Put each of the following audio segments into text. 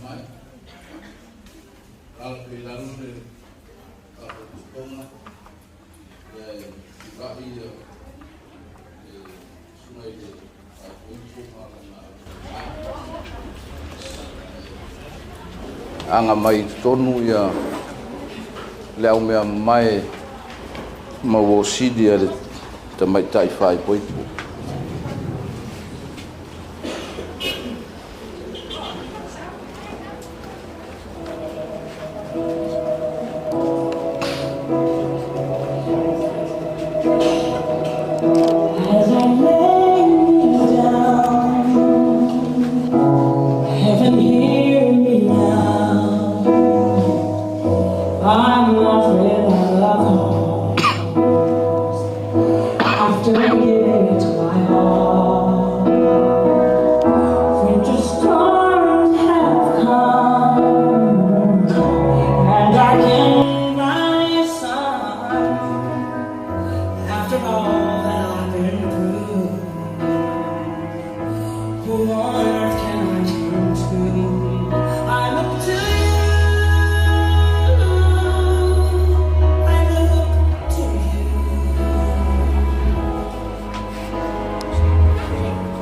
Mai. Lalo pe lalo le faapotopotoga ia e tula'i ia le susuga i le faaipoipo ma lana aga mai i totonu ia le aumea mamae ma uo sili a le tamaitai faaipoipo. As I lay me down, heaven hear me now. I'm not without a cause. After giving it my all, winter storms have come, and I can my sun. After all that I've been through, who on earth can I turn to? I look to you. I look to you.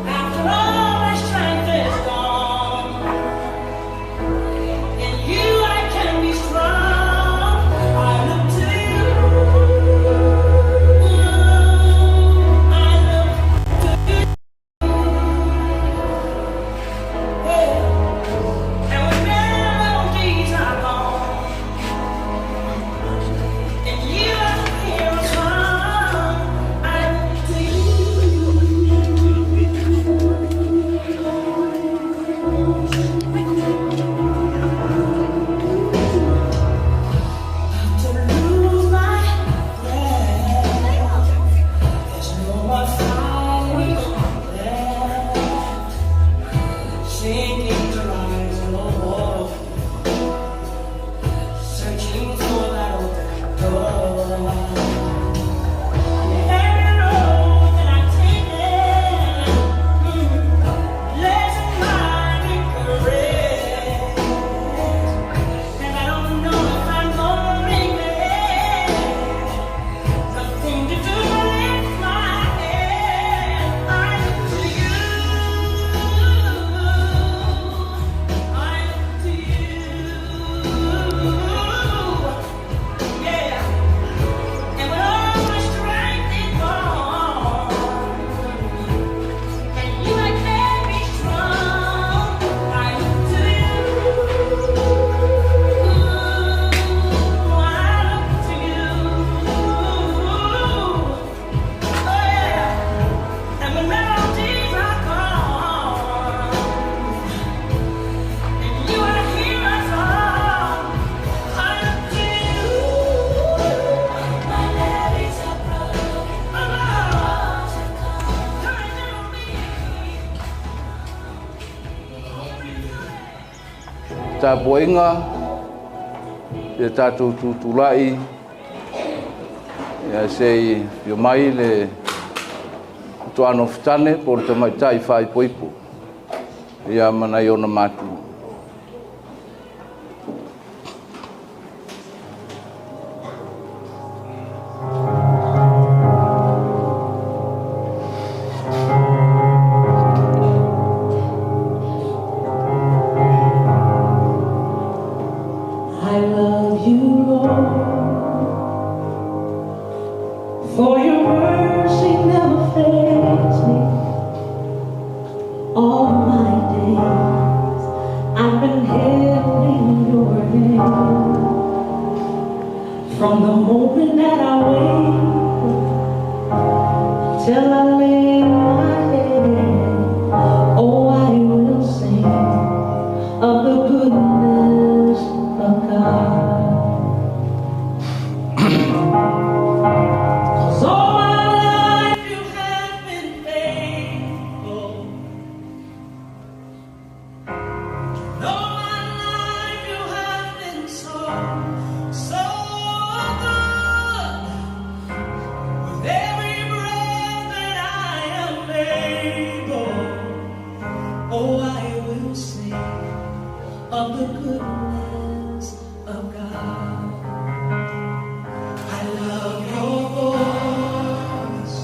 After all my strength is gone, in you I can be strong. I look to you. I look to you. Yeah. And when melodies are gone, and you I hear a song, I look to you. To lose my breath, there's no more fight left. Sinking to rise no more. Searching for that open door. Every road that I've taken lies in my regret. And I don't know if I'm gonna make it. Nothing to do but lift my head. I look to you. I look to you. Yeah. And when all my strength is gone, and you I can be strong, I look to you. I look to you. Oh yeah. And when melodies are gone, and you I hear a song, I look to you. My levees are broken, my walls have come down me. Tapuaiga ia tatou tutulai ia se i fio mai le toano fitane po o le tamaitai faaipoipo ia ma nai ona matua. I love you, Lord, for your mercy never fails me. All my days I've been held in your hand. From the moment that I wake up till I lay my head, oh, I will sing of the goodness of God. 'Cause all my life you have been faithful. All my life you have been so, so good. With every breath that of the goodness of God. I love your voice.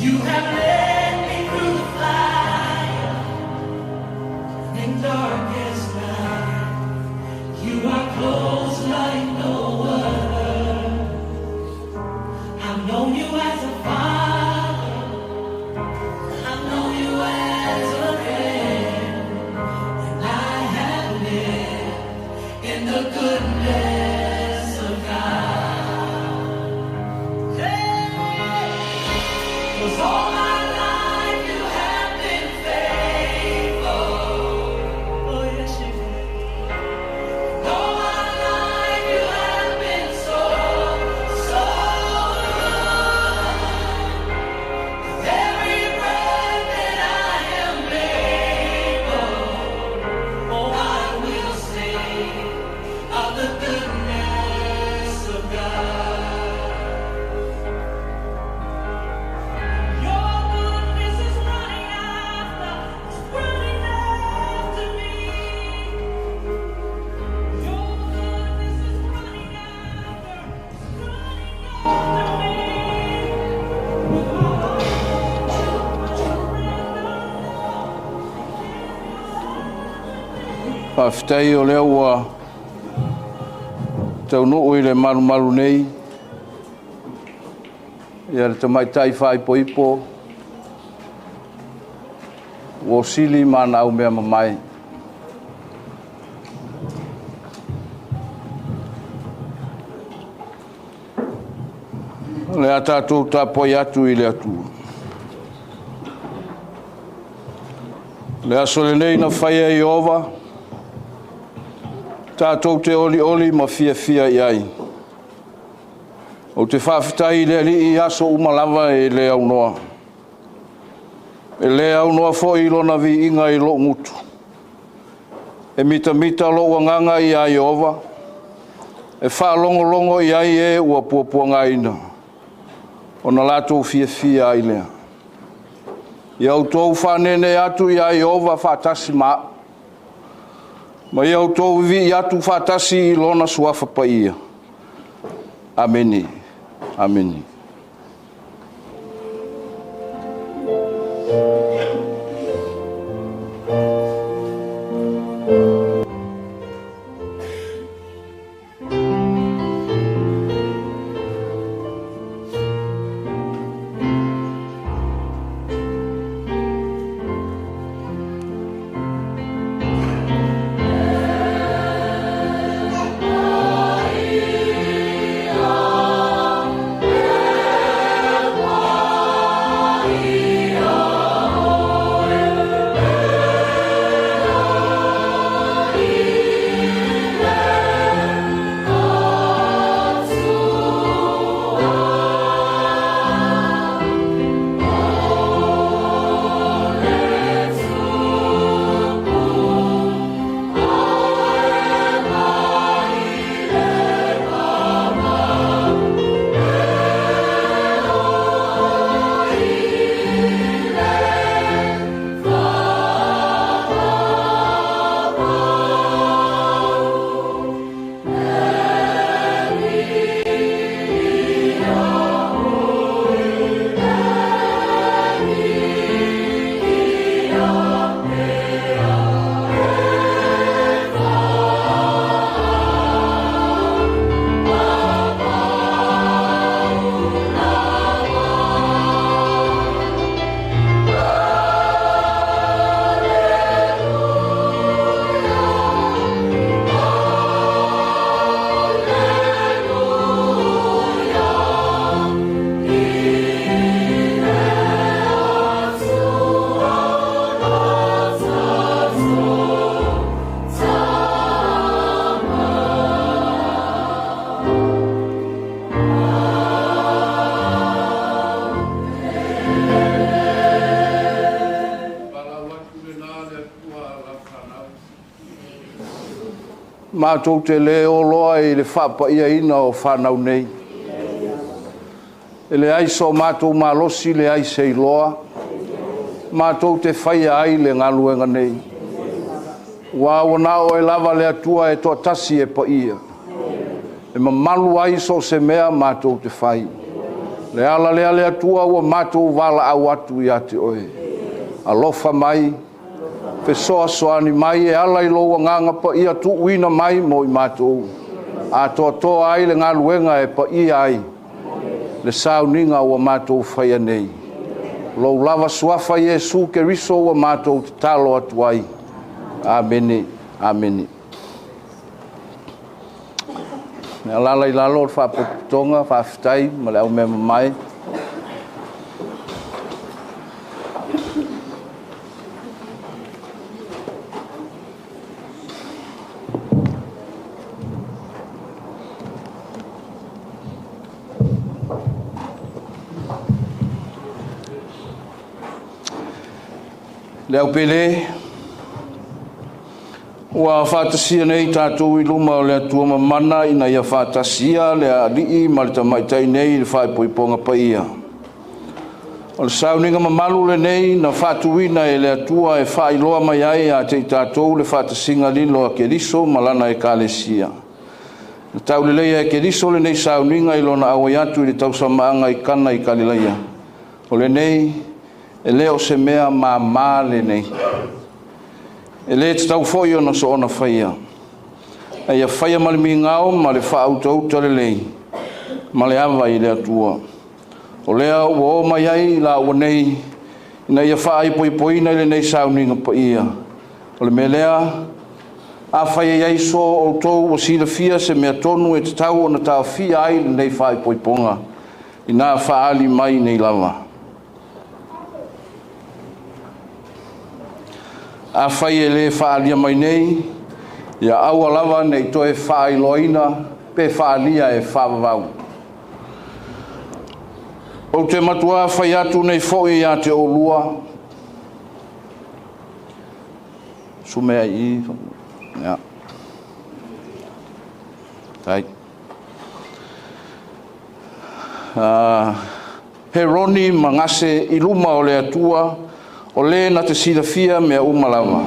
You have led me through the fire and darkest night. You are close like no other. I've known you as a father. I've known you as a friend. I have lived in the goodness of God. Hey! 'Cause all my life you have been faithful. Oh, yes, you have. All my life you have been so, so good. With every breath that I am able, oh, I will sing of the goodness of God. Your goodness is running after, it's running after me. Your goodness is running after, it's running after me. With my heart, I surrender all. Faafetai o lea ua taunuu i le malumalu nei ia le tamaitai faaipoipo ua osili ma ana aumea mamae. O le a tatou tapuai atu i le Atua. O le aso lenei na faia e Ieova, tatou te olioli ma fiafia i ai. Ou te faafetai i le Alii i aso uma lava e le aunoa. E le aunoa foi lona viiga i lou gutu. E mitamita lou agaga ia Ieova, e faalogologo i ai e ua puapuagaina, ona latou fiafia ai lea. Ia outou faaneenee atu ia Ieova faatasi ma au, ma ia outou vivii atu faatasi i lona suafa paia. Amene. Amene. Matou te le oloa i le faapaiaina o fanau nei. E leai so matou malosi, leai se iloa, matou te faia ai le galuega nei. Aua ua na o Oe lava le Atua e toatasi e paia, e mamalu ai so o se mea matou te fai. O le ala lea le Atua ua matou valaau atu ia te Oe, alofa mai, fesoasoani mai e ala i lou Agaga Paia tuuina mai mo i matou, atoatoa ai le galuega e paia ai le sauniga ua matou faia nei. O lou lava Suafa Iesu Keriso ua matou tatalo atu ai. Amene, amene. Alaala i lalo o le Faalapotopotoga, faafetai ma le aumeamamae. Le au pele, ua faatasia nei tatou i luma o le Atua Mamana ina ia faatasia le alii ma le tamaitai nei i le faaipoipoga paia. O le sauniga mamalu lenei na faatuina e le Atua e faailoa mai ai ia te i tatou le faatasiga lilo a Keriso ma Lana Ekalesia. Na tauleleia e Keriso lenei sauniga i lona auai atu i le tausamaaga i Kana i Kalilaia. O lenei, e le o se mea māmā lenei. E le tatau foi ona soona faia, a ia faia ma le migao ma le faautauta lelei ma le ava i le Atua. O lea ua o mai ai i laua nei ina ia faaipoipoina i lenei sauniga paia. O le mea lea, afai e i ai so outou ua silafia se mea tonu e tatau ona taofia ai lenei faaipoipoga, ina faaali mai nei lava. Afai e le faaalia mai nei, ia aua lava ne i toe faailoaina pe faaalia e faavavau. Ou te matuā fai atu nei foi ia te oulua, sumea i i, ia. Tai. Heroni ma Gase i luma o le Atua, o le na te silafia mea uma lava.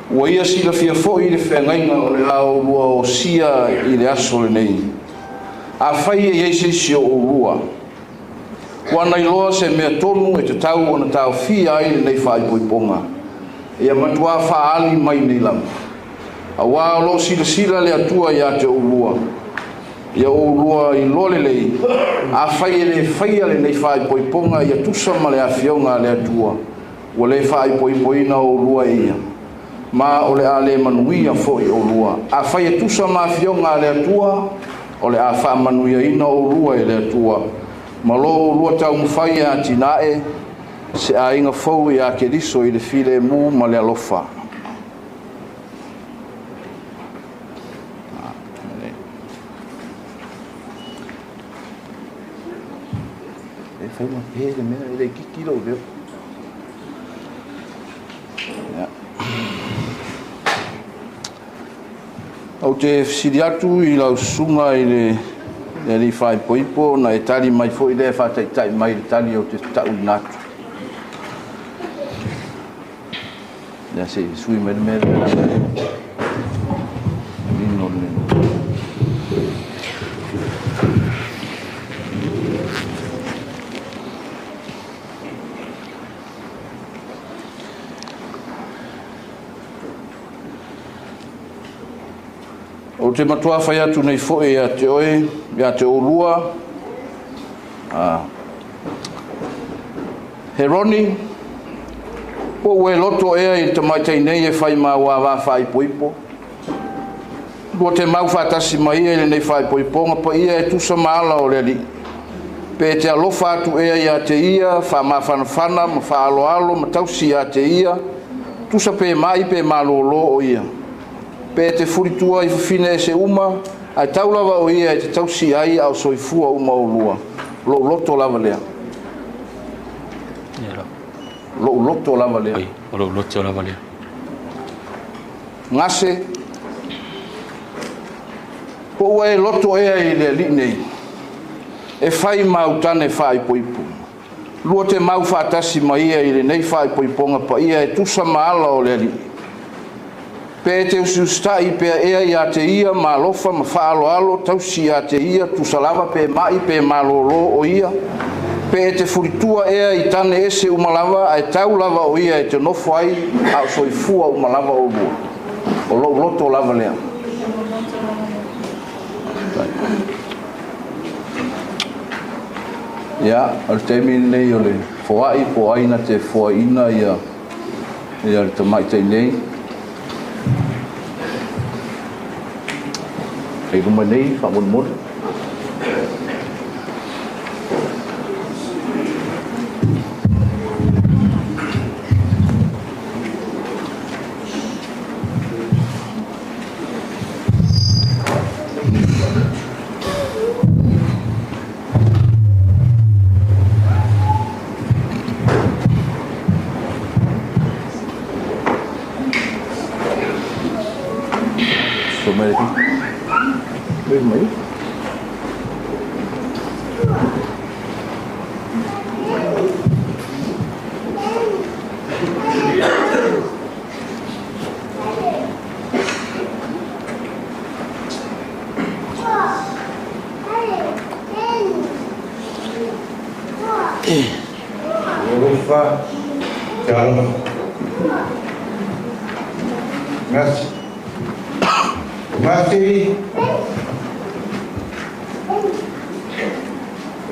Ua ia silafia foi le feagaiga o le a oulua osia i le aso lenei. Afai e i ai se isi o oulua ua na iloa se mea tonu e tatau ona taofia ai lenei faaipoipoga, ia matuā faaali mai nei lava. Aua o lo o silasila le Atua ia te oulua, ia oulua iloa lelei, afai e le faia lenei faaipoipoga ia tusa ma le afioga a le Atua, ua le faaipoipoina oulua e ia, ma o le a le manuia foi oulua. Afai e tusa ma afioga a le Atua, o le a faamanuiaina oulua e le Atua, ma lo oulua taumafai e atinae se aiga fou ia Keriso i le filemu ma le alofa. E fai ma pe le mea, e le kiki lou leo. Ou te fesili atu i lau susuga i le alii faaipoipo ona e tali mai foi lea e faataitai mai i le tali ou te tauina atu. Ia se i sui mai le mea lea. Manino le Ou te matuā fai atu nei foi ia te oe, ia te oulua, Heroni, po ua e loto ea i le tamaitai nei e fai ma au ava faaipoipo? Lua te mau faatasi ma ia i lenei faaipoipoga paia e tusa ma ala o le Alii. Pe e te alofa atu ea ia te ia, faamafanafana ma faaaloalo ma tausi ia te ia, tusa pe mai pe malōlō o ia. Pe e te fulitua i fafine ese uma, ae tau lava o ia e te tausi ai a o soifua uma oulua. Lou loto lava lea. Lou loto lava lea. O lou loto lava lea. Gase, po ua e loto ea i le alii nei, e fai ma au tane faaipoipo. Lua te mau faatasi ma ia i lenei faaipoipoga paia e tusa ma ala o le Alii. Pe e te usiusitai pea ea ia te ia ma alofa ma faaaloalo tausi ia te ia, tusa lava pe ma'i pe malōlō o ia? Pe e te fulitua ea i tane ese uma lava, ae tau lava o ia e te nofo ai a o soifua uma lava oulua? O lou loto lava lea. Ia, o le taimi lenei o le foai po o ai na te foaiina ia ia le tamaitai nei. I luma nei, faamolemole. Alofa, talofa. Merci. Merci.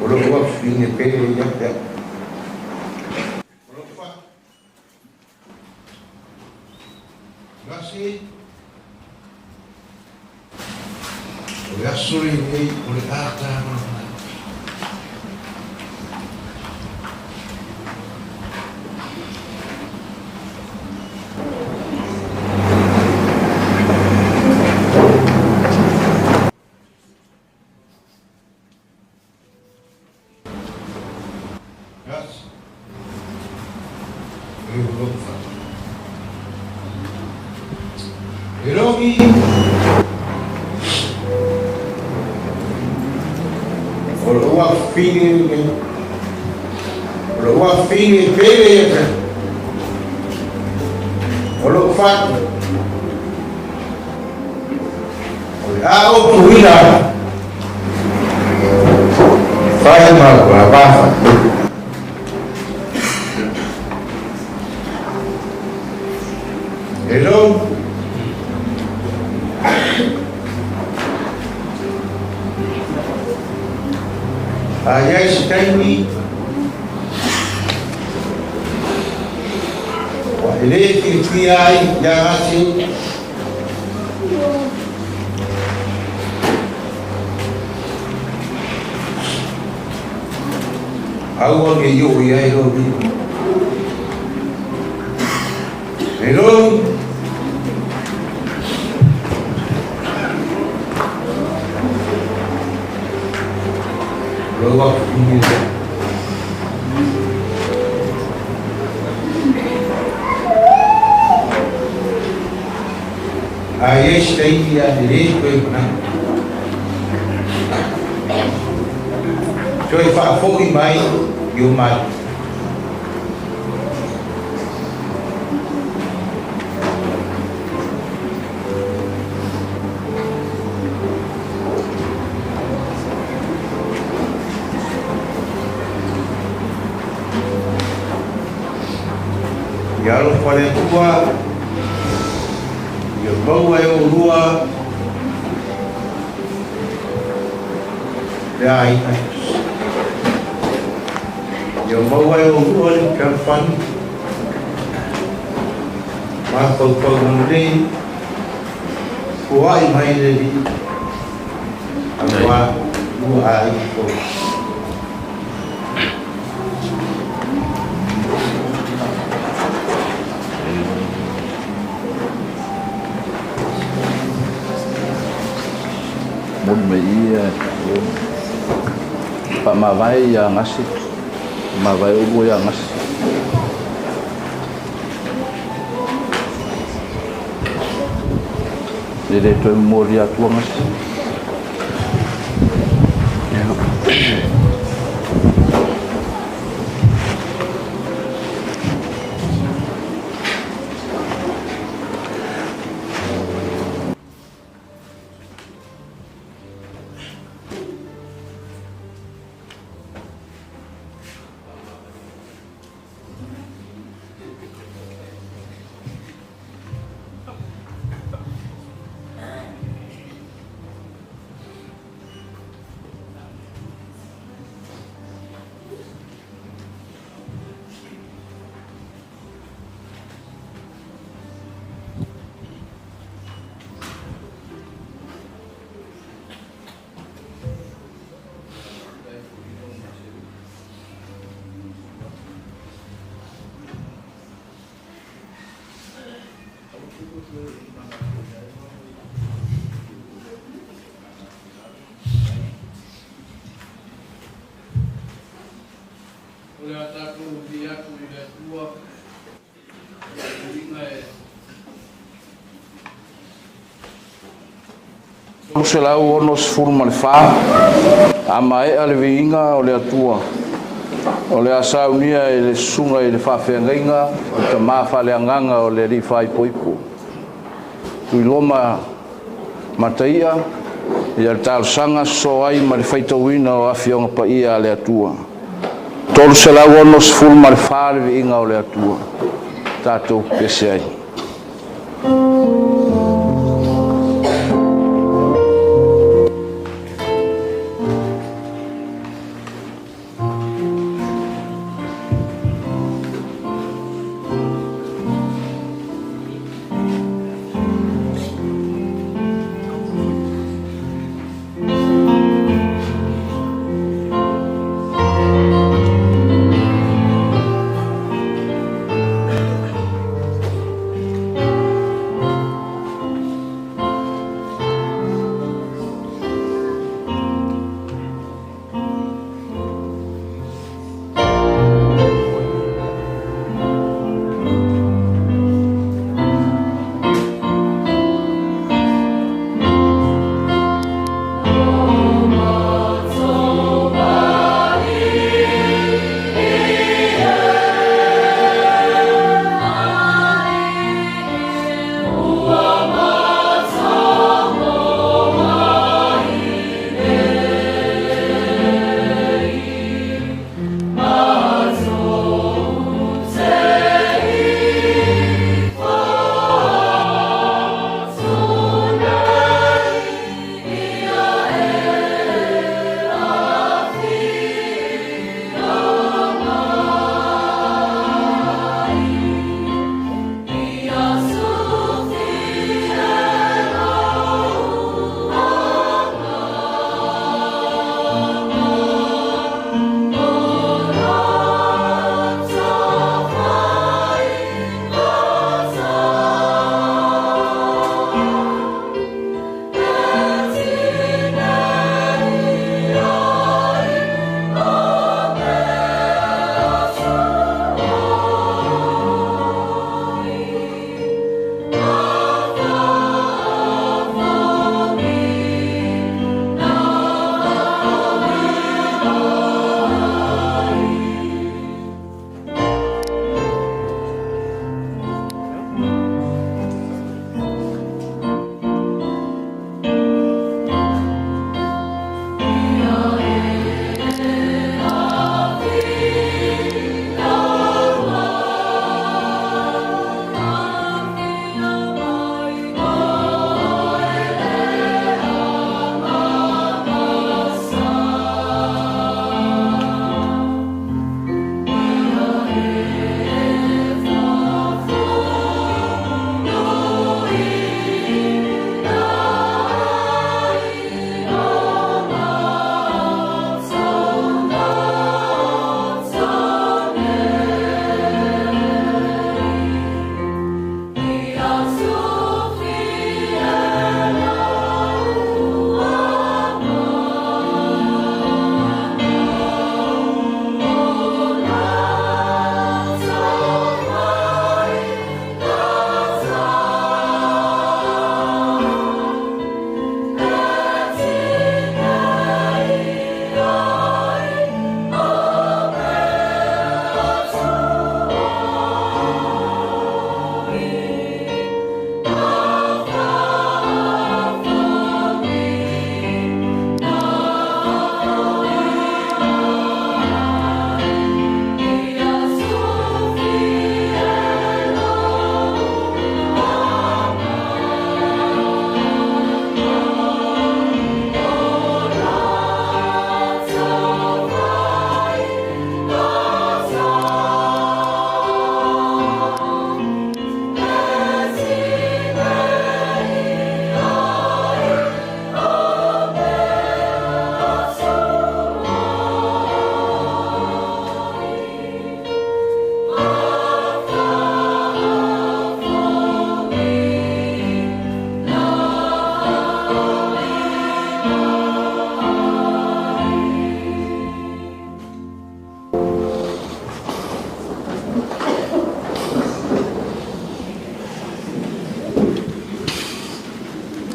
O lou afafine pele ia te au. Alofa. Merci. O le aso lenei o le a tago. Merci. Alofa. E logi. O lou afafine lenei. O lou afafine pele ia te. O lou fatu. O le a utuina. E fai ma le vafa. Hello. A i ai se taimi ua e le fiafia ai ia Gase, aua ne i oo i ai lou lima. Hello. Lou afafine lea. A i ai se taimi a e le toe manatu. Toe faafoi mai i o matou. Ia alofa le Atua, ia maua e oulua le aiga e tasi. Ia maua e oulua le fealofani, mafaufauga lelei, foai mai le Alii, aua lua aiga fou. Moni mai ia faamavae ia Gase, faamavae oulua ia Gase. E le toe momoli atua Gase. 364, a maea le viiga o le Atua, o le a saunia e le susuga i le faafeagaiga o le tama faaleagaga o le Alii Faaipoipo, Tuiloma Mataia, ia le talosaga sosoo ai ma le faitauina o Afioga Paia a le Atua. 364 le viiga o le Atua, tatou pepese ai.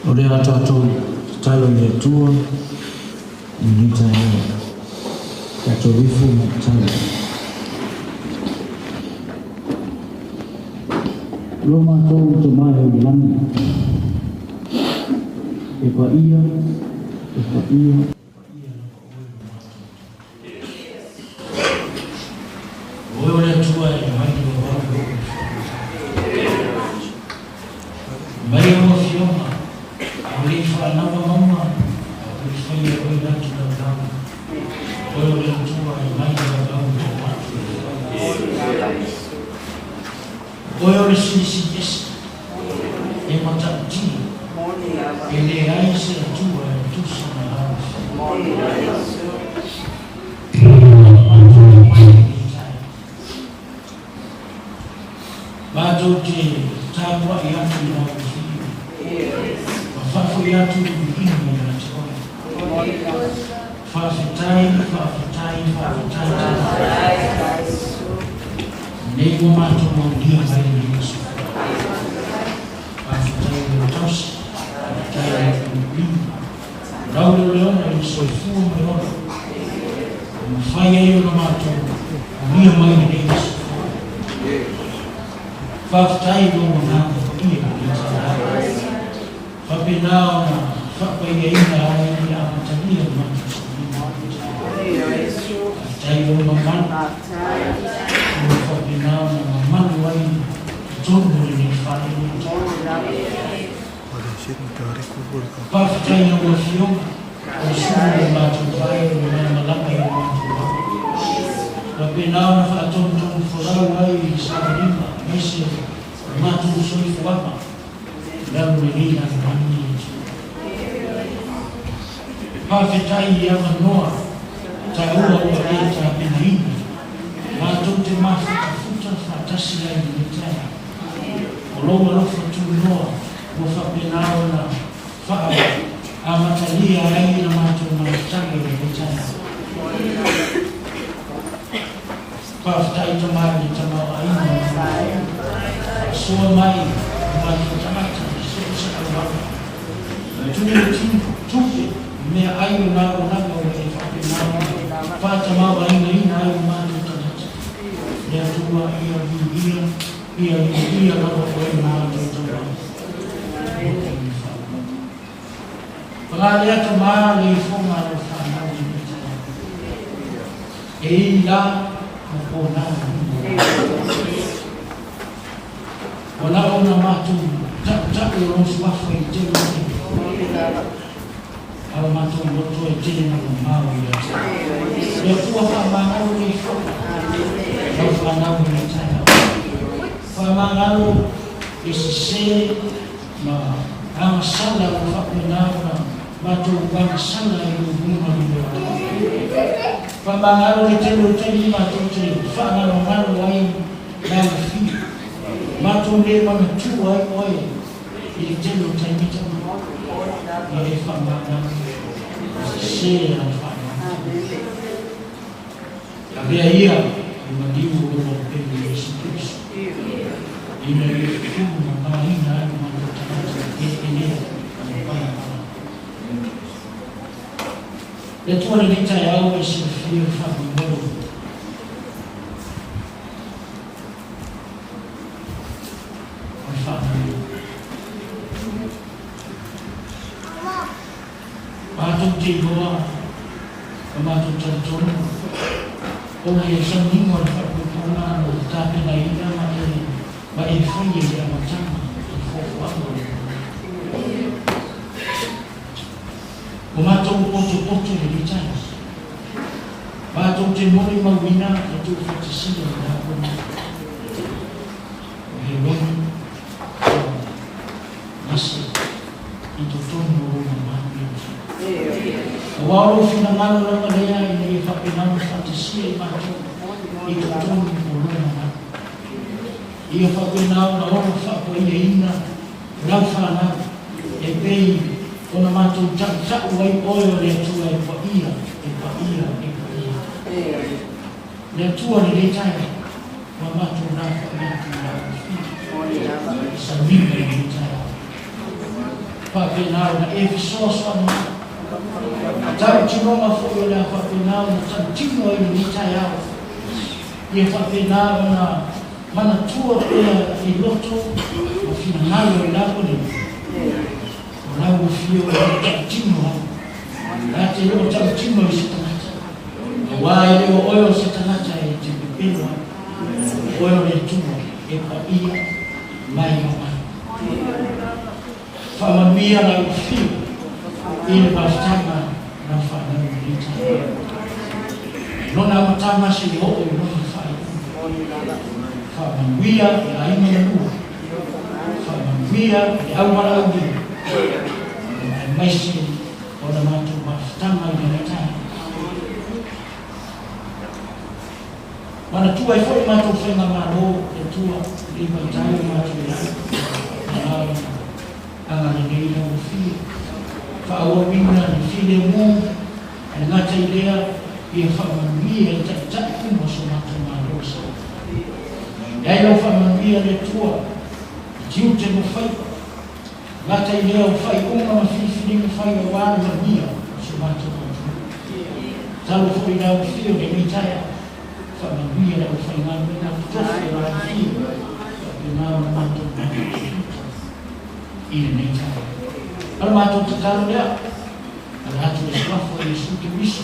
O le a tatou Tatalo i le Atua i lenei taeao. Tatou ifo ma tatalo. Lo matou Tama e o i le lagi, e paia, e paia, e paia lava oe lo matou Tama. O oe o le Atua e mai le vavau e oo i le faavavau. Mai lau Afioga, a o le i faalaga mauga, a ua i faia e oe latu laulau. O oe o le Atua e mai le vavau e oo atu i le faavavau. O oe o le Silisili Ese, e matautia, e leai se Atua e tusa ma lau Afioga. Matou mai lenei taeao. Matou te tapuai atu i lau Afio ma faafoi atu le viiga ia te Oe. Faafetai, faafetai, faafetai tele. Lenei ua matou aulia mai lenei aso fou. Faafetai i lau tausi, faafetai i lau puipuiga, o lau leoleoga i le soifua ma le ola, ua mafai ai ona matou aulia mai lenei aso fou. Faafetai i lou Agaga Paia i lenei taeao. Faapena ona faapaiaina ai le amatalia o le matou sauniga i lenei taeao. Faafetai i lou mamalu, ua faapena ona mamalu ai totonu o lenei fale i lenei taeao. Faafetai i lau Afioga o le sulu o le matou vai o le malamalama i le matou vala. Faapena ona faatonutonu folau ai i le savalima aemaise o le matou soifuaga i lalo o lenei lalolagi e Atua. Faafetai i avanoa taua ua e tapenaina matou te mafutafuta faatasi ai i lenei taeao. O lou alofa tunoa ua faapena ona faa-amatalia ai la matou mafutaga i lenei taeao. Faafetai Tama i le tamaoaiga o le Malo, faasoa mai o matou tagata i so o se auala. Tu le tino, tupe, meaai o lagolago ua e faapena ona faatamaoaigaina ai o matou tagata. Le Atua ia viia Ia viia lava oe ma matou Tama i lou taimi faaaloalo. Paga lea Tama le ifoga a lau fanau i lenei taeao. E i la ma pona i luma o lau. Ua lava ona matou ta'uta'u o lou suafa i le tele o taimi. A o matou loto e tele na mamao ia te oe. Le Atua faamagalo le ifoga lau fanau i lenei taeao. Faamagalo le sese ma agasala ua faapena ona matou agasala i lou luga i le Atua. Faamagalo le tele o taimi matou te faagalogalo ai lau afio. Matou le manatua ai oe i le tele o taimi tama. Ia e faamagalo le sese a le faamagalo. Avea ia i maliu o lou Aupele Iesu Keriso, ina ia fufulu ma maina ai lo matou tagata i eleelea ma le palapala. Le Atua lenei taeao e silafia le faamoemoe o le faamamalu. Matou te iloa ma matou talitonu o le sauniga o le faapuipuiga na tapenaina ma e ma e faia i le amataga o le fuafuaga o le Malo. Ua matou potopoto i lenei taeao. Matou te molimauina le tuufaatasia o le aoga o Heroni ma Gase i totonu o lou mamalu e Atua. Aua o lou finagalo lava lea ina ia faapena ona faatasia i matou i totonu o lou mamalu. Ia faapena ona ono faapaiaina lau fanau e pei ona matou ta'uta'u ai oe o le Atua e paia, e paia, e paia. Le Atua lenei taeao, ua matou lafoai atu i lau Afioga i sauniga i lenei taeao. Faapena ona e fesoasoani mai. Tautinoga foi o le a faapena ona tautino ai i lenei taeao, ia faapena ona manatua pea i loto ma finagalo i lalo nei, o lau afio e le tautino ai, la te le o tautino i se tagata, aua e le o oe o se tagata e te pepelo ai, o oe o le Atua e paia mai ma mai. Faamanuia lau afio i le mafutaga lau fanau i lenei taeao. Mai lona amataga seia oo i lona faaiuga. Faamanuia i aiga na lua. Faamanuia i le aualaaulia. Aemaise o le matou mafutaga i lenei taeao. Manatua ai foi le matou faigamalo le Atua i lenei vaitau o matou i ai, na agalelei lau Afio, faaauauina le filemu, ae le gata i lea, ia faamanuia i taitai uma o so matou Malo o Samoa. I ai lau faamanuia le Atua i tiute ma faiva, gata i lea o faaiuga ma filifiliga fai aua le manuia o so matou atunuu. Tatalo foi i lau Afio i lenei taeao, Faamanuia le aufaigaluega totofi o lau Afio faapena ona matou mafuta i lenei taeao. O le matou tatalo lea, ala atu i le Suafa o Iesu Keriso,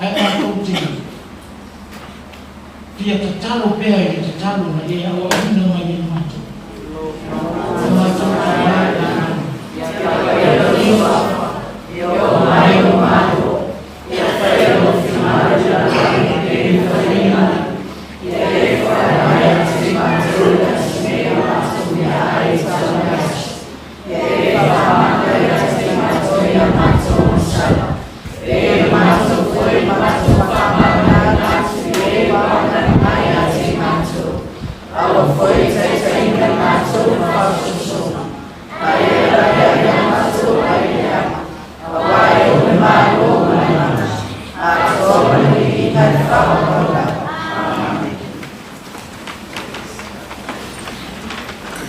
ae matou te fia tatalo pea i le tatalo na e aoaoina mai ai matou. O matou Tama i le lagi, ia Ia oo mai lou Malo, Ia faia lou finagalo i lagi pei ona faia i lalo. Ia e faaaoga mai atu i matou le aso nei a matou meaai e tatau i le aso. Ia e faamagalo atu i matou i a matou masala, pei ona matou foi ma matou faamagalo atu i e ua agai mai ia te i matou. Aua foi e taitaiina i matou ma faaosoosoga, a ia lavea ia matou ai le leaga. Aua e ou le Malo ma le mana, atoa ma le viiga i le faaauau lava. Amene.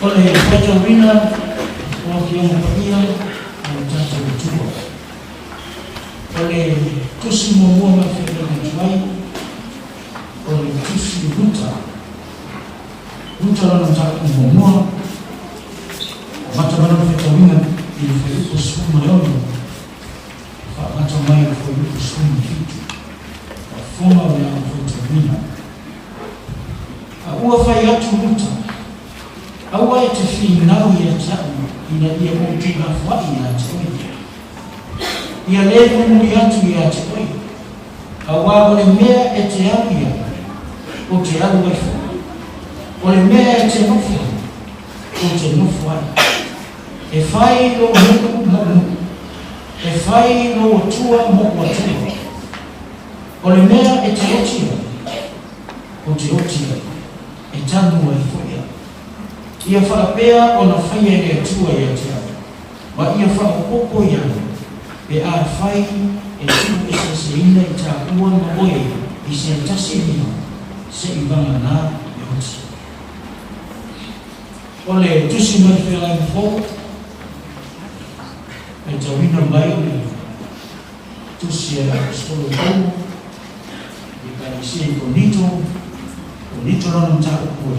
O le faitauina o Afioga Paia a lo tatou Atua. O le Tusi muamua ma le feagaiga tuai, o le Tusi Ruta. Ruta lona mataupu muamua, amata mai lona faitauina i le fuaiupu 16, faamata mai i le fuaiupu 17. Faafofoga o le a ou faitauina. A ua fai atu Ruta, Aua e te finau ia te au ina ia ou tuulafoai ia te oe. Ia le mulimuli atu ia te oe, Aua o le mea e te alu i ai, ou te alu ai foi. O le mea e te nofo ai, ou te nofo ai. E fai lou nuu moʻu nuu, e fai lou Atua moʻu Atua. O le mea e te oti ai, ou te oti ai, e tanu ai foi au. Ia faapea ona faia e le Atua ia te au, ma ia faaopoopo i ai, pe afai e tuueseeseina i taua ma oe i se tasi lima, seʻi vagana le oti. O le Tusi mai Feagaiga Fou, faitauina mai le Tusi a le Aposetolo Paulo i Ekalesia i Korinito, Korinito lona mataupu e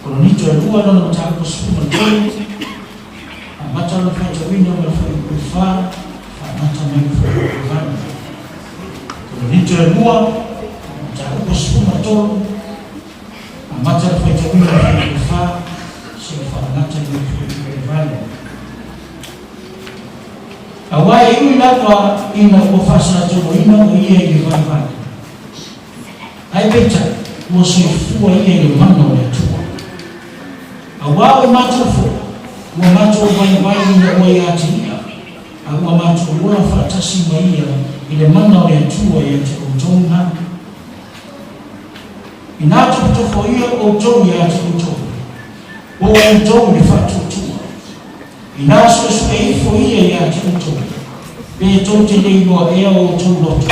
Korinito e lua lona mataupu 13, Amata lona faitauina ma le fuaiupu e fa, faamata mai le fuaiupu e valu. Korinito e lua, mataupu 13, amata le faitauina ma le fuaiupu e fa, seia faamata i le fuaiupu e valu. Aua e ui lava ina ua faasalatoloina o ia i le vaivai, ae peitai, ua soifua ia i le mana o le Atua. Aua o matou foi, ua matou vaivai ina ua ia te ia, a ua matou ola faatasi ma ia i le mana o le Atua ia te outou na. Inā tofotofoia outou ia te outou, po o outou i le faatuatua. Inā suesue ifo ia ia te outou, pe tou te le iloa ea o outou loto,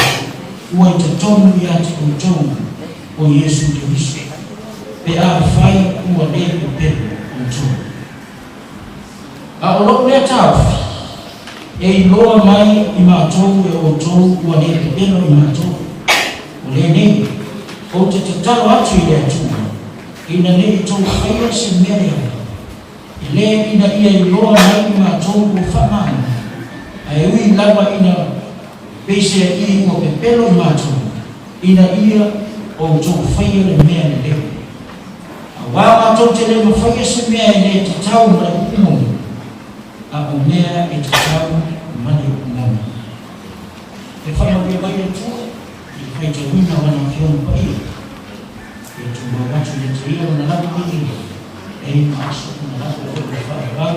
ua i totonu ia te outou o Iesu Keriso, pe afai ua le pepelo outou. A o lou lea taofi, e iloa mai i matou e outou ua le pepelo i matou. O lenei, ou te tatalo atu i le Atua, ina ne i outou faia se mea leaga, e le ina ia iloa mai i matou ua faamaoni, ae ui lava ina peiseai ua pepelo i matou, ina ia outou faia le mea lelei. Aua matou te le mafaia se mea e le tatau ma le upu moni, a o mea e tatau ma le upu moni. E faamanuia mai le Atua i le faitauina o Lana Afioga Paia, ia tumau atu ia te Ia Lona lagi viiga, nei ma aso uma lava o le faavavau,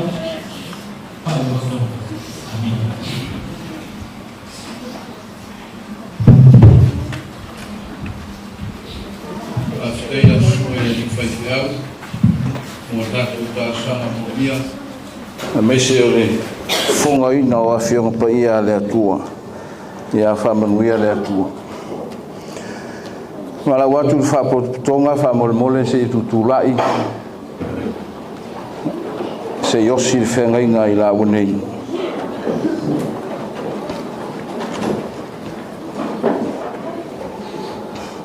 faavavau lava. Amene. Faafetai lau Susuga i le Alii Faifeau mo a tatou talosaga moomia, aemaise o le fofogaina o Afioga Paia a le Atua. Ia faamanuia le Atua. Valaau atu i le Faapotopotoga faamolemole se i tutulai se i osi le feagaiga i laua nei.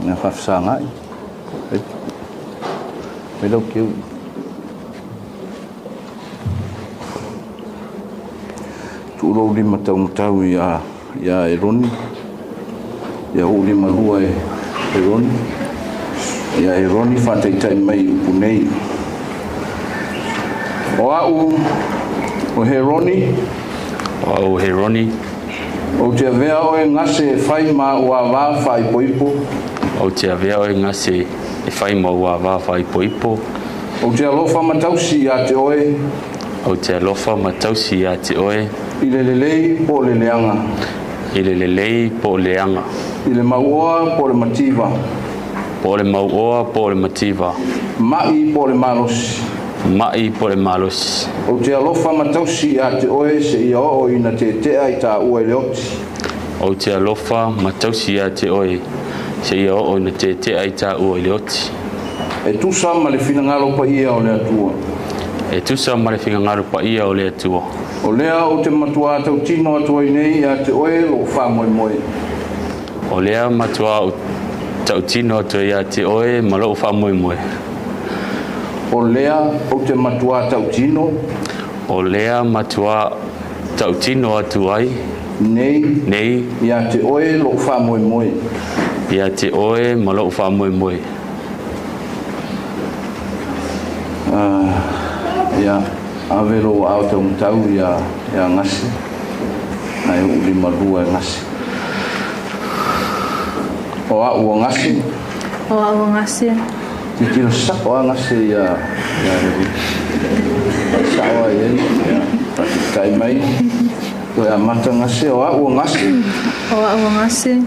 Ia faafesagai. Mai lau keu. Tuu lou lima taumatau ia ia Eroni. Ia ou lima lua e Eroni. Ia Eroni faataitai mai upu nei. O au o Heroni. O au o Heroni. Ou te avea oe Gase e fai ma a'u āvā faaipoipo. Ou te avea oe Gase e fai ma ou āvā faaipoipo. Ou te alofa ma tausi iā te oe. Ou te alofa ma tausi iā te oe. I le lelei po o le leaga. I le lelei po o le leaga. I le mauoa po o le mativa. Po o le mauoa po o le mativa. Ma'i po o le malosi. Ma'i po o le malosi. Ou te alofa ma tausi iā te oe seia oo ina tetea i tāua i le oti. Ou te alofa ma tausi iā te oe seia oo ina tetea i tāua i le oti. E tusa ma le finagalo paia o le Atua. E tusa ma le finagalo paia o le Atua. O lea ou te matuā tautino atu ai nei iā te oe lou faamoemoe. O lea matuā ou tautino atu ai iā te oe ma lou faamoemoe. O lea ou te matuā tautino. O lea matuā tautino atu ai. Nei. Nei. Iā te oe lou faamoemoe. Iā te oe ma lou faamoemoe. Ia, ave lou aao taumatau ia ia Gase, ae ou limalua e Gase. O a'u o Gase. O a'u o Gase. Tilotilo sa'o a Gase ia ia Revita. Sa'o a i ai, ia, faataitai mai. Toe amata Gase, o a'u o Gase. O a'u o Gase.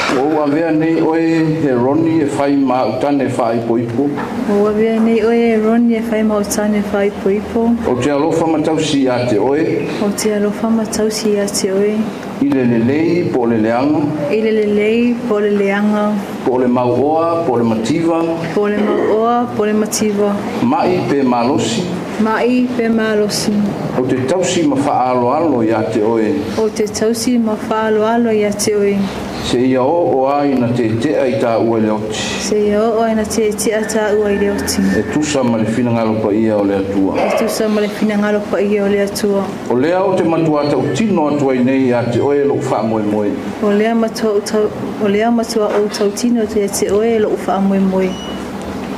Ua ou avea nei oe e Roni e fai ma a'u tane faaipoipo. Ua ou avea nei oe e Roni e fai ma a'u tane faaipoipo. Ou te alofa ma tausi ia te oe. Ou te alofa ma tausi ia te oe. I le lelei po o le leaga. I le lelei po o le leaga. Po o le mauoa po o le mativa. Po o le mauoa po o le mativa. Ma'i pe malosi. Ma'i pe malosi. Ou te tausi ma faaaloalo ia te oe. Ou te tausi ma faaaloalo ia te oe. Seia oo a ina tetea i tāua i le oti. Seia oo a ina tetea tāua i le oti. E tusa ma le finagalo paia o le Atua. E tusa ma le finagalo paia o le Atua. O lea ou te matuā tautino atu ai nei ia te oe lou faamoemoe. O lea matua ou tau, o lea matua ou tautino atu ia te oe lou faamoemoe.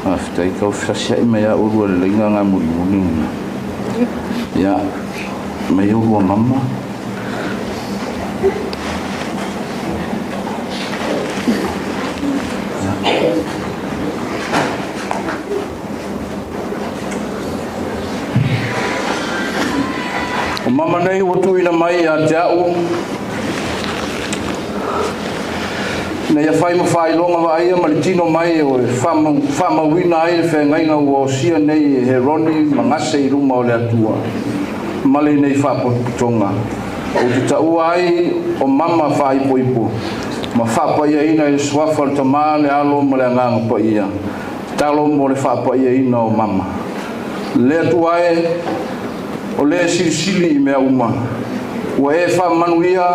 Faafetai tau feasia'i mai a oulua le laina na mulimuli lena. Ia, mai oulua mama. O mama nei ua tuuina mai ia te a'u ina ia fai ma faailoga vaaia ma le tino mai o e faamauina ai le feagaiga ua osia nei e Heroni ma Gase i luma o le Atua ma lenei faapotopotoga. Ou te taua ai o mama faaipoipo ma faapaiaina i le suafa o le Tama, le Alo ma le Agaga Paia. Tatalo mo le faapaiaina o mama. Le Atua e, O le silisili i mea uma. Ua e faamanuia,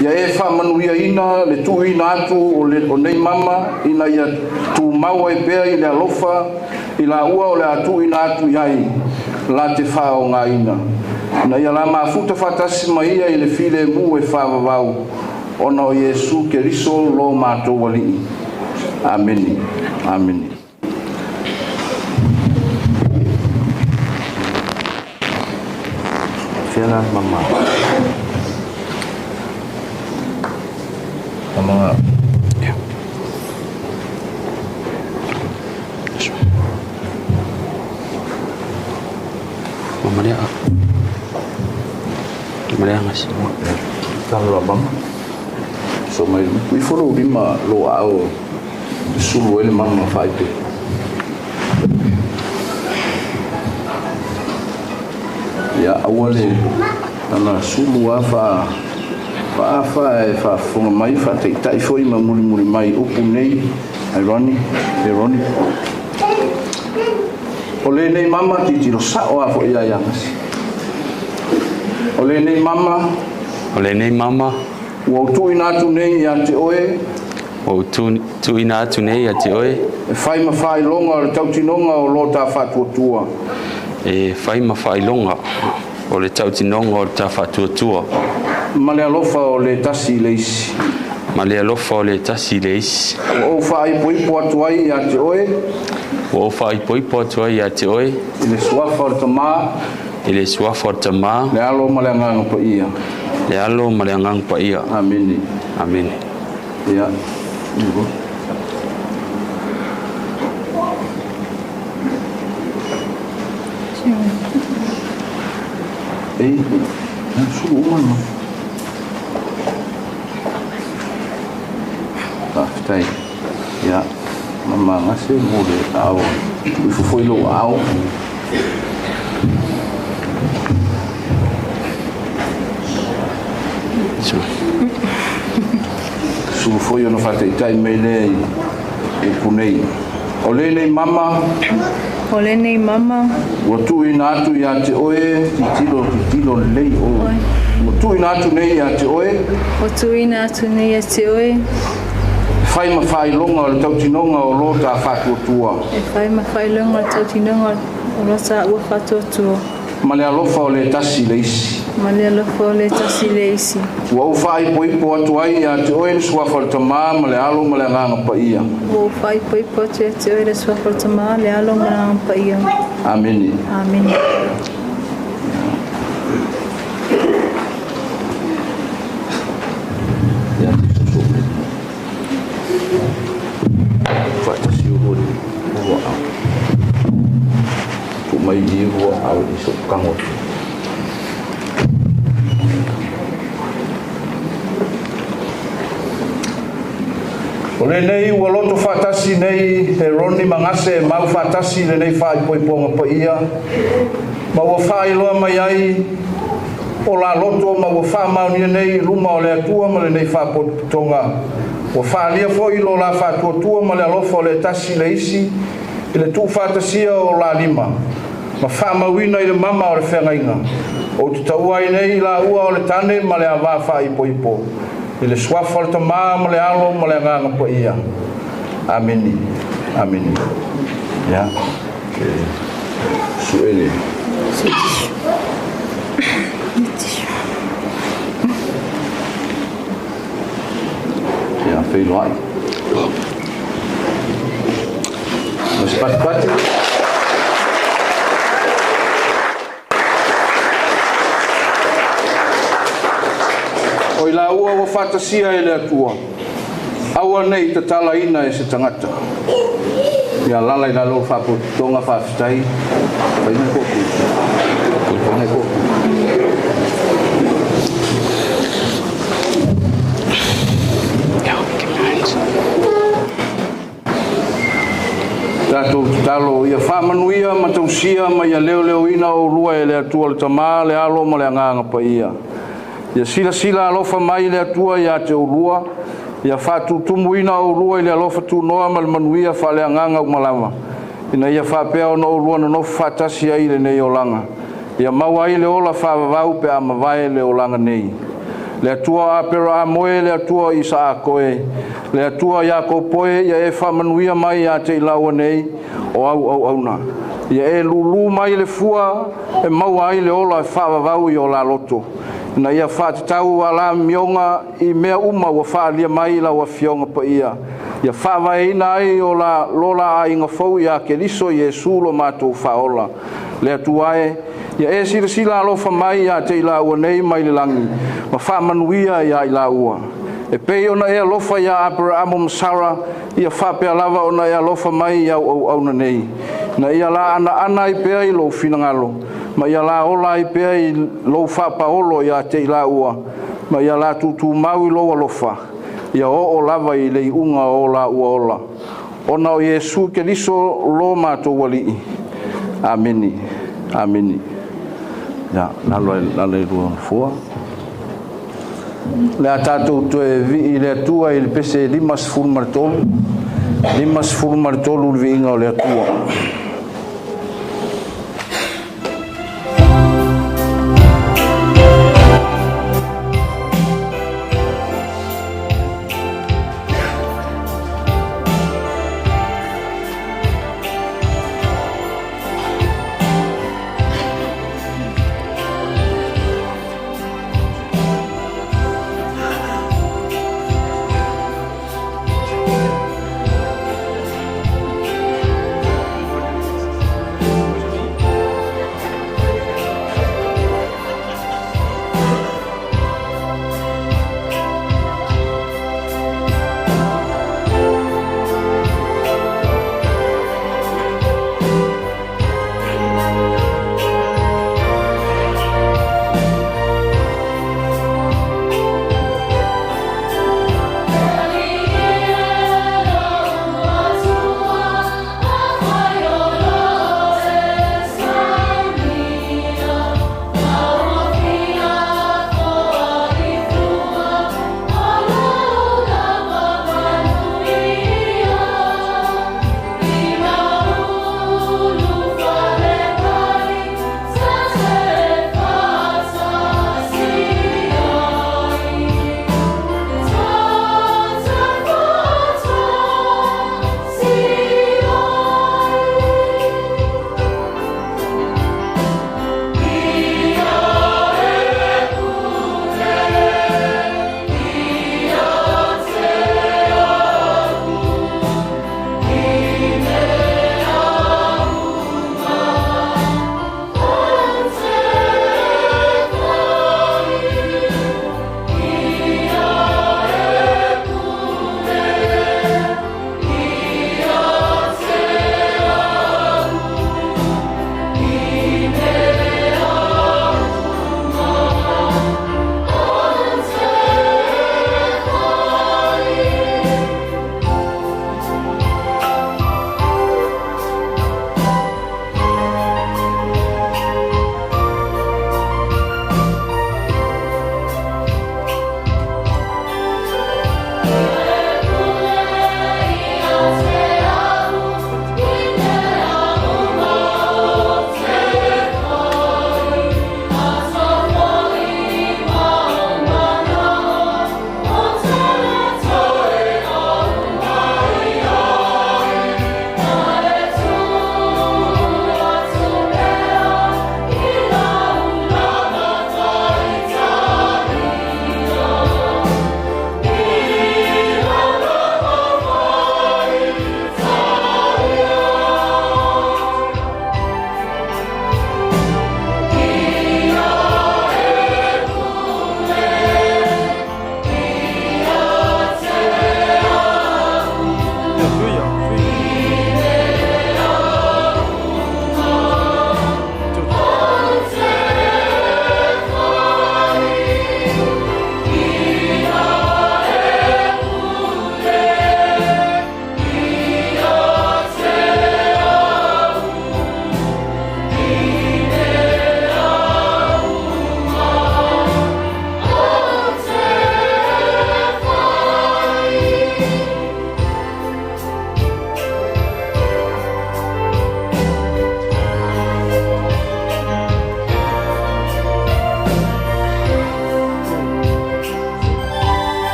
ia e faamanuiaina le tuuina atu o nei mama ina ia tumau ai pea i le alofa i laua o le a tuuina atu i ai la te faaaogaina. Ina ia la mafuta faatasi ma ia i le filemu e faavavau ona o Iesu Keriso lo matou Alii. Amene. Amene. Fea la mama. Mama. Yeah. Mama lea. Mama lea ngasi. Talo la mama. So mai i folo lima lo ao sulu ele mama faipe. Ia aua le ana sulu a fa fa e fa fonga mai fa taitai foi ma muli muli mai upu nei ai Ronnie, e Ronnie. O le nei mama titilo sao a fo ia ia ngasi. O le nei mama O lenei mama ua ou tuuina atu nei ia te oe ua ou tuuina atu nei ia te oe e fai ma faailoga o le tautinoga o lo ta faatuatua e fai ma faailoga o le tautinoga o le ta faatuatua ma le alofa o le tasi i le isi. Ma le alofa o le tasi i le isi. Ua ou faaipoipo atu ai ia te oe Ua ou faaipoipo atu ai ia te oe i le suafa o le Tamā i le suafa o le Tamā le Alo ma le Agaga Paia. Le Alo ma le Agaga Paia. Amene. Amene. Ia. E, sulu uma ma. Faafetai. Ia, mama gase mo le ao. I fofoi lou ao. Sulu foi ona faataitai mai lea i upu nei. O lenei mama O lenei mama ua tuuina atu ia te oe, titilo, titilo lelei o. Ua tuuina atu nei ia te oe ua tuuina atu nei ia te oe fai ma faailoga o le tautinoga o lo ta faatuatua e fai ma faailoga o le tautinoga o lo ta ua faatuatua ma le alofa o le tasi i le isi. Ma le alofa o le tasi i le isi. Ua ou faaipoipo atu ai ia te oe le suafa o le Tamā ma le Alo ma le Agaga Paia. Ua ou faaipoipo atu ia te oe le suafa o le Tamā, le Alo ma le Agaga Paia. Amene. Amene. Ia te soso mai. Faatasi o lua lua au. Tu mai i lua au i so kango. O lenei ua loto faatasi nei e Ronnie ma Gase e mau faatasi i lenei faaipoipoga paia, ma ua faailoa mai ai o la loto ma ua faamaonia nei i luma o le Atua ma lenei faapotopotoga. Ua faaalia foi lo la faatuatua ma le alofa o le tasi i le isi i le tuufaatasia o la lima ma faamauina i le mama o le feagaiga. Ou te taua ai nei i laua o le tane ma le avā faaipoipo i le suafa o le Tamā ma le Alo ma le Agaga Paia. Amene. Amene. Ia. Suele. Ia, feiloai. Ma se patipati. O i laua ua faatasia e le Atua, aua nei tatalaina e se tagata. Ia lala i lalo o faapotopotoga faafetai. Fai mai koku. Fai mai koku. Tatou tatalo ia faamanuia ma tausia ma ia leoleoina oulua e le Atua le Tamā, le Alo ma le Agaga Paia. Ia silasila alofa mai le Atua ia te oulua, ia faatutumuina oulua i le alofa tunoa ma le manuia faaleagaga uma lava, ina ia faapea ona oulua nonofo faatasi ai i lenei olaga, Ia maua ai le ola faavavau pe a mavae le olaga nei. Le Atua o Aperaamo e, le Atua o Isaako e, le Atua o Iakopo e, ia e faamanuia mai ia te i laua nei o au auauna. Ia e lūlū mai le fua e maua ai le ola e faavavau i o la loto, ina ia faatatau a la amioga i mea uma ua faaalia mai i lau Afioga Paia, ia faavaeina ai o la, lo la aiga fou ia Keriso Iesu lo matou Faaola. Le Atua e, ia e silasila alofa mai ia te i laua nei mai le lagi, ma faamanuia ia i laua. E pei ona e alofa ia Aperaamo ma Sara, ia faapea lava ona e alofa mai i au auauna nei, ina ia la anaana ai pea i lou finagalo, ma ia la ola ai pea i lou faapaolo ia te i laua, ma ia la tutumau i lou alofa, ia oo lava i le iuga o laua ola. Ona o Iesu Keriso lo matou Alii. Amene. Amene. Ia, lalo ai lalo i lua nofoa. O le a tatou toe vivii i le Atua i le pese 53, 53 le viiga o le Atua.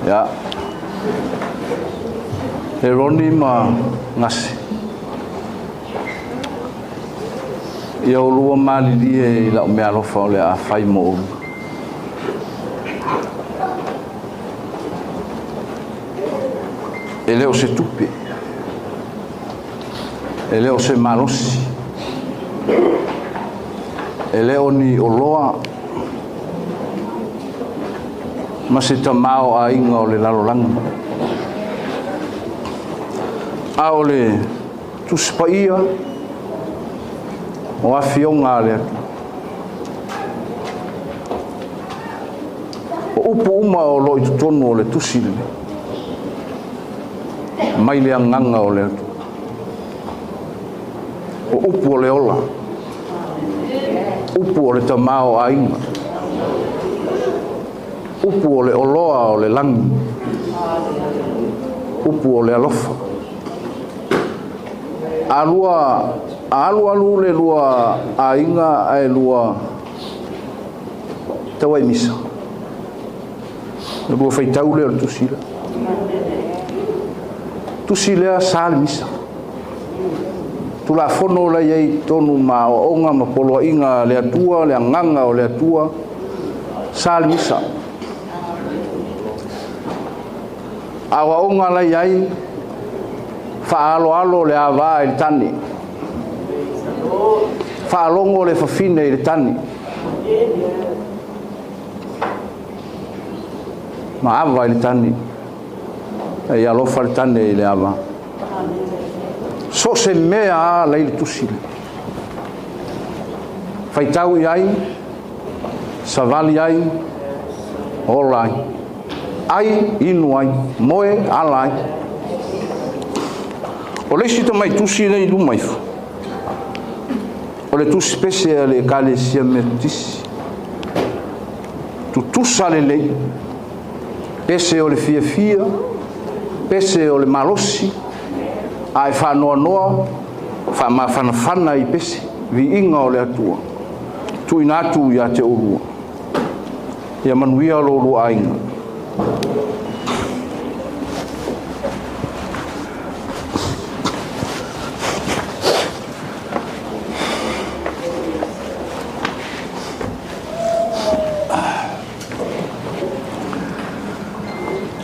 Ia. E Roni ma Gase. Ia oulua malilie i lau meaalofa o le a fai mo oulua. E le o se tupe. E le o se malosi. E le o ni oloa ma se tamaoaiga o le lalolagi. A o le Tusi Paia o Afioga a le Atua. O upu uma o lo o i totonu o le tusi lenei, mai le agaga o le Atua. O upu o le ola, upu o le tamaoaiga, upu o le oloa o le lagi, upu o le alofa. A lua a alualu le lua aiga ae lua tauai misa. Le lua faitau lea o le tusi lea. Tusi lea sa le misa. Tulafono la i ai i totonu ma aoaoga ma poloaiga a le Atua, le agaga o le Atua, sa le misa. Aoaoga la i ai, faaaloalo le ava i le tane, faalogo le fafine i le tane, ma ava i le tane, e alofa le tane i le ava. So se mea a la i le tusi le. Faitau i ai, savali ai, ola ai. Ai, inu ai, moe, ala ai. O le isi tamai tusi lea i luma ifo, o le tusi pese a le Ekalesia Metotisi. Tutusa lelei, pese o le fiafia, pese o le malosi, a e faanoanoa, faamafanafana i pese, viiga o le Atua, tuuina atu ia te oulua. Ia manuia lo oulua aiga.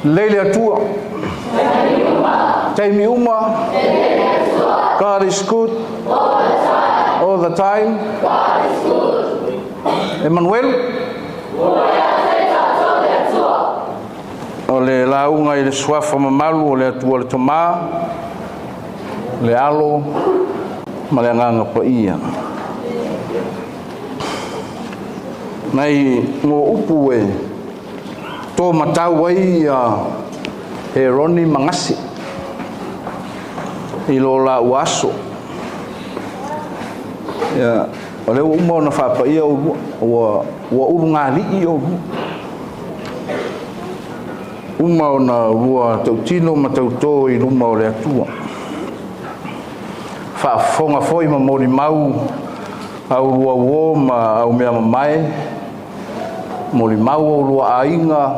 Lei le Atua. Taimi uma. God is good. All the time. Emmanuel. O le lauga i le suafa mamalu o le Atua le Tama, le Alo ma le Agaga Paia. Nai mo upu e tō matau ai ia Heroni ma Gase i lo laua aso. Ia, o lea ua uma ona faapaia oulua, ua ulugalii oulua. Uma ona lua tautino ma tautō i luma o le Atua. Faafofoga foi ma molimau au lua uō ma au mea mamae, molimau o lua aiga,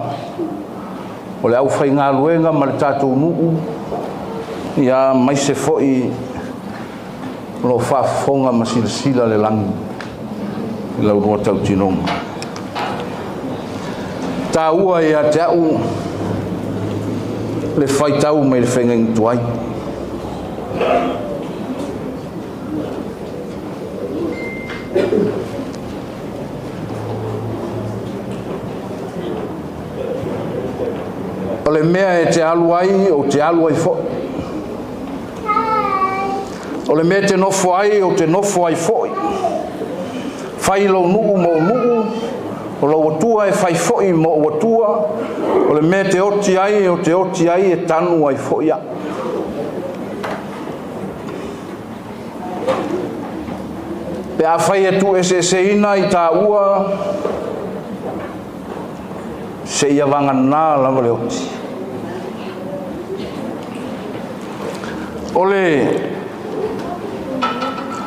o le aufaigaluega ma le tatou nuu, ia maise foi o lo o faafofoga ma silasila le lagi i lau lua tautinoga. Taua ia te au le faitau mai le feagaiga tuai. O le mea e te alu ai, ou te alu ai foi. O le mea e te nofo ai, ou te nofo ai foi. Fai lou nuu mo ou nuu, o lou atua e fai foi mo ou atua, o le mea e te oti ai, ou te oti ai, e tanu ai foi au. Pe afai e tuueseeseina i taua, seia vagana lava le oti. O le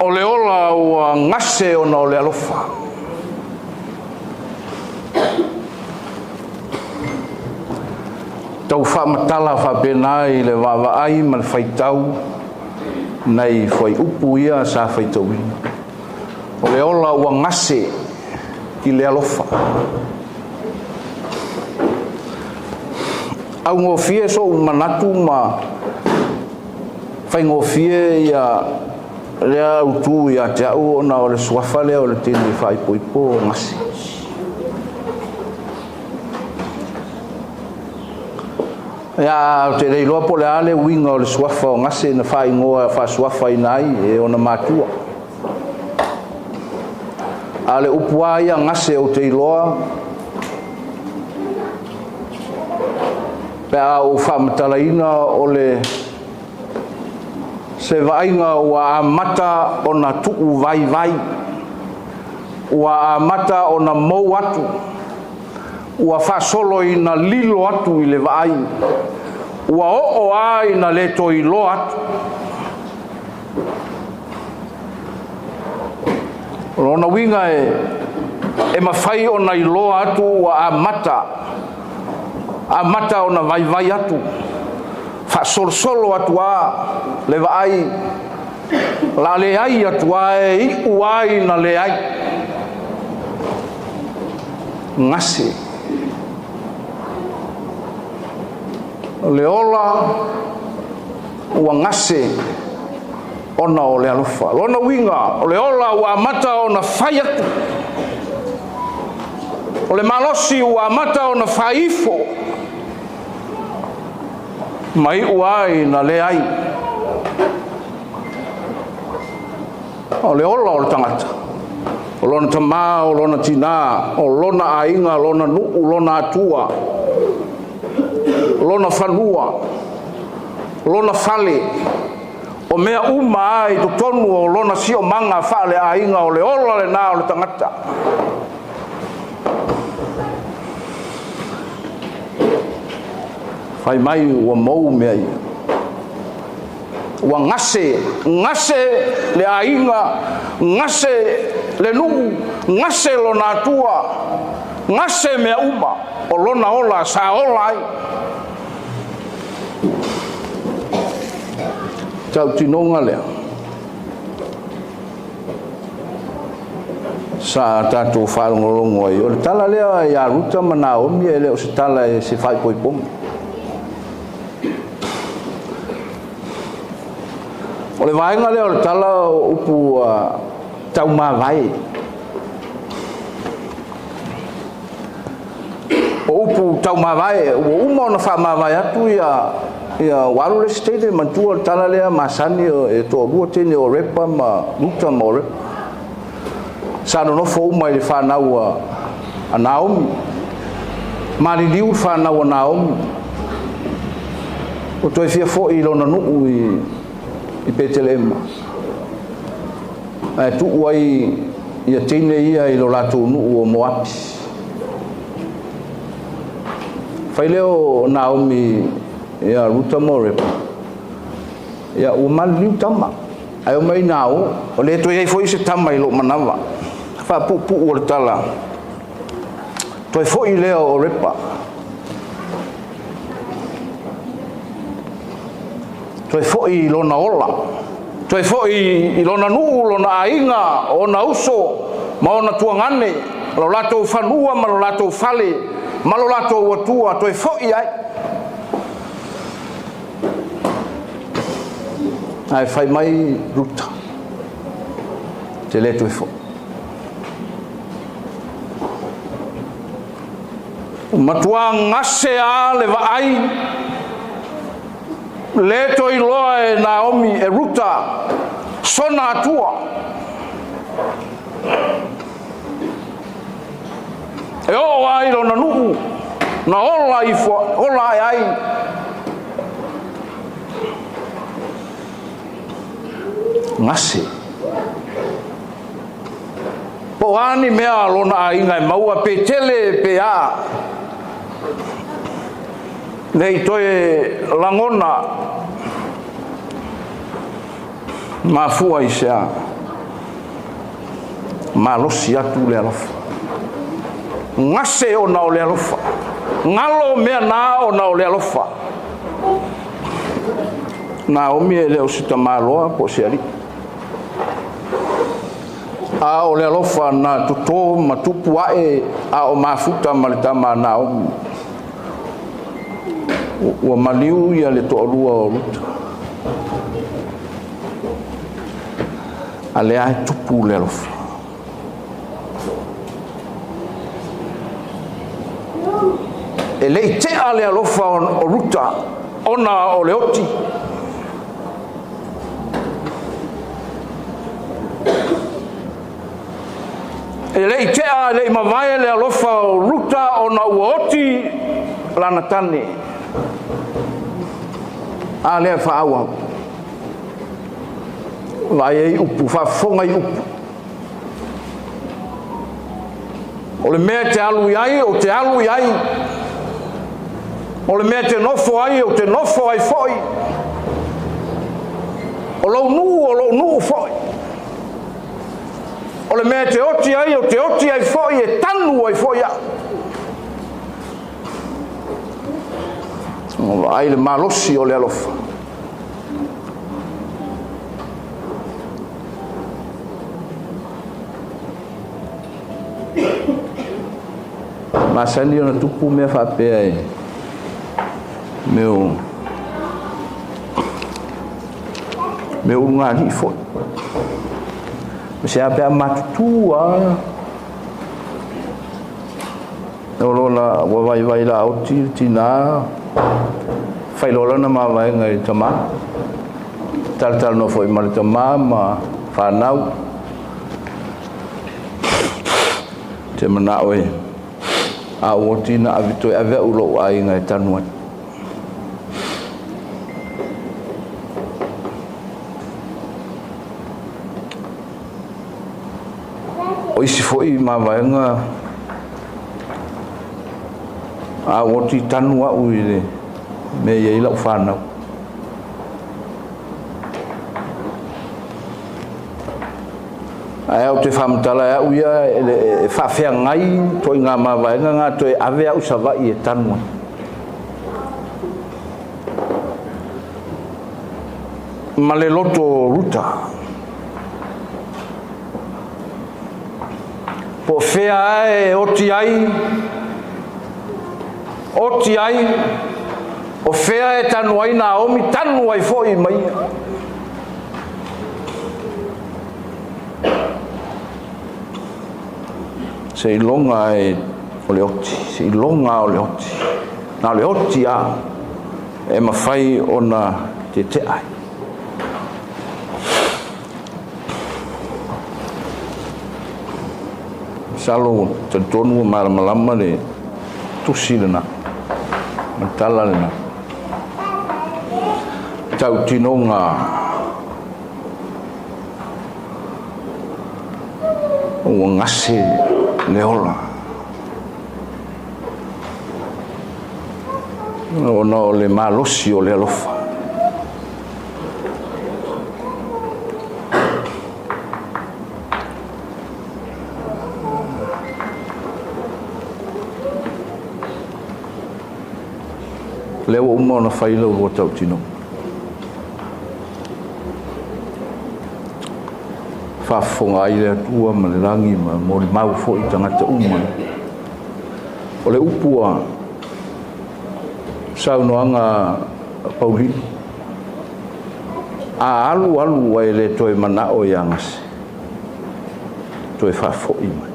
O le ola ua gase ona o le alofa. Tau faamatala faapena i le vaavaai ma le faitau nai fuaiupu ia sa faitauina. O le ola ua gase i le alofa. Augofie so'u manatu ma faigofie ia lea autu ia te au ona o le suafa lea o le teine faaipoipo o Gase. Ia, ou te le iloa po o le a le uiga o le suafa o Gase na faaigoa faasuafaina ai e ona matua. A o le upu lava ia gase ou te iloa pe a ou faamatalaina o le se vaaiga ua amata ona tuu vaivai, ua amata ona mou atu, ua faasolo ina lilo atu i le vaai, ua oo lava ina le toe iloa atu. O lona uiga e mafai ona iloa atu ua amata ona vaivai atu, faasolosolo atu lava le vaai, o le a leai atu lava, e iu lava ina leai. Gase. O le ola ua gase ona o le alofa. Lona uiga, o le ola ua amata ona fai atu. O le malosi ua amata ona fai ifo, ma iu lava ina leai. O le ola o le tagata, o lona tamā, o lona tinā, o lona aiga, lona nuu, lona atua, lona fanua, lona fale, o mea uma lava i totonu o lona siomaga faaleaiga, o le ola lena o le tagata. Fai mai ua mou mea ia. Ua gase, gase le aiga, gase le nuu, gase lona atua, gase mea uma o lona ola sa ola ai. Tautinoga lea sa tatou faalogologo ai. O le tala lea ia Ruta ma Naomi e le o se tala e se faaipoipoga. O le vaega lea o le tala o upu taumavae. O upu taumavae, ua uma ona faamavae atu ia ua alu le isi teine, manatua le tala lea masani e toalua teine o Repa ma Ruta ma o Repa. Sa nonofo uma i le fanau a Naomi. Maliliu le fanau a Naomi. O toe fia foi i lona nuu i Petelema. Ae tuu ai ia teine ia i lo latou nuu o Moapi. Fai lea o Naomi ia Ruta ma Repa. Ia ua maliliu tama. Ae omai nao, o le toe ai foi se tama i lou manava. Faapuupuu o le tala. Toe foi lea o Repa. Toe foi i lona ola. Toe foi i lona nuu, lona aiga, ona uso, ma ona tuagane, lo latou fanua ma lo latou fale, ma lo latou atua, toe foi ai. Ae fai mai Ruta, te le toe foi. Matua gase a le vaai, le toe iloa e Naomi e Ruta, sona atua. E oo ai lona nuu, na ola ifo, ola ai ai. Gase. Po o a ni mea lona aiga e maua pe tele pe a. Nei toe lagona mafua i se a. Malosi atu le alofa. Gase ona o le alofa. Galo mea na ona o le alofa. Naomi e le o se tamāloa po o se alii. A o le alofa na totō ma tupu ae a o mafuta ma le tama a Naomi. Ua maliu ia le toalua o Ruta. A lea e tupu le alofa. E le i tea le alofa o Ruta ona o le oti. E le i tea, e le i mavae le alofa o Ruta ona ua oti lana tane. A lea faaauau. Vaai ai upu, faafofoga i upu. O le mea e te alu i ai, ou te alu i ai. O le mea e te nofo ai, ou te nofo ai foi. O lou nuu, o lou nuu foi. O le mea e te oti ai, ou te oti ai foi, e tanu ai foi au. Vaai le malosi o le alofa. Masani ona tupu mea faapea e mea o ulugalii foi. Se a pe a matutu a o lola ua vaivai la oti le tinā failoa lana mavaega i le tamā. Talatalanoa foi ma le tamā ma whanau. Te manao e a o tina ave toe ave au lou aiga e tanu ai. O isi foi mavaega a o ti tanu au i le mea i ai lau whanau. Ae au te whamatala e au ia e whaawhea ngai toi ngā mavaega ngā toe ave au savai e tanu ai. Ma le loto Ruta. Po whea e oti ai, o whea e tanu ai Naomi, tanu ai foi mai. Se ilonga e o le oti, se ilonga o le oti. Nā le oti a e mawhai o na te te ai. Salo te tonu malamalama le tusi lena, matala lena. Tau tinonga ua ngase le ola. Ona o le malosi o le alofa. Lea ua uma ona fai lau lua tautino. Faafofoga ai le Atua ma le lagi ma molimau foi tagata uma. O le upu a saunoaga a Paulino. A alu alu ai le toe manao ia gase. Toe faafoi mai.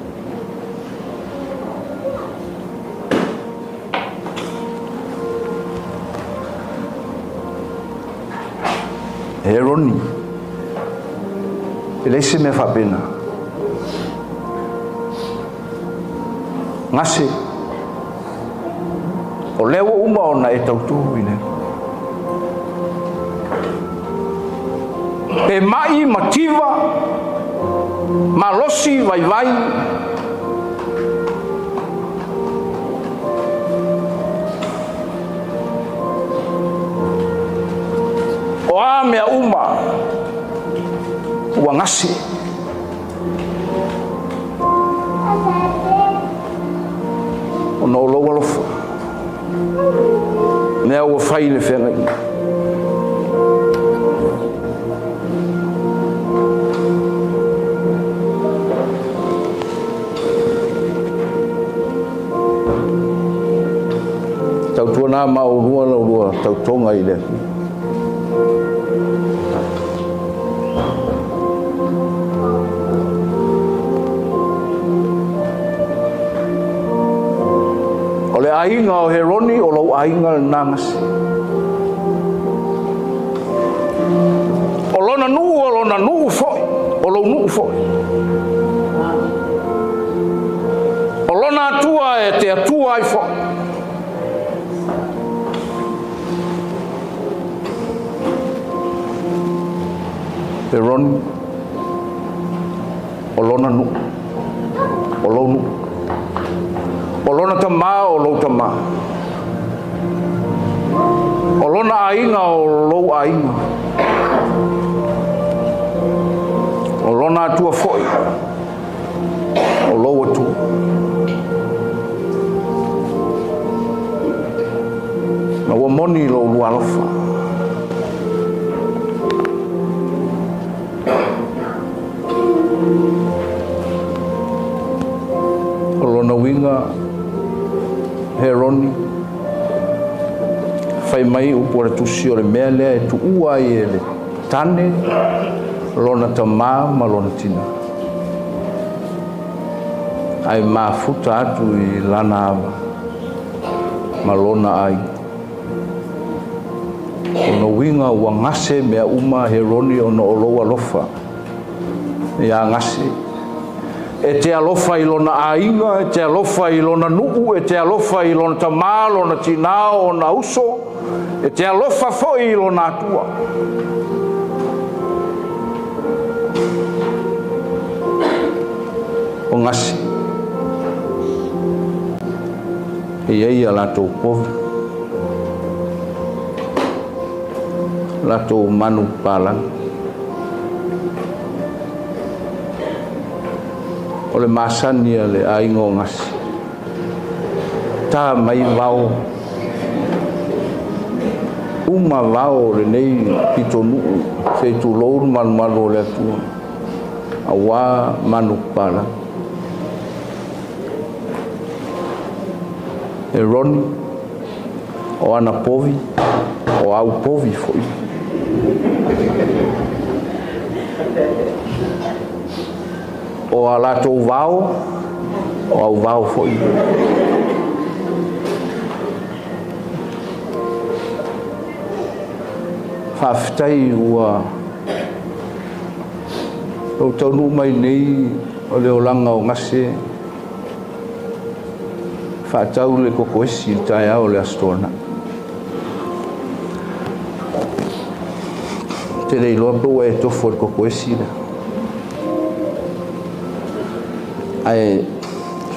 Heroni. E leai se mea faapena. Gase. O lea ua uma ona e tautū i le. Pe mai mativa, malosi vaivai. O a mea uma ua gase. Ona o lou alofa, mea ua fai i le feagaiga. Tautuana ma oulua la ulua tautoga i le Atua. O le aiga o Heroni o lou aiga lena gase. O lona nuu o lona nuu foi, o lou nuu foi. O lona Atua e te Atua ai foi. Heroni, o lona nuu, o lou nuu. O lona tamā o lou tamā. O lona aiga o lou aiga. O lona Atua foi, o lou Atua. Ma ua moni lo ulua alofa. O lona uiga Heroni, fai mai upu o le tusi o le mea lea e tuua ai e le tane lona tamā ma lona tina. Ae mafuta atu i lana ava ma lona aiga. O na uiga ua gase mea uma Heroni ona o lou alofa ia gase. E te alofa i lona aiga, e te alofa i lona nuu, e te alofa i lona tamā, lona tinā, ona uso, e te alofa foi i lona Atua. O gase. E iai a latou povi, latou manu palagi. O le masani a le aiga o gase. Tā mai vao, uma vao o lenei pitonuu, se tulou le malumalu o le Atua, auā manu palagi. E Roni, o ana povi, o au povi foi. O a latou vao, o au vao foi. Faafetai ua lou taunuu mai nei o le olaga o gase faatau le kokoesi i le taeao o le Aso Toonai. Te le iloa pe ua e tofo i le kokoesi lea. Ae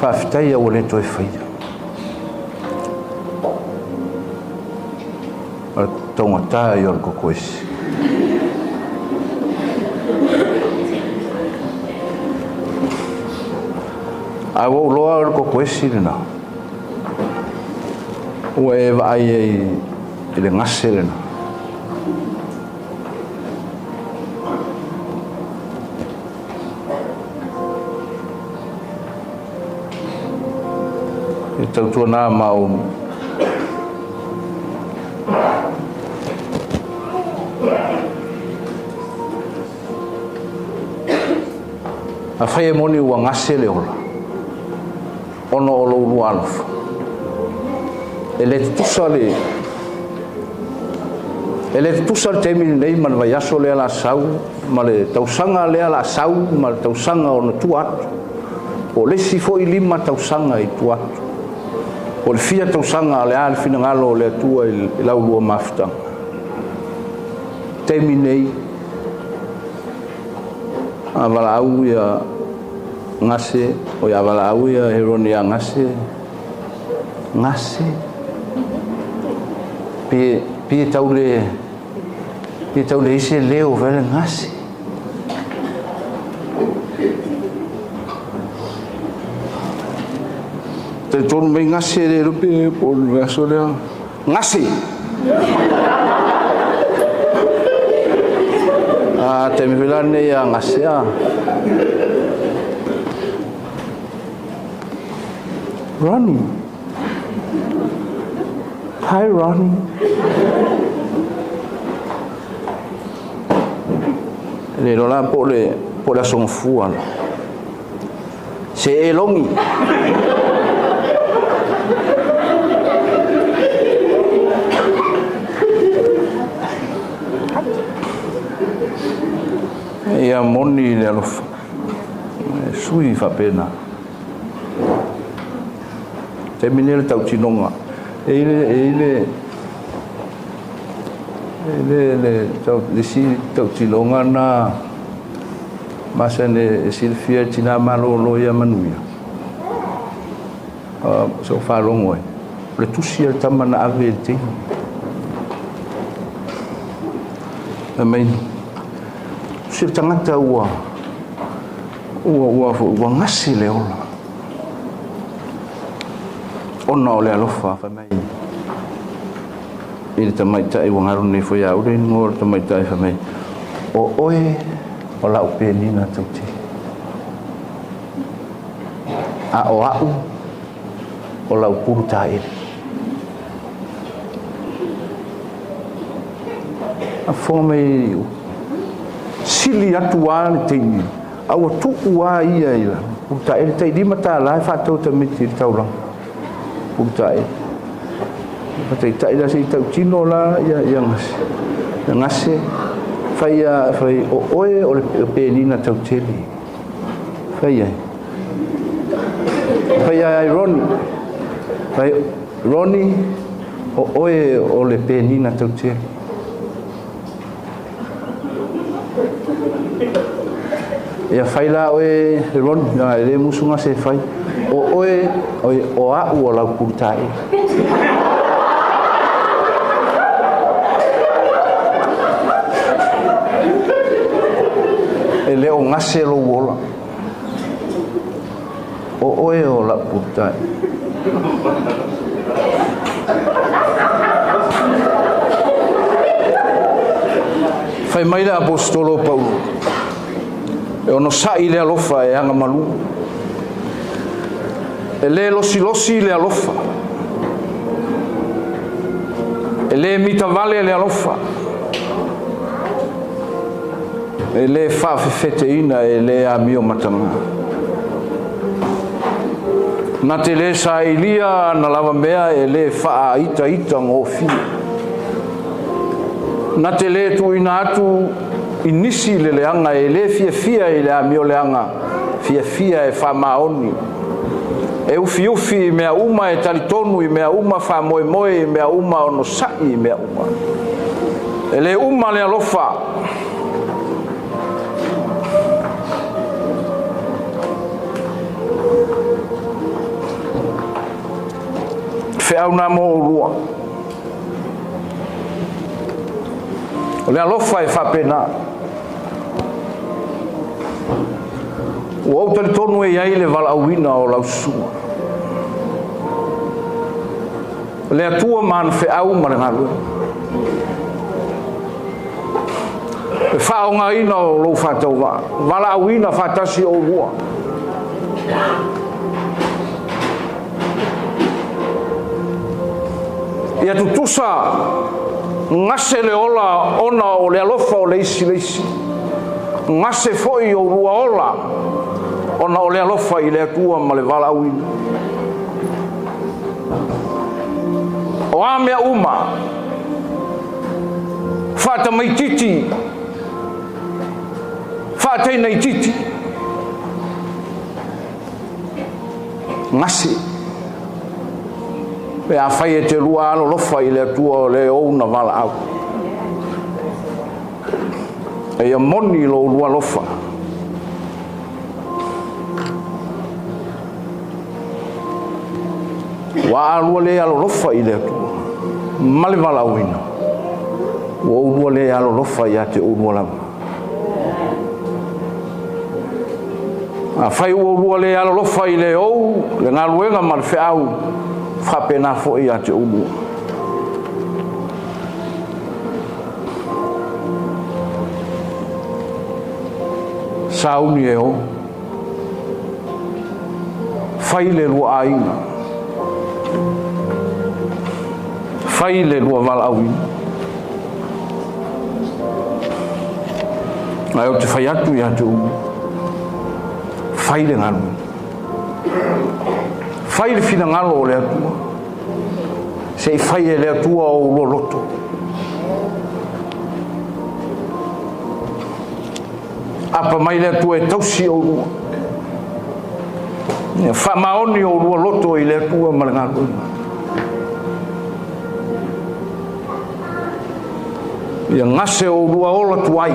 faafetai ua le toe faia. O le taugata ia o le kokoesi. Ae ua ou iloa o le kokoesi lena. Ua e vaai ai i le gase lena. E tautuana ma ou Afai e moni ua gase le ola, ona o lou lua alofa. E le tutusa le e le tutusa le taimi lenei ma le vaiaso lea la sau, ma le tausaga lea la sau, ma le tausaga ona tua atu. Po o le isi foi 5 tausaga i tua atu. Po o le fia tausaga o le a le finagalo o le Atua i lau lua mafutaga. Taimi nei, a valaau ia gase, o ia valaau ia Heroni ia gase, gase, pie tau le, pie tau le ise leo vele gase. Talitonu mai gase le iloa pe po o le vaiaso lea. Gase! A taimi foi la lenei a gase a. Ronnie. Hi Ronnie. E le iloa la po o le po o le aso gafua la. Se e logi. Ia moni le alofa. E sui faapena. Taimi nei o le tautinoga. E i le e i le e le le tau le isi tautinoga na masani e silafia e tina malolo ia manuia. Sa ou faalogo ai, o le tusi a le tama na ave i le teine. Fai mai, tusi a le tagata ua ua ua ua gase le ola ona o le alofa. Fai mai i le tamaitai ua galo nei foi ia au le igoa o le tamaitai, fai mai, o oe o lau penina tautele, a o au o lau pulu taele. A fofoga mai, sili atu lava le teine, a ua tuu lava ia i lalo pulu taele, tai $5 e faatau e tamaiti i le taulaga pulu taele. Faataitai la se i tautino la ia ia gase. Ia gase fai a fai o oe o le penina tautele. Fai ai. Fai ai Ronnie. Fai Ronnie o oe o le penina tautele. Ia fai la oe Ronnie, e le musu gase e fai. O oe o au o lau pulu taele. E le o gase lou ola. O oe o lau pulu taele. Fai mai le Aposetolo o Paulo, e onosai le alofa e agamalu. E le losilosi le alofa. E le mitavale le alofa. E le faafefeteina, e le amio mataga. Na te le sailia na lava mea, e le faaitaita gofie. Na te le tuuina atu i nisi le leaga, e le fiafia i le amio leaga, fiafia e faamaoni. E ufiufi i mea uma, e talitonu i mea uma, faamoemoe i mea uma, onosai i mea uma. E le uma le alofa. Feau na mo oulua. O le alofa e faapena. Ua ou talitonu e i ai le valaauina o lau susuga. O le Atua ma ana feau ma le galuega. Le faaaogaina o lou faatauvaa, valaauina faatasi oulua. Ia tutusa gase le ola ona o le alofa o le isi le isi. Gase foi oulua ola ona o le alofa i le Atua ma le valaauina. O a mea uma, faatamaititi, faatainaititi, gase. Pe afai e te lua alolofa i le Atua o le ou na valaau. Eia moni lo ulua alofa. Ua alua le alolofa i le Atua ma le valaauina. Ua oulua le alolofa ia te oulua lava. Afai ua oulua le alolofa i le ou le galuega ma le feau, faapena foi ia te oulua. Sauni e o, fai le lua aiga, fai le lua valaauina. Ae ou te fai atu ia te oulua, fai le galuega, fai le finagalo o le Atua, se i fai e le Atua o oulua loto. Apa mai le Atua e tausi oulua, ia faamaoni oulua loto i le Atua ma le galuega. Ia gase oulua ola tuai,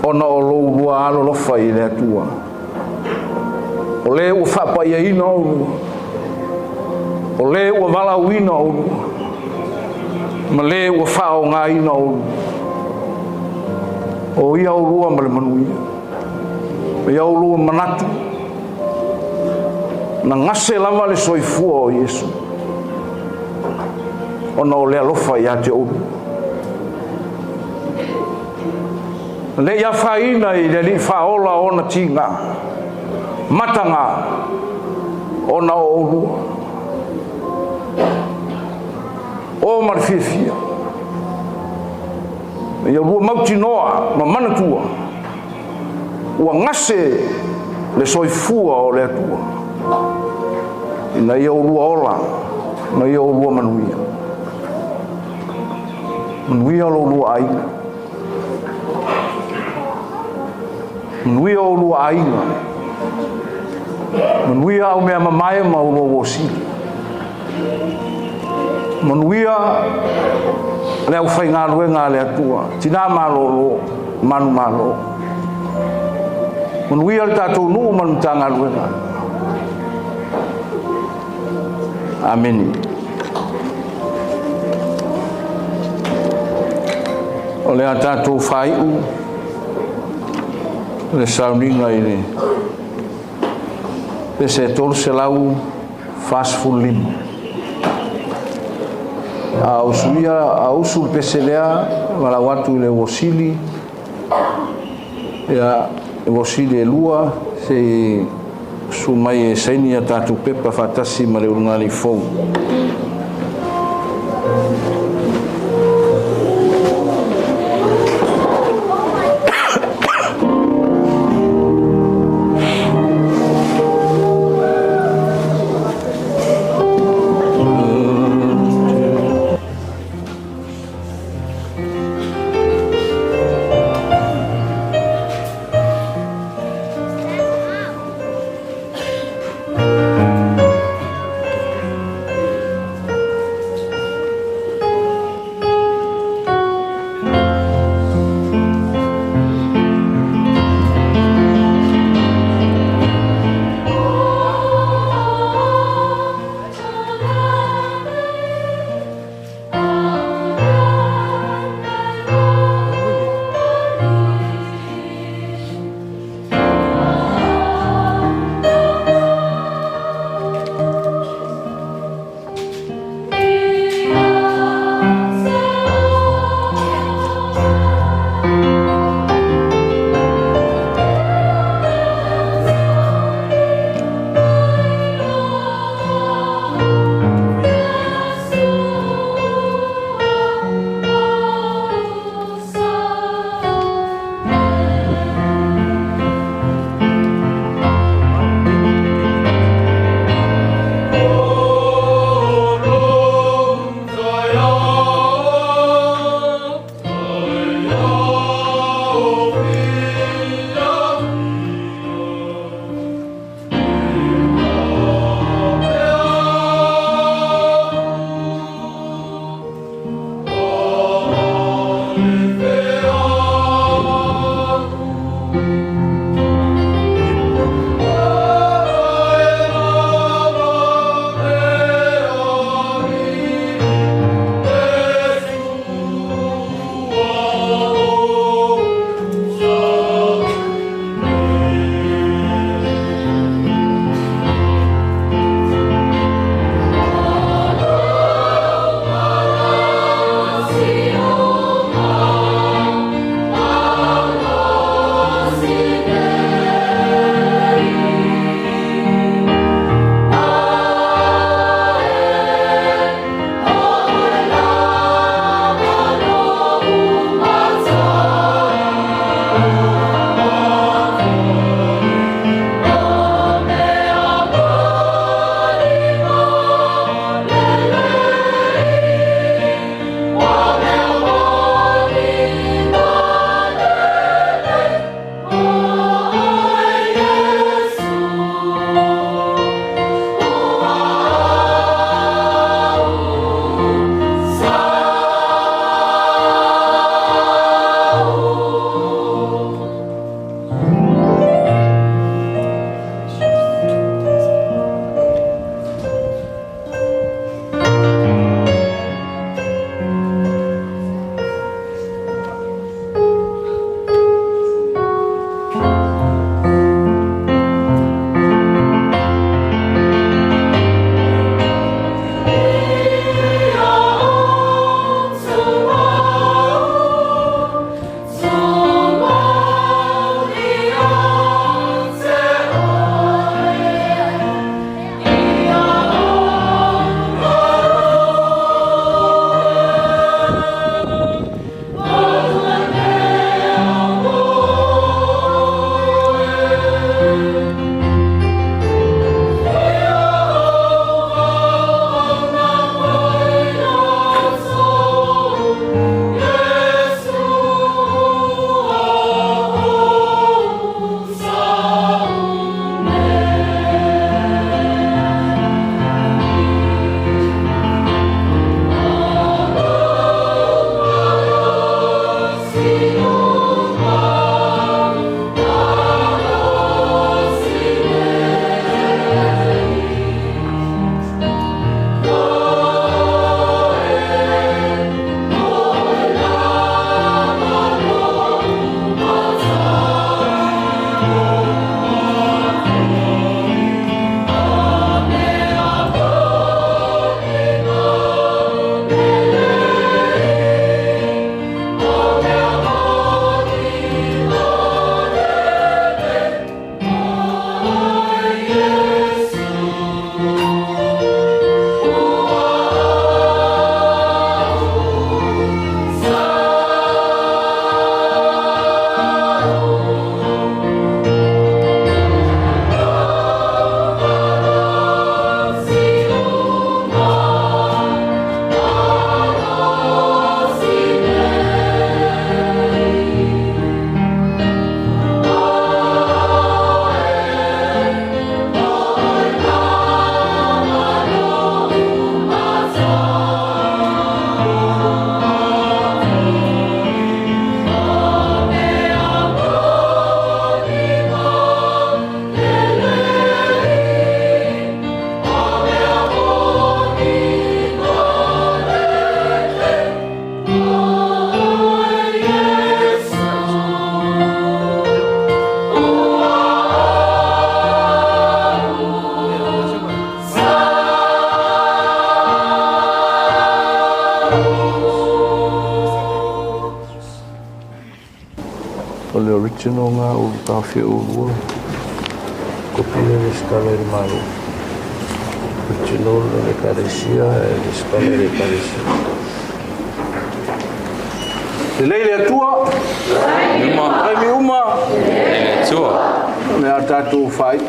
ona o lo oulua alolofa i le Atua. O le ua faapaiaina oulua, o le ua valaauina oulua, ma le ua faaaogaina oulua. O ia oulua ma le manuia, o ia oulua manatu, na gase lava le soifua o Iesu, ona o le alofa ia te oulua. Le i afaina i le Alii Faaola ona tiga, mataga, ona o oulua. O ma le fiafia, ia oulua mautinoa ma manatua, ua gase le soifua o le Atua, ina ia oulua ola, ma ia oulua manuia. Manuia lo oulua aiga, manuia oulua aiga, manuia au mea mamae ma oulua uosili, manuia le aufaigaluega a le Atua, tina malolo, manu malo, manuia le tatou nuu ma le Matagaluega. Amene. O le a tatou faaiu le sauniga i le pese 345. A usuia, a usu le pese lea, valaau atu i le uosili, ia, uosili e lua, se i su mai e saini a tatou pepa faatasi ma le ulugalii fou. faatinoga ua taofia ulua kopi le resitala i le Malo. Faatino le Ekalesia e resitala i le Ekalesia. Lelei le Atua. Uma. Taimi uma. Lelei le Atua. O le a tatou fai.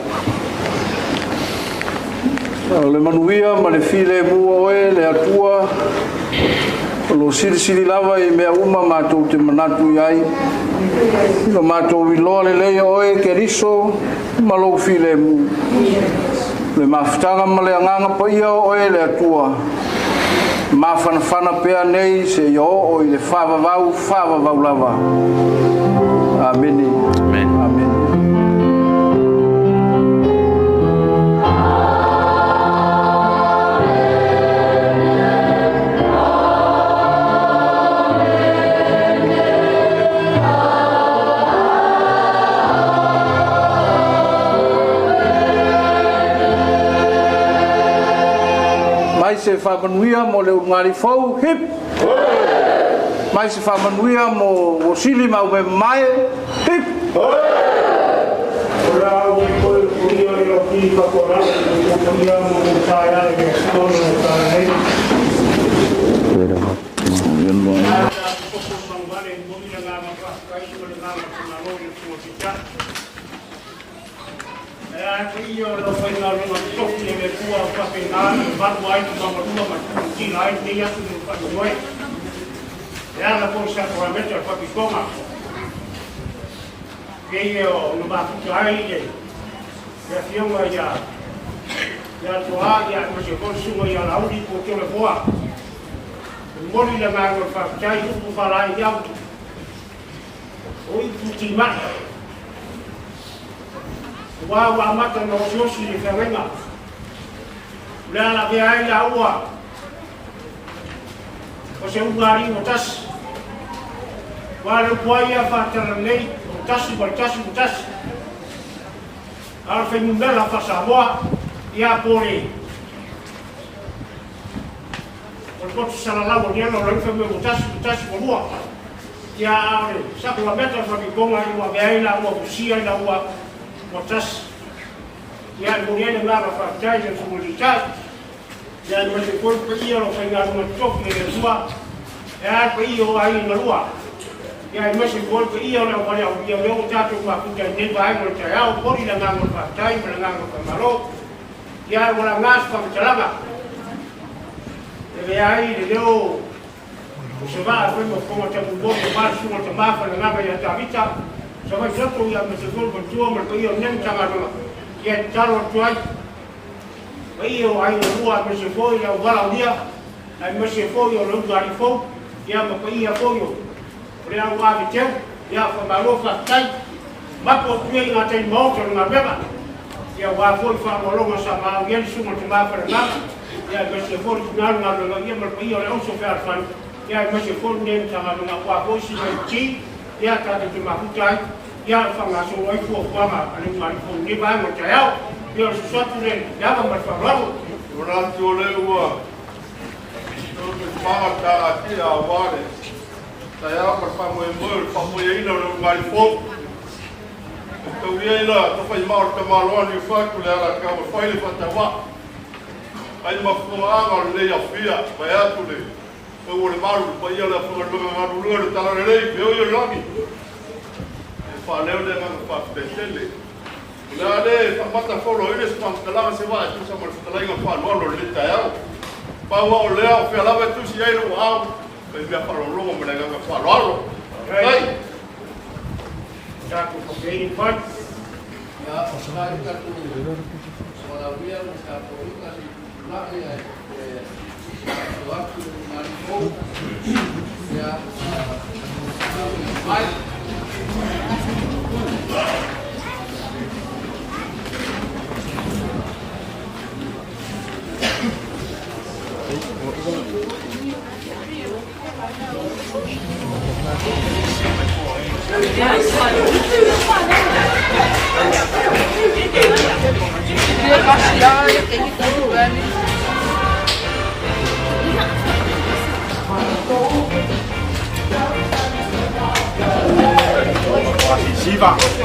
O le manuia ma le filemu o oe le Atua, o lo silisili lava i mea uma matou te manatu i ai. Ina matou iloa lelei o oe Keriso ma lou filemu. Le mafutaga ma le agaga paia o oe le Atua, mafanafana pea nei seia oo i le faavavau faavavau lava. Amene. Amen. Amene. Mai se faamanuia mo le ulugalii fou, hip! Mai se faamanuia mo Uosili ma Aumemae, hip! O la au i koe kuia i o ki ka kora, o kuia mo mo tae ale ke sono o tae nei. E ala po sa korameta o papitonga. Kei o no mafuta ai le ia fionga ia ia toa ia mo se konsunga ia lauli po te le foa. Moli le ngā o whakatau upu whalai iau. O i puti mai. Wa wa mata no osiosi i wharenga. Le ala vea ai la ua. O se ungari o tasi. Wa le upua ia whātara nei o tasi wa tasi o tasi. Ala whenumela whasamoa ia pore. O le kotu salalau o niana o lau whamue o tasi o tasi o lua. Ia aore, sako la meta whakikonga i ua vea i la ua kusia i la ua o tasi. Ia i muri ai le ngara whakatai le fungalitai. Ia i mate koi pa ia lo whainga runga toki e le tua. E ai pa ia o ai nga lua. Ia i mate koi pa ia o le wale au ia leo tātou maputa i nei vaenga o le tai au. Pori la nganga o whakatai ma la nganga o whamalo. Ia i wala ngās whakatalanga. E vea ai le leo o se vaa koe mo konga tapu mo te maa sunga te maa whana nganga ia tāvita. Sa vai soto ia me te koi matua ma le paia o neng tangaloa. Ia te talo atu ai. Paia o ai o lua me se foi ia o wala unia. Ai me se foi o le ungari fou. Ia ma paia foi o. O le au ave teu. Ia whamalo whakatai. Mapo atu ai ngā tei maota o ngā mema. Ia wā foi whaamaloga sa maa au iali sunga te maa whana nganga. Ia me se foi ngalu ngalu ia ma le paia o le auso whea Ia me se foi neng tangaloa wā foi si mai ti. Ia tātou te mahuta ai. Ia whanga so ai fua fuanga a le ungari fou ni vaenga o te ao. Ia o susatu le lava ma le faaaloalo. O ratu o le ua o te maga tāti a ware. Tai ao ma whamue moe o le whamue ina o le ungari fou. O tau ia ila to whai mao te maloa ni whatu le ala ka o whai le whatawa. Ai ma fuanga anga o le lei awhia, mai atu le. Tau o le maru, pa ia le awhanga lunga ngaru lunga le tala le lei, pe o ia langi. E whaleo le nganga whapetele. O le ale, whamata wholo ile se whantalanga se waa tusa ma le whatalaiga whaaloalo le tai ao. Paua o lea o whia lava e tusi ai lo au, pe mea whalolongo ma le nganga whaaloalo. Ai! Tātou whakaini whai. Ia, o se vai tātou walawia ma tātou ika si tula'i ai e tātou atu i ngā fou. Ia, mai. 9.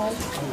Thank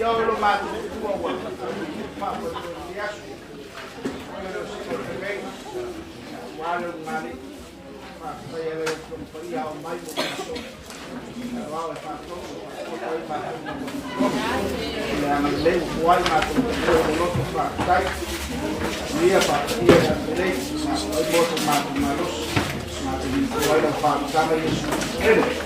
ia o lo matutua ua faamoemoe i aso. O le losina o le feagaiga, aua le ulugalii. Faafetai e le Afioga Paia ao mai mo aso. Aoao e faatonu e faapoto ai matou ma totonu. O le agalelei ua foai matou ma o loto faafetai. Ia faapaia le agalelei, ai mo to matou malosi. Matou lipo ai lau faautaga Iesu. Amen.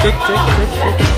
Check, check, check, check.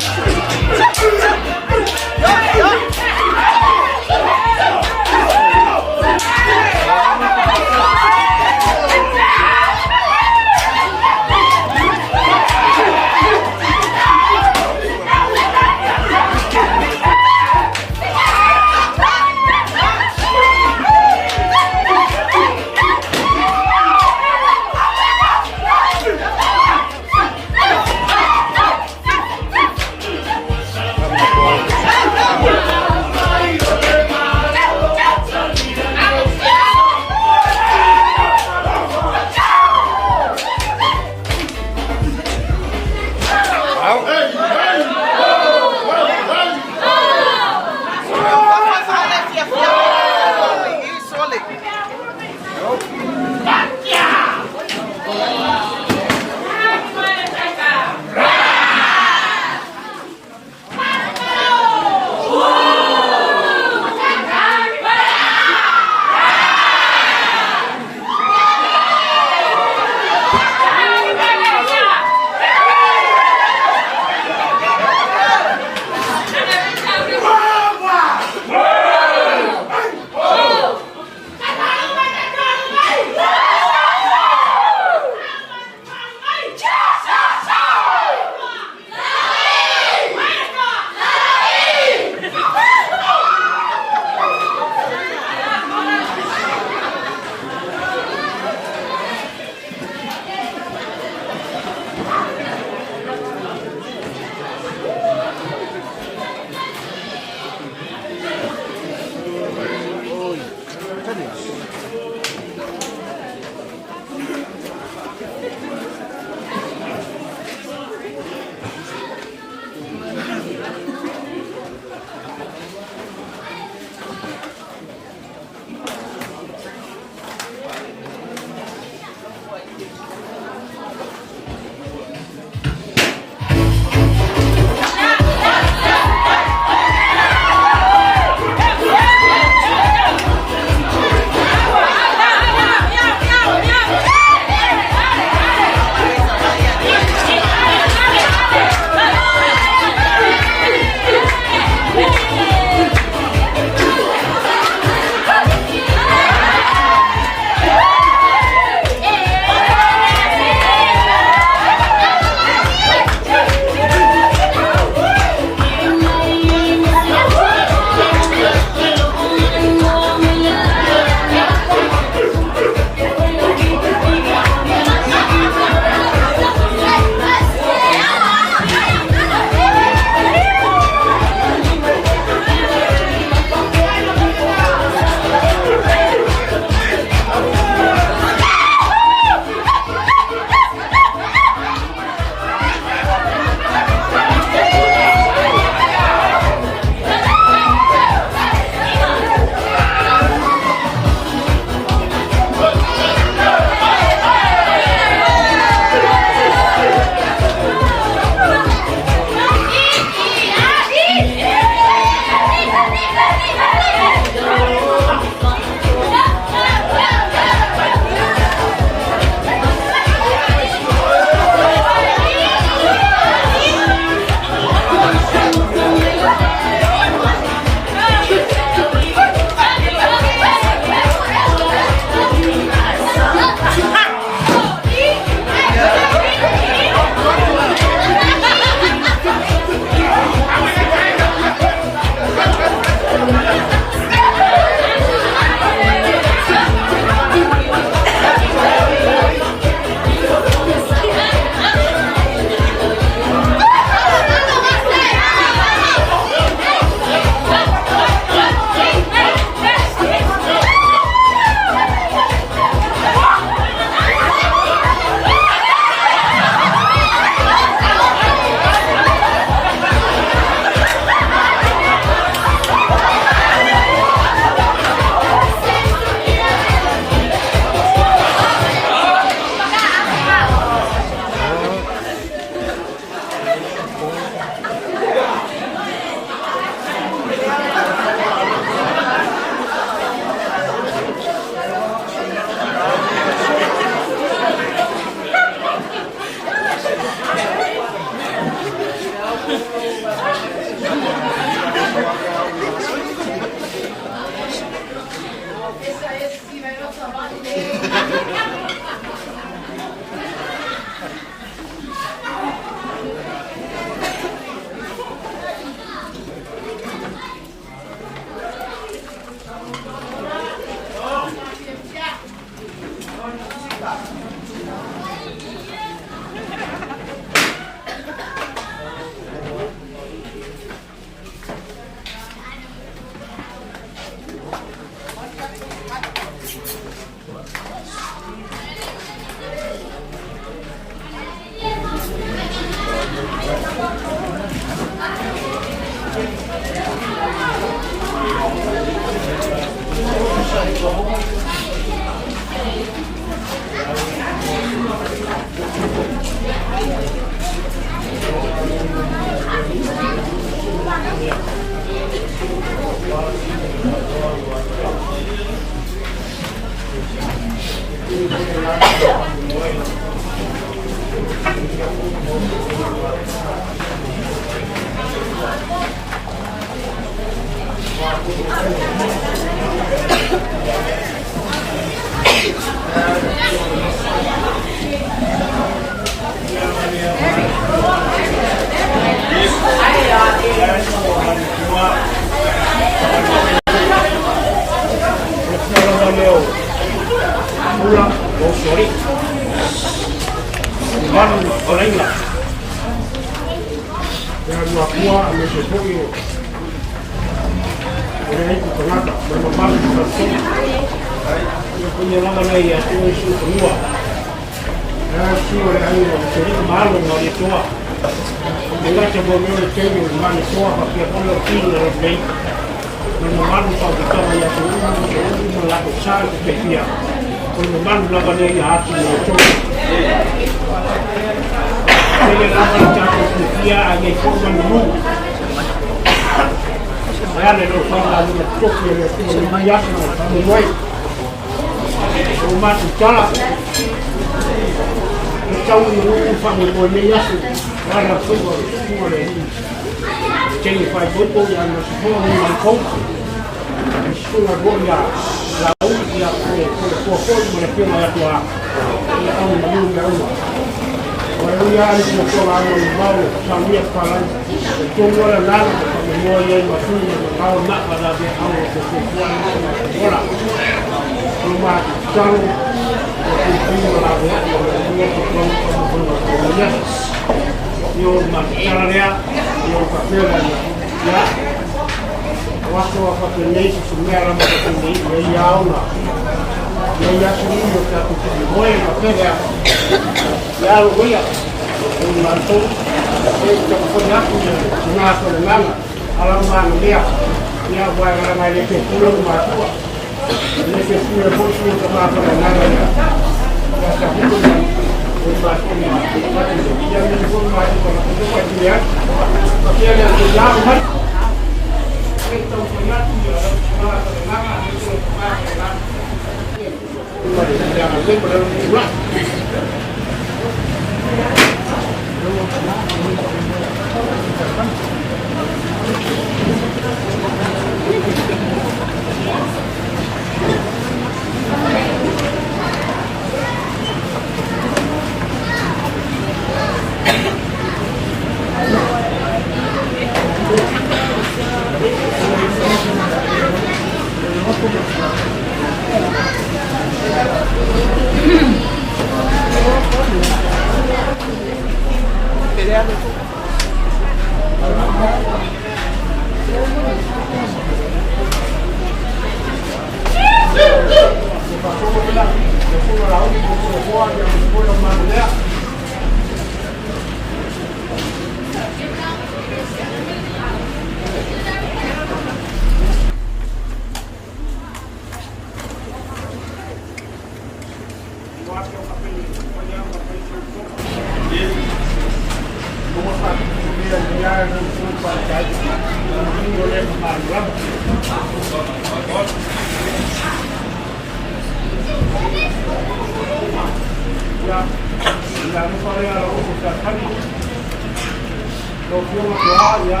Lau Afioga Toa, ia,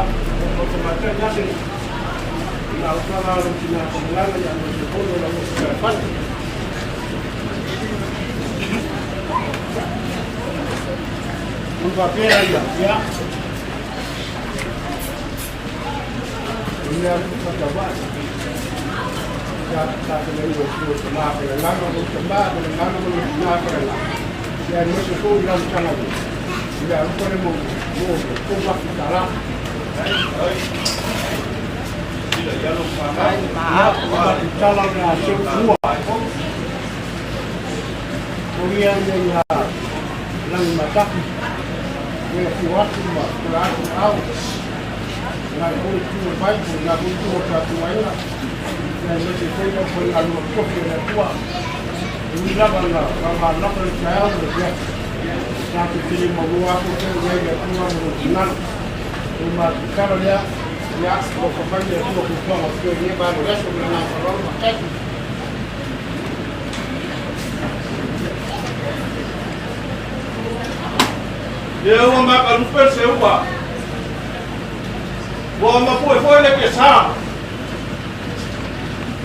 o tamaitai ase i la utaga a lou tina Tamalala, ia aemaise foi o lau Uso Ona faapea ia, ia, o le mea faatauvaa, sa tapena i lou tama Falelaga, lou tama Falelaga ma lou tina Falelaga, ia aemaise foi i lau Matagaluega, i le alufa le mo $3,000. Ia, tala o le a seu fua. O ia ia ia langi mataki, ia fio atu ma kula atu au. Ngai foi tu e mai, ko ngā foi tu o tātou aiga. Ia aemaise foi lau foi alua tofi o le Atua. E ui lava na whamanaka le taeao le ia. Tātou tele maua aku te o ia ia Atua mo lo tinana. O ma tala lea, ia, o ka mai le Atua kutuanga o te ia ba lo leso mo ngā wharau ma kai. Ia ua makalupe se ua. Ua mapue foi le ke sa.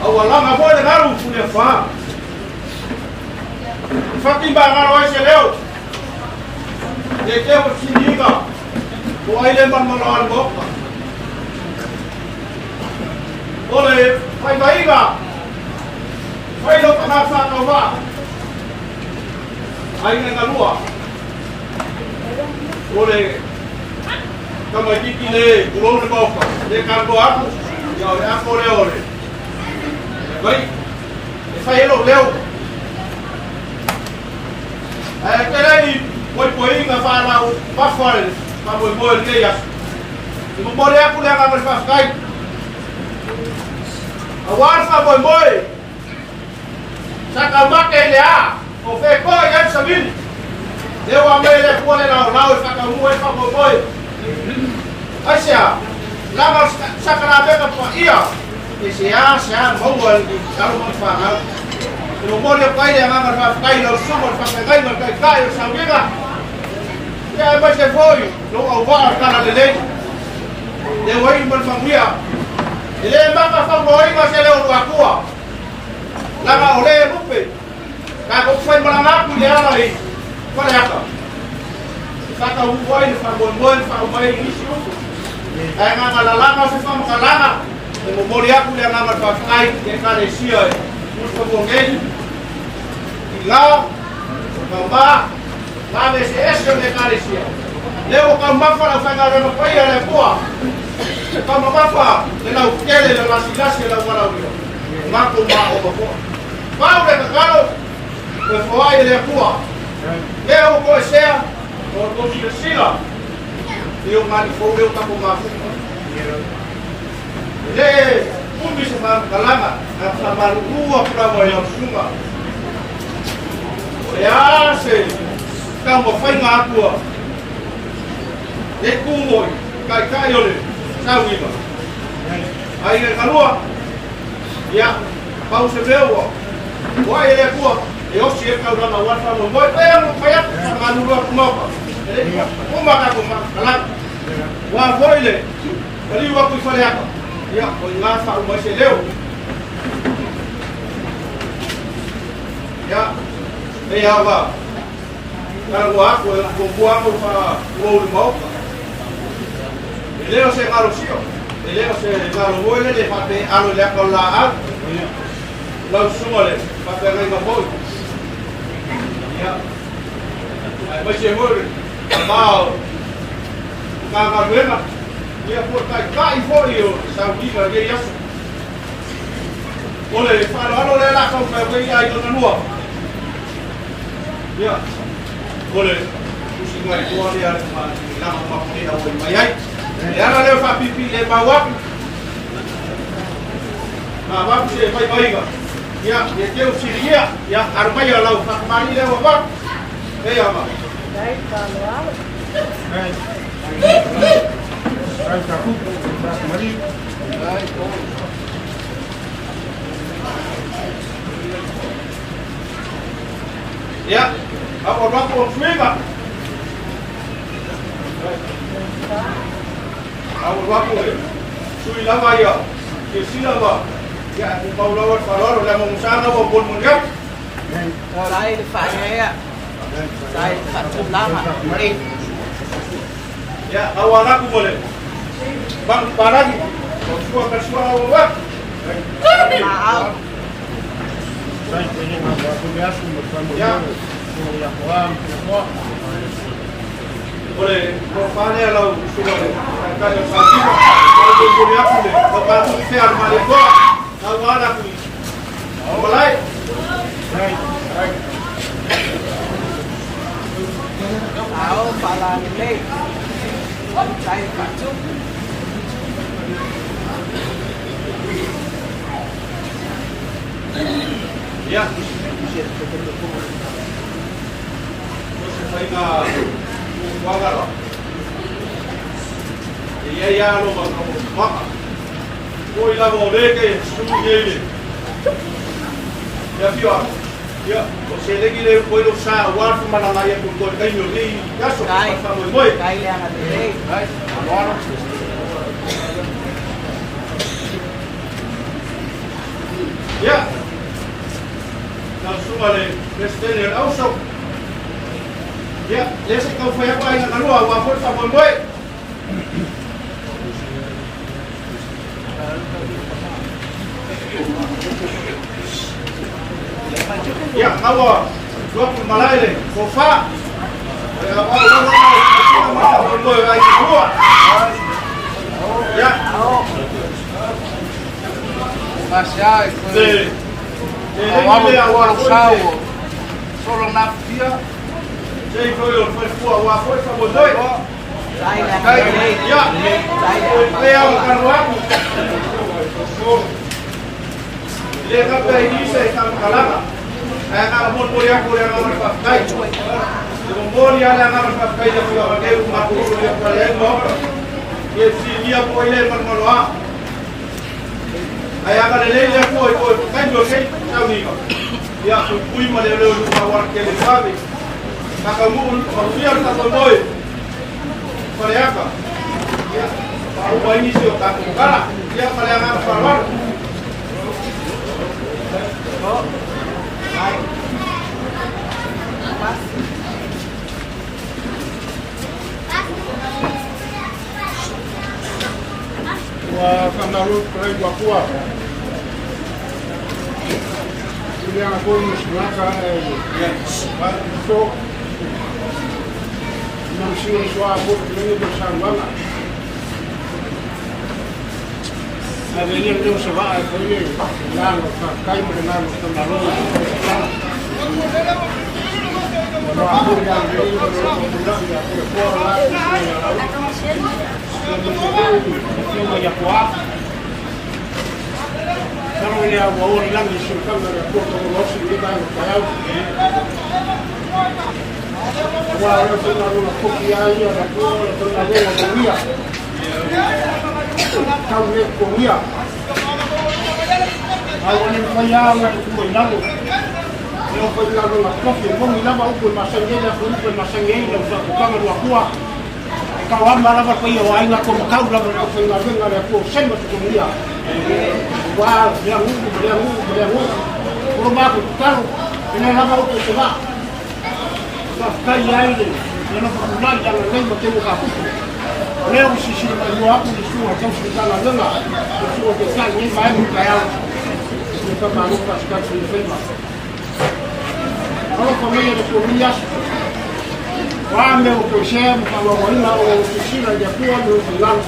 Au alanga foi le galu fu le fa. Fati ba ngalo ai se leo. Le ke o siniga. O ai le malmalo al moka. O le fai vaiga. Fai lo ka fa ka wa. Ai ngai ngalua. O le tamaititi le tulou le maoka le kaloa aku ia o le ako lea o le vai e fai ai lou leo ae tele i poipoiga faalau mafa le faamoemoe lenei aso e momoli aku le agaga le faafetai auā le faamoemoe sa taumate i le a o fekoa i ai le savili lea ua me le Atua le laolao e faataunuu ai le faamoemoe aisea lava sakalameka paia e se a maua i alo ma le fanau e momoli aku ai le agaga le faafetai lau susuga le faafeagaiga le taitai o le sauliga ia aemaise foi lou auvaa le tala lelei le ua iu ma le manuia e lē maka fauloaiga se leo luatua laga o lē lupe tatou fai malaga atu i le ala i Faleata e faataunuu ai le faamoemoe le faauma ai nisi upu ae agaga lalaga se faamatalaga e momoli aku le agaga le faafetai i Ekalesia e Mulifanua nei i la mamā ma eseese o le Ekalesia lea ua taumafa lau faigaluega paia le Atua taumamafa le lautele le lasilasi e lau valaaulia matou maoga foa pau le tatalo toe foai e le Atua lea ua toesea o tou silasila i o malifou lea o tatou mafuta e lē umi se faamatalaga na faamalulu atu lava i lau susuga o le a se taumafaiga atua le tu moi taitai o le sauiga ai le kalua ia pau se mea ua ua ai e le Atua e osi e taulaga ua le faamoemoe pea mo fai atu faamalulu atu maoka e le uma tatou matalala ua foi le paliu atu i Faleata ia o i gā faauma ai se leo ia e ava talanoa aku e muamua aku faatulou le maoka e lē o se galosio e lē o se galo moi le le faape alo i le aka o laau lau susuga le faafeagaiga foi ia aemaise foi tamā o Matagaluega ia po taitai foi o sauliga lenei aso o le faaaloalo lea la taumafai ai ai lona lua ia o le tusiga i toa lea le laga mapo lea ua mai ai le ala lea faapipi le mau atu ma vapu se faivaiga ia ia teu siligia ia alo mai lau faakamali'i lea ua vapu e ama. Ai taku, mari. Ia au o atu o suiga. Au atu e sui lava ia silasila ma ia e pau lava le faaaloalo le amamusaga ua molimoli atu. Sai le faaeaea, sai le faatulaga. Ia, au alaku ma le magu palagi, o sua ka sua au atu. Maau. O le tofa lea lau susuga le taitai o le Faatino, lau molimoli atu le lau patu i fea le Malietoa, lau alaku i malae. Ao faalalelei. Sai le faatupu. Ia, o se faiga fuafuaga la. E i ai lava lo maka. Oi lava o le ke sui nei le. Ia fio atu. Ia, o se legi le ko lo sa wa fu mana ia ko ko kai no nei aso fa mo moi. Kai le agalelei. Ai, alo. Ia. Lau susuga le Presidente o le Auso. Ia, lea se i taumafai atu aiga galua aua foi le faamoemoe. Ia, na ua tuu atu i malae le tofa. O le aoao lava lena o le ma le faamoemoe o aiga galua. Ia. Le Aualo ua lou o solo nafutia. Sei foi o le falefua aua foi le faamoemoe. Ia, o lea o kanu aku. I le faapea i nisi e faamatalaga, ae na ona molimoli atu o le agaga o le faafetai. E momoli lava le agaga o le faafetai i le afioaga nei ua matou usu i le ai maota. Ia fesiligia foi le malumaluā. Ae agalelei le Atua i toe taimi o lenei sauniga. Ia puipui ma leoleo i luga auala tele vave. Faataunuu manuia le faamoemoe Faleata. Ia, faauma ai nisi o tatou tala. Ia, ma le agaga faaaloalo. Ua faamalo atu i le Atua i le aga foi mo Sinaka e so mausio le soa foi le mo saunoaga. Ae velia le leo se vaa e fai le agaga o faafetai ma le agaga o faamalo i le tatalo. Ua foi le agalelei ma le alofa ia Toleafoa la le susuga ia Laauli. Afioga ia Toa. Masalo e le auaoa i lagi i siufaga le Atua Taumalaosi i lenei vaega o taeao. Aua o le aufaigaluega tofi lava ia a le Atua o le aufaigaluega manuia. Tau le totogia. A ua le mafai lava ona tutu i lalo. Le aufaigaluega tofi e moni lava upu e masani ai le atunuu e masani ai lau faatutaga luatua. E tauama lava le paia o aiga Tomatau lava le aufaigaluega a le Atua o Sema Totogia. Aua lea nuu ma lea nuu ma lea nuu. O lo matou tatalo, e le lava uta i se vaa. Faafetai ai le alofa tulai i agalelei ma teu o faatupu. O lea ua silasila mai mua atu le susuga tausi Matagaluega, le susuga Taitai i lenei vaega o taeao. Le faamalo faafetai i le faiva. Alofa mai e le Atua i lenei aso. O a mea ua toesea ma faanoanoaina ona ua silasila i le Atua ma lou finagalo.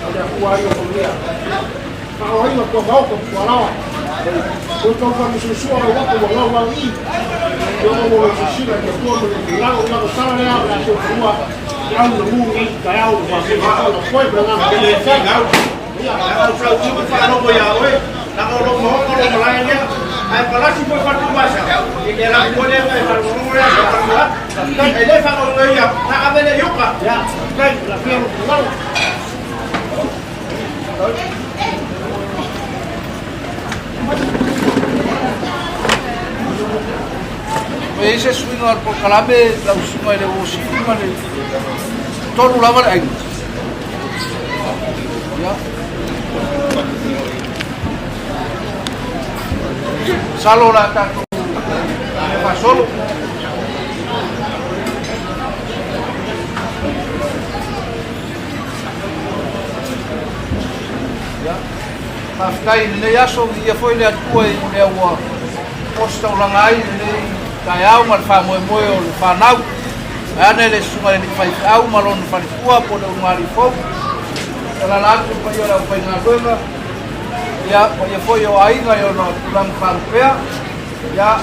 O le Atua ai o manuia. Faaoaina tua maota ma tualaoa. Ua tau faamusumusua lau ata ua gau au i. Ia ona ua silasila i le Atua ma lou finagalo. Ina matala lea o le a soifua i au na mu nei i taeao ua faapena foi ma le agaga. Leaga o sau tiute faalogo ia oe, leaga o lou maota o lou malae lea. Ae palasi foi Fatumasa, i le laʻu foi lea e faalogologo lea sa talanoa atu. E le faalogo ia, na ave lea i uka. Ia, faafetai, lafia lou finagalo. E i ai se suiga o le polokalame lau susuga i le uo sili ma le tolu lava le aiga. Masalo o le a tatou faasolo. Ia, faafetai i lenei aso, viia foi le Atua i mea ua ositaulaga ai lenei taeao ma le faamoemoe o le fanau. Vaeane le susuga i le alii faifeau ma lona faletua po o le ulugalii fou. Alaala atu le paia o le aufaigaluega, ia, paia foi o aiga i ona tulaga faalupea. Ia,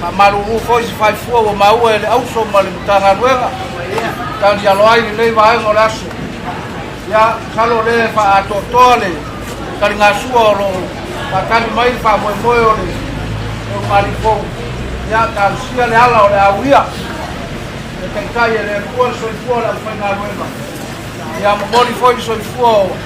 faamalulu foi se faifua ua maua e le auso ma le Matagaluega, talialo ai lenei vaega o le aso. Ia, masalo o lea e faaatoatoa le taligasua o lo o faatali mai le faamoemoe o le ulugalii fou. Ia, talosia le ala o le a uia e taitai e le Atua le soifua o le aufaigaluega. Ia, momoli foi le soifua o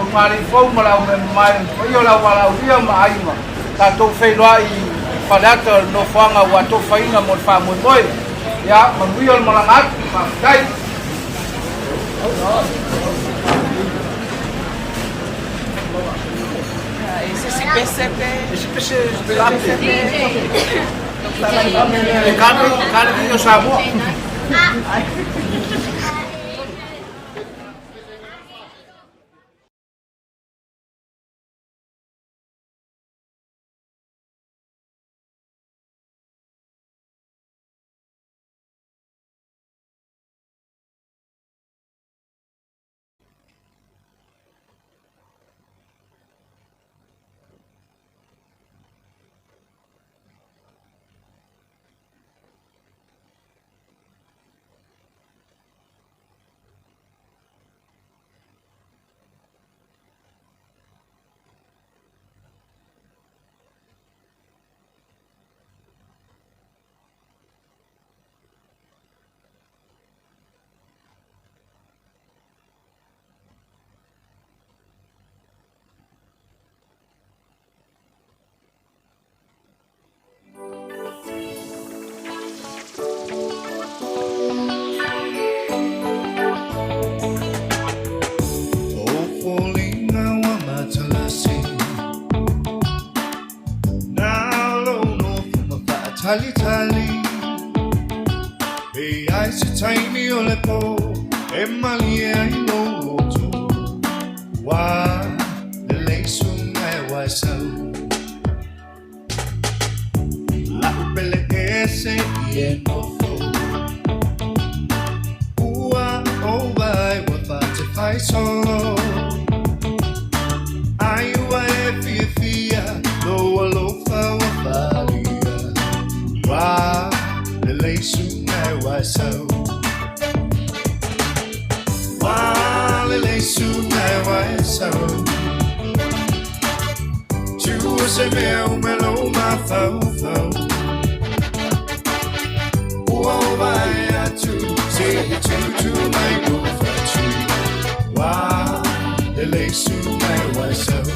ulugalii fou ma le aumea mamae, paia o le aualaaulia ma aiga. Tatou feiloai i Faleata o le nofoaga ua atofaina mo le faamoemoe. Ia, manuia le malaga atu. Faafetai. Se pese pe. Se pese pe. Le kane o Samoa. Talitali E ai se taimi o le pō E malie ai lou loto Ua lelei suga e uaesau La'u pele ese i e nofo Ua ou vaai ua faatefaisolo Ai ua e fiafia lou alofa ua faaalia Ua lelei suga e uaesau Ua lelei suga e uaesau Tua se mea ume lou mafaufau Ua ou vaai atu se i tutu mai lou fatu Ua lelei suga e uaesau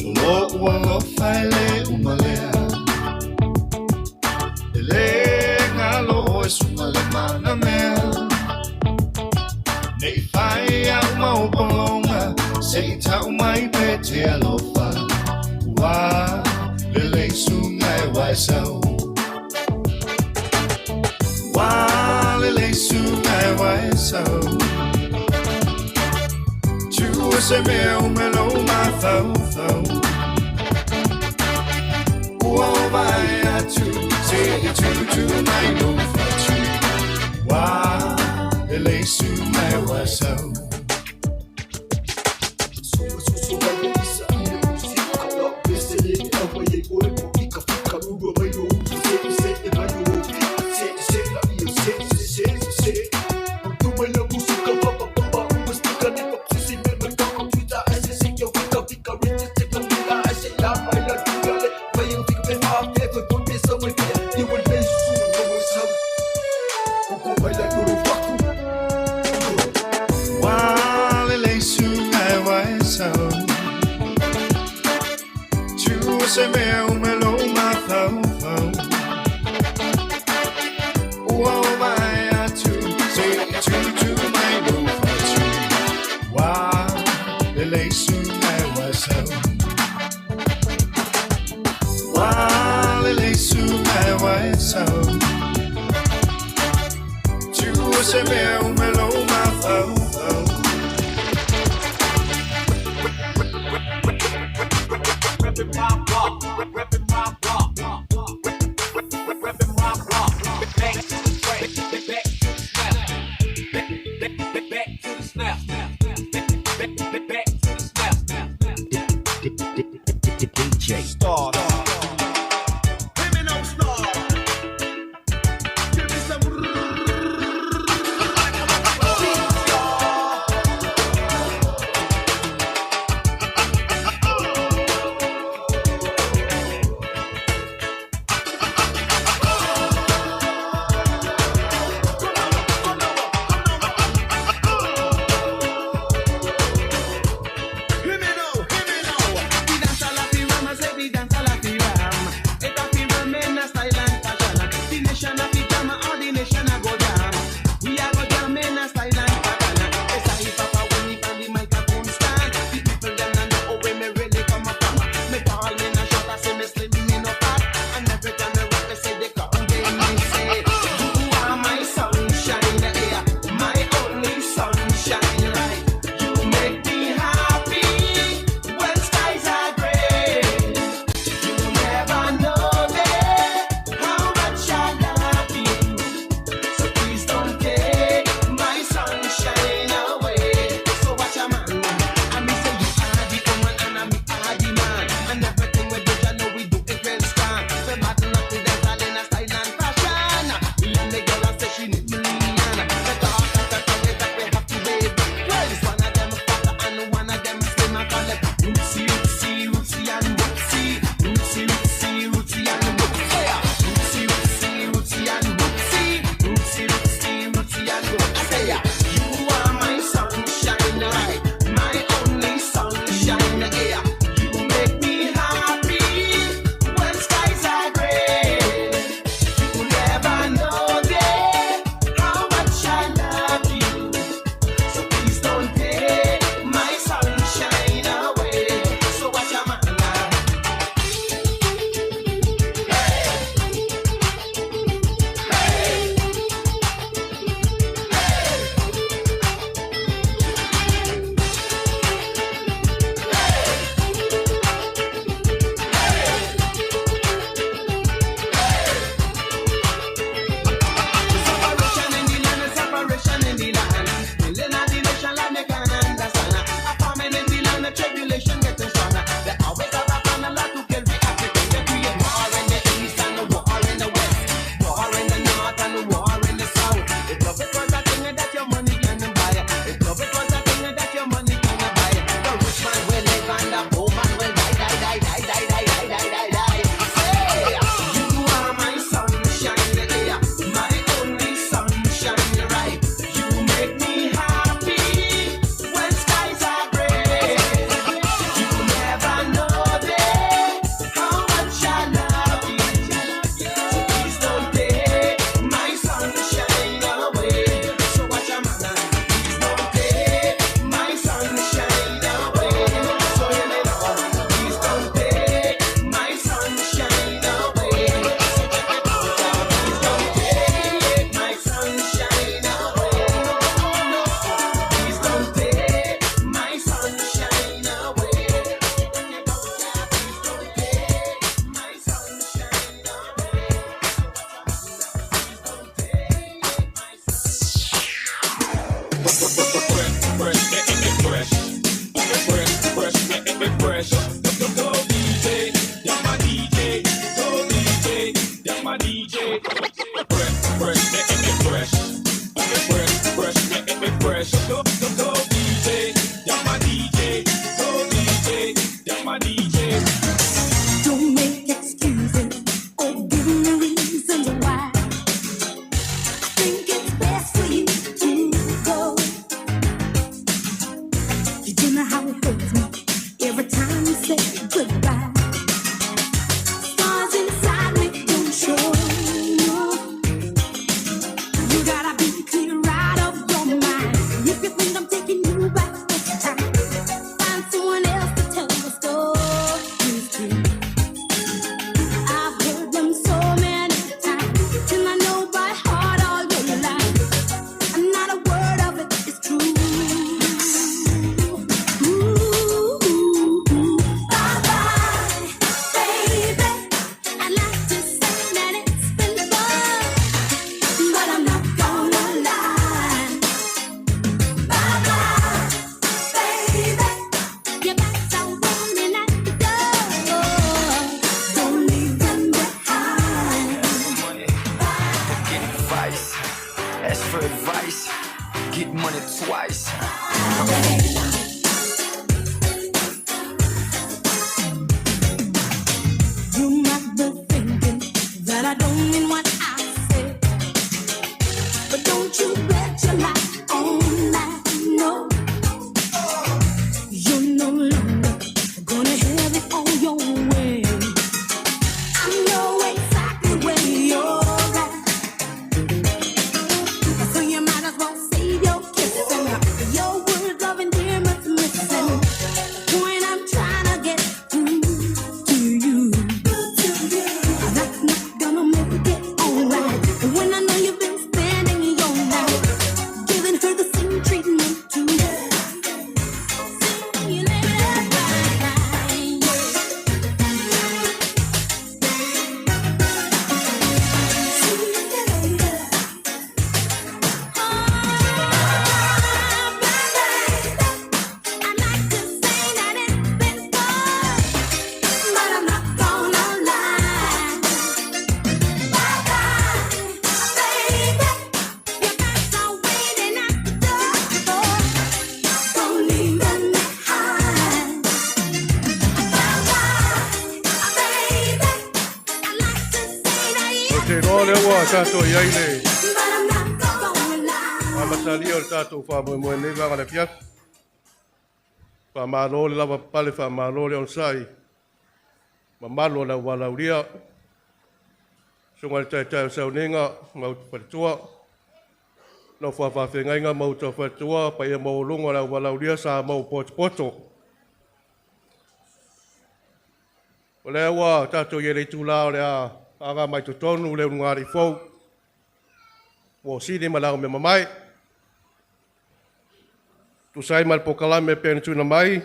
O lo'u alofa e lē uma lea E lē galo ʻoe suga le manamea Nei fai a'u mau pologa Se'i ta'u mai pe te alofa Ua lelei suga e uaesau Ua lelei suga e uaesau Tua se mea ume lou mafaufau Ua ou vaai atu se'i tutu mai lou fatu Ua lelei suga e uaesau Ua lelei suga e uaesau Tua se mea ume lou mafaufau Ua ou vaai atu se'i tutu mai lou fatu Ua lelei suga e uaesau. se mea umelo mafaufau. Reppin' my block, reppin' my block, reppin' my block. Back to the track, back to the snap, back to the snap, back to the snap. DJ Star. Hear me now, hear me now. The dance a la fi ram, I say the dance a la fi ram. It a fi ram in a style and fashion. The nation a fi jam, all the nation a go jam. We a go jam in a style and fashion. It's a hip hop when we find the microphone stand. The people them nah know where me really come from. Me tall, me no short, I say me slim, me no fat. And every time me rap, me say they come they me say, you are my sunshine, yeah, my only sunshine, right? You make me happy when skies are gray. You never know me how much I love you. So please don't take my sunshine away. So watch a man. I me say you are the woman and I me are the man. And everything we do, you know we do it real strong. We battle up to dance all in a style and fashion. Me and the girl I say she need million. The talk and the talk is that we have to wave. Well, one of them fatter and one of them slim. I call it Rootsy, Rootsy, Rootsy and Whoopsie. Rootsy, Rootsy, Rootsy and Whoopsie. Rootsy, Rootsy, Rootsy and Whoopsie. Rootsy, Rootsy, Rootsy and Whoopsie. I say, yeah, you are my sunshine, right? My only sunshine, yeah. You make me happy when skies are gray. You never know, dear, how much I love you. So please don't take my sunshine away. So watch your man now. Separation in the land, separation in the land. Killing of the nation like they can't understand. A famine in the land, a tribulation getting stronger. They always have a plan, a lot to kill the Africans. They create war in the east and the war in the west, war in the north and the war in the south. If love it was a thing that your money can buy, if love it was a thing that your money can buy, the rich man will live and the poor man will die, die, die, die, die, die, die, die, die, die. Say, you are my sunshine, yeah, my only sunshine, right? You make me happy when skies are gray. You never know, dear, how much I love you. So please don't take my sunshine away. So watch your man, please don't take my sunshine away. So hear me now, please don't take my sunshine away. So check it out, please don't take my sunshine away. Oh no, please don't take my sunshine away. Check it out, please don't take my sunshine away. Don't make excuses or give me reasons why. I think it's best for you to go. You do know how it hurts me every time you say goodbye. Stars inside me don't show. No. You gotta be clear out of your mind. If you think I'm taking Get money twice. You might be thinking that I don't mean what I say, but don't you bet your life on that. No, you're no longer gonna have it all your way. I know exactly where you're at, so you might as well save your kissing. Your words of endearment's missing. The point I'm trying to get through to you. That's not gonna make it alright. When I know you've been spending your night giving her the same treatment too. See you later, bye. See you later. I'd like to say that it's been fun, but I'm not gonna lie. Bye bye, baby. Your bags are waiting at the door. Don't leave them behind. Bye bye, baby. I'd like to say that O te roa lea ua tatou i ai le but I'm not gonna lie. amatalia o le tatou faamoemoe nei vaega le afiafi. Faamalo le lava papale, faamalo le onosai, mamalu o le auvalaulia, susuga i le taitai o sauniga ma utu faletua, nofo a faafeagaiga ma utu a faletua, paia maualuga o le auvalaulia sa mau potopoto. O lea ua tatou i ai le itulā o le a aga mai totonu le ulugalii fou, ua sili ma le ao mea mamae. Tusa ai ma le polokalame e pei ona tuuina mai,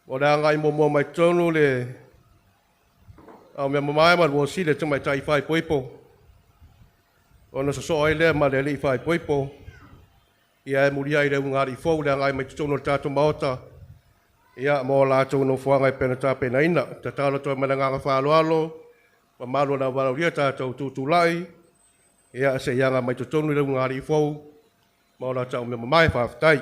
o le agai muamua mai totonu le ao mea mamae ma le ua sili e tamaitai faaipoipo, ona sosoo ai lea ma le alii faaipoipo, ia e muliai le ulugalii fou le agai mai totonu o le tatou Maota, ia mo latou nofoaga e pei ona tapenaina. Tatalo atu ai ma le agaga faaaloalo, mamalu o le auvalaulia tatou tutulai, ia se i aga mai totonu le ulugalii fou, ma o latou mea mamae, faafetai.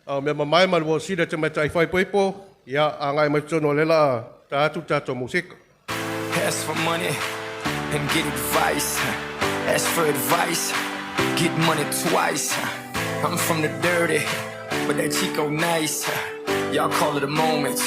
Ao mea mamae ma le ua sili e tamaitai faaipoipo, ia agai mai totonu o lea la ta atu tatou musika. Ask for money and get advice. Ask for advice, get money twice. I'm from the dirty, but that Chico nice. Y'all call it a moment,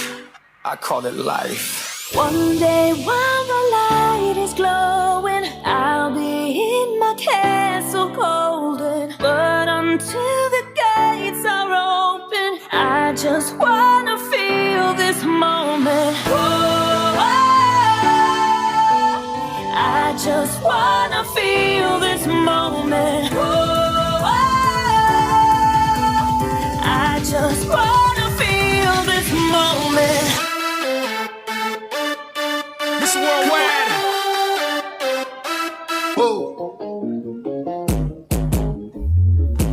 I call it life. One day while the light is glowing, I'll be in my castle golden. But until the gates are open, I just wanna feel this moment. Whoa, I just wanna feel this moment. Whoa, I just wanna feel this moment. This worldwide.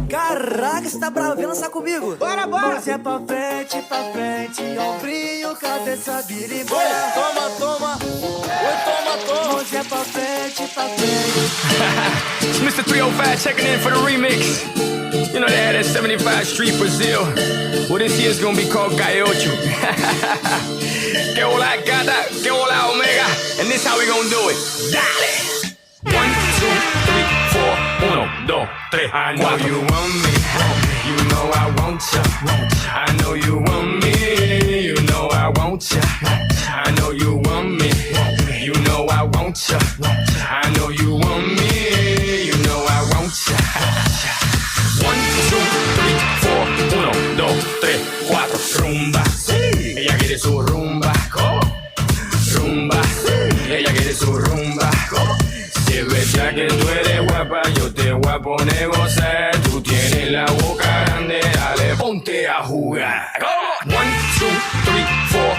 Caraca, você tá bravo, vem lançar comigo. Bora, bora. Mãozinha pra frente, ombrinho, cabeça, birimbau. Oi, toma, toma. Oi, toma, toma. Mãozinha pra frente, pra frente. It's Mr. 305 checking in for the remix. You know they had that 75 Street Brazil. Well, this year's gonna be called Caiocho. Que hola gata, que hola omega. And this how we gonna do it. Dale! 1, 2, 3, 4, uno, dos, tres, I know you want me. You know I want ya. I know you want me. You know I want ya. I know you want me. You know I want ya. I know you want me. You know I want ya. One, two, three, four. Uno, dos, tres, cuatro. Rumba. Ella quiere su rumba. Rumba. Ella quiere su rumba. Si es verdad que tú eres guapa, yo te voy a poner a gozar. Tú tienes la boca grande, dale, ponte a jugar. One, two, three, four.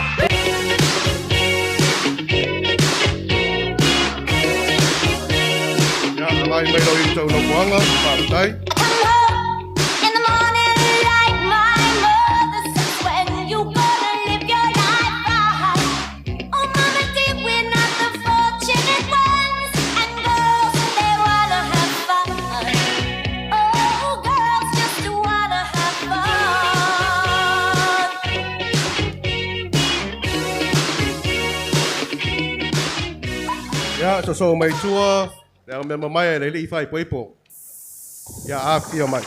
Ia, alai mai lau i tau nofoaga, faafetai. In the morning, like my mother says, when you gonna live your life right? Oh, mama dear, we're not the fortunate ones, and girls they wanna have fun. Oh, girls just wanna have fun. Ia, sosoo mai tua, le au mea mamae a le alii faaipoipo. Ia afifio mai.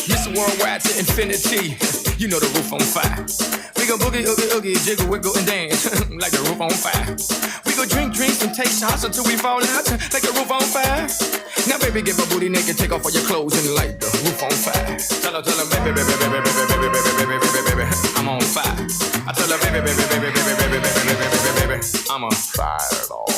Mr. Worldwide to infinity. You know the roof on fire. We go boogie, oogie, oogie, jiggle, wiggle, and dance like the roof on fire. We go drink drinks and take shots until we fall out like the roof on fire. Now, baby, get my booty naked, take off all your clothes and light the roof on fire. Tell her, baby, baby, baby, baby, baby, baby, baby, baby, baby, I'm on fire. I tell her, baby, baby, baby, baby, baby, baby, baby, baby, baby, I'm a fireball.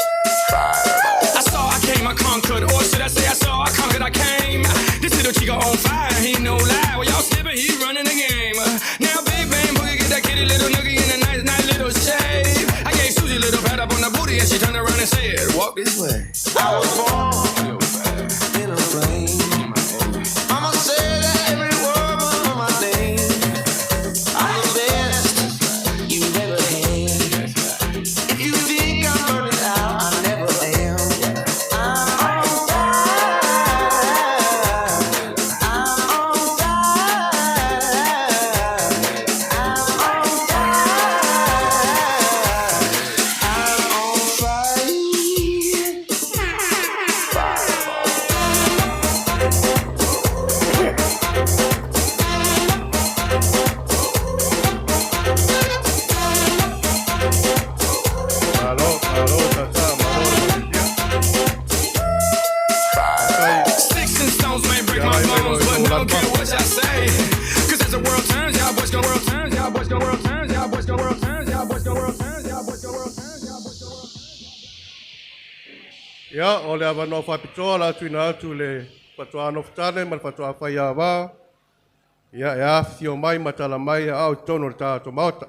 I saw, I came, I conquered. Or should I say, I saw, I conquered, I came. This little chico on fire, he no lie. Well, y'all slipping, he running the game. Now, big bang boogie, get that kitty little noogie in a nice, nice little shave. I gave Susie a little pat up on the booty, and she turned around and said, Walk this way. I was born in a flame. Mama said that every word was on my name. I'm the best you've ever had. If you think I'm burning out, I never am. I'm on fire. I'm on fire. I'm on fire. I'm on Malo, malo, tata, malo le Malaysia. Sticks and stones may break Ia my alai mai lau bones, i but tau don't care lapa. what y'all say. Cause as the world turns, y'all boys go world turns, y'all boys go world turns, y'all boys go world turns, y'all boys go world turns, y'all boys go world turns, y'all boys go world turns. Ia, o le avanoa faapitoa la tuina atu le faatoa nofotane ma le faatoa faiāvā. Ia, e afifio mai ma tala mai aao i totonu o le tatou maota.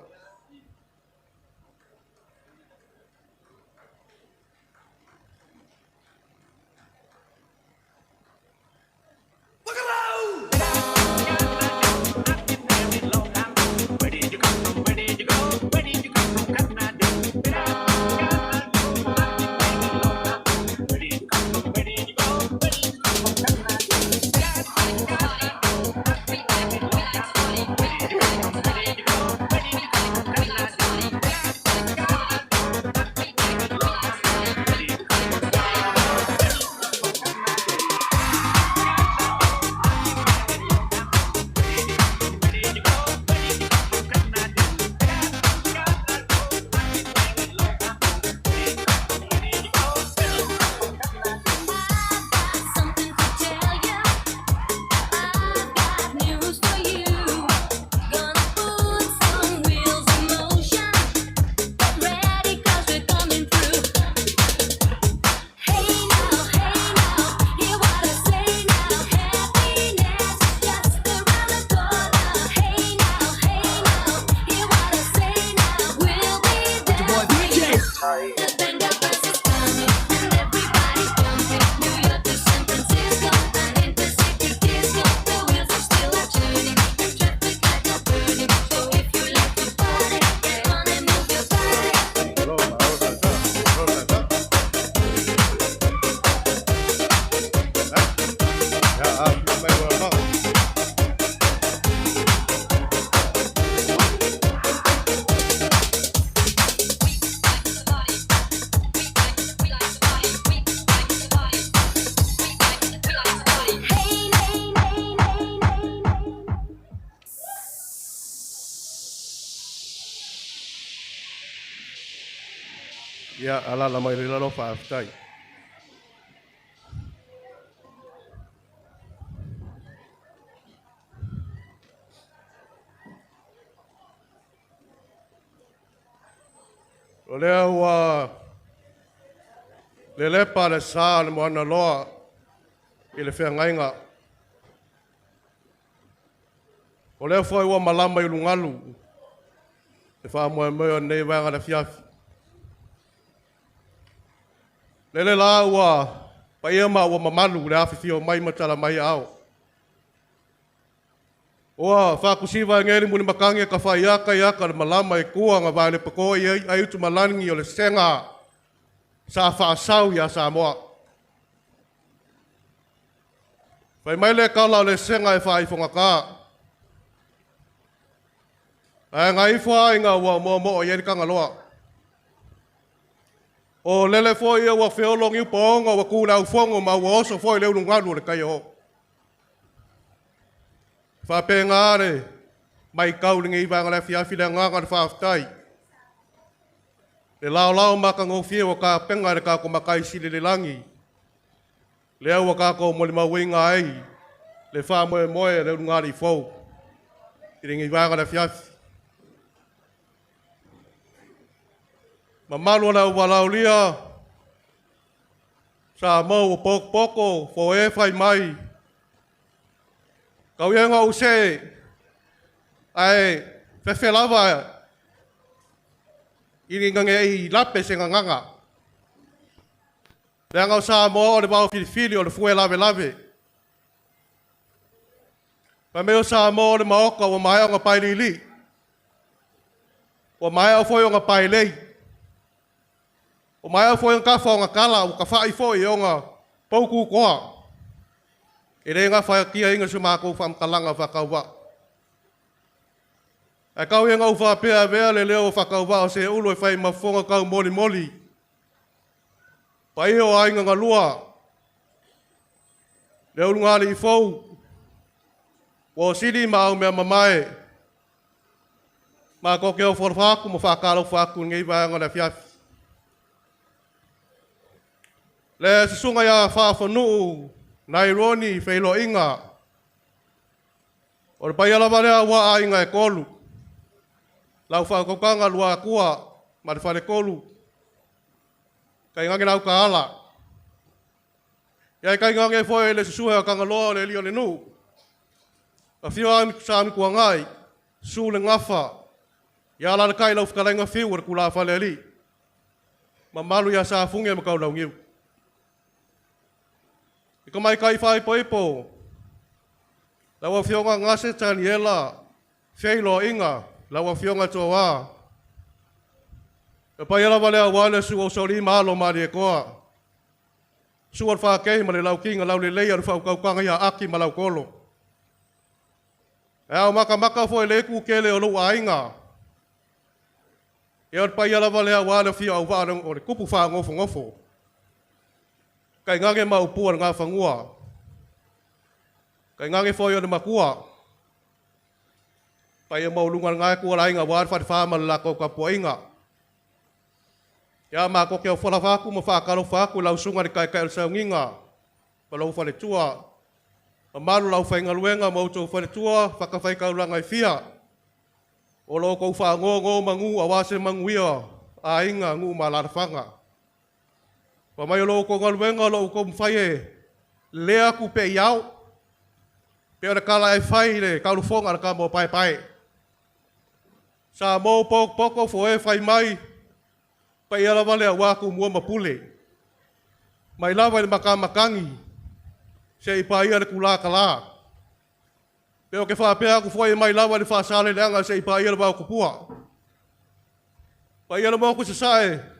Ia, alaala mai i lalo, faafetai. O lea ua lelepa le sa o le Moanaloa i le feagaiga. O lea foi ua malama i ulugalu le faamoemoe o lenei vaega o le afiafi. Lele la ua paia ma ua mamalu le afifio mai ma tala mai aao. Ua faakusiva e ngeli mulimakagi e kafaiaka iaka le malama e kua nga vae le pako i ai ai utumalagi o le sega sa faasau iā Samoa. Fai mai le kala o le sega e faaifogata. Ae gaifo aiga ua moamoa i ai le Tagaloa. O lele foi ia ua feolo niu paoga ua tu le aufono ma ua oso foi le ulugalu o le tai o. Faapena le maitau i lenei vaega o le afiafi le agaga o le faafetai. Le laolao matagofie ua tapena e le tatou Matai Sili i le lagi, lea ua tatou molimauina ai le faamoemoe o le ulugalii fou i lenei vaega o le afiafi. Mamalu o le auvalaaulia, Samoa ua potopoto, foe fai mai, tau ia ina ou see, ae fefe lava ina ne i lape se gagana. Leaga o Samoa o le vao filifili o le fue lavelave. Fai mai o Samoa o le maota ua maea ona paelili, ua maea foi ona paelei, ua maea foi ona tafa ona tala, ua tafai foi ona paututoa. E le gafatiaina se matou faamatalaga faatauvaa. Ae tau ia ina ou faapea avea le leo o faatauvaa o Seulu e fai ma fofoga taumolimoli. Paia o aiga galua, le ulugalii fou, ua sili ma au mea mamae, matou te ofo alofa atu ma faatalofa atu i lenei vaega o le afiafi. Le susuga ia Faafanuu Naironi Feiloaiga, o le paia lava lea ua aiga e tolu, lau faautautaga Luatua ma le Faletolu, tainane lau taala. Ia tainane foi le susue o Tagaloa o le alii o le nuu, afio Sa Amituanai, susu le Gafa, ia alaalatai lau fetalaiga Fiu o le tulafale alii, mamalu ia Safuge ma Taulauniu. I ka maitai faaipoipo, lau Afioga Gase Taniela Feiloaiga, lau Afioga Toa. E paia lava lea aua le susu o Soli ma Alo o Malietoa, susu o le Fakei ma le Laukiga laulelei o le faautautaga ia Aki ma Lautolo. E ao matamata foi le itu tele o lou aiga. Ia o le paia lava lea aua le afio auvaa o le tupu faagofogofogo. Tainane ma upu o le gafanua. Tainane foi o le matua. Paia maualuga o lena itu o le aiga aua le falefa ma le latou tapuaiga. Ia matou te ofo alofa atu ma faatalofa atu i lau susuga i le Taitai o le Sauniga ma lou faletua. Mamalu le aufaigaluega ma outou faletua fatafaitaulaga e fia. O lo outou faanonomanu aua se manuia aiga, nuu ma alaalafaga. Fai mai o lo outou galuega o lo o outou mafai e lea atu pea i ao. Pe o le tala e fai i le taulufoga a le tama o Paepae. Samoa ua potopoto foe fai mai, paia lava lea aua Tumua ma Pule. Mai lava i le matamatagi, se i paia le tulatala. Pe o ke faapea atu foi mai lava i le faasaleleaga se i paia le vaotupua. Paia le motu i Sasae,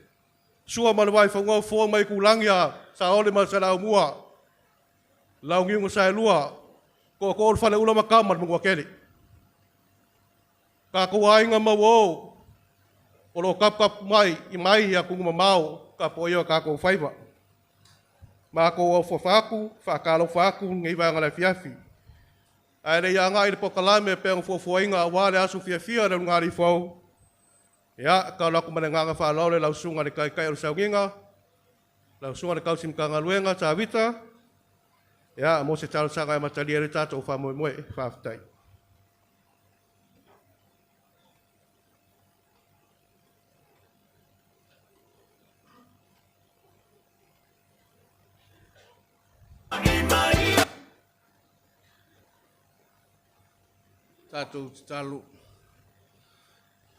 sua ma le vaifagua fua mai tulagi a Saole ma Saleaaumua, Launiu na Saelua, tootoo o le Faleula ma Tama le Manuatele. Tatou aiga ma uo, o lo o taputapu mai i mai i atunuu mamao tapuaia o tatou faiva. Matou ofofa atu, faatalofa atu lenei vaega o le afiafi. Ae le i agai i le polokalame e pei ona fuafuaina aua le aso fiafia o le ulugalii fou. Ia, talo atu ma le agaga faaaloalo i lau susuga i le Taitai o le Sauniga, lau susuga i le Tausi Matagaluega Tavita, ia, mo se talosaga e amatalia ai le tatou faamoemoe. Faafetai. Tatou tatalo.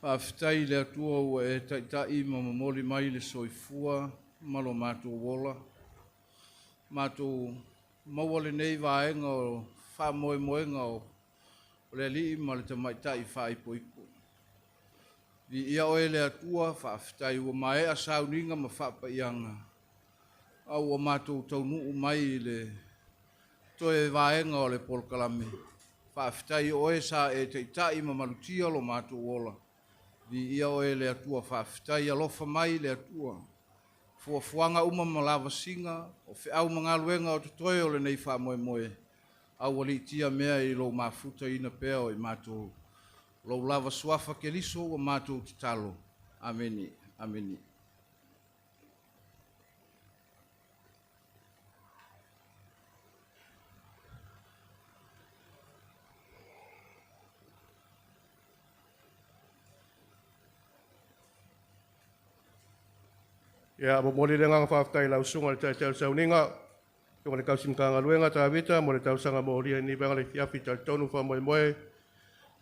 Faafetai i le Atua ua e taitai ma momoli mai le soifua ma lo matou ola. Matou maua lenei vaega o faamoemoega o le alii ma le tamaitai faaipoipo. Viia oe le Atua, faafetai ua maea sauniga ma faapaiaga, a ua matou taunuu mai i le toe vaega o le polokalame. Faafetai o oe sa e taitai ma malutia lo matou ola. Viia oe le Atua, faafetai alofa mai le Atua. Fuafuaga uma ma lavasiga, o feau ma galuega o totoe o lenei faamoemoe, aualiitia mea i lou mafutaina pea o i matou. Lou lava suafa Keriso ua matou tatalo. Amene. Amene. Ia, momoli le agaga faafetai i lau susuga i le Taitai o le Sauniga, susuga i le Tausi Matagaluega Tavita mo le talosaga molia i lenei vaega o le afiafi. Talitonu faamoemoe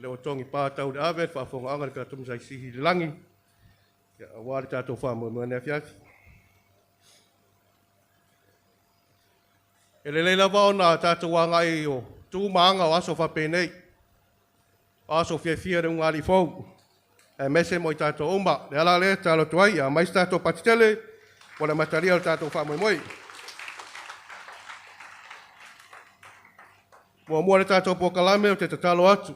le ua togipa tau le ave le faafofogaaga i le tatou Matai Sili i le lagi, ia, aua le tatou faamoemoe nei afiafi. E lelei lava ona tatou agai o tu ma aga o aso faapenei, o aso fiafia le ulugalii fou, aemaise mo i tatou uma. Le ala lea tatalo atu ai, ia aumai se tatou patitele mo le amatalia o le tatou faamoemoe. Muamua le tatou polokalame, ou te tatalo atu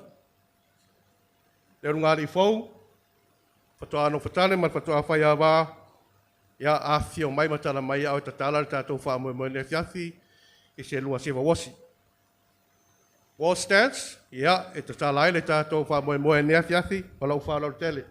le ulugalii fou, faatoa nofotale ma le faatoa faiava, ia afifio mai ma tala mai au e tatala le tatou faamoemoe nei afiafi i se lua siva uosi. Waltz dance, ia, e tatala ai le tatou faamoemoe nei afiafi, ma lou faaaloalo tele.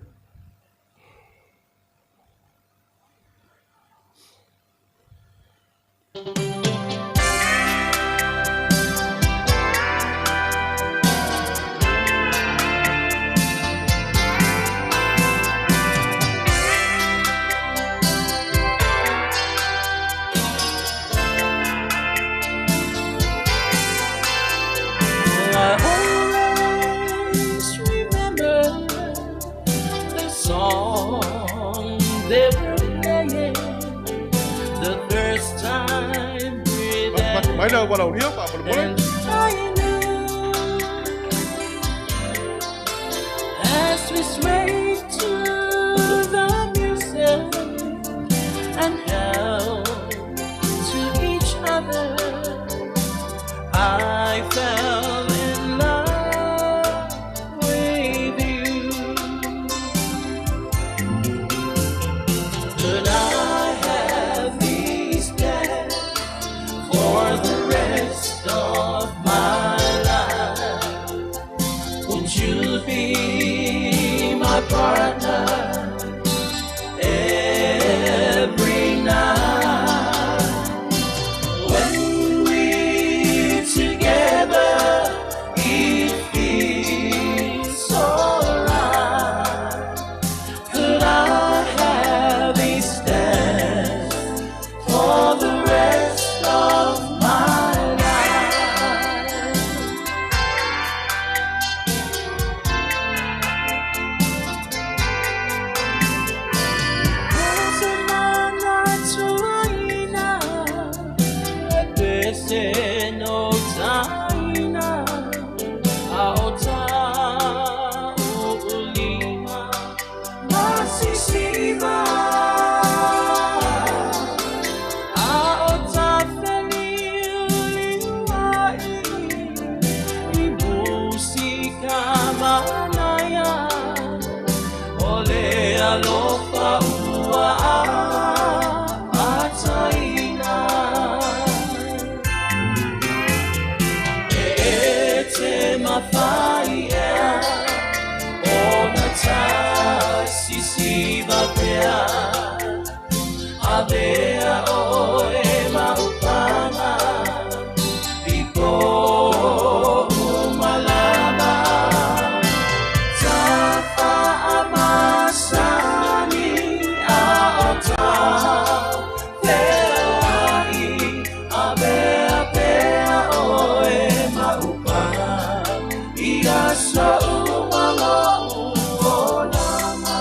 I always remember the song they were playing the first time we Mai le walaulia, faamolemole. And I knew as we swayed to the music and held to each other, I fell in love with you. Could I have this dance for the rest of my life? Would you be my partner every night? When we're together, it feels so right. Could I have this dance for the rest of my life? Ole alofa ua ataina. E te mawhai ea, o na ta sisi. upaga I aso uma lo'u olaga.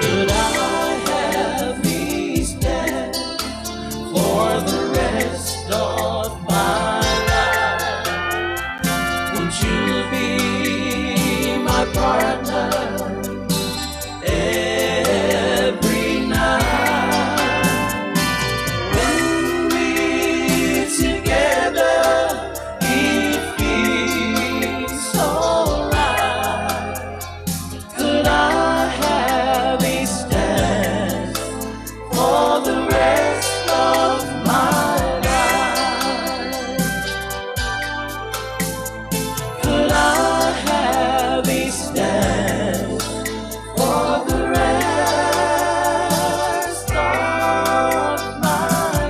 Could I have these dance for the rest of my life? Would you be my partner every night? When we're together, it feels so right. Could I have a dance for the rest of my life? Could I have a dance for the rest of my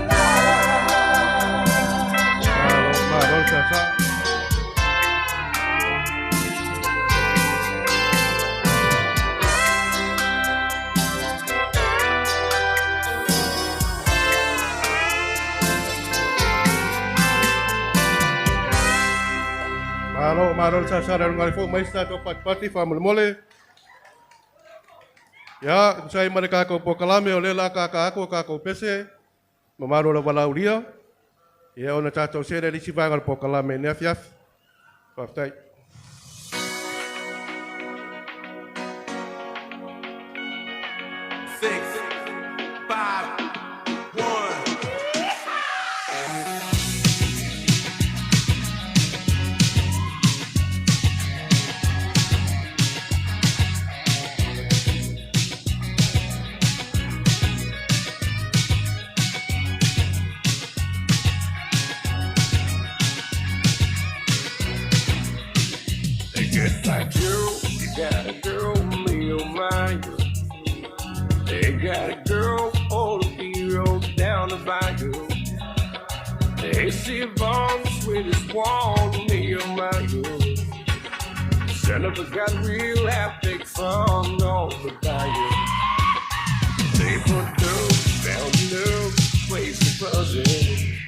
life? Malo le sasa. Malo, malo le sasa le ulugalifou mai se tatou patipati faamolemole. Ia, tusa ai ma le kakou polokalame o lea o le a akaaka atu a kakou pese ma malo o le valaaulia. Ia ona tatou see lea i le isi vaega o le polokalame i lenei afiafi. Faafetai. Six, five, one. Just like you, you got a girl, me oh my. They got a girl, all the hero down the bayou. They see Vaughn, the sweetest one, me oh my. Son of a gun, we'll have big fun on the bayou. They put dope down the new place to buzzing.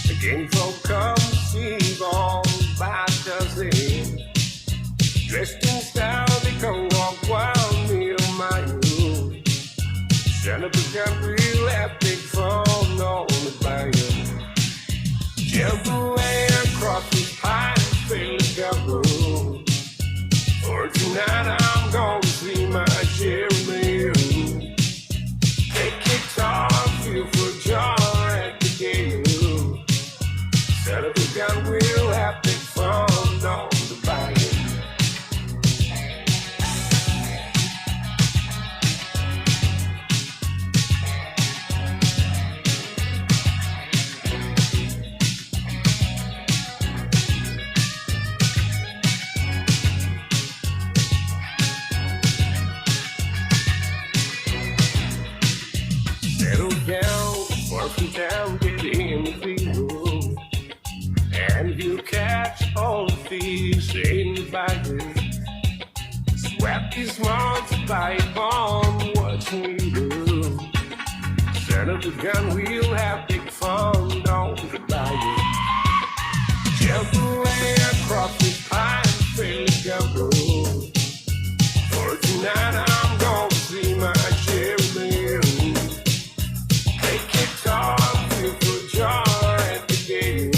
The game folk come see Vaughn by dozen. Dressed in style, they go walk wild, me oh my. Son of a gun, we'll have big fun on the bayou. Jump away across the pine, feel the cover. For tonight I'm gonna see my Jeremy. Take guitar, feel for jar at the gate. Son of a gun, we'll have big fun on the bayou. Settle down, work from town, get in the field. And you catch all the fish in the bayou. Sweat these months by on what we do. Son of a gun, we'll have big fun on the bayou. Jump away across the pine, feel the gumbo. For tonight I'm gonna see my Jeremy. Take guitar, feel for jar at the gate.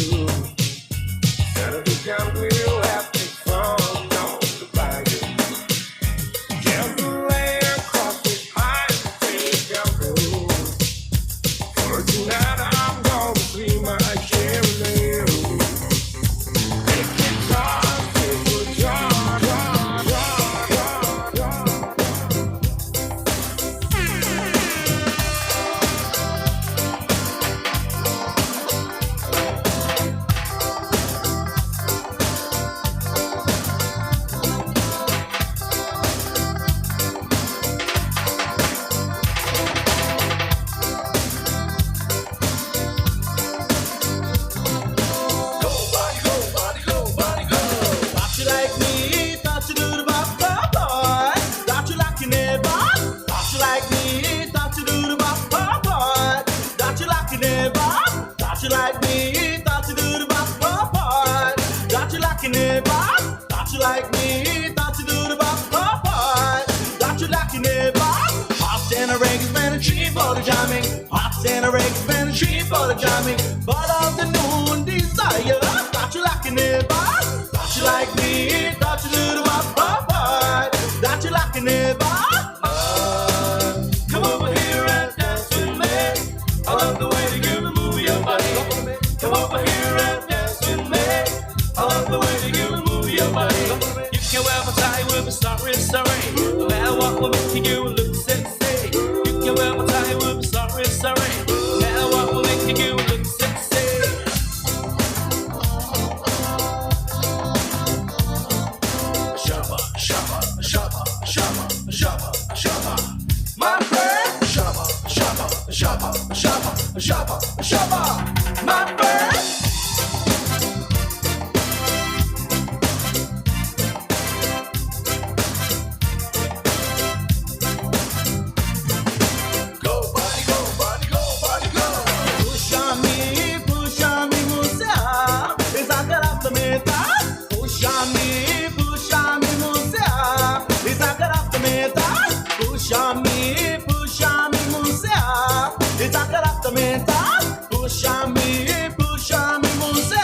Son of a gun, we'll have big fun on the bayou. Jump away across the pine, feel the gumbo. For tonight I'm gonna see my Jeremy. Take guitar, feel for jar, jar. all jamming. But of the noon desire, thought you like it, thought you like me, thought you do the what, thought you like it, Come over here and dance with me. I love the way you give me move your body. Come over here and dance with me. I love the way you give me move your body. You can wear my tie with me, sorry, sorry. No matter what will make you look sexy. You can wear my tie with me, sorry, sorry. No matter what will make you look sexy. Shaba, shaba, shaba, shaba, shaba, shaba. My friend, shaba, shaba, shaba, shaba, shaba, shaba. My friend. Go, buddy, go, buddy, go, buddy, go. Puxa me, puxa-me, exageradamente. Puxa-me, puxa-me, você, exageradamente. Puxa-me, puxa-me, você, exageradamente. Puxa-me, puxa-me, você,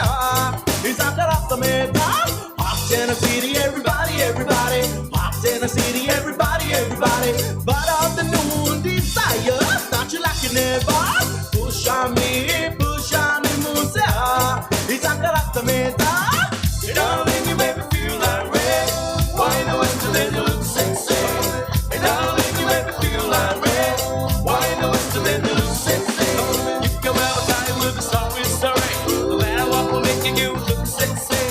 exageradamente. Pops in the city, everybody, everybody. Pops in the city, everybody, everybody. But of the noon desire, thought you like it never. Puxa-me, puxa-me, você, exageradamente. Darling, you make me feel like red. Why the West then you look sexy? Hey, darling, you make me feel like red. Why the West then you look sexy? You can wear a tie with me, sorry, sorry. No matter what will make you look sexy.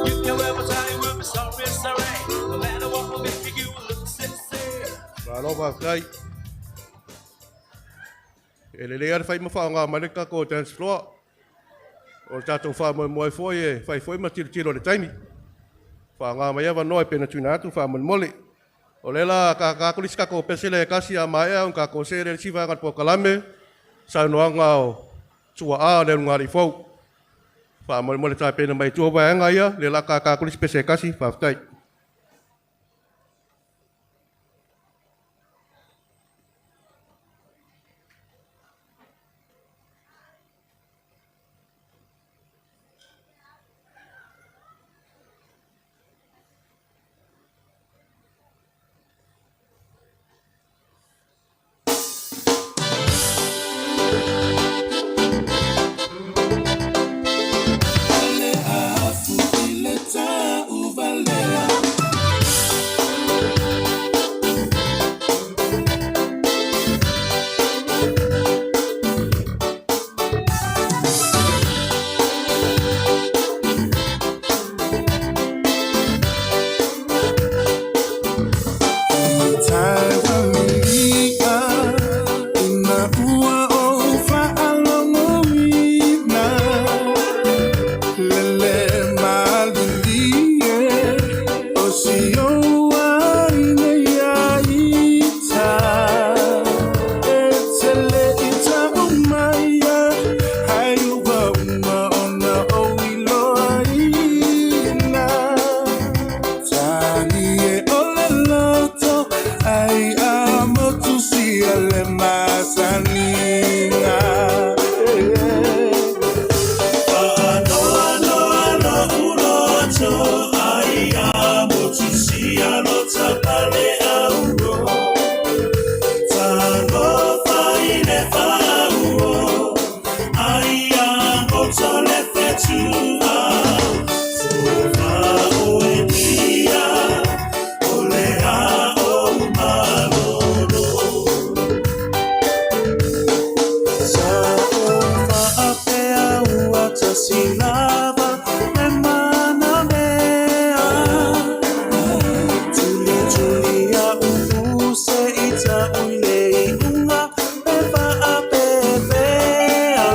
You can wear a tie with me, sorry, sorry. No matter what will make you look sexy. Malo faafetai. E lelei lava le fai ma faaaoga mai le tatou dance floor. O le tatou faamoemoe foi e fai foi ma tilotilo i le taimi. Faaaoga mai avanoa e pei ona tuuina atu faamolemole. O lea la kakā atu le isi tatou pese lea e tasi a maea ona tatou see lea i le isi vaega o le polokalame, saunoaga o tuaa o le ulugalii fou. Faamolemole tapena mai tua vaega ia, lea la kakā atu le isi pese e tasi, faafetai. Le afu i le tauvalea. Taiwalia ina ua o faalogoina lele malilie o si oua ia ita e tele ita umaia hai ua uma ona o iloaina tani e ole loto ai a motu sia le masaniga. Sa o faapea ua tasi lava le manamea. Tulituli a upu se i ta'u i le iuga e faapefea.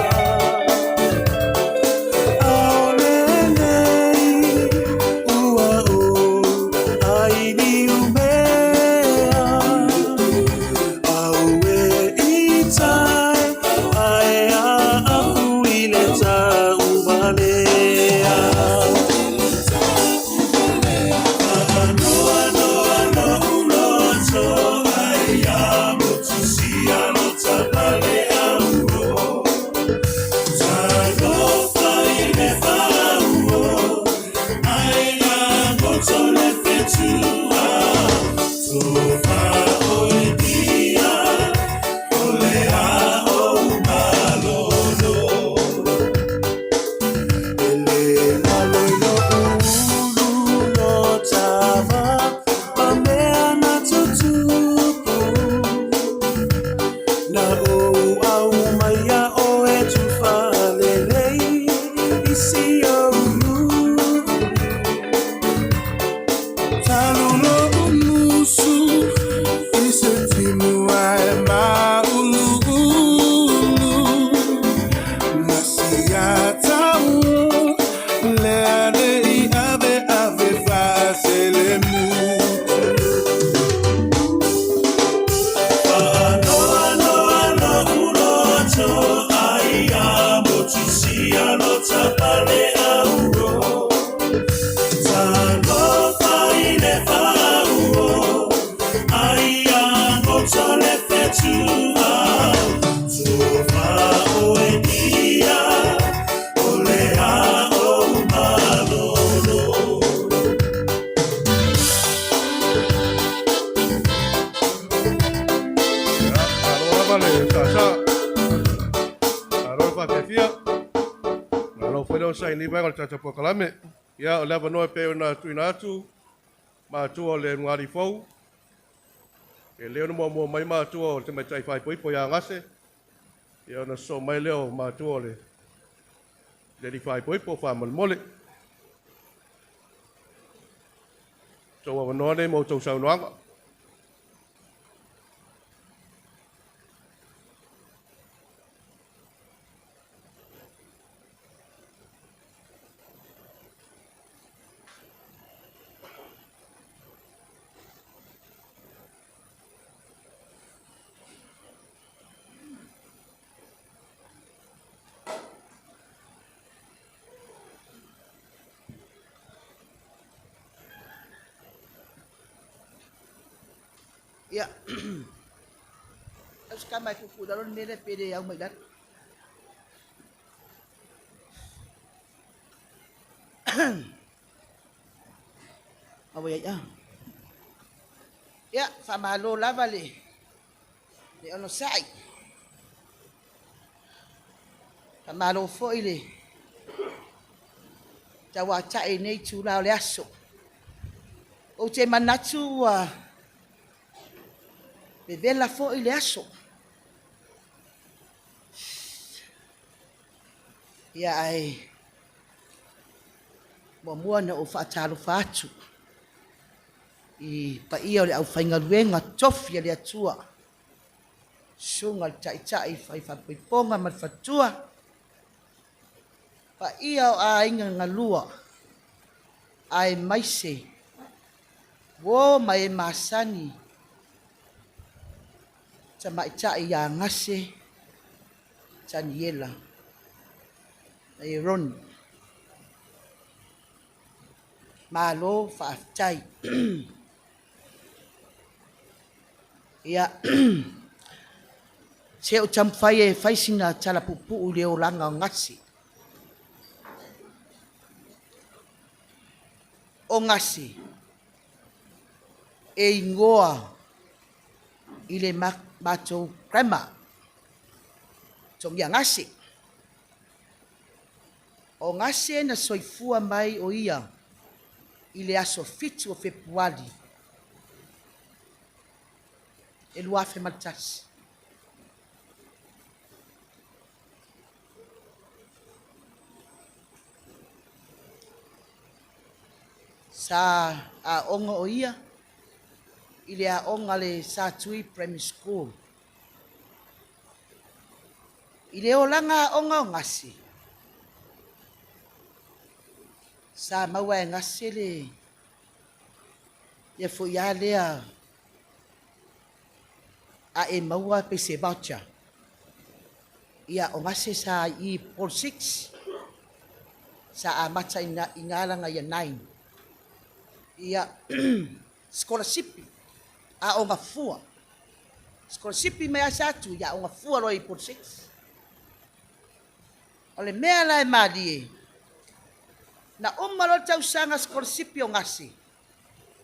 Aole nei ua ou ai niumea. Au e i tai ae a afu i le tauvalea. Noa noa no uloto ai a onosai i lenei vaega o le tatou polokalame. Ia, o le avanoa e pei ona tuuina atu, matua o le ulugalii fou, e lelei ona muamua mai matua o le tamaitai faaipoipo ia Gase, ia ona sosoo mai lea o matua o le alii faaipoipo faamolemole. Outou avanoa nei mo outou saunoaga. Ia, au se tama e tuutuu i lalo le mea lea pe le au mai i lalo. Aua ia. Ia, faamalo lava le le onosai. Faamalo foi le tauatai i lenei itula o le aso. Ou te manatu ua vevela foi le aso. Ia ae muamua ona ou faatalofa atu i paia o le aufaigaluega tofi a le Atua, susuga i le Taitai fai faaipoipoga ma le faletua, paia o aiga galua aemaise uo ma e masani tamaitai ia Gase Taniela Ieroni. Malo faafetai. Ia, se i ou taumafai e fai sina tala puupuu i le olaga o Gase. O Gase, e igoa i le matou grammar, togia Gase. O Gase na soifua mai o ia i le aso 7 o Fepuari e 2001. Sa aoga o ia i le aoga le Satui Primary School. I le olaga aoga o Gase, sa maua e Gase le ia foi a lea a e maua pe se voucher. Ia, o Gase sa i Paul 6, sa amata i ngā langa ia 9. Ia, scholarship, aoga fua. Scholarship mai a sa atu, ia aoga fua loa i Paul 6. O le mea la e malie, na uma loa le tausaga scholarship o Gase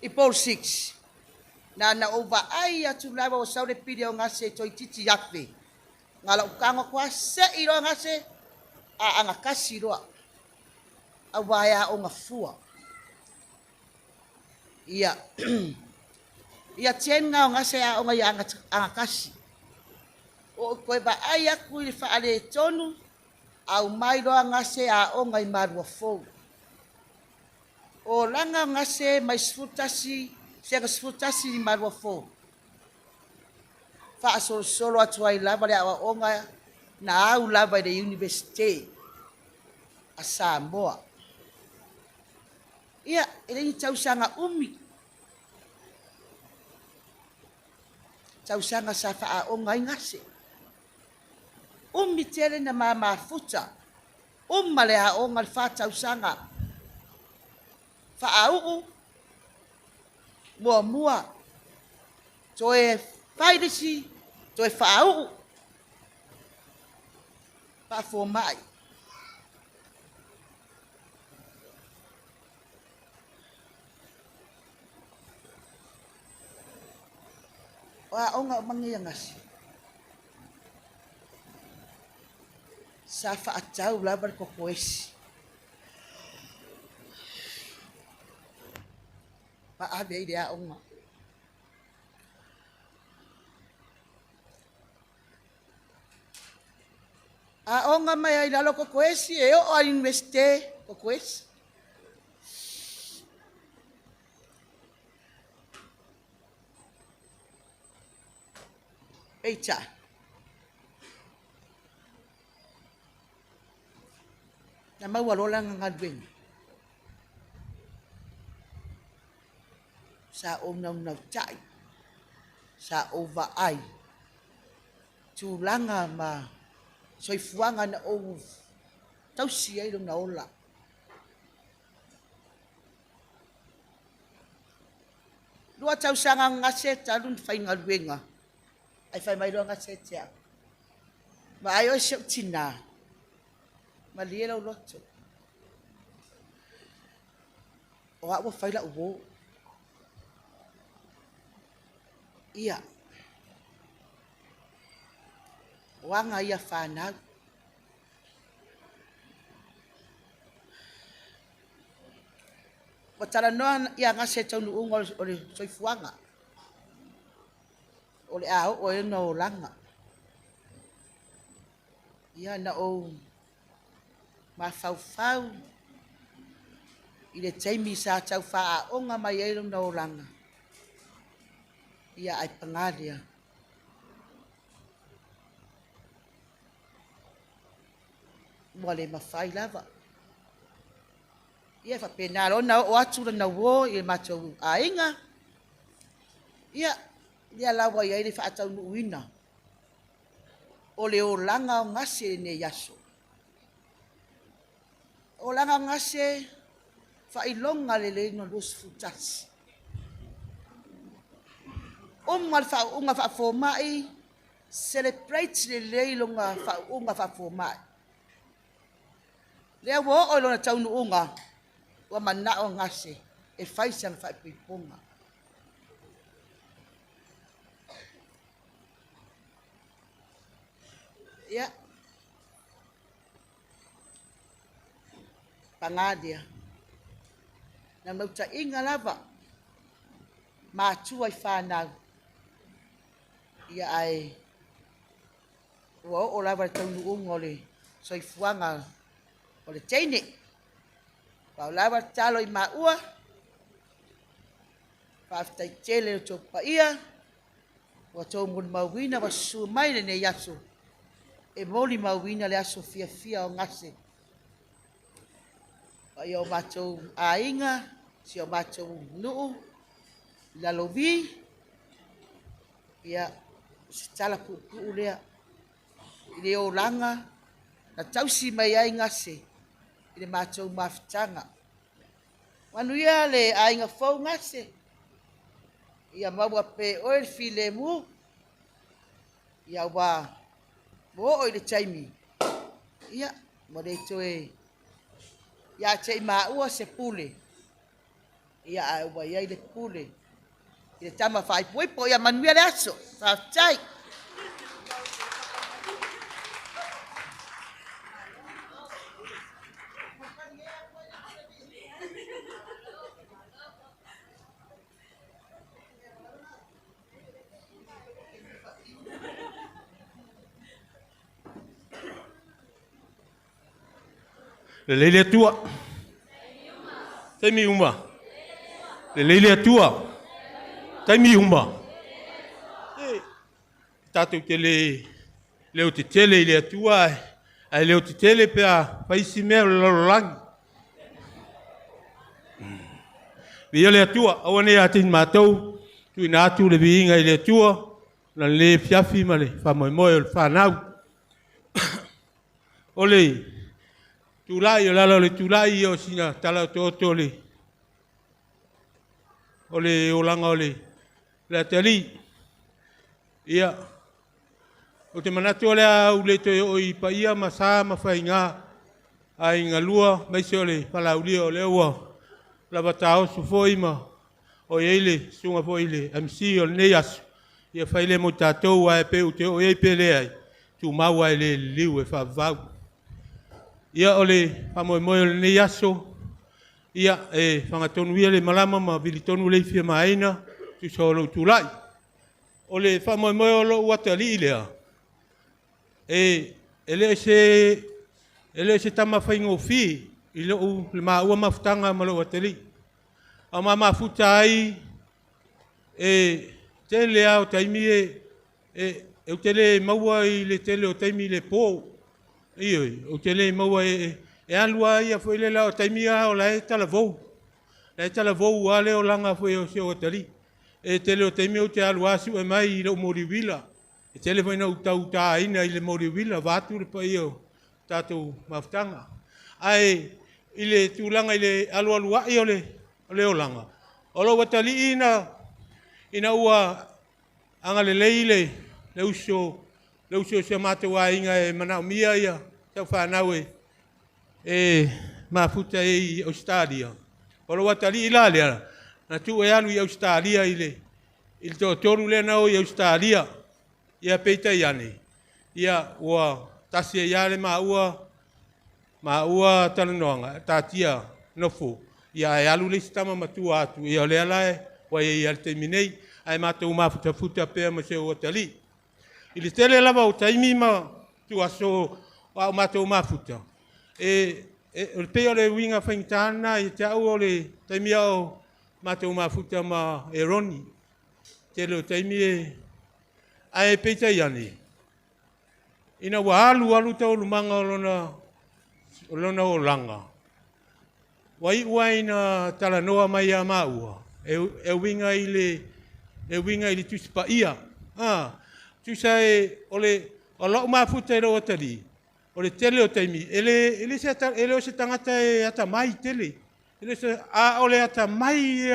i Paul 6. Na na ou vaai atu lava ua sau le pili o Gase toeitiiti 1,000. Nga lau tago atu lava sei loa Gase a agatasi loa. Aua e aoga fua. Ia, ia 10 nga o Gase aoga ia agatasi. O ou toe vaai atu i le faaletonu, aumai loa Gase aoga i Maluafou. O laga o Gase mai 11, sega 11 i Maluafou. Faasolosolo atu ai lava le aoaoga na au lava i le Universite a Samoa. Ia, e le ni tausaga umi. Tausaga sa faaoga ai Gase. Umi tele na mamafuta. Uma le aoga le 4 tausaga. Faauu, muamua, toe fai le isi, toe faauu, faafomai. O aoga o magi ia Gase. Sa faatau lava le kokoesi. Ma ave ai le aoga. Aoga mai ai lalo kokoesi e oo a universite kokoesi. Peitai, na maua loa lana galuega. Sa ou naunautai, sa ou vaai, tulaga ma soifuaga na ou tausi ai lona ola. 2 tausaga gase talu na faigaluega, ai fai mai loa gase te au. Vaai oe si ou tinā, malie lau loto. O au ua fai lau uō. Ia, o aga ia fanau. Ua talanoa ia gase taunuuga o le soifuaga. O le a oo ai ona olaga. Ia na ou mafaufau i le taimi sa tau faaaoga mai ai lona olaga. Ia ai paga lea. Ua le mafai lava. Ia faapena loa na oo atu lana uō i le matou aiga. Ia, lea la ua i ai le faataunuuina o le olaga o gase i lenei aso. Olaga o gase, faailoga lelei lona 21. Uma le faauuga faafomai, celebrate lelei lona faauuga faafomai. Lea ua oo i lona taunuuga, ua manao gase e fai sana faaipoipoga. Ia, paga lea, naunautaiga lava, matua i fanau, ia ae ua oo lava le taunuuga o le soifuaga o le teine. Pau lava talo i maua, faafetai tele o tou paia, ua tou molimauina, ua susu mai lenei aso, e molimauina le aso fiafia o gase. Paia o matou aiga, si o matou nuu, i Lalovi, ia, se tala puupuu lea, i le olaga, na tausi mai ai gase i le matou mafutaga. Manuia le aiga fou gase, ia maua pe oe le filemu, ia ua oo i le taimi, ia, ua le toe ia te i maua se pule, ia ae ua i ai le pule i le tama faaipoipo. Ia manuia le aso. Faafetai. Lelei le Atua. Taimi uma. Lelei le Atua. Taimi uma. E, tatou te le leo tetele i le Atua, ae leo tetele pe a faisi mea o le lalolagi. Viia le Atua, aua ne ia te i matou, tuuina atu le viiga i le Atua, na le fiafi ma le faamoemoe o le fanau. O le tulai, o le ala o le tulai o sina tala o te oto o le olaga o le atalii. Ia, o te manatu o lea au le toe oo i paia ma sa ma faiga ai galua, maise o le falaulia o lea ua lava taoso foi ma o i ai le susuga foi i le MC o lenei aso, ia fai le mo tatou ae pe u te oo i ai pe leai, tumau ae le liliu e faavavau. Ia o le faamoemoe o lenei aso, Ia, e fagatonu ia le malama ma vilitonu le ifi a Maina, tusa o lou tulai. O le faamoemoe o lou atalii lea, e le o se tama faigofie i lou le maua mafutaga ma lou atalii. A ma mafuta ai e tele lava o taimi e ou te le maua i le tele o taimi i le po. Ioe, ou te le maua e alu lava ia foi lele o taimi lava o la e talavou. La e talavou lava le olaga foi o si ou atalii. E tele o taimi ou te alu lava sue mai i lou moli uila. E tele foi ina ou tau taina i le moli uila vaeatu le paia o tatou mafutaga. Ae i le tulaga i le alualuai o le olaga, o lou atalii ina ua agalelei le uso o si o matou aiga e manaomia ia taufanau e mafuta i Ausetalia. O lou atalii la lea, na tuu e alu i Ausetalia i le toatolu lea na o i Ausetalia. Ia peitai ane, ia ua tasi ai lava le maua talanoaga, tatia nofo, ia ae alu le isi tama matua atu, ia o lea la ua i ai le taimi nei, ae matou mafutafuta pea ma si ou atalii. I le tele lava o taimi ma tuaso o au matou mafuta, e pei o le uiga faigata lena ia te au o le taimi o matou mafuta ma Eroni. Tele o taimi ae peitai ane, ina ua alu taualumaga o lona olaga, ua iu ai ina talanoa mai ia maua, e uiga i le Tusi Paia. Tusa o lau mafuta i lou atalii, o le tele o taimi, e le o se tagata e atamai tele. A o le atamai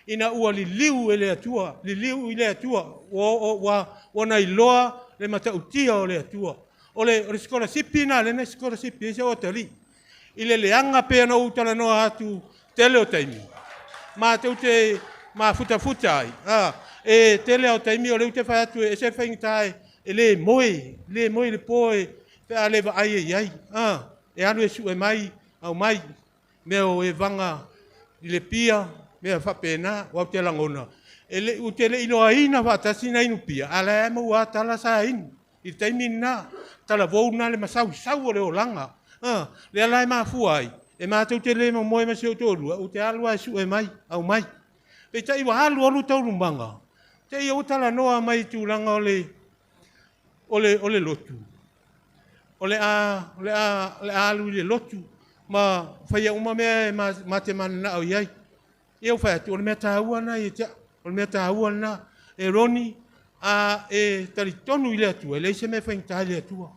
ina ua liliu e le Atua, liliu i le Atua, ua nailoa le matautia o le Atua. O le sikolasipi na lena sikolasipi ai si ou atalii. I le leaga pea na ou talanoa atu tele o taimi, matou te mafutafuta ai, e tele o taimi o lea ou te fai atu e ese faigata e le moe le po pe a le vaai e i ai. E alu e sue mai, aumai, mea o evaga i le pia, mea faapena, ua ou te lagona. Ou te le iloaina faatasi na inu pia, a la e maua tala sa inu. I le taimi lena, talavou lena le masausau o le olaga. Lea la e mafua ai, e matou te le momoe ma si ou toalua, ou te alu lava e sue mai, aumai. Peitai ua alu taualumaga, te i ua talanoa mai i tulaga o le lotu. O le a alu i le lotu, ma faia uma mea e ma te mananao i ai. Ia ua fai atu, o le mea taua lena ia te au, o le mea taua lena. E Roni, a e talitonu i le Atua, e leai se mea faigata i le Atua.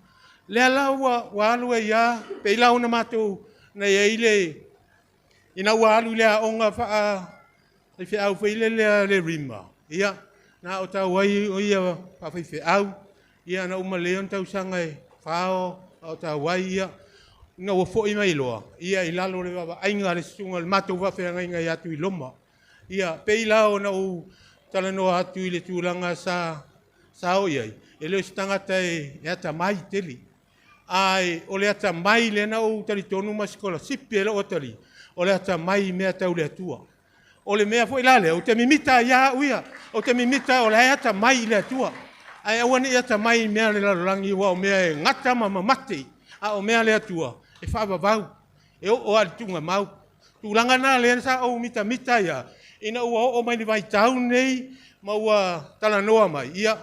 Lea la ua alu ai lava, pei la ona matou na i ai le, ina ua alu i le aoga faa-faifeau foi lea le rima, ia, na o tau ai o ia faafaifeau, ia na uma lea ona tausaga e fao, o tau ai ia, ina ua foi mai loa, ia i lalo le vaavaaiga le susuga le matou faafeagaiga ia Tuiloma. Ia, pei la ona ou talanoa atu i le tulaga sa o i ai, e le o se tagata e atamai tele. Ae o le atamai lea na ou talitonu ma sikolasipi e lou atalii, o le atamai mea tau le Atua. O le mea foi la lea, ou te mimita ia au ia, ou te mimita o la e atamai i le Atua. Ae aua ne i atamai i mea le lalolagi ua o mea e gata ma mamate, a o mea le Atua e faavavau, e oo lava i le tuugamau. Tulaga na lea sa ou mitamita ia, ina ua oo mai le vaitau nei ma ua talanoa mai, ia,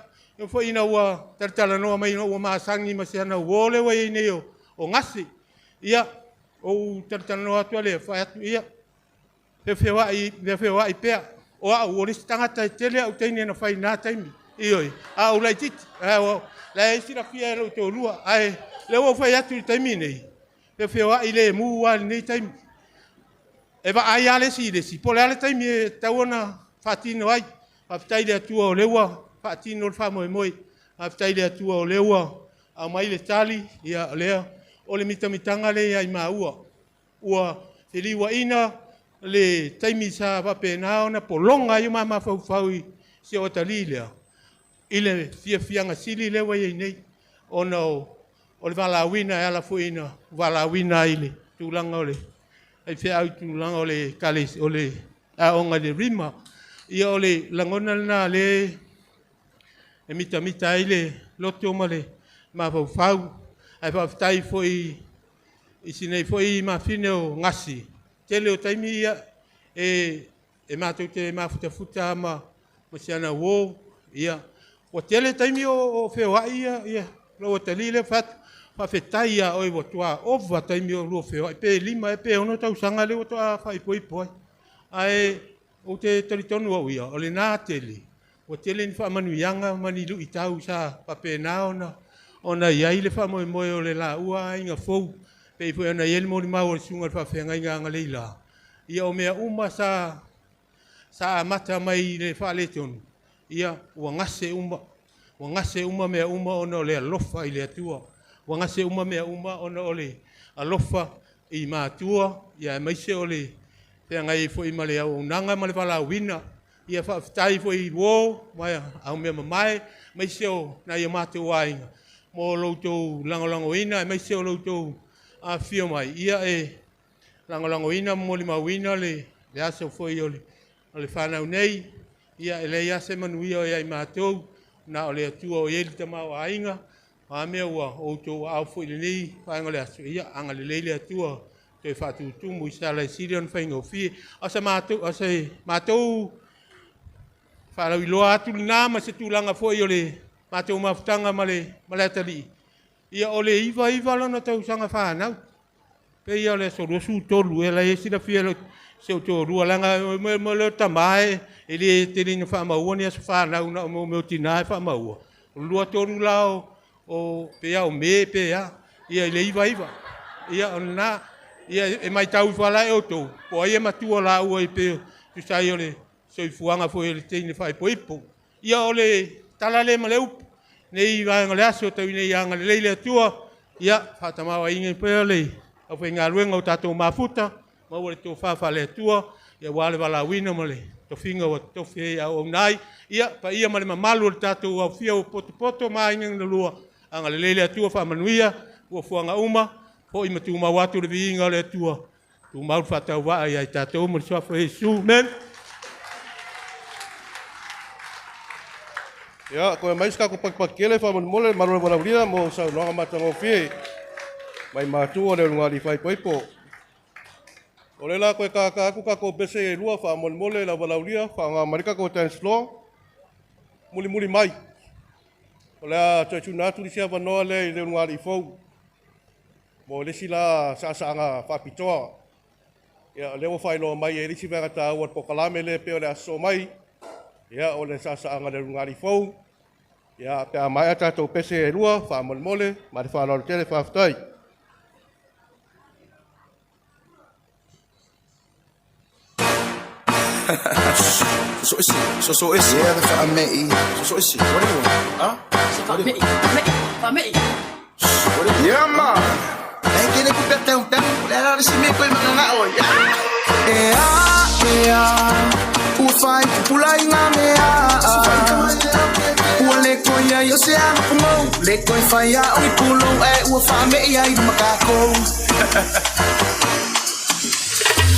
foi ina ua talanoa mai ina ua masani ma se ana uo le ua i ai nei o gase. Ia, ou talanoa atu lea, fai atu, ia, feofeoai pea. O au, o le isi tagata e tele au teine na fai nā taimi. Ioi, a ou laititi, la e silafia e lou toalua, ae lea ua fai atu i le taimi nei, feofeoai le mu lava i lenei taimi. E vaai lava le isi i le isi, po o le a le taimi e tatau ona faatino ai. Faafetai i le Atua o lea ua faatino le faamoemoe. Faafetai i le Atua o lea ua aumai le tali, ia o lea o le mitamitaga lea ia i maua. Ua feliuaina le taimi sa faapena ona pologa ai o mafaufau i si ou atalii lea, i le fiafiaga sili lea ua i ai nei, ona o le valaauina e ala foi ina valaauina ai le tulaga o le faifeau i tulaga o le ekalesia o le aoga i le rima. Ia o le lagona lena lea e mitamita ai le loto ma le mafaufau. Ae faafetai foi i si nei foi mafine o Gasi, tele o taimi ia e matou te mafutafuta lava ma si ana uo. Ia, ua tele taimi o feoai ia lou atalii lea fai atu, faafetai ia oe ua toa ova taimi o lua feoai, pe 5 ea pe 6 tausaga lea ua toa faaipoipo ai. Ae ou te talitonu au ia, o lena tele, ua tele ni faamanuiaga ma ni luitau sa faapena ona i ai le faamoemoe o le laua aiga fou, pei foi ona i ai le molimau a le susuga i le faafeagaiga Agaleila. Ia o mea uma sa amata mai i le faaletonu, ia ua gase uma, ua gase uma mea uma ona o le alofa i le Atua. Ua gase uma mea uma ona o le alofa i matua, ia aemaise o le feagai ai foi ma le auaunaga ma le valaauina. Ia faafetai foi i uo ma aumea mamae, aemaise o nai o matou aiga, mo lo outou lagolagoina, aemaise o lo outou afifio mai, ia e lagolagoina ma molimauina le aso foi o le fanau nei. Ia e leai lava se manuia o ia i matou, na o le Atua o i ai le tamaoaiga, o a mea ua outou aao foi i lenei vaega o le aso, ia agalelei le Atua toe faatutumu i se ala e sili ona faigofie. O se matou faalauiloa atu lena ma se tulaga foi o le matou mafutaga ma le atalii, ia o le 99 lona tausaga fanau. Pei o le aso 23, e la e silafia si ou toalua, leaga mo le tama e le tele ina faamaua ni aso fanau na o mea o tina e faamaua. O le 23 la o pe a o Me pe a, ia i le 99. Ia o lena, ia e matau ifo la e outou, po o ai e matua laua i pe tusa ai o le soifuaga foi o le teine faaipoipo. Ia o le tala lea ma le upu, nei vaega o le aso tau ina ia agalelei le Atua, ia faatamāoaiga pea le aufaigaluega o tatou mafuta, maua le tofa faale-Atua, ia aua le valaauina ma le tofiga ua tofi ai auauna ai. Ia paia ma le mamalu o le tatou aufia o potopoto ma aiga na lua, agalelei le Atua faamanuia, fuafuaga uma, foi ma tumau atu le viiga o le Atua, tumau le faatauvaa ia i tatou ma le suafa o Iesu. Amen. Ia, koe mai se tatou pakipaki faamolemole malo le valaulia mo saunoaga matagofie mai matua o le ulugalii faaipoipo. O le la koe kaka atu tatou pese e lua faamolemole la valaulia faaaoga mai le tatou dance floor mulimuli mai. O le a toe tuuina atu le isi avanoa lea i le ulugalii fou mo le isi la saasaaga faapitoa. Ia, o lea ua faailoa mai e le isi vaega taua o le polokalame lea pei o le aso mai. Ia, o le saasaaga le ulugalii fou. Ia, pe a maea tatou pese e lua faamolemole ma le faaaloalo tele faafetai. So isi, so isi. Yeah, the fa'ame'i. So isi. What do you want? Huh? Fa'ame'i, fa'ame'i. Yeah, man. Hey, kele ku pe teu teu. Le ara si me koe mana o. E a, e a. Ua fai pula i ngā mea. Ua le koe ai o se ana pungou. Le koe whai a o i pulo e ua whame'i ai ruma kākou.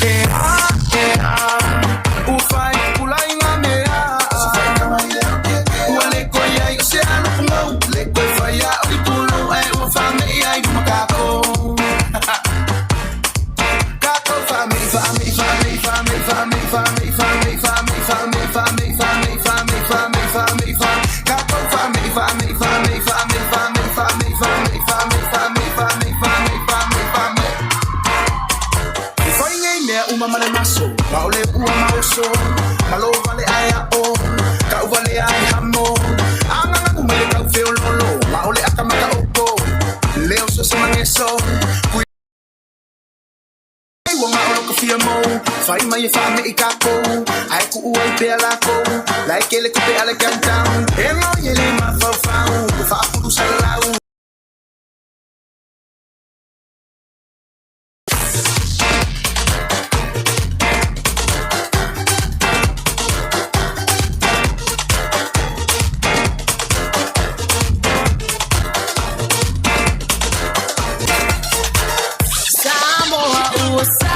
E a, e a. Ua fai pula i ngā mea. Ua le koe ai o se ana pungou. Le koe whai a o i pulo e ua whame'i ai ruma kākou. Kākou whame'i, whame'i, whame'i, whame'i, whame'i, whame'i, whame'i, whame'i, whame'i, whame'i, whame'i, whame'i, whame'i, whame'i, whame'i. Kākou whame'i, whame'i, whame'i, whame'i, whame'i, whame'i, whame'i, whame'i, whame'i, whame'i, whame'i, whame'i, whame'i. E whai ngei mea uma ma le maso, ma o le ua maoso, malo vale ai a o, kau vale ai hamo. Anganga kuma le kau feo lolo, ma o le aka maka oko, leo so se mangeso. Kui ua ngā olo ka fia mo, whai mai e whame i kākou, ai ku ua i pea lākou, lai kele kupe ala countdown. E ngau ye le mawhau, whaapuru salalau. Samoa ua sa.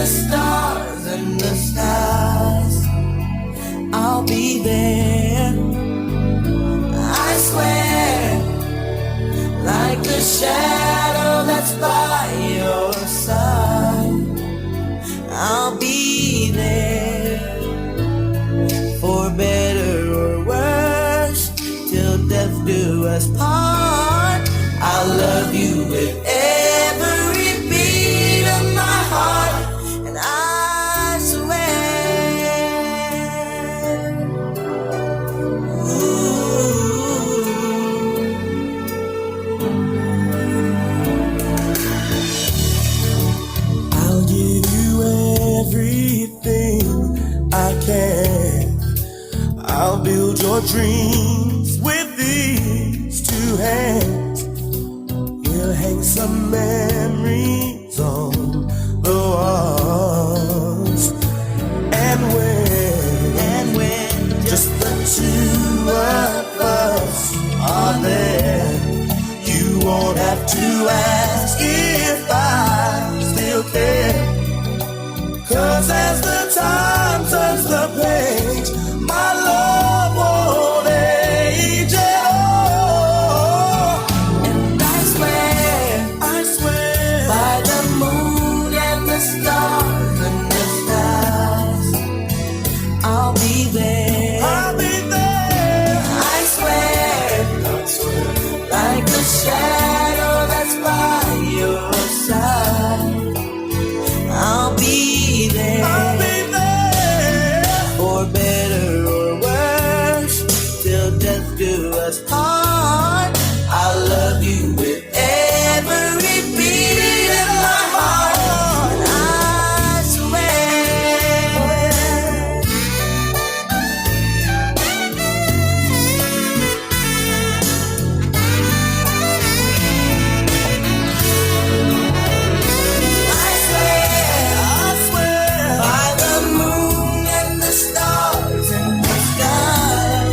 the stars and the skies, I'll be there. I swear, like a shadow that's by your side, I'll be there. For better or worse, till death do us part. I'll love you with every beat of my heart, and I swear. I'll give you everything I can. I'll build your dreams with these two hands. We'll hang some memories on the walls. And when just the two of us are there, you won't have to ask if I still care. 'Cause as the time turns the page, my love won't age at all. And I swear, by the moon and the stars and the skies, I'll be there. I'll be there. I swear, like the shadow that's by your side, I'll be there. I'll be there. For better or worse, till death do us part. I'll love you with every beat of my heart. And I swear. I swear, by the moon and the stars and the sky,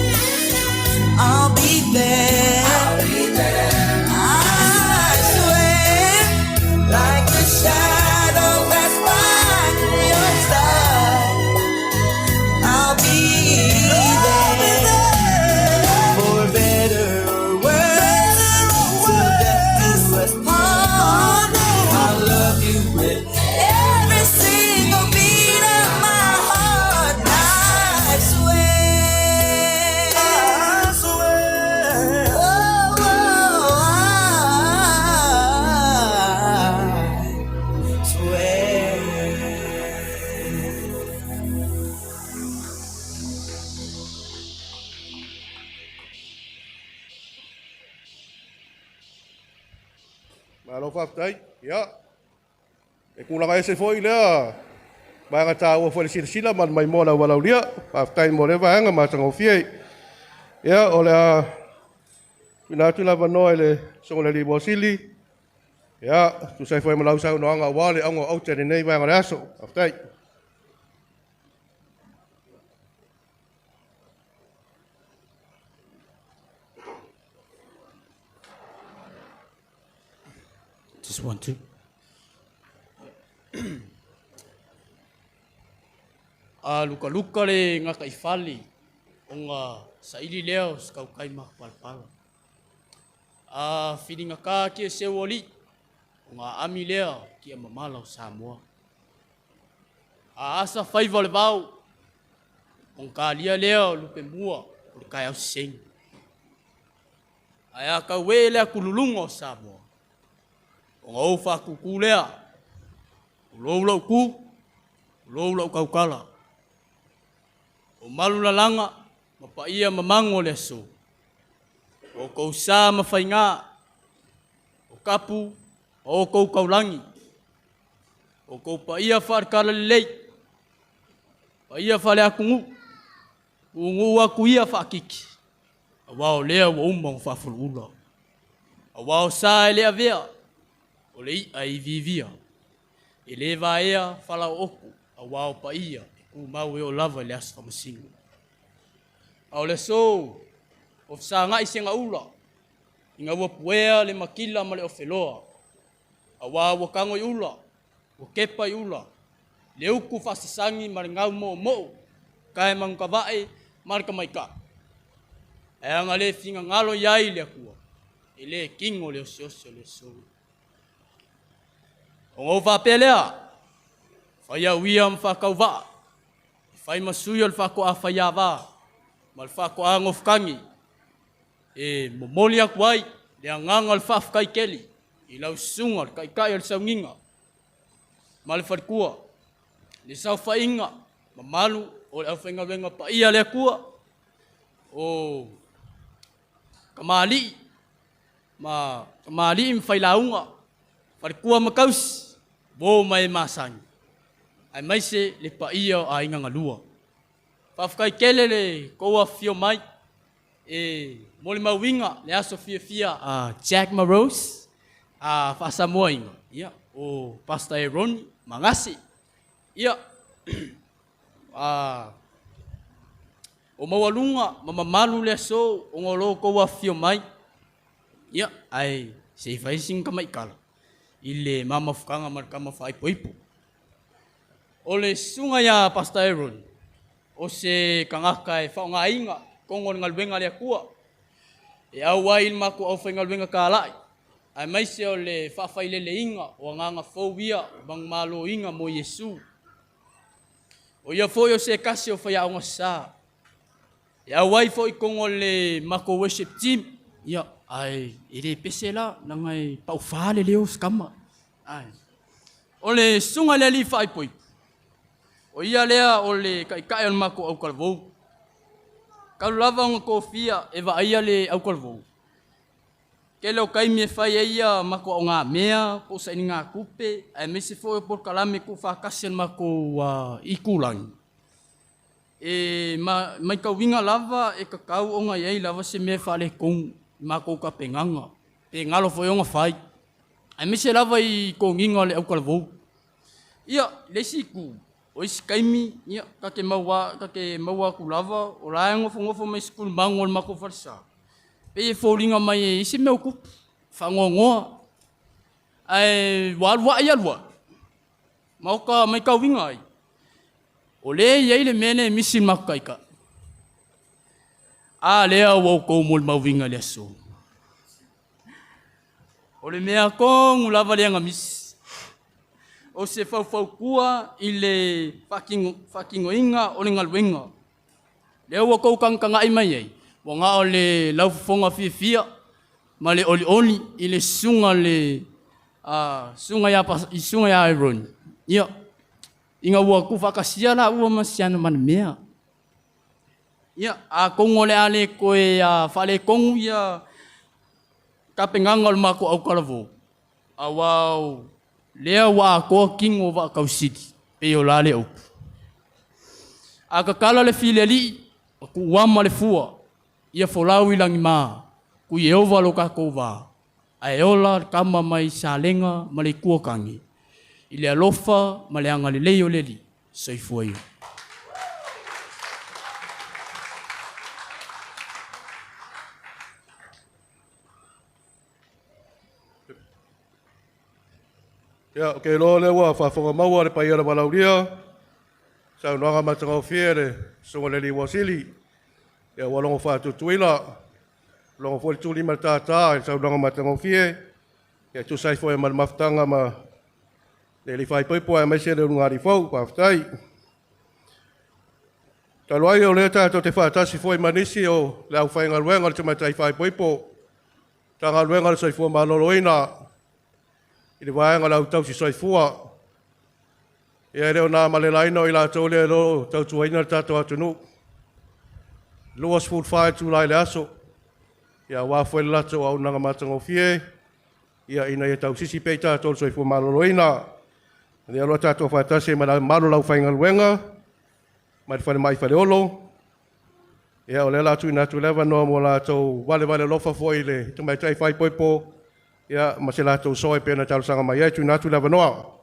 I'll be there. I'll be there. I swear, like the shadow that's by your side, I'll be there. For better or worse, till death do us part. I'll love you with every single beat of my heart. I swear, I swear, oh, oh, I swear. Malo faafetai. Ia. E kulaga ese fo'i lea. Vaega tāua foi le silasila ma le maimoa lau valaulia. Faafetai mo lea vaega matagofie. Ia, o le a tuuina atu le avanoa i le Susuga i le Alii Muasili. Ia, tusa ai foi ma lau saunoaga aua le auga o aute i lenei vaega o le aso. Faafetai. Just 1, 2. A luka luka le ngaka i fale o ngā saili lea o sakaukai makapalapala. A whiringa kā ki e seu oli o ngā ami lea ki a mamala o Samoa. A asa whaiva o le vau o ngā lia lea o lupe mua o le kai au sengi. Ai a kau e lea kululunga o Samoa. O ngā au whakuku lea, o lou lau ku, o lou lau kaukala. O malu lalanga, ma paia mamango o le aso. O kou sa ma whainga, o kapu, o kou kaulangi. O kou paia whaakala lelei, paia whale akungu, ungu aku ia whaakiki. A wao lea ua uma o whaafuluula. A wao sa e lea vea, o le ia i vivia. E le vaea whala o oku, a wao paia, e ku mau e o lava i le aso whamasingo. A o le so, o whasangai se ngā ula, i ngā ua puea le makila ma le ofeloa. A wā ua kango i ula, ua kepa i ula, Le uku faasasagi ma le gau moomoo ka e magukavae ma le tamaitaʻi. Ae aga lē figagalo iai le Atua, e lē kigo le oseose o le aso. Ona ou faapea lea, fai au ia ma faatauvaa, e fai ma sui o le faatoa faiavā ma le faatoa nofotagi, e momoli atu ai le agaga o le faafetai tele i lau susuga le taitai o le sauniga ma le faletua, le saofaiga mamalu o le aufaigaluega paia a le Atua, o tamalii ma tamalii ma failauga, faletua ma tausi, uo ma e masani, aemaise le paia o aiga galua. Faafetai tele le tou afifio mai e molimauina le aso fiafia a Jack ma Rose a faasamoaina, ia, o Pastor Eroni ma Gase. Ia, a o maualuga ma mamalu le aso ona o lo outou afifio mai, ia, ae se i fai sina tamaitala i le mamafutaga ma le tama faaipoipo. O le susuga ia Pastor Aaron, o se tagata e faaaogaina totonu o le galuega a le Atua, e auai i le matou aufaigaluega talai, aemaise o le faafaileleina o agaga fou ia o manumaloina mo Iesu. O ia foi o se tasi o faiaoga sa, e auai foi i totonu o le matou worship team, ia, ae e le pese la, leaga e paufa le leo o si tama. Ae. O le susuga i le alii faaipoipo, o ia lea o le taitai o le matou autalavou. Talu lava ona tofia e vaaia le autalavou, tele o taimi e fai ai ia matou aogamea po o sailigatupe, aemaise foi o polokalame tuufaatasi a le matou itulagi. E matauina lava e tatau ona i ai lava se mea e faaletonu i matou tapenaga, pe galo foi ona fai, aemaise lava i toniga o le autalavou. Ia, le isi itu, o isi taimi, ia, ta te maua, ta te maua atu lava, o la e nofonofo mai sukulumagu o le matou falesa, pei e foliga mai e i ai se mea o tupu, faanoanoa, ae ua alu ae alu ae, ma ota matauina ai, o lea e i ai le mea lea e misi i le matou taitai. A lea ua outou molimauina i le aso. O le mea tonu lava lea na misi, o se faufautua i le faatinoina o le galuega. Lea ua outou tagatagai mai ai, ua na o le laufofoga fiafia ma le olioli i le susuga le susuga ia i susuga ia Aeroni, ia, ina ua tuufaatasia laua ma si ana malemea. Ia, atonu o le a le toe faaletonu ia tapenaga o le matou autalavou, aua o lea ua atoa tino o vaatausili, pei o la le upu. A tatala le filialii, ma tuuama le fua, ia folau i lagima, ku Ieova lo tatou va, ae ola le tama mai Salega ma le Itu o Tane, i le alofa ma le agalelei o le Alii. Soifua ia. Ia, ou te iloa o lea ua faafofoga maua le paia o le valaaulia, saunoaga matagofie le Susuga i le Alii Uasili. Ia, ua logo faatuatuila, logo foi le tuli ma le tātā i le saunoaga matagofie, ia tusa ai foi ma le mafutaga ma le alii faaipoipo aemaise le ulugalii fou. Faafetai. Talu ai o lea tatou te faatasi foi ma nisi o le aufaigaluega o le Tamaitai Faaipoipo, Matagaluega o le Soifua Maloloina i le vaega o le autausi soifua. Ia e le o na ma le laina o i latou lea o lo o tautuaina le tatou atunuu. 24 itula i le aso, ia aua foi le latou auaunaga matagofie, ia ina ia tausisi pea i tatou le soifua maloloina. O lea o tatou faatasi ma le mamalu o le aufaigaluega mai le falemai Faleolo. Ia o lea o le a tuuina atu le avanoa mo latou valevale alofa foi i le tamaitai faaipoipo, ia ma se latou soa e pei ona talosaga mai ai. Tuuina atu le avanoa.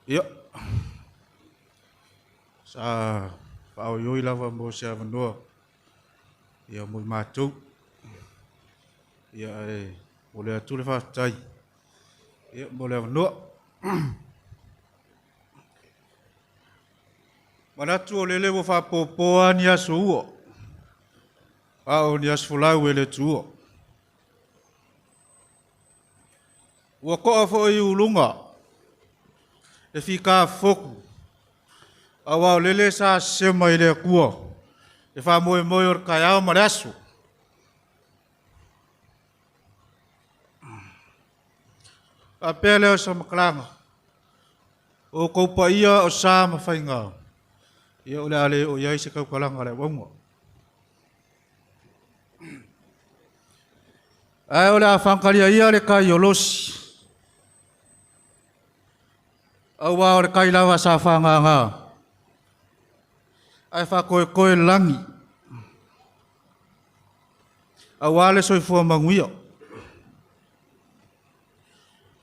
Ia, sa faaoioi lava mo se avanoa ia mo i matou. Ia ae mo le atu le faafetai ia mo le avanoa. Manatu o lele ua faapopoa ni aso ua, a o ni aso folau e le tuua. Ua to'a foi i uluga le fikafoku, auā o lele sa sema i le Atua le faamoemoe o le taeao ma le aso. Faapea lea o se faamatalaga, o outou paia o sa ma faiga, ia o le a le oo i ai se tautalaga a le auauna. Ae o le a faagatalia ia le tai o Losi, auā o le tai lava sa fagaga ae faatoetoe le lagi, auā le soifua manuia.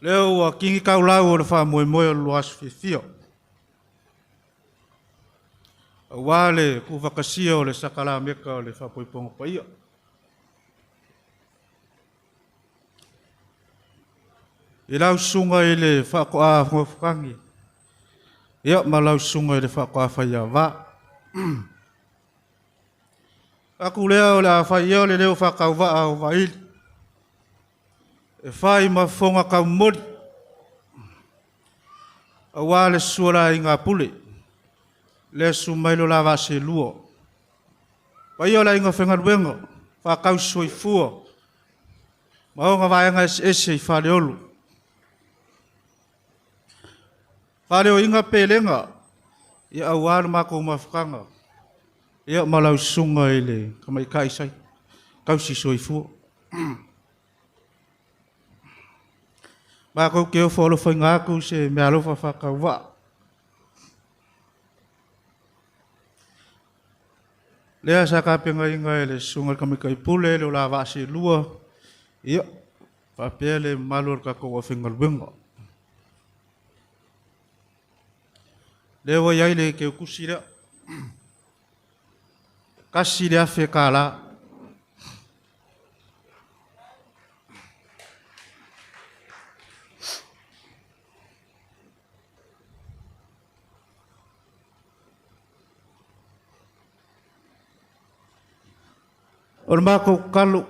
Lea ua tini taulau o le faamoemoe o le lua aso fiafia, auā le tuufaatasia o le sakalameta o le faapoipoga paia. I lau susuga i le Faatoa Nofotagi, ia ma lau susuga i le Faatoa Faiava. Atu lea o le a fai ia le leo faatauvaa o Vaili, e fai ma fofoga taumoli, auā le susu o le aiga Pule, le susu mai le la vaa seelua. Paia o le aiga faigaluega, faatausi soifua, ma ona vaega eseese i Faleolo. Faaleoina pelega, ia auā le matou mafutaga, ia ma lau susuga i le tamaitai sai tausi soifua. Matou te ofo alofaina atu se meaalofa faatauvaa. Lea sa tapenaina e le susuga i le tamaitai pule le o vaa seelua, ia faapea le mamalu o le tatou aufaigaluega. Lea ua i ai le teutusi lea. $1,000. O le matou tatalo,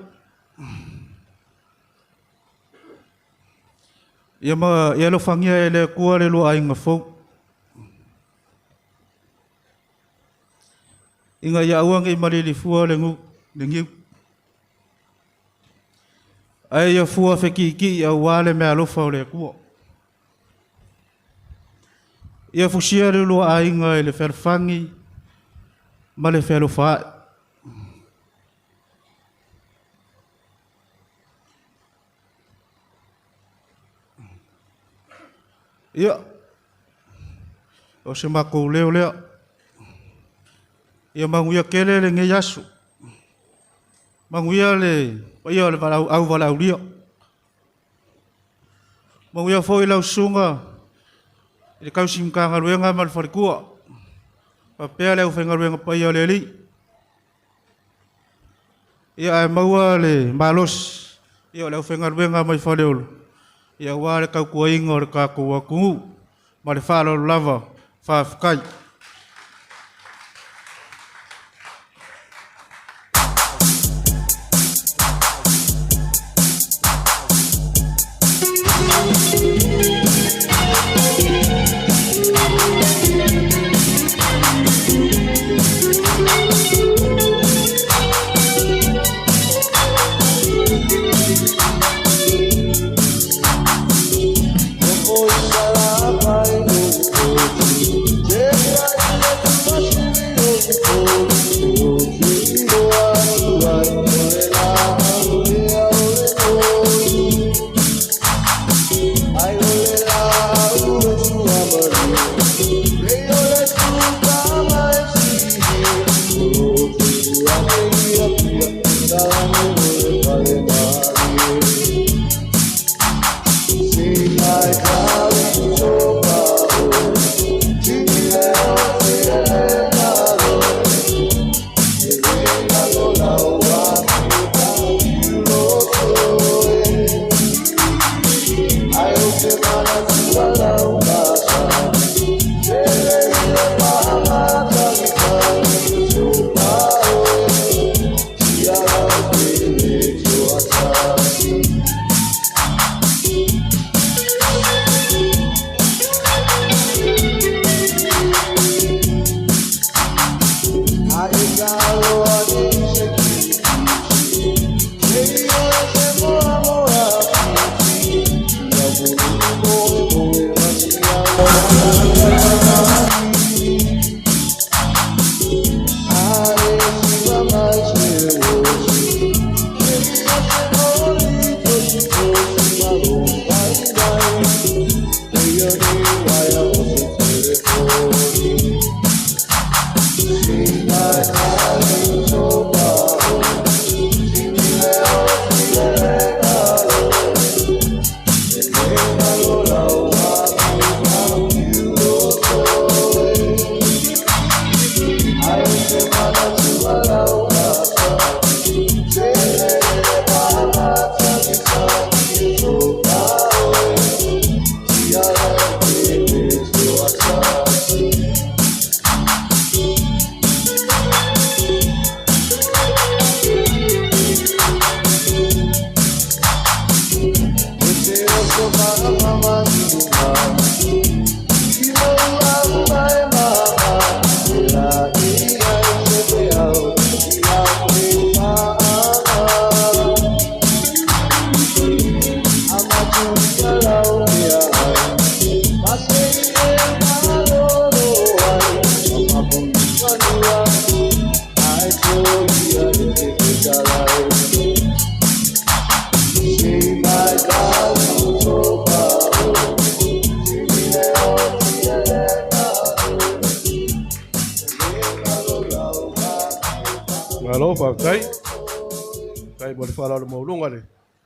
ia, ma, ia alofagia e le Atua le lua aiga fou, ina ia aua ne i malilifua le, nu, le niu, ae ia fua fekiikii auā le meaalofa o le Atua. Ia fusia le lua aiga i le fealofani ma le fealofa ae. Ia, o se matou leo lea. Ia manuia tele lenei aso. Manuia le paia o le valau, au valaaulia. Manuia foi lau susuga i le tausi Matagaluega ma le faletua. Faapea le aufaigaluega paia o le Alii. Ia ae maua le malosi ia o le aufaigaluega mai Faleolo, ia auā le tautuaina o le tatou atunuu. Ma le faaaloalo lava, faafetai. Malo faafetai. Faafetai mo le faaaloalo maualuga i le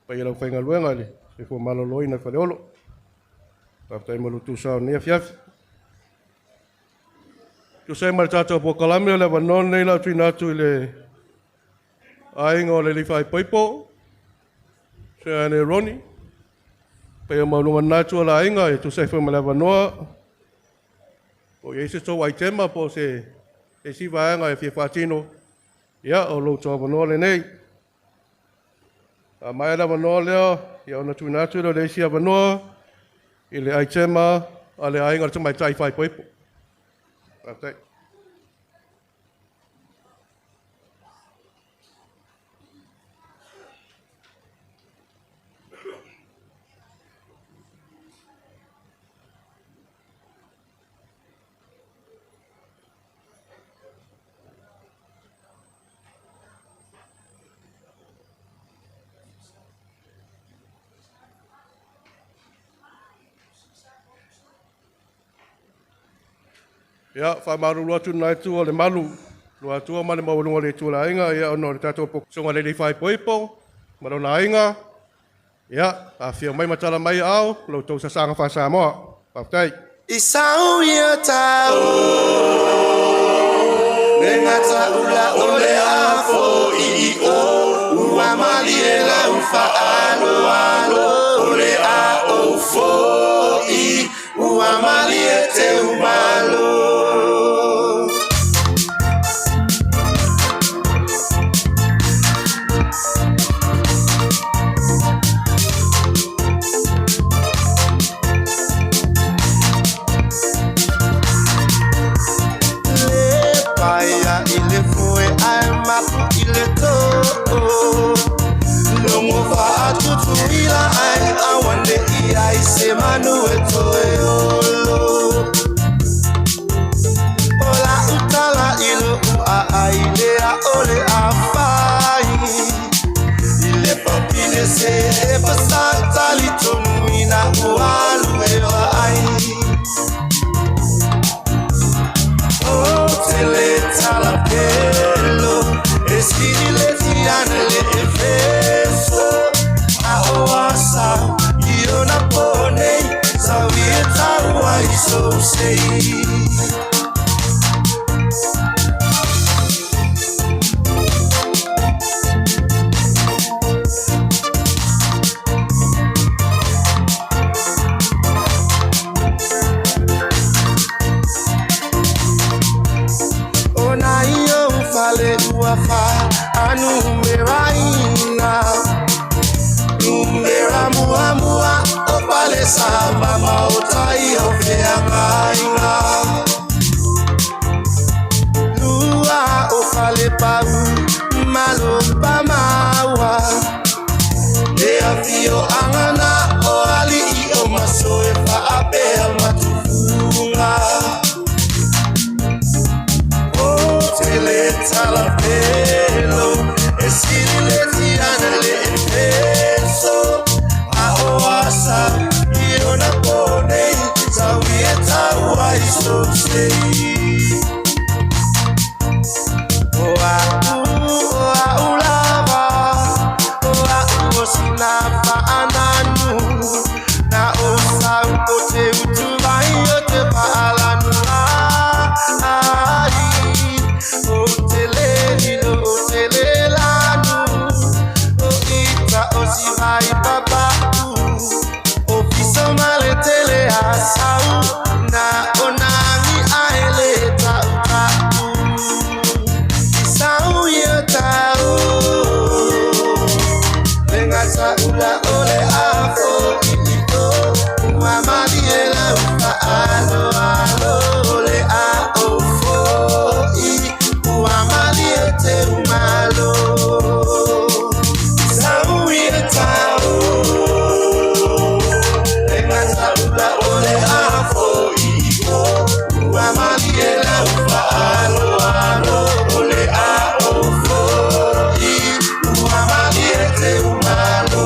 paia o le aufaigaluega i le soifua maloloina i Faleolo. Faafetai mo le tusa o lenei afiafi. Tusa ai ma le tatou polokalame o le avanoa lenei o le a tuuina atu i le aiga o le Alii Faaipoipo, Sir Ane Ronnie, paia maualuga o lena itu o le aiga e tusa ai foi ma le avanoa, po o i ai se tou aitema po o se isi vaega e fia faatino, ia, o lo outou avanoa lenei. A maea le avanoa lea, ia ona tuuina atu lea o le isi avanoa i le aitema a le aiga o le Tamaitai Faaipoipo. Faafetai. Ia, faamalulu atu i lena itu o le malu, Luatua ma le maualuga o le itu o le aiga, ia, ona o le tatou susuga i le Alii Faaipoipo ma lona aiga, ia, afifio mai ma tala mai aao, lo outou sasaga faa-Samoa. Faafetai. I sau ia tau le gata ula o le afo i o ua malie lau faaloalo o le a ou fo'i ua malie te umalo. Le paia i le foe ae mapu i le too. Logo faatutuila ae awane i ai se manu e toe olo. O la utala i lou aai lea o le afai. I le papine se e fasatali tonu ina ua alu e vaai. O tele talapelo e sili le tiana le efeso. A o asa i ona pone sau i e tau ai so sei. tai o feagaiga. Lua o falepau malopa maua. Le afioaga na o alii o maso e faapea matufuga. O tele talapelo e sili le tiana le efeso. A o asa i ona ponei tau e tau ai so sei. O a'u o a'u lava o a'u o sina fa'ananu na o sau o te utu vai o te fa'alanu ai o te le lilo o te le lanu o ita o si vai papa'u o fiso ma le tele a sau na o nagi ae le ta'u ta'u i sau ia tau le gata ula o le afo i o ua malie lau fa'aloalo le a o fo'i ua malie te umalo i sau ia tau le gata ula o le afo i o ua malie lau fa'aloalo le a o fo'i ua malie te umalo.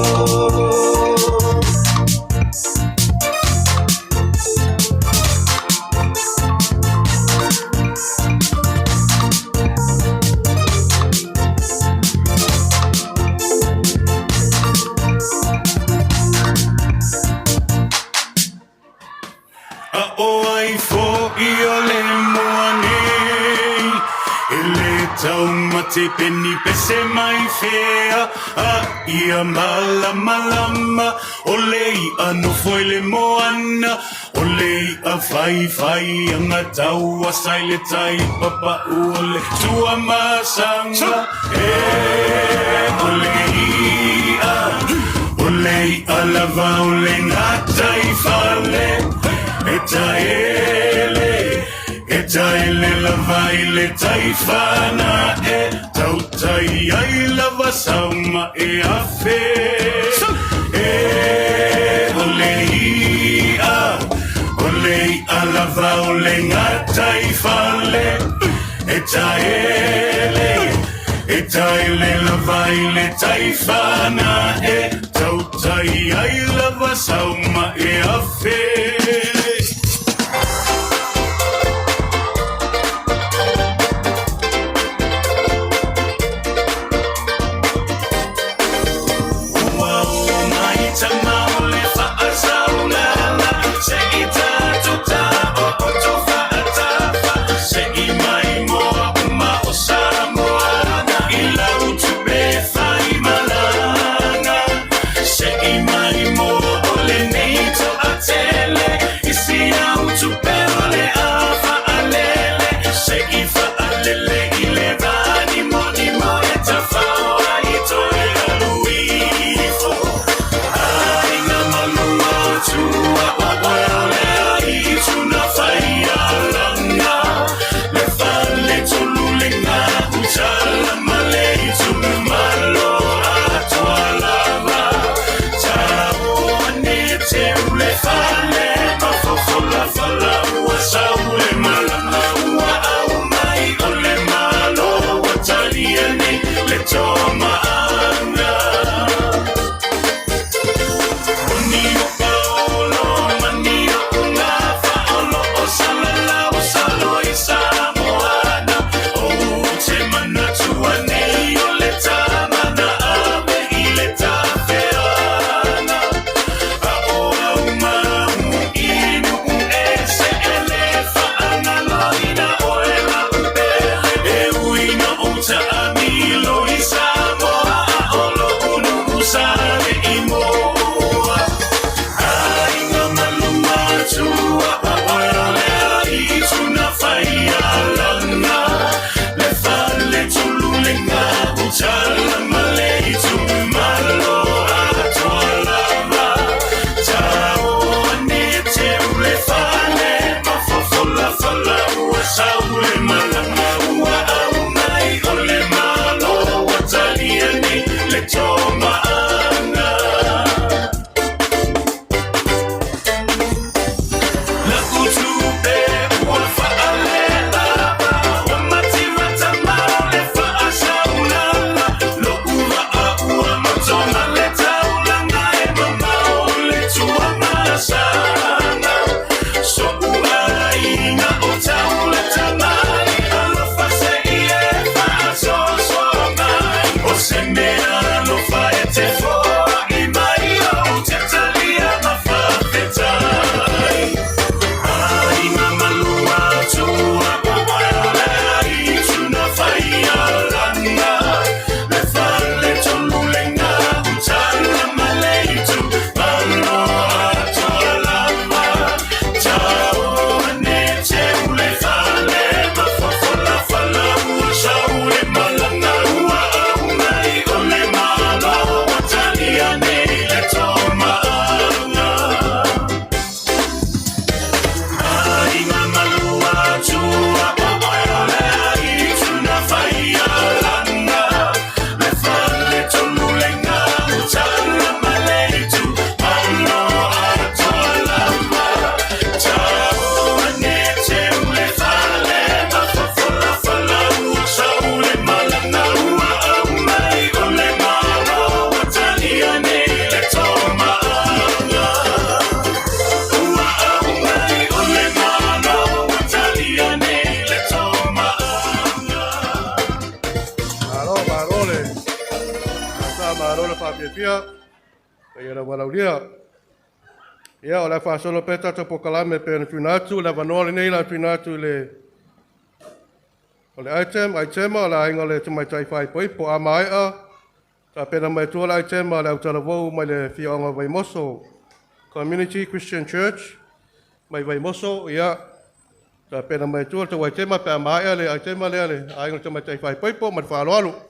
A o ai fo i o le moa nei E le taumate peni pese mai fea A ia malamalama O le ia nofo i le moana O le ia faifai anga tau a sai le tai papa'u o le tuamasaga E o le ia O le ia lava o le gatai fale E taele E taele lava i le taifana e Tautai ai lava sauma e afe E o le ia O le ia lava o le gatai fale E taele E taele lava i le taifana e Tautai ai lava sauma e afe. Ua o mai tama o le fa'asaulala Se i tatou ta'o o to fa'atafa Se i mai moa uma o Samoa I lau tupe fai malaga Se i mai moa o lenei to'atele Faamalo le faafiafia paia le valaaulia. Ia, o le a faasolo pea tatou polokalame e pei ona tuuina atu le avanoa lenei la tuuina atu i le o le item, itema o le aiga o le tamaitai faaipoipo. A maea, tapena mai atua le itema a le autalavou mai le afioaga o Vaimoso Community Christian Church mai Vaimoso. Ia, tapena mai atua le tou itema pe a maea le itema lea le aiga o le tamaitai faaipoipo ma le faaaloalo.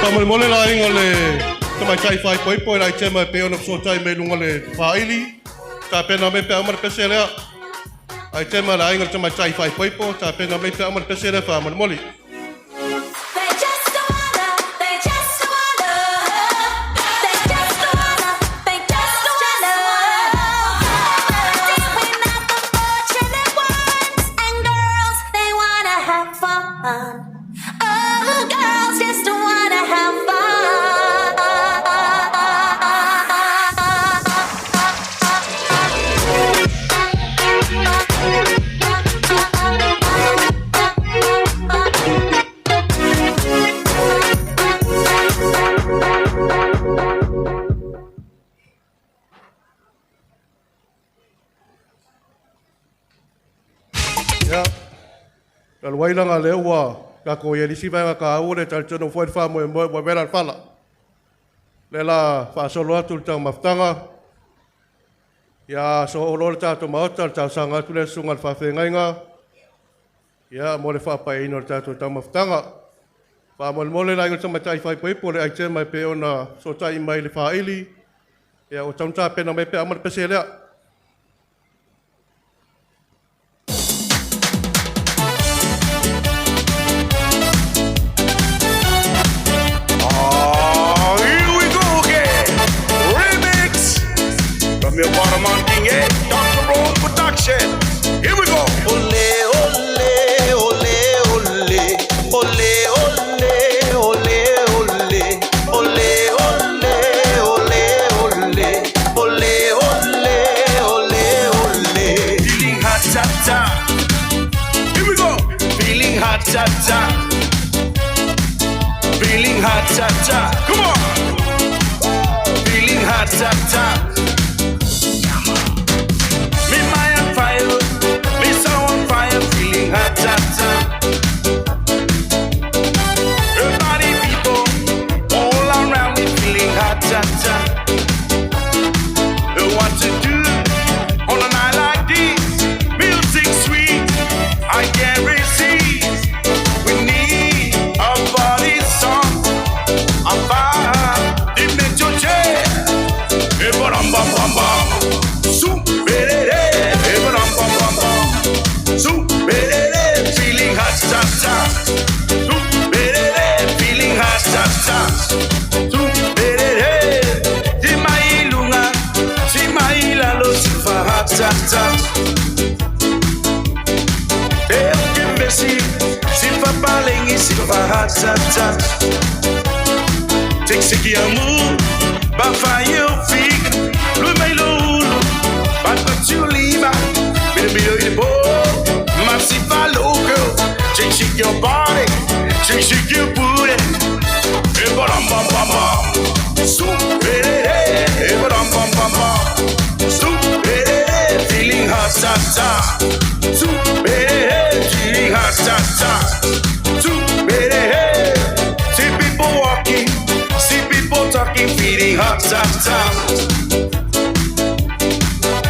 Faamolemole le aiga o le tamaitai faaipoipo i le aitema e pei ona fesootai mai i luga o le faaili. Tapena mai pe a uma le pese lea. Aitema le aiga o le tamaitai faaipoipo, tapena mai pe a uma le pese lea faamolemole. Ia, talu ai leaga o lea ua tatou i ai i le isi vaega taua le talitonu foi le faamoemoe ua vela le fala. O lea la faasolo atu le taumafataga. Ia, soo loa le tatou maota, le talosaga atu lea susuga i le faafeagaiga, ia, mo le faapaeina o le tatou taumafataga. Faamolemole le aiga o le tamaitai faaipoipo le aitema e pei ona fesootai mai i le faaili. Ia, ua tatau ona tapena mai pe a uma le pese lea. Oh, here we go again. Remix from your Waterman King, eh? Dr. Roll Production. Here we go. Ole, ole, ole, ole. Ole, ole, ole, ole. Ole, ole, ole, ole. Ole, ole, ole, ole. Feeling hot, ta ta. Here we go. Feeling hot, ta ta. Feeling hot, ta ta. Come on. Feeling hot, ta ta. Me my on fire, me so on fire, feeling hot, ta ta. Everybody, people, all around me, feeling hot, ta ta. What to do on a night like this? Music sweet, I can't resist. We need a party song. A fire, the major chair. Hey, ba-dum, bum, bum, bum. Zoom, ba-da-da. Hey, ba-dum, bum, bum, bum. Zoom, ba-da-da. Feeling hot, Ba hot ta ta. Take siki amu, ba fa yo fig, lu mai lu lu, ba ba tu lima, bit bit bo, ma si fa loco. Shake shake your body, shake shake your booty. Hey, ba dum bum bum bum, soup, hey hey, hey ba dum bum bum bum, soup, hey hey, feeling hot ta ta, soup, hey hey, feeling hot ta ta, soup, hey hey. See people walking, see people talking, feeling hot ta ta.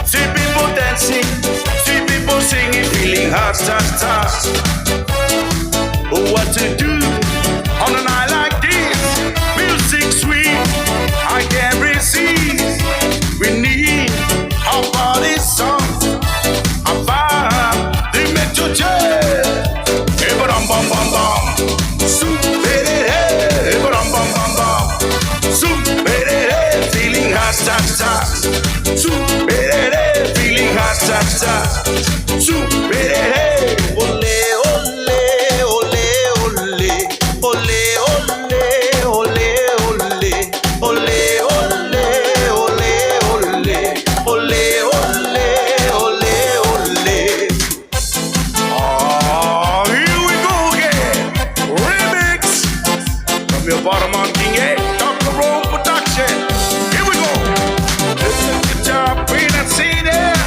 See people dancing, see people singing, feeling hot ta ta. Oh, what to do on a night like this? Music sweet, I can't resist. We need a party song, a vibe, they make you jam. Hey, ba-dum, bum, bum, bum. Soup, hey, hey, hey, ba-dum, bum, bum, bum. Soup, hey, hey, hey, feeling hot, ta, ta. Soup, hey, hey, hey, feeling hot, ta, ta. Soup, hey, hey, hey. Ole, ole, ole, ole. Ole, ole, ole, ole. Ole, ole, ole, ole. Ole, ole, ole, ole. Oh, here we go again. Remix from your bottom on King A, Dr. Rome Production. Here we go. This is the job when I see there.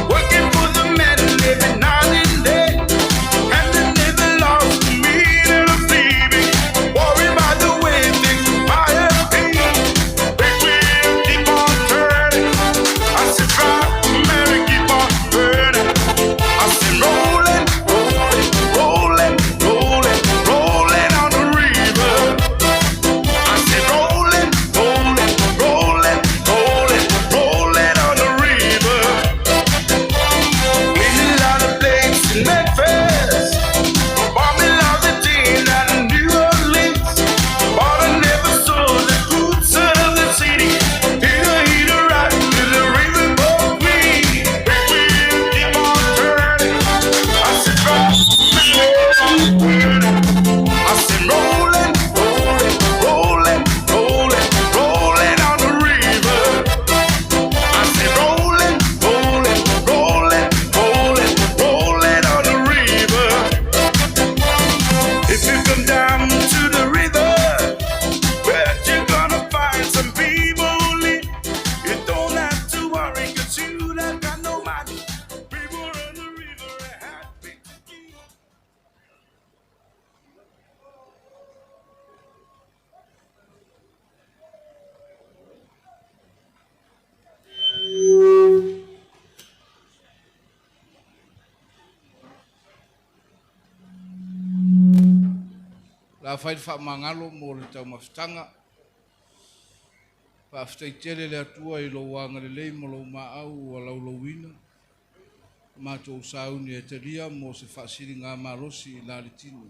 Working for the man living night and day. And they never lost the meaning of leaving. Worry about the way things might have been. Big wheel keep on turning. I said, drive, Mary, keep on burning. I said, rolling, rolling, rolling, rolling, rolling on the river. I said, rolling, rolling, rolling, rolling, rolling on the river. Clean a lot of plates in Memphis. Bought me lot of gin and New Orleans. But I never saw the good side of the city. Till I hit a right to the river boat me. Big wheel keep on turning. I said, drive, I said, rolling, rolling, rolling, rolling, rolling on the river. I said, rolling, rolling, rolling, rolling, rolling on the river. If you come down to the river, where you gonna find some people live. You don't have to worry, 'cause you don't got no money. People on the river are happy to be. La fai le faamagalo mo le taumafitaga. Faafetaitele le Atua i lou agalelei ma lou maau ua laulouina. Matou sauni e talia mo se faasiliga malosi i la le tino.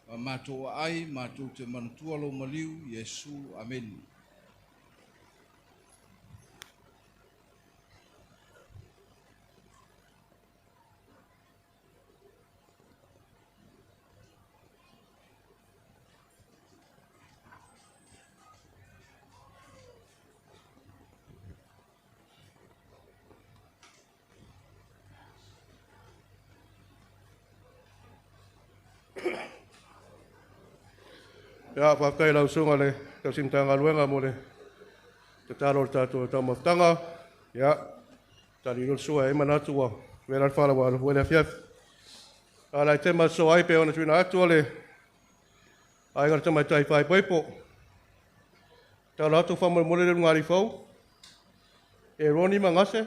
Ma matou aai, matou te manatua lou maliu, Iesu. Ameni. Ia, faafetai lau susuga le tausimatagaluega mo le tatalo o le tatou taumafataga. Ia, tali le sua e manatu ua vela le fala ua alofu le afiafi. A lai tema so ai pe ona tuina atu o le aiga le tamaitai faaipoipo. Talo atu faamolemole le luga fau. E Roni Mangase.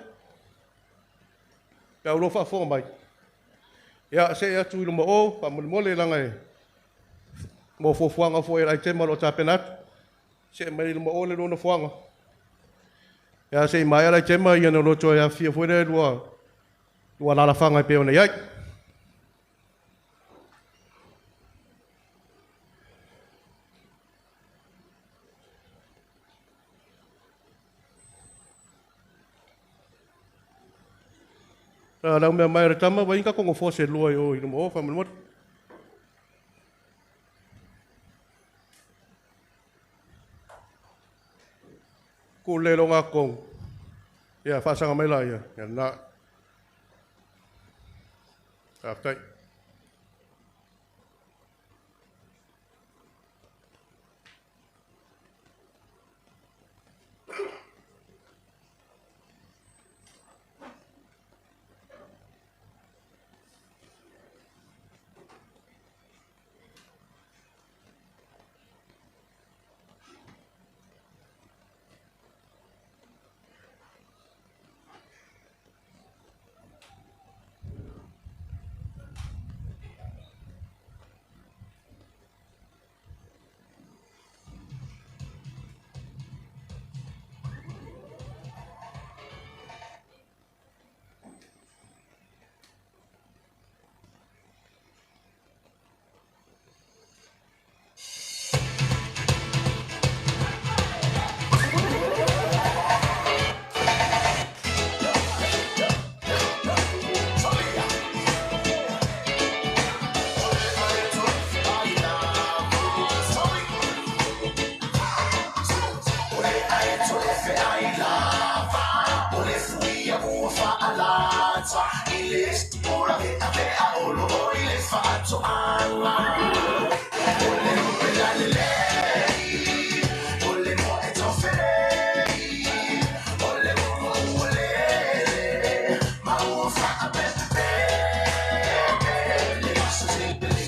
Pe aulo faafofoga mai. Ia, se atu i luma o faamolemole laga e mo fuafuaga foi e lai tema lo tapena atu. Se mai luma o le lona fuaga. Ia se i maea lai tema ia na loto e afia foi le lua lua lalafaga e pe ona iai. Lau mea mai re tama, vai inga kongo fo se lua i o i luma o, faamolemole. Ku le lo nga kong. Ia faasaga mai laia, ia lena. Faafetai.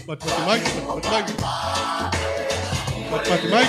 Patipati mai, patipati mai. Patipati mai.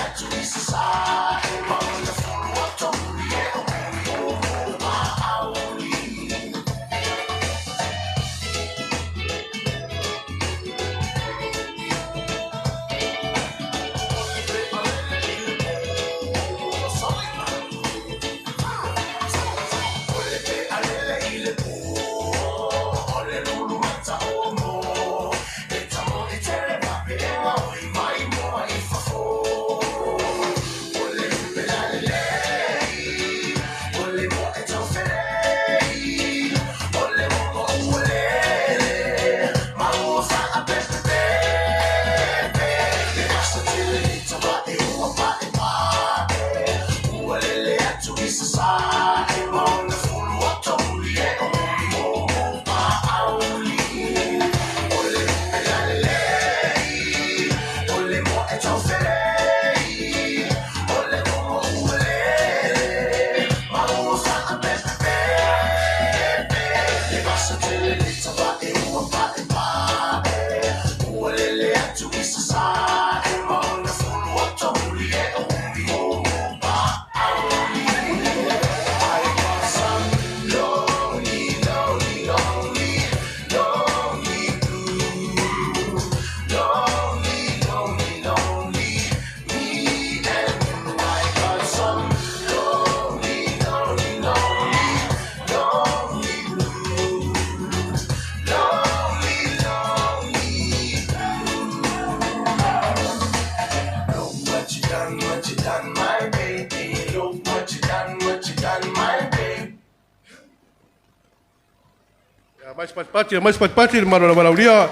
Ia mai se patipati, ia mai se patipati i le malo o le valaaulia.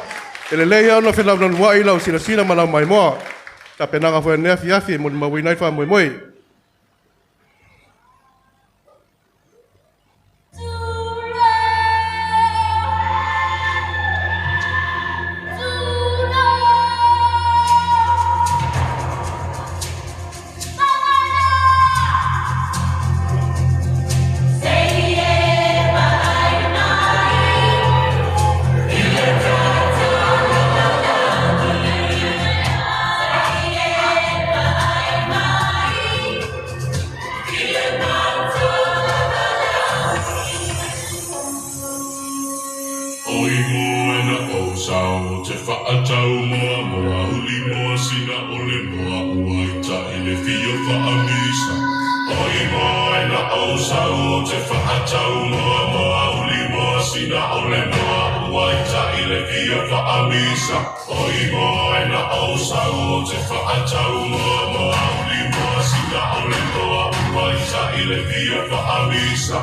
E lelei lava ona felaulaulua'i lau silasila ma lau maimoa. Tapenaga foi o lenei afiafi e molimauina ai le faamoemoe. O i moe na o sao te whaatau moa moa huli moa sina o le moa ua i ta i le fio whaamisa. O i moe na o sao te whaatau moa moa huli moa sina o le moa ua i ta i le fio whaamisa. O i moe na o sao te whaatau moa moa huli moa sina o le moa ua i ta i le fio whaamisa.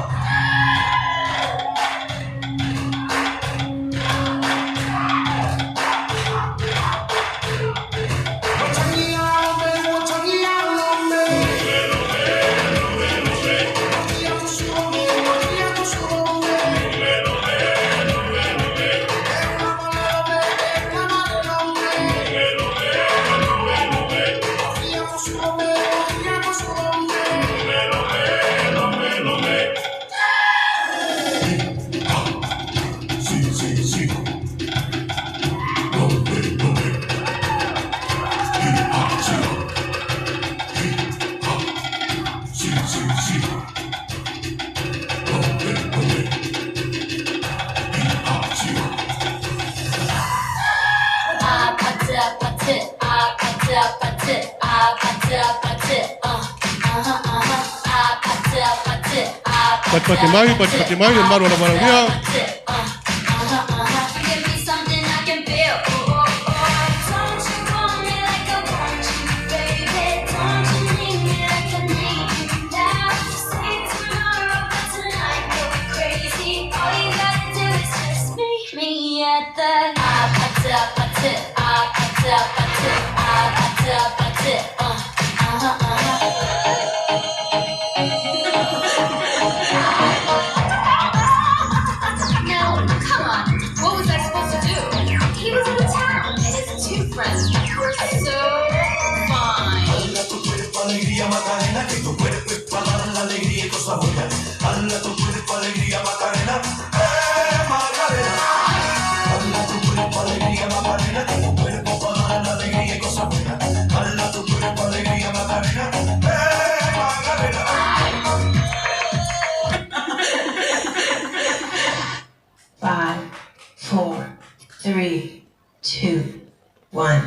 Patipati mai, patipati mai, le mamalu o le valaaulia. Now, come on. What was I supposed to do? He was out of town, and his two friends were so fine. Five, four, three, two, one.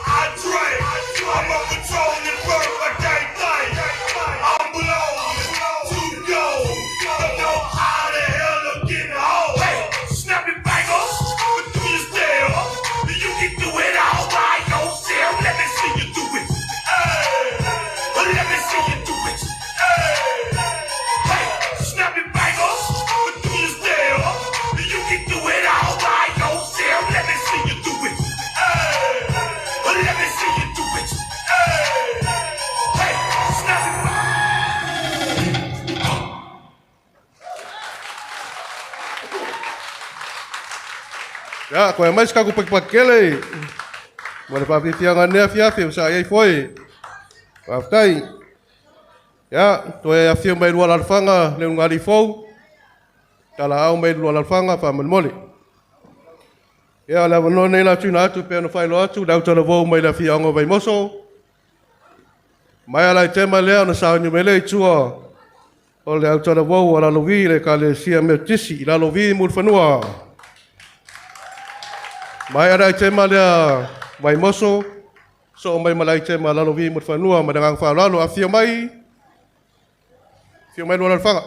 I drink. I'm a patrol and burn my day night. I'm blown to go. Don't know how the hell I'm getting home. Hey, snap your fingers, but do you still? You can do it all by yourself. Let me see you do it. Hey, let me see you do it. Hey, hey, snap your fingers, but do you still? You can do it all by yourself. Let me see you do it. Hey, let me see you do it. Hey, hey, snap it. Ia, koe mai se kaku pakipakikele. Mo le faafiafiaga nei afiafi ua saai ai foe. Faafetai. Ia, toe afio mai lua alalafaga le ulugalii fou, talaau mai lua alalafaga faamolemole. Ia, o le avanoa nei la tuuina atu pei ona faailoa atu le autalavou mai le afioaga o Vaimoso. Mai ala i tema lea ona sauni mai lea i tua o le autalavou a Lalovi le Ekalesia Metotisi i Lalovi Mulifanua. Mai ala i tema lea Vaimoso, soo mai ma le aitema a Lalovi Mulifanua ma le agaga faaaloalo. Afio mai, afio mai lua alalafaga.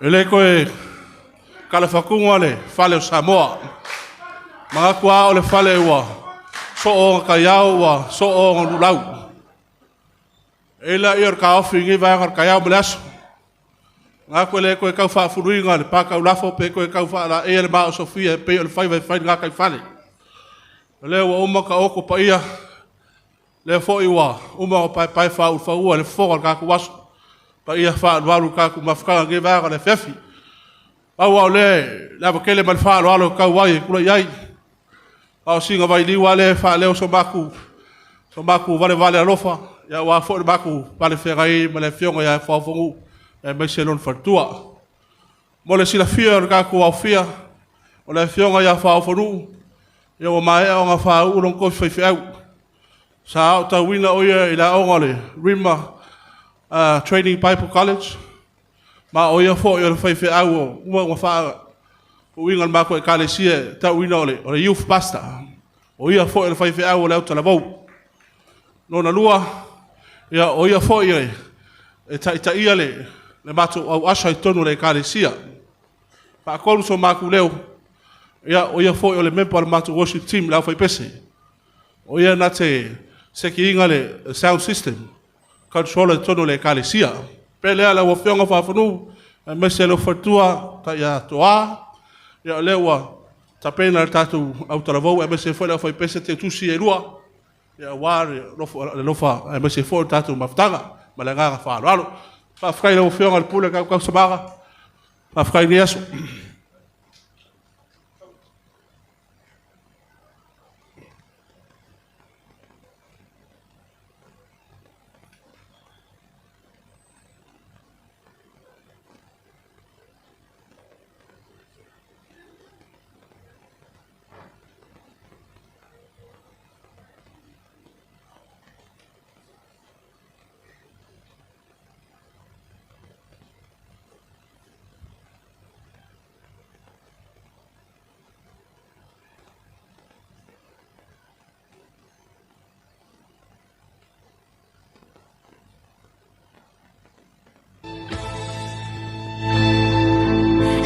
E le koe kalafakuga le fale o Samoa. Magaku a o le fale ua soo kaiao ua soo lulau. E la ia o le kaofi ngi vaega o le kaiao ma le aso. Ngaku e le koe kau faafuluiga le pākau lafo pe koe kau faalaea le maa o Sofia e pei o le faiva e fai le gakai fale. O lea ua uma ka oko paia, lea foi ua uma o paepae faaulufaua le fofoga o le kaku aso. Paia faalualu kaku mafutaga ngi vaega o le afiafi. Pau lava o lea le ava tele ma le faaaloalo e tau ai e tulai ai. A o siga vailiu lava lea e faaleo so matou valevale alofa, ia aua foi le matou palefeagai ma le afioga ia Fuafanuu aemaise lona faletua. Mo le silafia o le tatou aofia, o le afioga ia Fuafanuu, ia ua maea ona faauu lona tofi faifeau. Sa aotauina o ia i le aoga o le Rima Training Bible College, ma o ia foi o le faifeau o uma ona faauuina le matou ekalesia e tauina o le youth pastor. O ia foi o le faifeau o le autalavou. Lona lua, ia, o ia foi e taitaia le Le matou au usher i totonu o le Ekalesia. Faatolu so matou leo, ia, o ia foi o le member o le matou worship team, le aufaipese. O ia na te sekiina le sound system, controller i totonu o le Ekalesia. Pe lea lau Afioga Faafanuu, aemaise le faletua Taia Toa, ia o lea ua tapena le tatou autalavou, aemaise foi le aufaipese teutusi e lua, ia aua le lofa, aemaise foi le tatou mafutaga, ma le agaga faaaloalo. Faafetai lau Afioga i le Pule Tautausamaga, faafetai i lenei aso.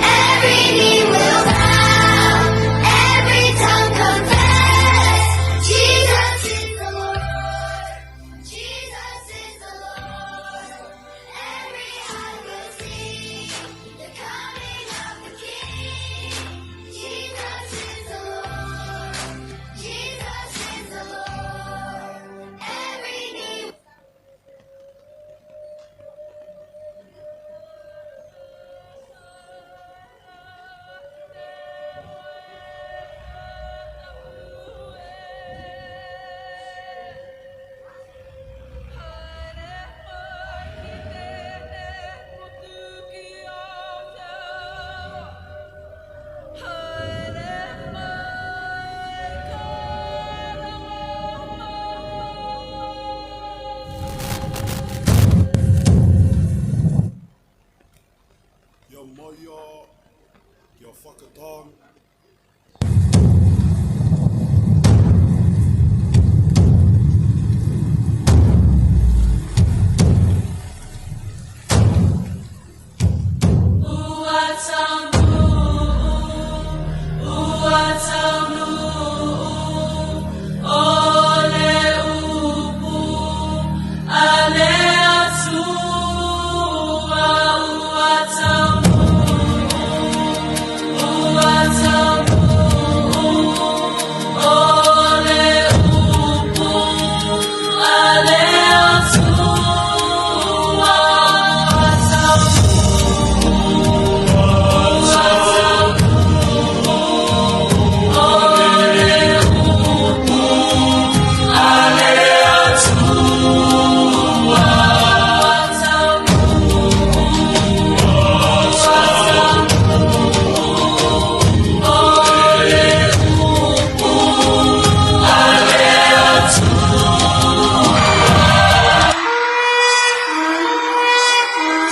Every knee will bow, every tongue confess, Jesus is the Lord, Jesus is the Lord. Every eye will see the coming of the King. Jesus is the Lord, Jesus is the Lord. Every knee. Kia maia, kia whakatā.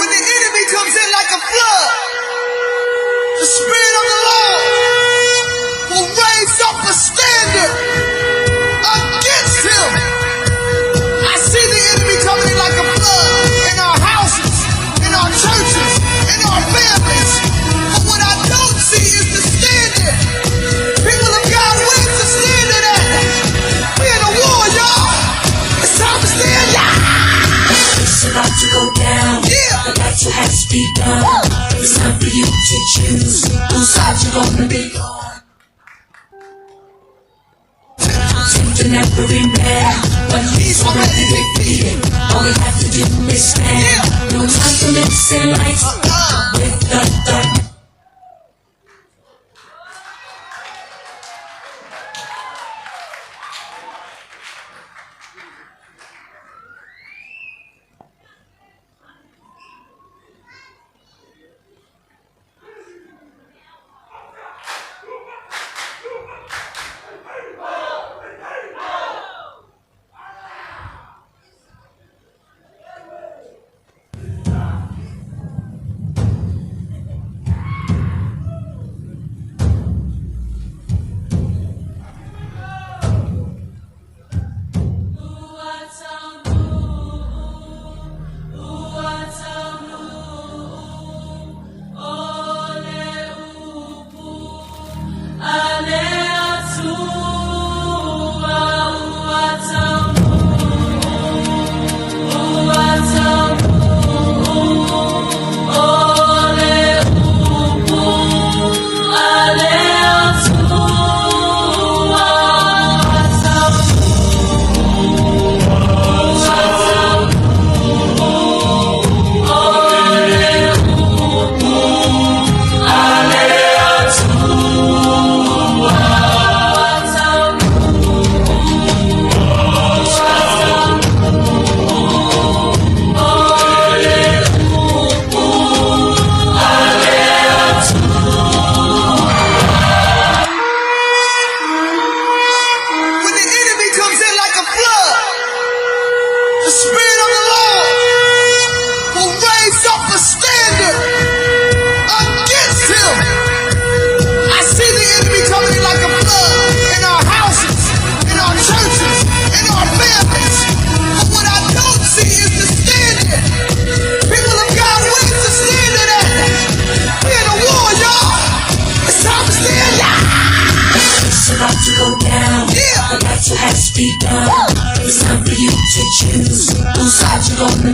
When the enemy comes in like a flood, the Spirit of the Lord will raise up a standard against him. I see the enemy coming in like a flood in our houses, in our churches, in our families. But what I don't see is the standard. People of God, where's the standard at? We're in a war, y'all. It's time to stand up. It's about to go down. Yeah. The battle has begun. It's time for you to choose whose side you're gonna be on. Tempting every man, but he's already defeated. All we have to do is stand. No time for mixing lights with the dark.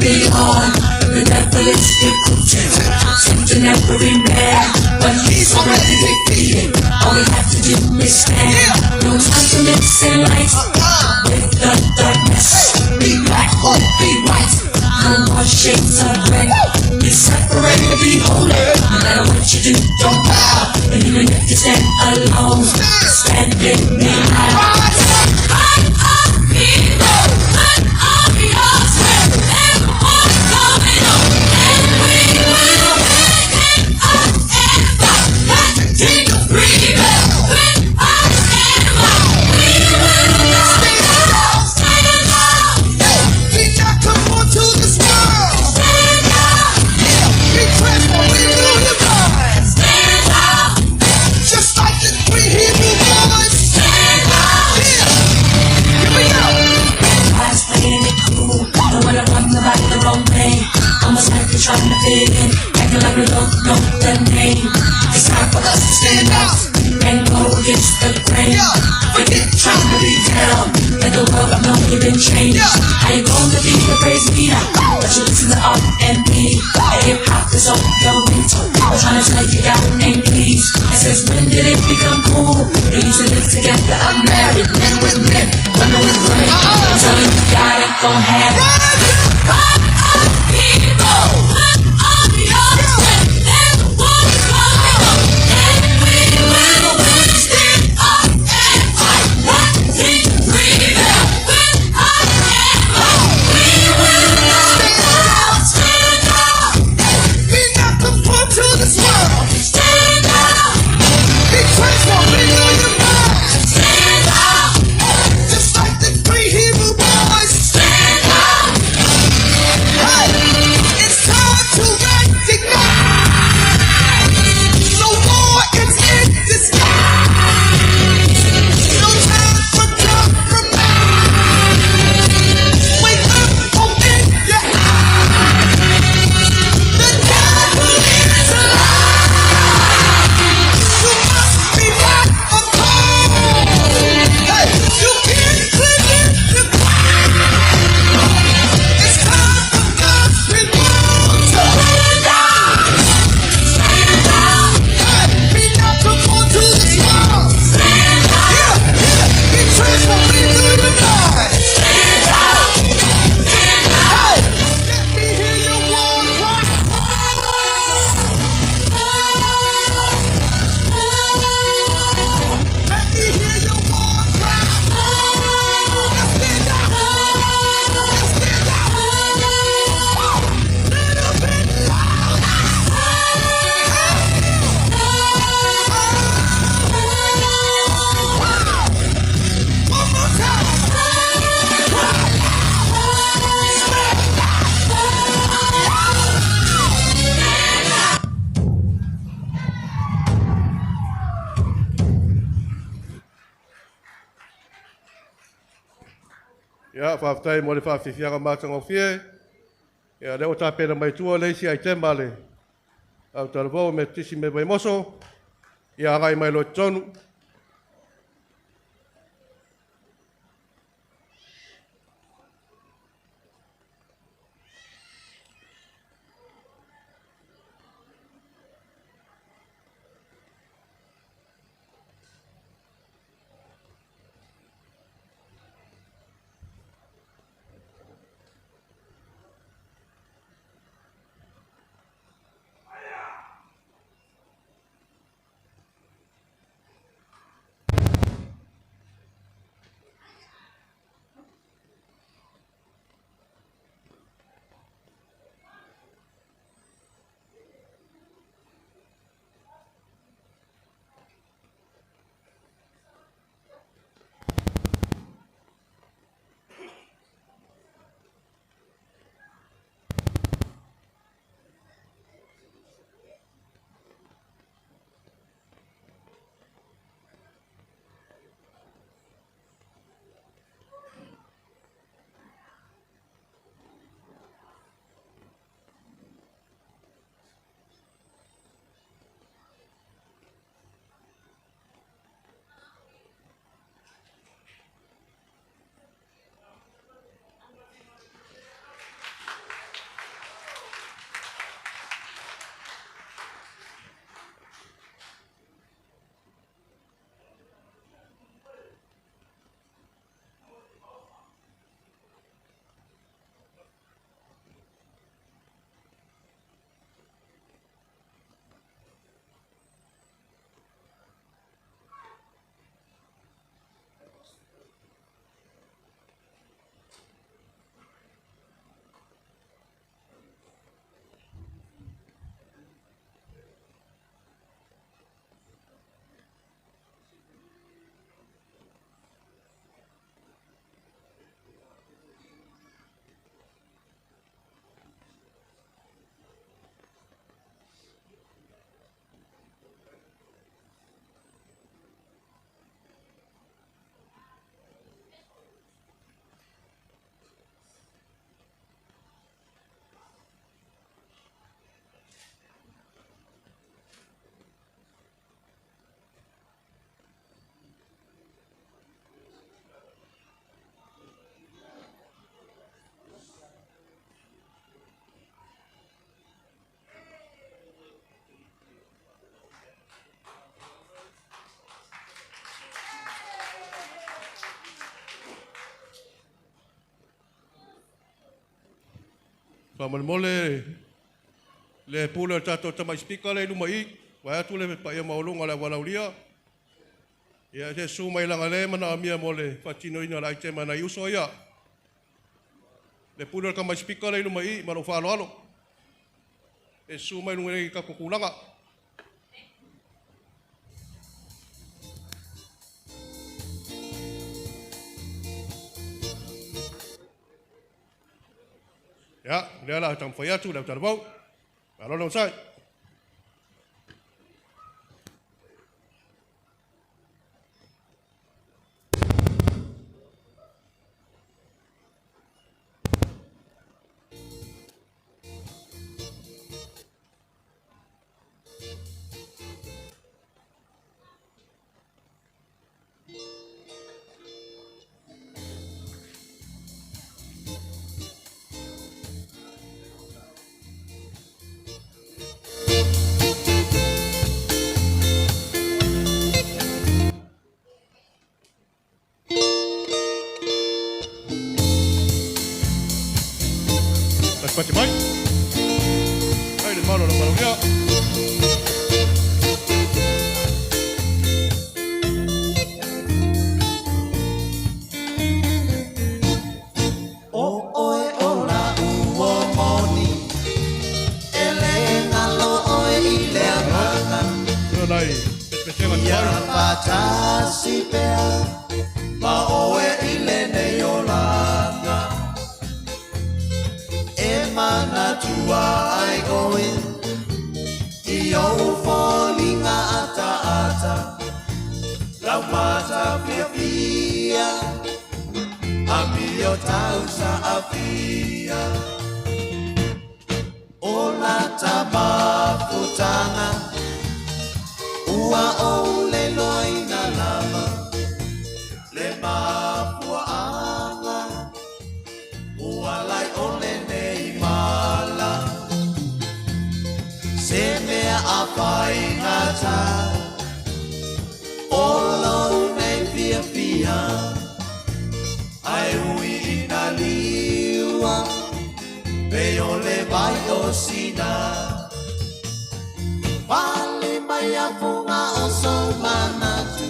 beyond. The devil is recruiting, tempting every man, but he's already defeated. All we have to do is stand. No time for mixing light with the darkness. Be black or be white. No more shades of gray. Be separated, be holy. No matter what you do, don't bow. And even if you stand alone, stand in the aisle. Be not conformed to this world. Stand up. Yeah. Be transformed, renew your mind. Stand up. Just like the three Hebrew boys. Stand up. Yeah. Here we go. Everybody's playing it cool. Don't wanna run the right the wrong way. Almost like we're trying to fit in, acting like we don't know the name. It's time for us to stand out and go against the grain. Forget trying to be down. Let the world know you've been changed. How you gonna be the praise leader? But you listen to R&B and hip hop is on your mental. I'm trying to tell you got name, please. And since when did it become cool? We used to live together. I'm married, men with men, women with women. I'm telling you, God ain't gon' have it. Be not conformed to this world. Stand up. Be transformed, renew your mind. Stand up. Just like the three Hebrew boys. Stand up. Hey, it's time to recognize the war is in disguise. No time for compromise. Wake up, open your eyes. The devil is alive. You must be not a call. Hey, you can't cling in the It's time for God's people to stand up. Stand up. Hey, be not conformed to this world. Stand up. Yeah, yeah. Be transformed, renew your mind. Stand up. Stand up. Hey, let me hear your war cry. Let me hear your war cry. Let's stand up. Let's stand up. Little bit louder. One more time. Ia, faafetai mo le faafiafiaga matagofie. Ia, lea ua tapena mai tua le isi aitema a le autalavou Metotisi me Vaimoso. Ia, agai mai loa i totonu. Faamolemole le pule o le tatou tamai speaker lea i luma i i, vaeatu le paia maualuga o le aualaulia. Ia, se susu mai leaga o lea e manaomia mo le faatinoina o le item a nai uso ia. Le pule o le tamai speaker lea i luma i i ma lou faaaloalo. E susu mai luga nei i tatou tulaga. Ia, lea la taumafai atu le autalavou. Malo le onosai. Patipati mai. Ai le malo o le Malaulia. O oe o la ua moni E le galo oe i le agaga Ia faatasi pea Ma oe i lenei olaga E manatua ai oe I ou foliga ataata Lau mata fiafia Amio tau saafia O lata mafutaga Ua ou leloaina lava Le mafuaaga Ua lai o lenei mala Se mea a faigata O lou nei fiafia Ae ui ina liua Pei o le vai o Sina Pale mai afuga o sou manatu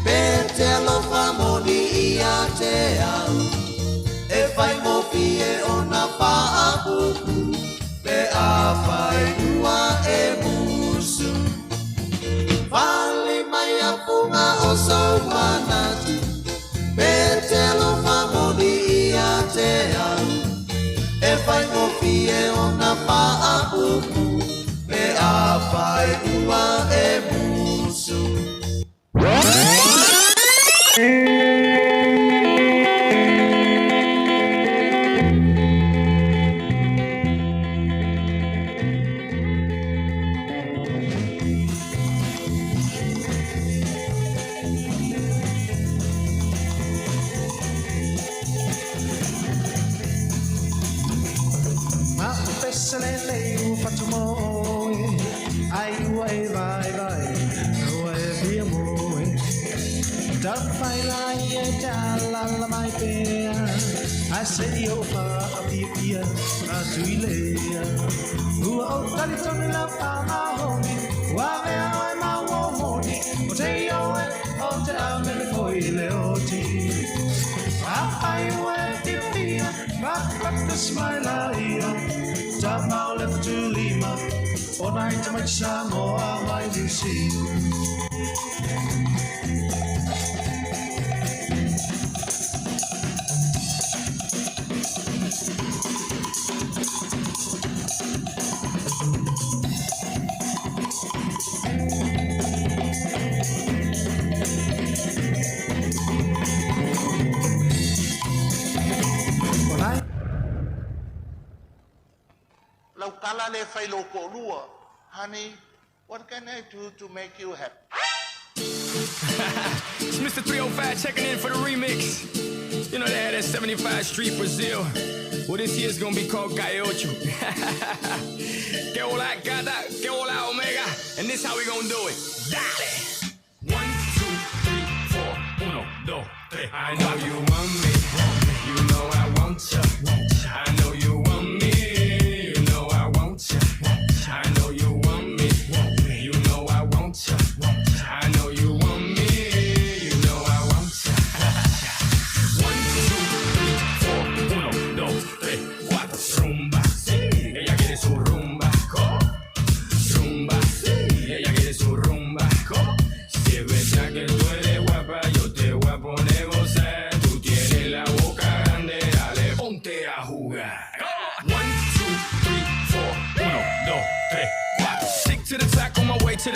Pe te alofa moni ia te au E faigofie ona faapupu Pe afai ua e musu Pale mai afuga o sou manatu Pe te alofa moni ia te au E faigofie ona faapupu Pe afai ua e musu. Ma o pese lelei ua fatu mo oe, Ai ua e vaivai, ua e fia moe. Taumafai laia e te alaala mai pea, Ae se i ou faapiapia atu i lea. Ua ou talitonu i lau faamaoni, Ua avea oe ma uo moni, O te ioe o te amene foi i le oti. Afai ua e fiafia, Patapata mai laia, Tama o le Fatulima, O nai tamaiti Samoa mai Niu Sila. Lau tala lea e fai i lou toalua, Honey, what can I do to make you happy? It's Mr. 305 checking in for the remix. You know they had that 75 Street Brazil. Well, this year's gonna be called Calle Ocho. Que hola gata, que hola omega. And this how we gonna do it. Dale! One, two, three, four, uno, dos, tres. I know you want me. You know I want ya. I know you want me.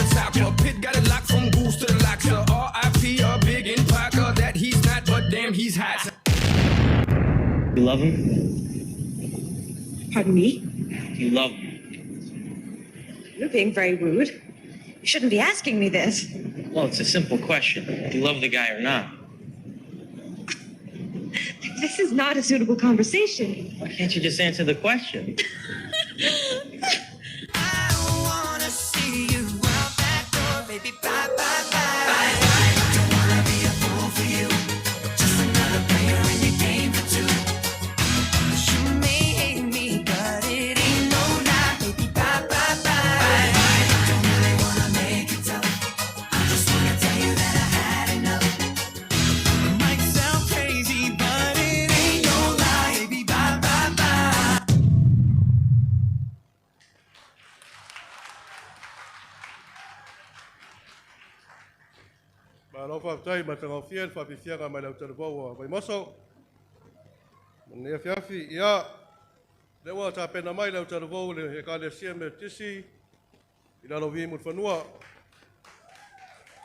the topper. Pit got it locked from goose to the locks. R.I.P. a big in Parker that he's not, but damn he's hot. You love him? Pardon me? You love him. You're being very rude. You shouldn't be asking me this. Well, it's a simple question. Do you love the guy or not? This is not a suitable conversation. Why can't you just answer the question? Wanna see you out that door, baby. Bye, bye, bye. Don't wanna be a fool for you. Just another player in your game for two. You may hate me, but it ain't no lie, baby. Bye, bye, bye. Don't really wanna make it tough. I just wanna tell you that I had enough. Might sound crazy, but it ain't no lie, baby. Bye, bye, bye. Malo faafetai matagofie le faafiafiaga mai le autalavou a Vaimoso. Manuia afiafi. Ia, lea ua tapena mai le autalavou le Ekalesia Metotisi i lalovi Mulifanua.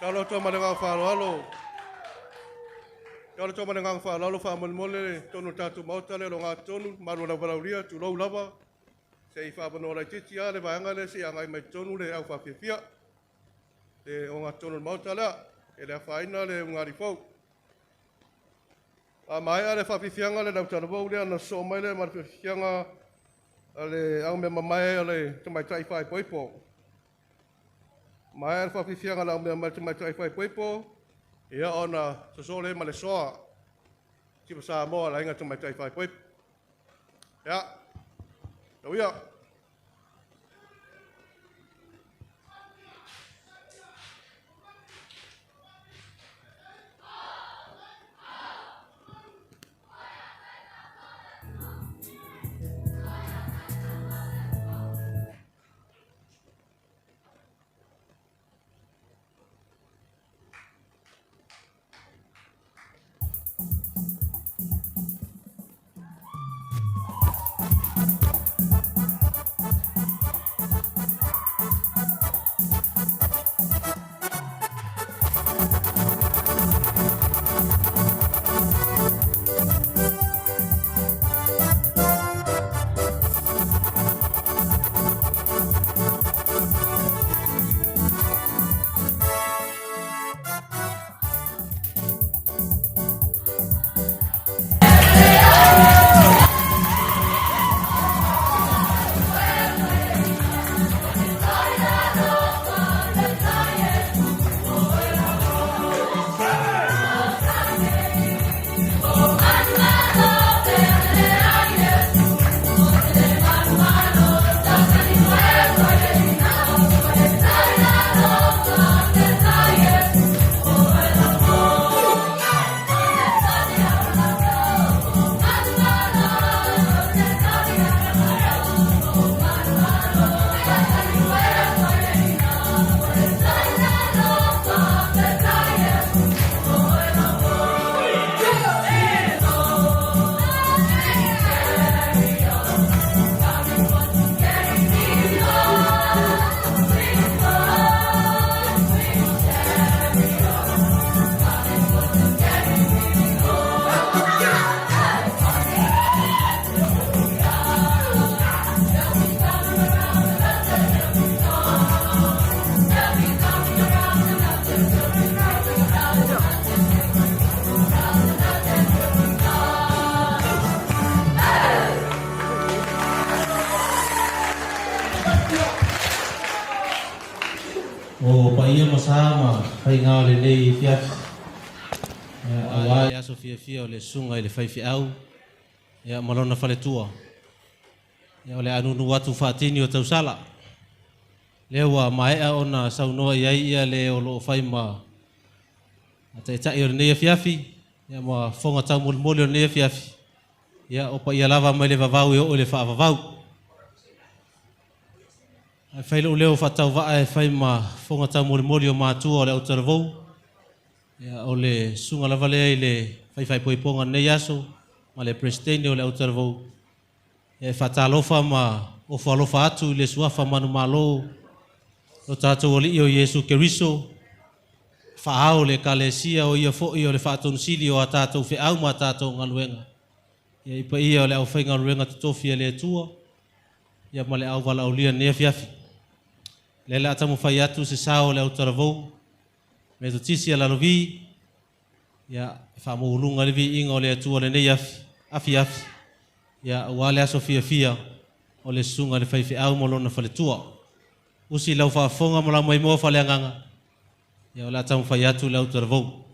Talo atu ma le agaga faaaloalo. Talo atu ma le agaga faaaloalo faamolemole le tonu o le tatou Maota lea o lo o gatotonu, malu o lavalaulia, tulou lava. Se i faavanoa laitiiti lava le vaega lea seia agai mai totonu le aufaafiafia. Le o gatotonu o le Maota lea, e le afaina le ugalifou. A maea le faafiafiaga le lautalavou lea na sosoo mai lea ma le fiafiaga a le aumea mamae o le tamaitai faaipoipo. Maea le faafiafiaga le aumea mai le tamaitai faaipoipo, ia ona sosoo lea ma le soa. Tipa Samoa le aiga tamaitai faaipoipo. Ia, tau ia. O paia ma sa ma faiga o lenei afiafi. Ia, auā le aso fiafia o le susuga i le faifeau ia ma lona faletua. Ia, o le a nunu atu faatini o tausala. Lea ua maea ona saunoa i ai ia le o loo fai ma taitai o lenei afiafi ia ma fofoga taumolimoli o lenei afiafi. Ia, o paia lava mai le vavau e oo i le faavavau. Ae fai lou leo faatauvaa e fai ma fofoga taumolimoli o matua o le autalavou. Ia, o le susuga lava lea i le faifaipoipoga o lenei aso ma le Peresetene o le autalavou. Ia, e faatalofa ma ofo alofa atu i le suafa manumalo o Lo tatou Alii o Iesu Keriso, faaao le Ekalesia o ia foi o le faatonusili o a tatou feau ma a tatou galuega. Ia i paia o le aufaigaluega totofi a le Atua, ia ma le auvalaaulia i lenei afiafi. O lea o le a taumafai atu se sao o le autalavou, Metotisi a Lalovi, ia, e faamaualuga le viiga o le Atua i lenei afiafi, ia, aua le aso fiafia o le susuga i le faifeau ma lona faletua. Usi lau faafofoga ma lau maimoa faaleagaga, ia o le a taumafai atu le autalavou.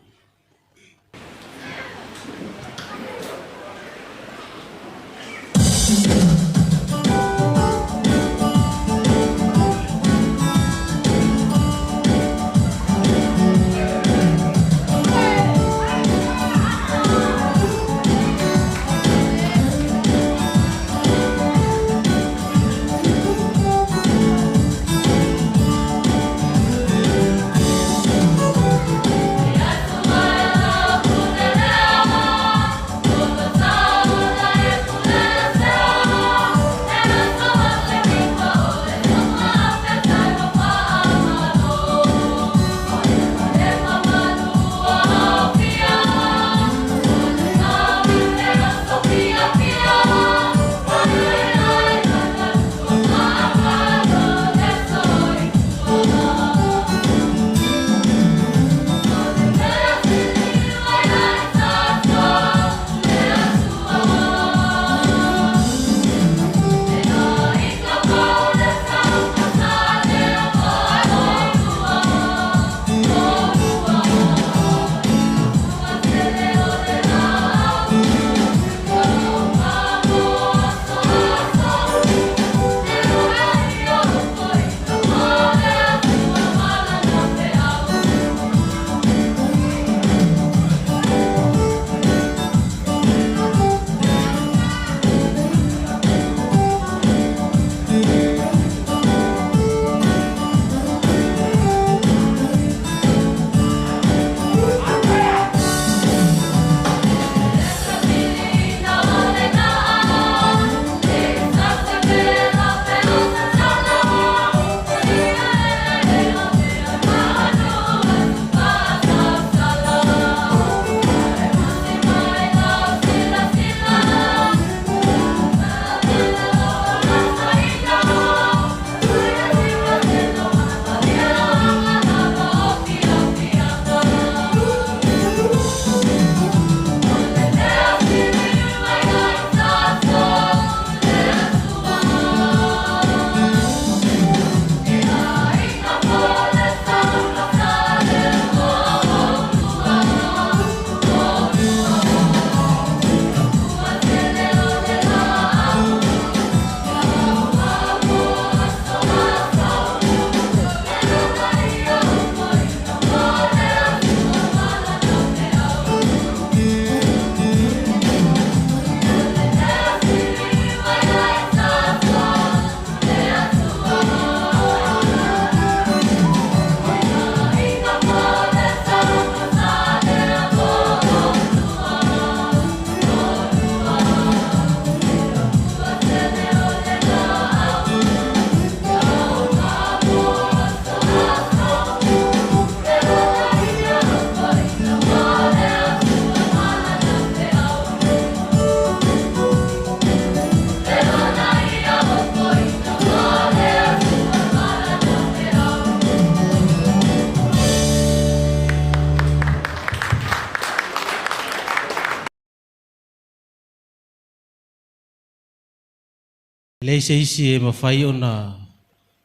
E leai se isi e mafai ona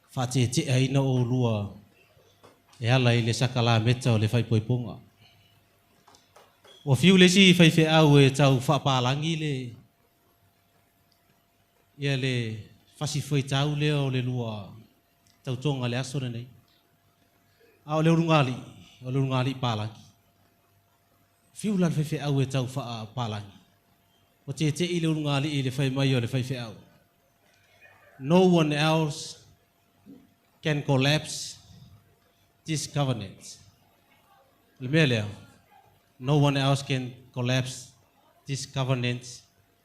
faateteaina oulua e ala i le sakalameta o le faaipoipoga. Ua fiu le isi faifeau e tau faapalagi le ia le fasi faitau lea o le lua tautoga i le aso lenei. A o le ulugalii, o le ulugalii palagi. Fiu la le faifeau e tau faapalagi. Ua tete'i le ulugalii i le fai mai o le faifeau. No one else can collapse this covenant. O le mea lea, no one else can collapse this covenant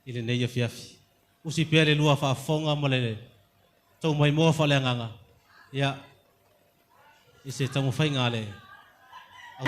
i lenei afiafi. Usi pea le lua faafofoga ma le tou maimoa faaleagaga. Ia. I se taumafaiga a le au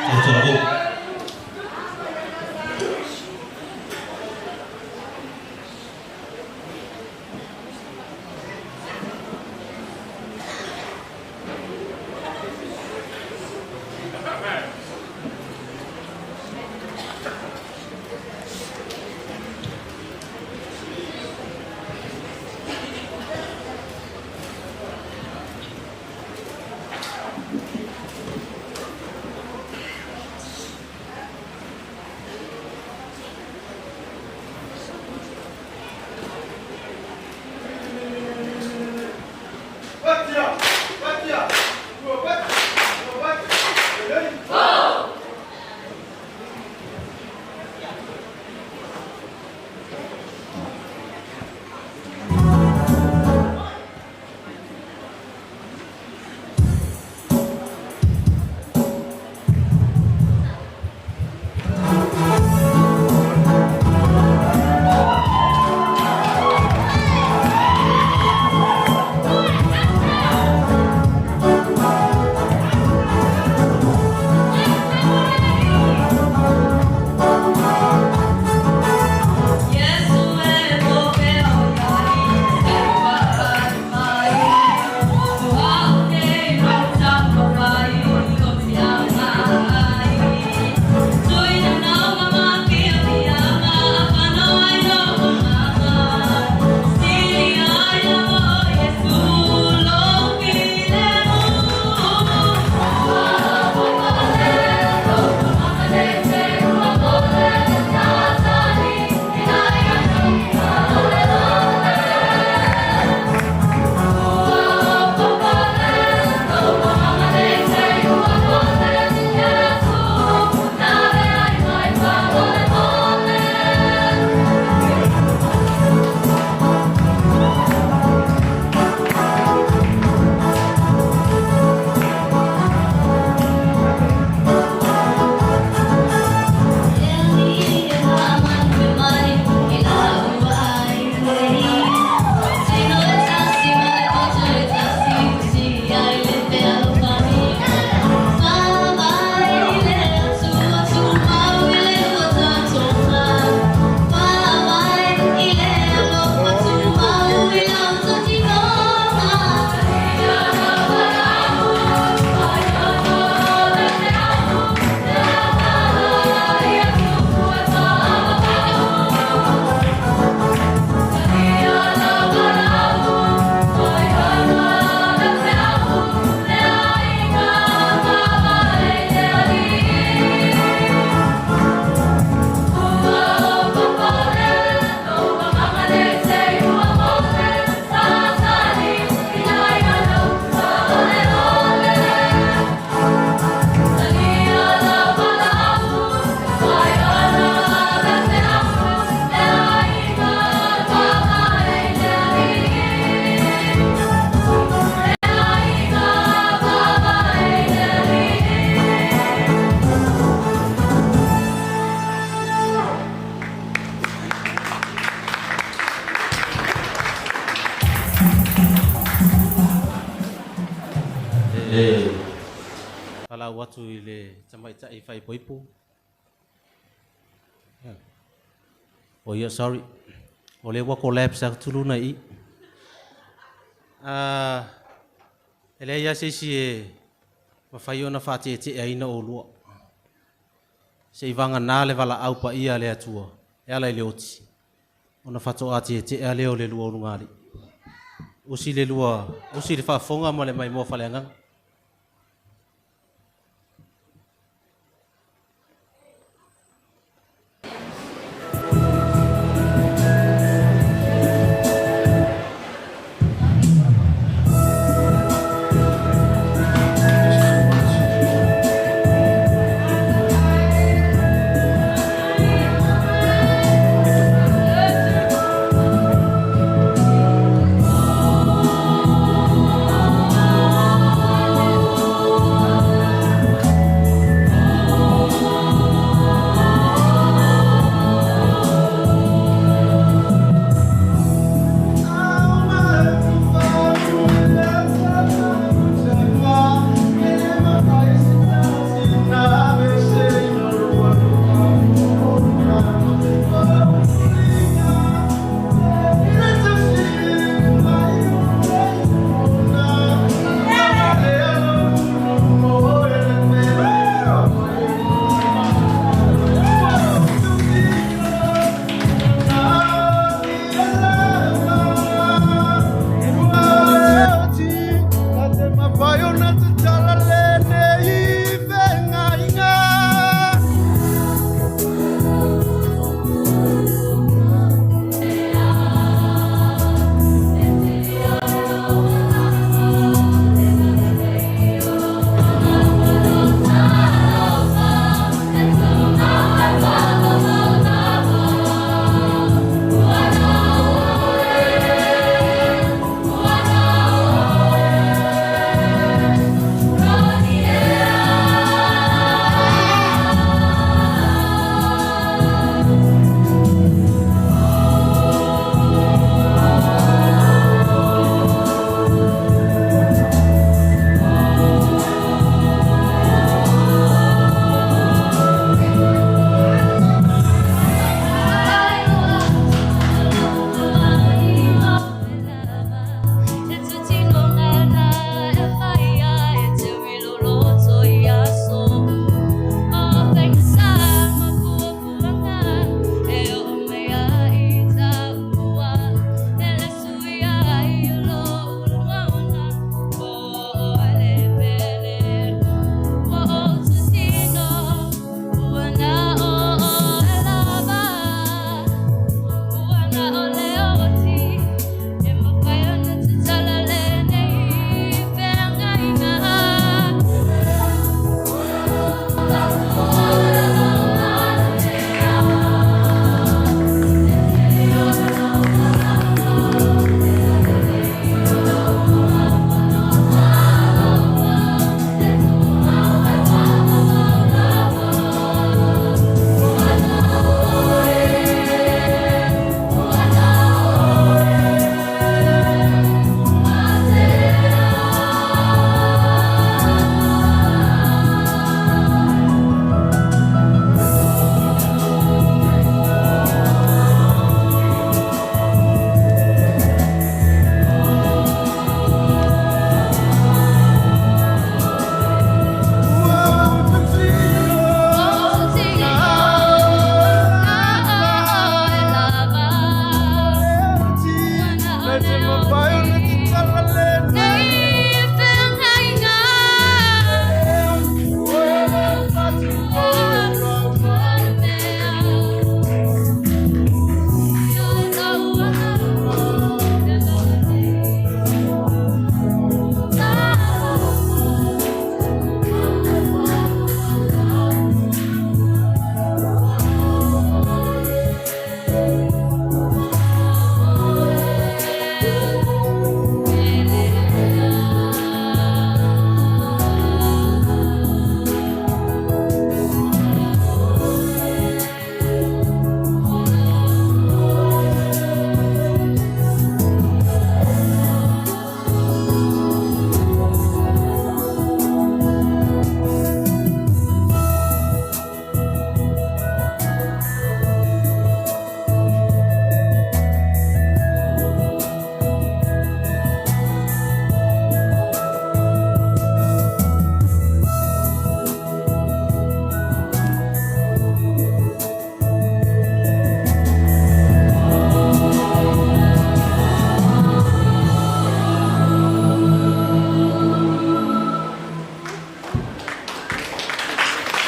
E falau atu i le tamaitai faaipoipo. Oh yeah, sorry. O lea ua collapse atu luna i. E leai lava se isi e mafai ona faatietie oulua. Se i vagana le valaau paia a le Atua e ala i le oti. Ona faatoa tietie lea o le lua o lugali. Usi le lua, usi le faafofoga ma le maimoa faaleagaga.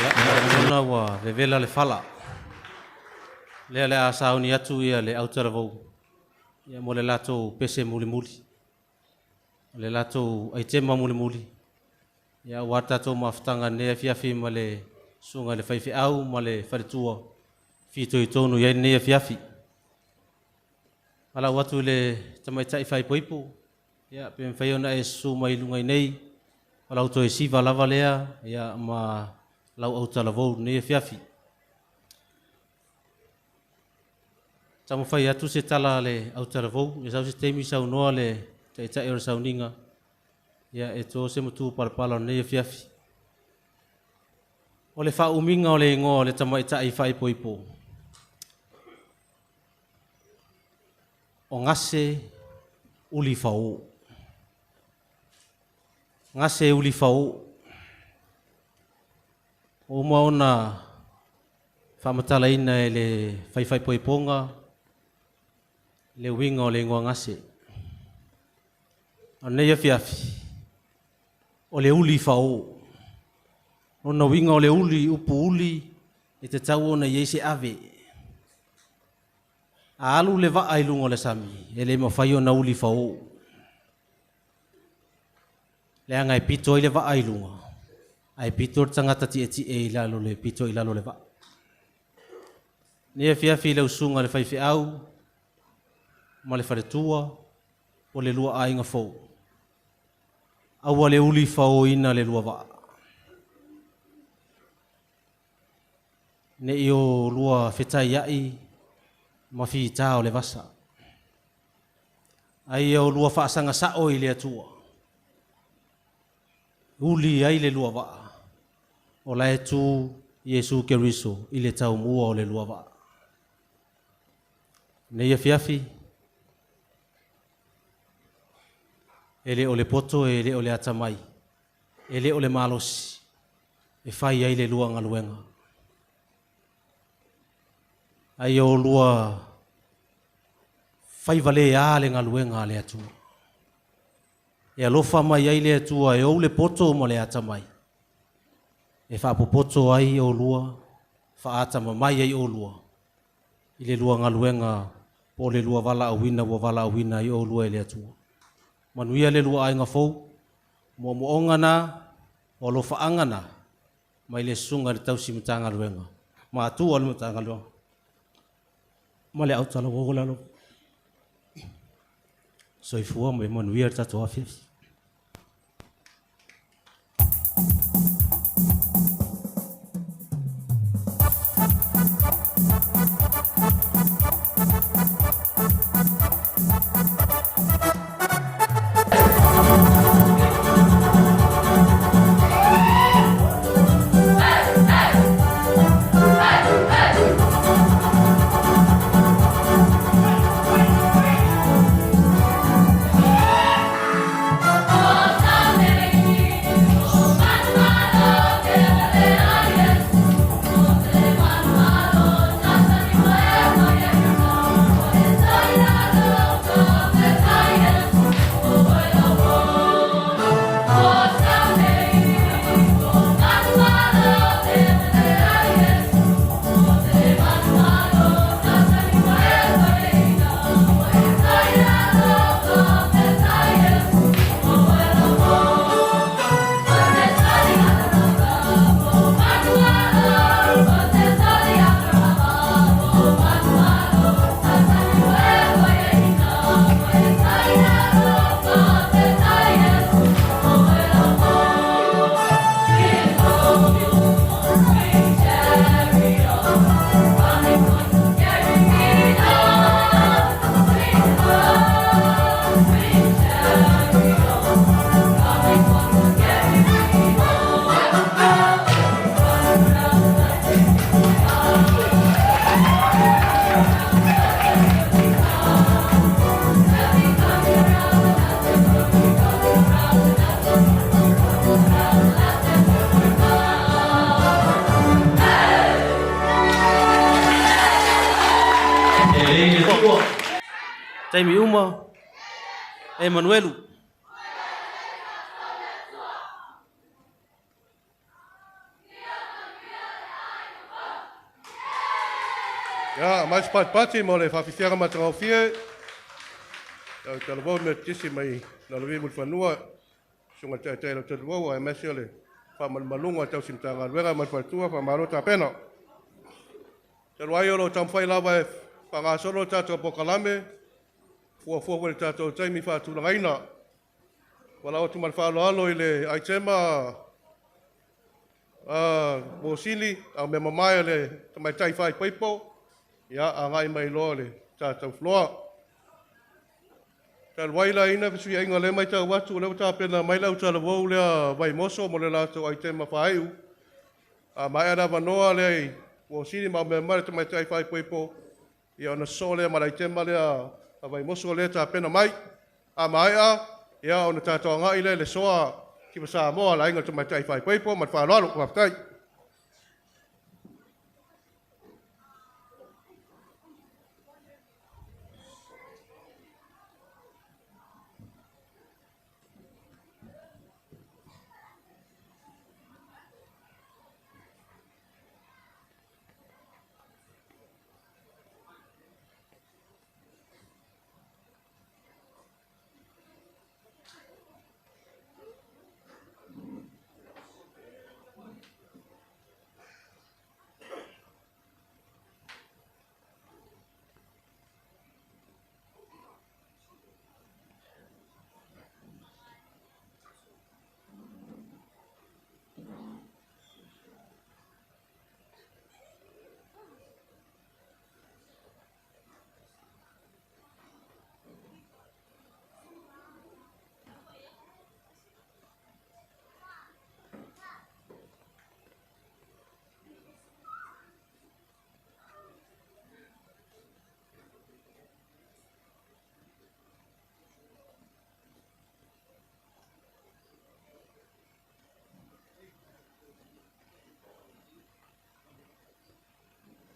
Ia, ua vevela le fala. Lea le a sauni atu ia le autalavou ia mo le latou pese mulimuli. O le latou aitema mulimuli. Ia ua tatou mafutaga nei afiafi ma le susuga i le faifeau ma le faletua fitoitonu i ai lenei afiafi. Falau atu i le tamaitai faaipoipo, ia pe mafai ona e susu mai i luga i nei, o lau toe siva lava lea, ia ma lau autalavou lenei afiafi. Taumafai atu se tala a le autalavou, ia sau se taimi saunoa le taitai o le sauniga, ia e to se matu palapala o lenei afiafi. O le faaumiga o le igoa o le tamaitai faaipoipo, o Gase Ulifao. Gase Ulifao. O uma ona faamatalaina e le faifaipoipoga le uiga o le igoa Gase. O lenei afiafi, o le ulifao. Lona uiga o le uli, upu uli, e tatau ona i ai se ave. A alu le vaa i luga o le sami, e le mafai ona ulifao. Leaga e pito ai le vaa i luga, ae pito le tagata tietie i lalo le pito i lalo le vaa. Nei afiafi i lau susuga i le faifeau ma le faletua o le lua aiga fou. Aua le ulifaoina le lua vaa. Ne i o lua fetaiai ma fita o le vasa. Ai o lua faasagasao i le Atua. Uli ai le lua vaa. O la e tu Iesu Keriso i le taumua o le lua vaa. Nei afiafi, e le o le poto e le o le atamai, e le o le malosi, e fai ai le lua galuega. Ai o lua faiva le a le galuega a le Atua. E alofa mai ai le Atua e ou le poto ma le atamai, e faapopoto ai o lua, faatamamai ai o lua, i le lua galuega po o le lua valaauina ua valaauina ai o lua e le Atua. Manuia le lua aiga fou, moomooga na, o alofaaga na, mai le susuga i le tausi Matagaluega, matua o le Matagaluega, ma le autalavou o le alofa. Soifua ma ia manuia le tatou afiafi. Taimi uma, e Manuelu. Ia, aumai se patipati mo le faafiafiaga matagofie. Ia, o talavou le Metotisi mai Lalovi Mulifanua, Susuga i le Taitai o le Talavou, aemaise o le faamalumaluga a tausi Matagaluega ma le faletua, faamalo tapena. Talu ai o lo o taumafai lava e faagasolo le tatou polokalame, fuafua foi i le tatou taimi faatulagaina. Valaau atu ma le faaaloalo i le aitema Mosili, au mea mamae a le tamaitai faaipoipo, ia agai mai loa le tatou floor. Talu ai la ina fesuiaiga o lea e matau atu, o lea ua tapena mai le autalavou lea Vaimoso mo le latou aitema faaiu. A maea le avanoa lea i Mosili ma au mea mamae a le tamaitai faaipoipo, ia ona sosoo lea ma le aitema lea a Vaimoso lea e tapena mai. A maea, ia ona tatou agai lea i le soa Kiva Samoa a le aiga o le tamaitai faaipoipo ma le faaaloalo. Faafetai.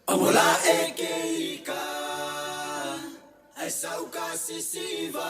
Amola e ke ika, ai sauka sisiva.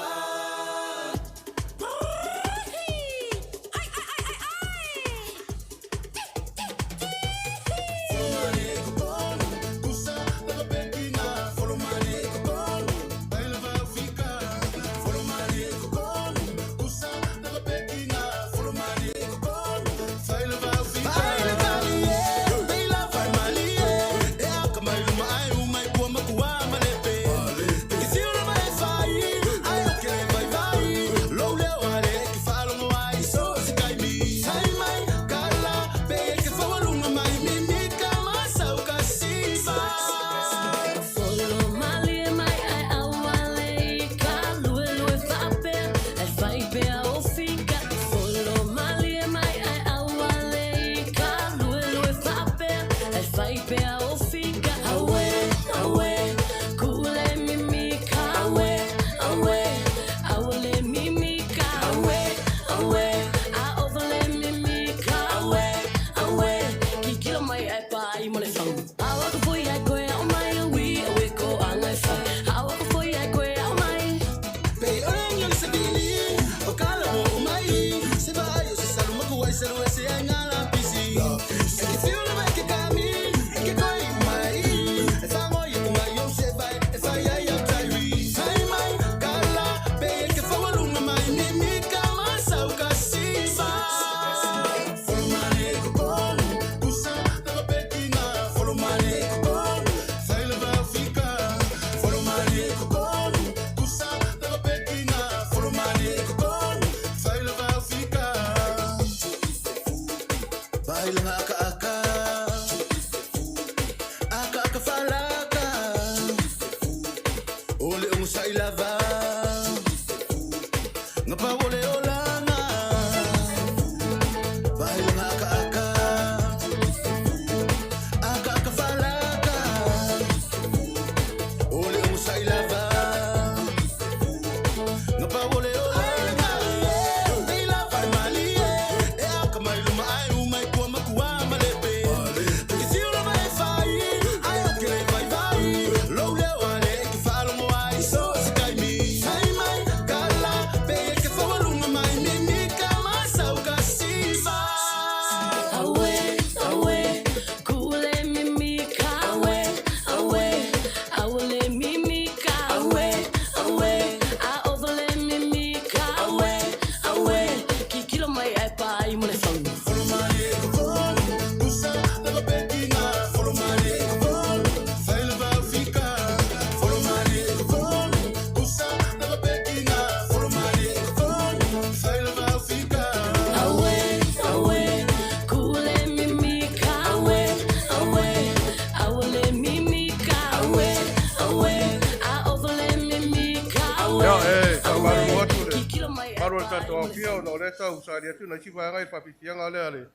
lea e tau saili atu nai isi vaega i le faafiafiaga lea a le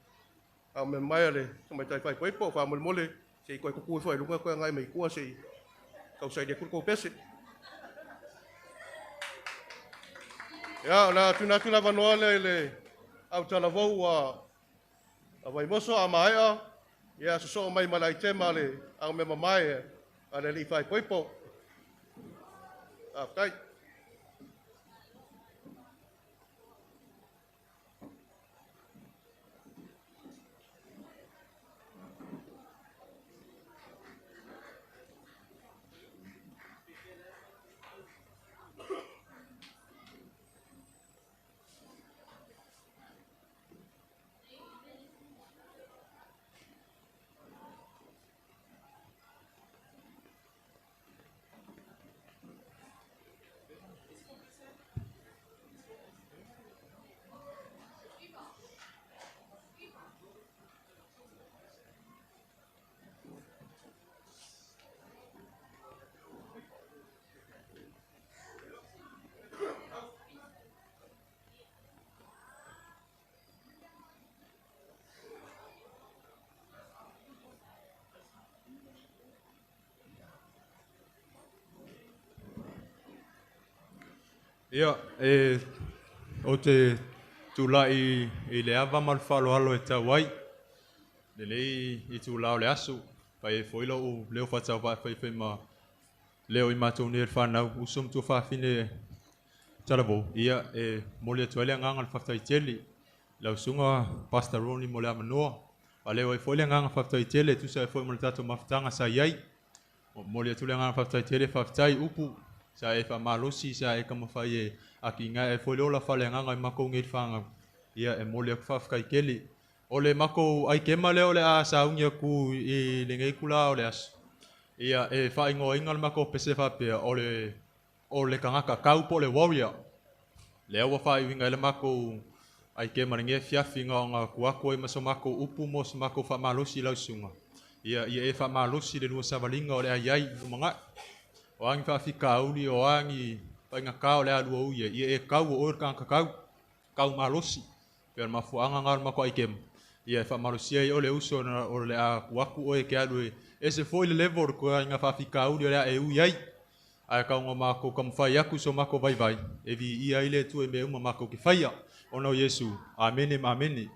aumea mai a le tamaitai faaipoipo. Faamolemole se i toe tutu ifo ai i luga toe agai mai i tua se i tau saili atu le tou pese. Ia, o le a tuuina atu le avanoa lea i le autalavou a Vaimoso a maea, ia sosoo mai ma le aitema a le aumea mamae a le alii faaipoipo. Faafetai. Ia, e ou te tulai i le ava ma le faaaloalo e tau ai lenei itula o le aso, fai ai foi lou leo faatauvaa e faifai ma leo i matou nei o le fanau, uso ma tuafafine talavou. Ia, e momoli atu ai le agaga o le faafetai tele i lau susuga Pastor Ronnie mo le avanoa. Faaleo ai foi le agaga faafetai tele e tusa ai foi ma le tatou mafutaga sa i ai. Momoli atu le agaga faafetai tele, faafetai upu sa e faamalosi, sa e taumafai e atigae ai foi le ola faaleagaga i matou nei fanau. Ia, e momoli atu faafetai tele. O le matou aitema lea o le a sauni atu i lenei itula o le aso, ia, e faaigoaina le matou pese faapea, o le o le tagata tau po o le warrior. Lea ua faaiuina ai le matou aitema i lenei afiafi na ona tuu atu ai ma so matou upu mo se matou faamalosi i lau susuga. Ia, ia e faamalosi i le lua savaliga o le a i ai i lumanai. O a ni faafitauli, o a ni faigata o le a lua ui ai, ia e tau o oe o le tagata tau, tau malosi. Pei o le mafuaaga lena o le matou aitema, ia e faamalosia ai oe le uso o le a tuu atu oe e te alu e ese foi le level o le ituaiga faafitauli o le a e ui ai. Ae tau ina matou taumafai atu i so matou vaivai, e viia ai le Atua i mea uma matou te faia, ona o Iesu. Amene ma amene.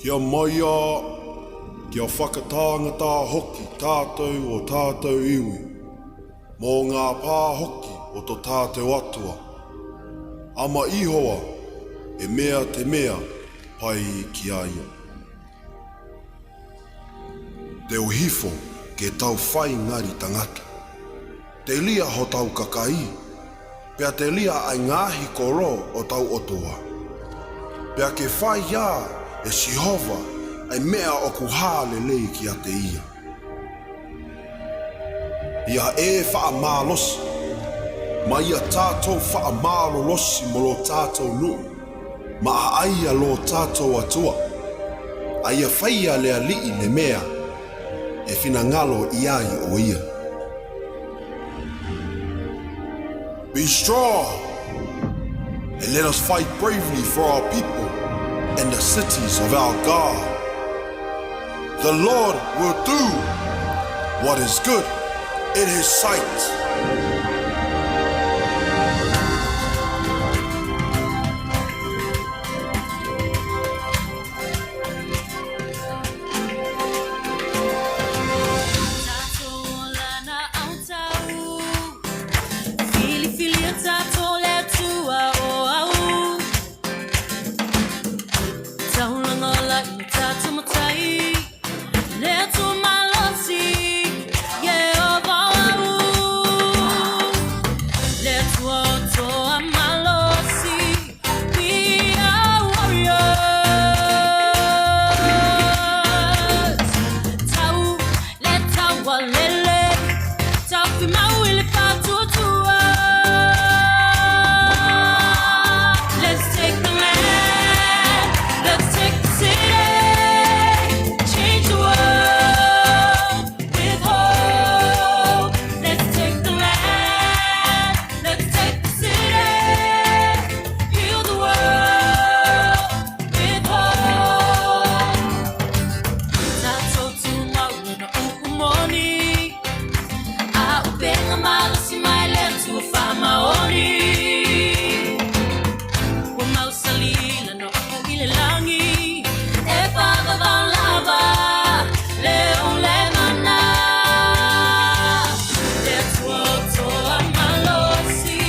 Kia maia, kia whakatāngata hoki tātou o tātou iwi, mō ngā pā hoki o to tātou Atua. Ama Ihowa e mea te mea pai ki a ia. Te ohifo ke tau whai ngari tangata. Te lia ho tau kakaī, pea te lia ai ngāhi koro o tau otoa. Pea ke whai ia e Sihova ai mea o ku hā lelei ki a te ia. Ia e whaamalosi, ma ia tātou whaamalolosi mo lo tātou nu'u, ma a aia lo tātou Atua, a ia whaia le ali'i le mea e whinangalo i ai o ia. Be strong and let us fight bravely for our people and the cities of our God. The Lord will do what is good in his sight. Atua o toa malosi. We are warriors. Tau le taua lele, tau fi mau i le fa'atuatua. Let's take the land, let's take the city, change the world with hope. Let's take the land, let's take the city, heal the world with hope. Tatou tumau lona upu moni. A upega malosi mai le Atua faamaoni. Ua mausali lana upu i le lagi. E faavavao lava le ule mana. Le Atua o toa malosi.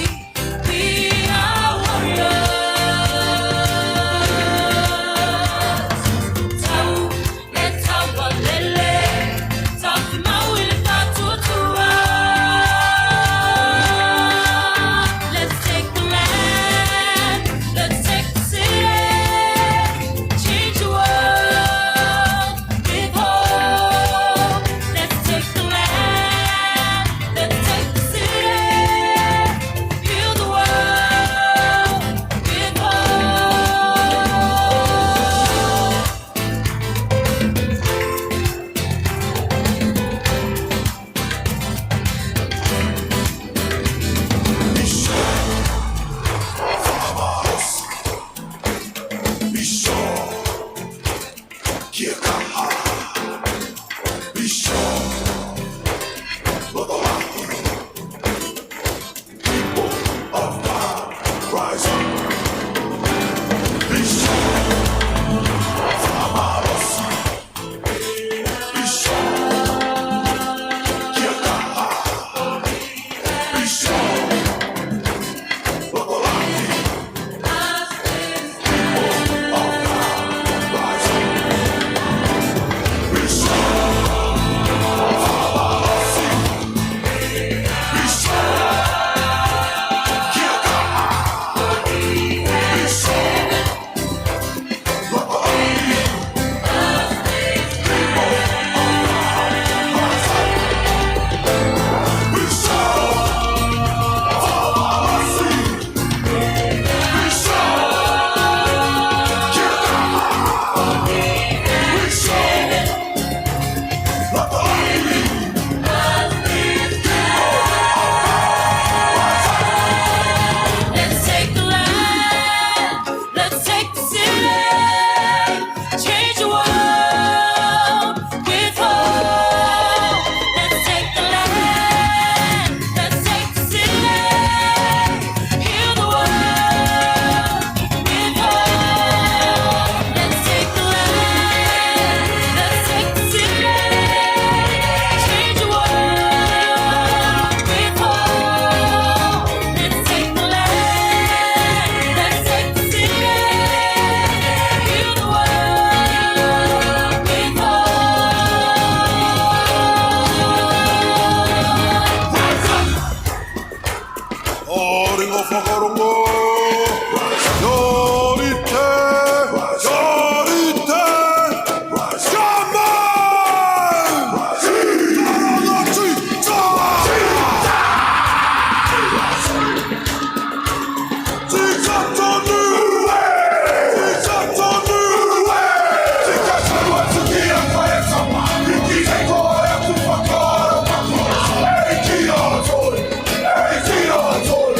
We are warriors. Tau le taua lele, tau fi mau i le fa'atuatua. Let's take the land, let's take the city, change the world with hope. Let's take the land, let's take the city, heal the world with hope. Kia kaha. Be sure. Lokolaki. People of God, rise up. Be sure. Fa'amalosi. Be sure. Kia kaha. Be sure. Lokolaki. People of God, rise up. Be sure. Fa'amalosi. Be sure. Kia kaha. Be sure. Lokolaki. People of God, rise up. Be sure. Fa'amalosi. Be sure. Kia kaha. Be sure. Lokolaki. Let's take the land, let's take the city, change the world with hope. Let's take the land, let's take the city, heal the world with hope. Let's take the land, let's take the city, change the world with hope. Let's take the land, let's take the city, heal the world with hope. O ringo whakarongo. Yorite. Yorite. Kia mau! Taranga tita! Tika tonu! Tika tonu! Tika tonu atu ki a koe e tama. Ki te koe atu whakaaro matua. Ei ki a toi! Ei ki a toi!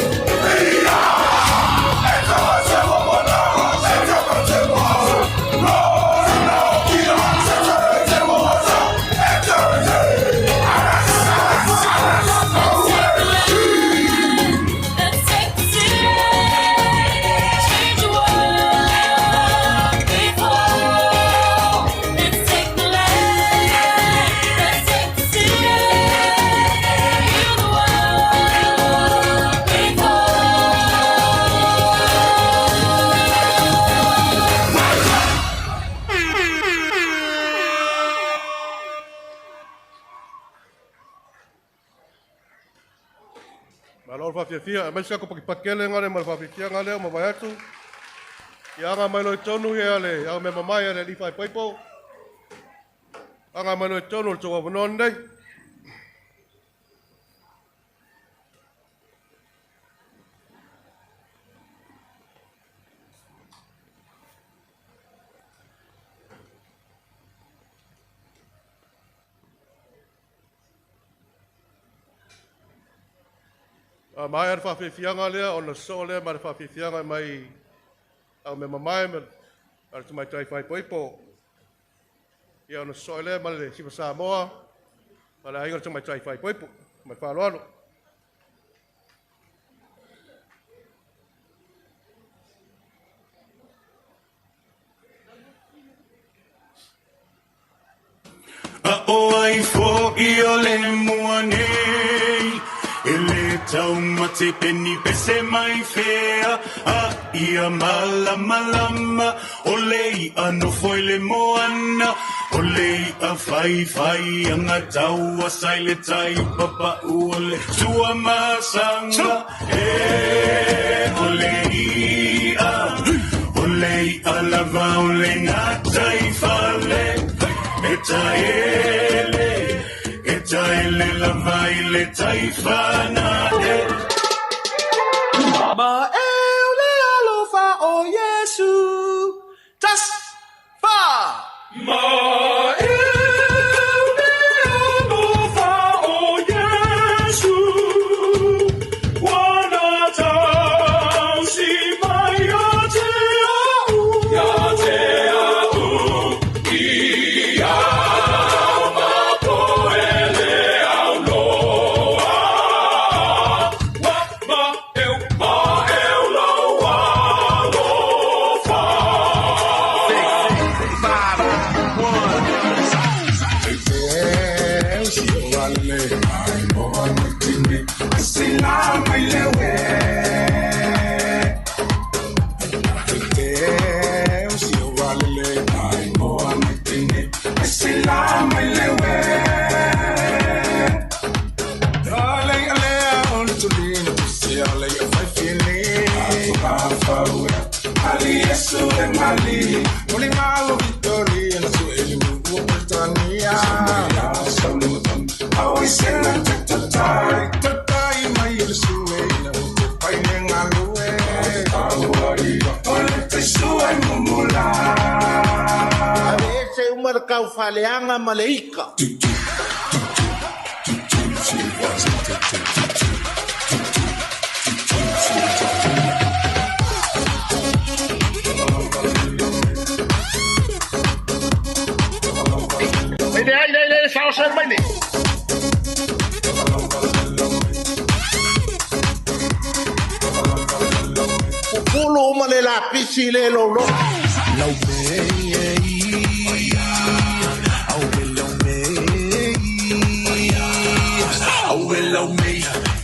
Fafiafia, aemaise tatou pakipaki ale ma le faafiafiaga lea ua mavae atu. Ia aga mai loa i totonu le au mea mamae a le Alii Faaipoipo. Aga mai loa i totonu o le tou avanoa lenei. A maea le faafiafiaga lea ona sosoo lea ma le faafiafiaga mai au mea mamae ma le tamaitai faaipoipo. Ia ona sosoo lea ma le Sifa Samoa ma le aiga o le tamaitai faaipoipo. Ma le faaaloalo. A o ai foʻi o le mua nei e lē taumate peni pese mai fea a ia malamalama o le iʻa nofo i le moana o le iʻa faifai aga taua sa i le tai papaʻu o le suamasaga e o le iʻa o le iʻa lava o le gatai fale e taele e taele lava i le taifana e Ma e o le alofa o Iesu. Tas fa. Ma e o le alofa o Iesu. Wana tausi mai ia te au. Ia te au. Ia ma po e le au loa. Wa ma eu, ma eu loa alofa. Ave ese uma le kaufaleaga ma le ika. Mai le ai, le, le, sao sa mai le. Pupulu uma le lapisi le lolo. Lau mei, au lau mei, au lau mei,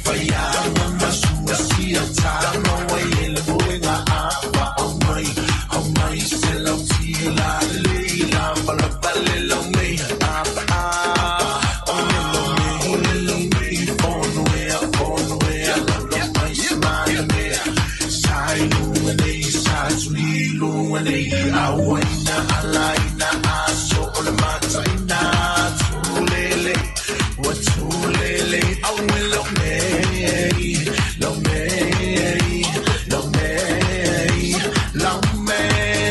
whaianga masua sia tama wai ele moenga apa au mai, au mai se lau tila leila, pala pale lau mei, apa ole lau mei, ole lau mei, fono ea, fono ea, lau lau mai se mai mea, sai lunga nei, sai tuli lunga nei, awaina alaina aso o le mataina, tulele, wa tulele, au lau mei, lau mei, lau mei, lau mei,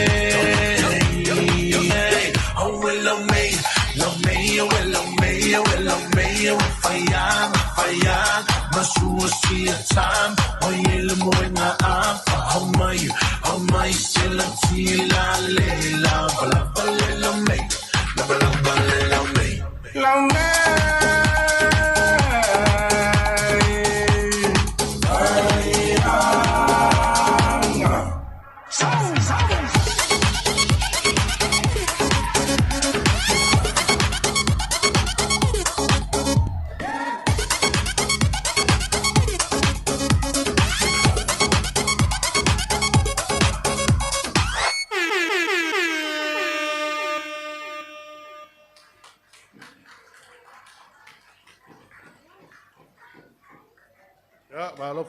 au lau mei, lau mei, au lau mei, au lau mei, au whaianga, whaianga, masua sia tam, oi ele moenga apa, hau mai, hau mai se lau tila le, la bala bale lau mei, la bala bale lau mei. Lau mei.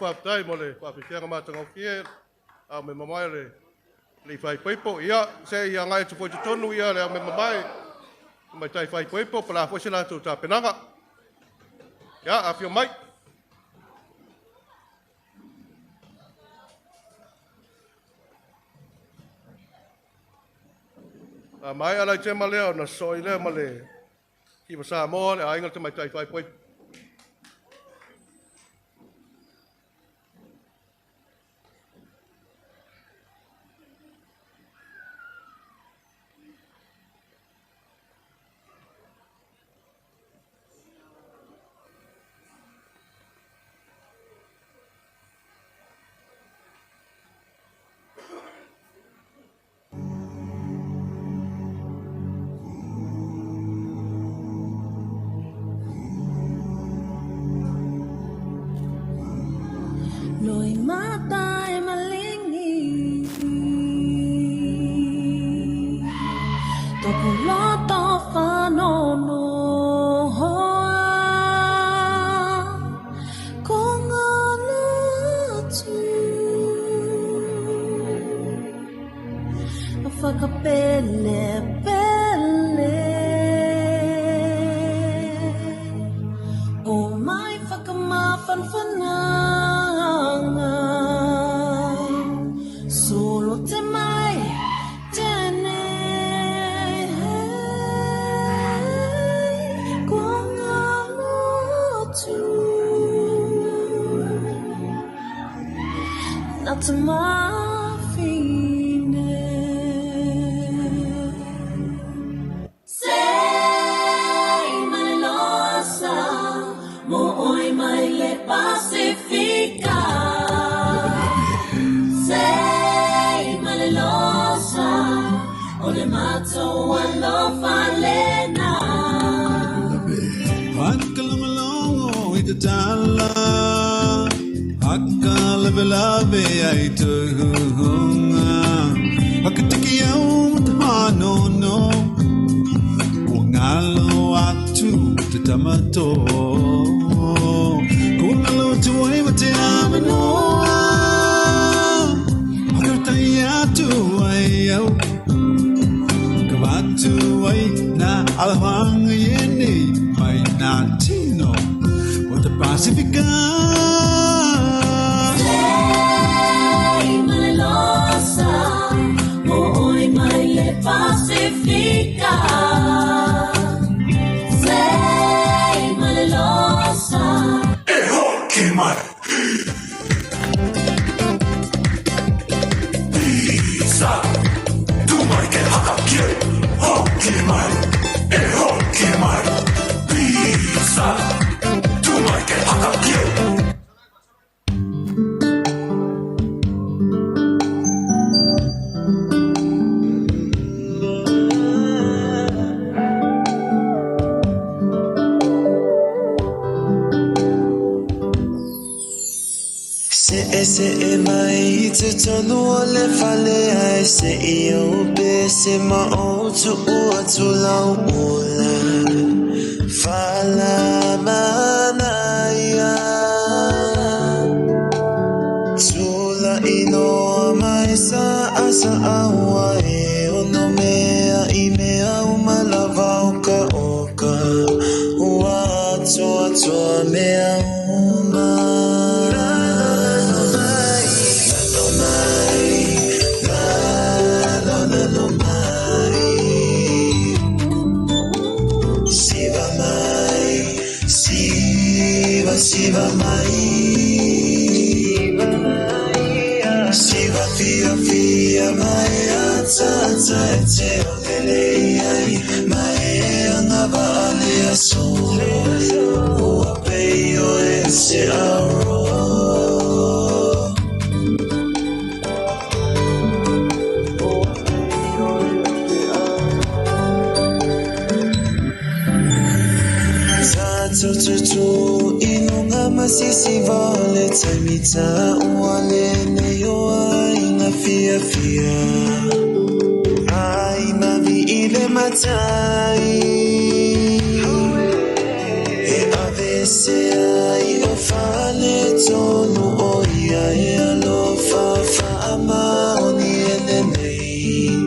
faafetai mo le faafiafiaga matagofie ao me mamae o le le faaipoipo. Ia, se i agai atu foi i totonu ia le ao me mamae tamaitai faaipoipo po o le a foi se latou tapenaga. Ia, afio mai. A maea lai tema lea ona sosoi lea ma le Kiva Samoa, le aiga o le tamaitai faaipoipo. Loi mata e malingi Toko loto whanono hoa Ko ngā atu A whakapele pele O mai whakamawhanwhananga Solo te mai tēnei Ko ngā atu Nā te mawhine Sei malelosa mo oi mai le Pasifika Sei malelosa o le matou alofa lena Hakalongalongo i te tala Hakalawelawe ai te huhunga Hakatiki au ma te hanono Kua ngalo atu te tamato Kua ngalo atu ai ma te amanoa Hakatai atu ai au Ka watu ai nā alahanga i nei mai nā tino o te Pasifika. Sei malelosa mo oi mai le Pasifika Sei malelosa E hoki mai. Pisa. Tu mai ke haka kie. Hoki mai. E hoki mai. Pisa. Tu mai ke haka kie. Se e se e mai i te tonu o le fale ai se i au pe se ma o tu u atu lau ula Fala manaia Tula inoa mai sa asa aua e ono mea i mea umalava o ka oka Ua atoa atoa mea uma Lalo mai, lalo lalo mai Siva mai, siva siva mai Siva fia fia mai ata ata e te o lele ai Mai anga vale aso Ua peio e se aro Tātou tutu inunga masisi vale taimita ua le nei o ai ngā fia fia Ai mavi i le matai E ave se ai o fale tonu o ia e alofa whaamaoni e lenei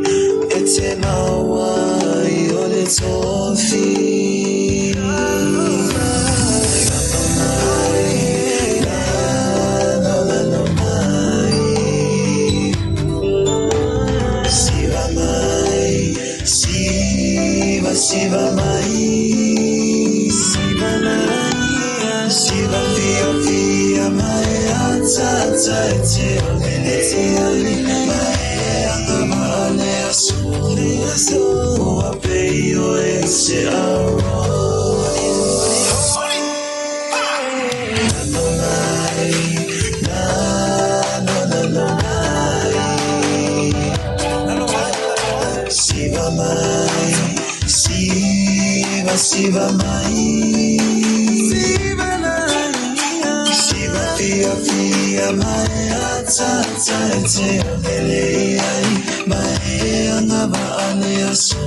e te maua ai o le tofi. Siva mai, siva, siva mai, siva mai, siva fia fia mai, ata ata te o lele te ai, mai anga maale aso, aso, ua peio e se aro. Siva mai, Siva, Siva mai, Siva mai, Siva fia fia mai, ata ata te o lele ai, mai anga maale aso,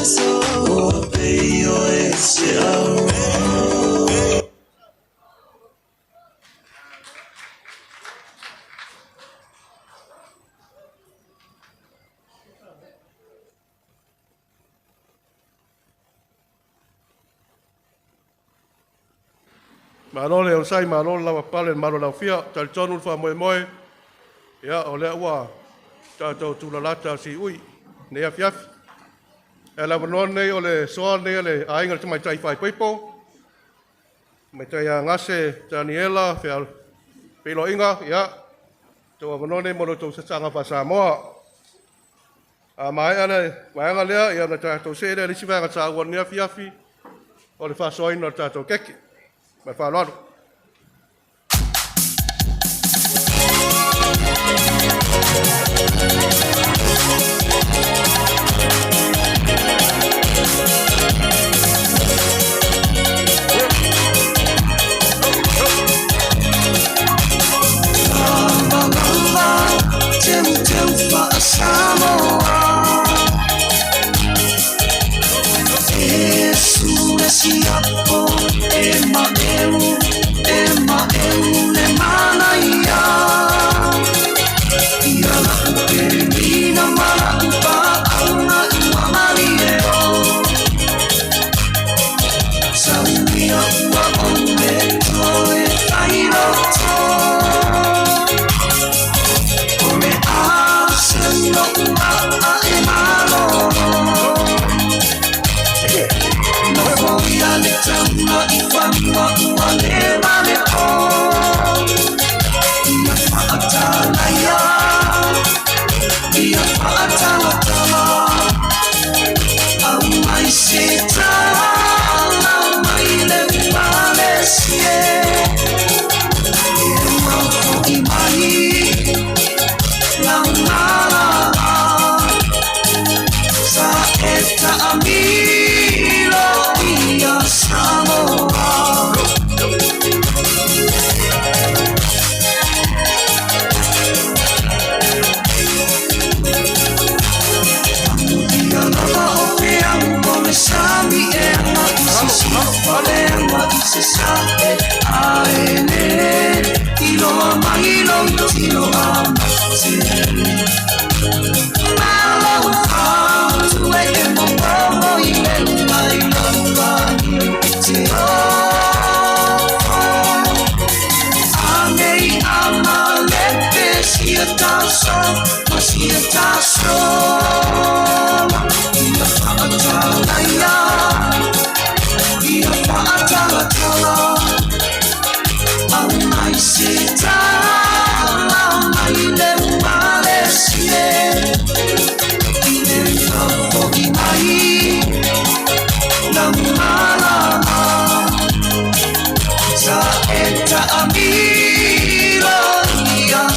aso, ua peio e se aro. Malo le osai, malo le lava pale, malo lau fia, talitonu le faamoemoe, ia, o lea ua tatou tulalata siui, nei afiafi. E le avanoa lenei o le soa lenei a le aiga le tamaitai faaipoipo, tamaitai ia Gase Taniela Feiloaiga, ia, tou avanoa lenei mo lo outou sasaga faa-Samoa. A maea le vaega lea, ia ona tatou see lea i le isi vaega taua o lenei afiafi, o le faasoaina o le tatou keke. Ma le faaaloalo.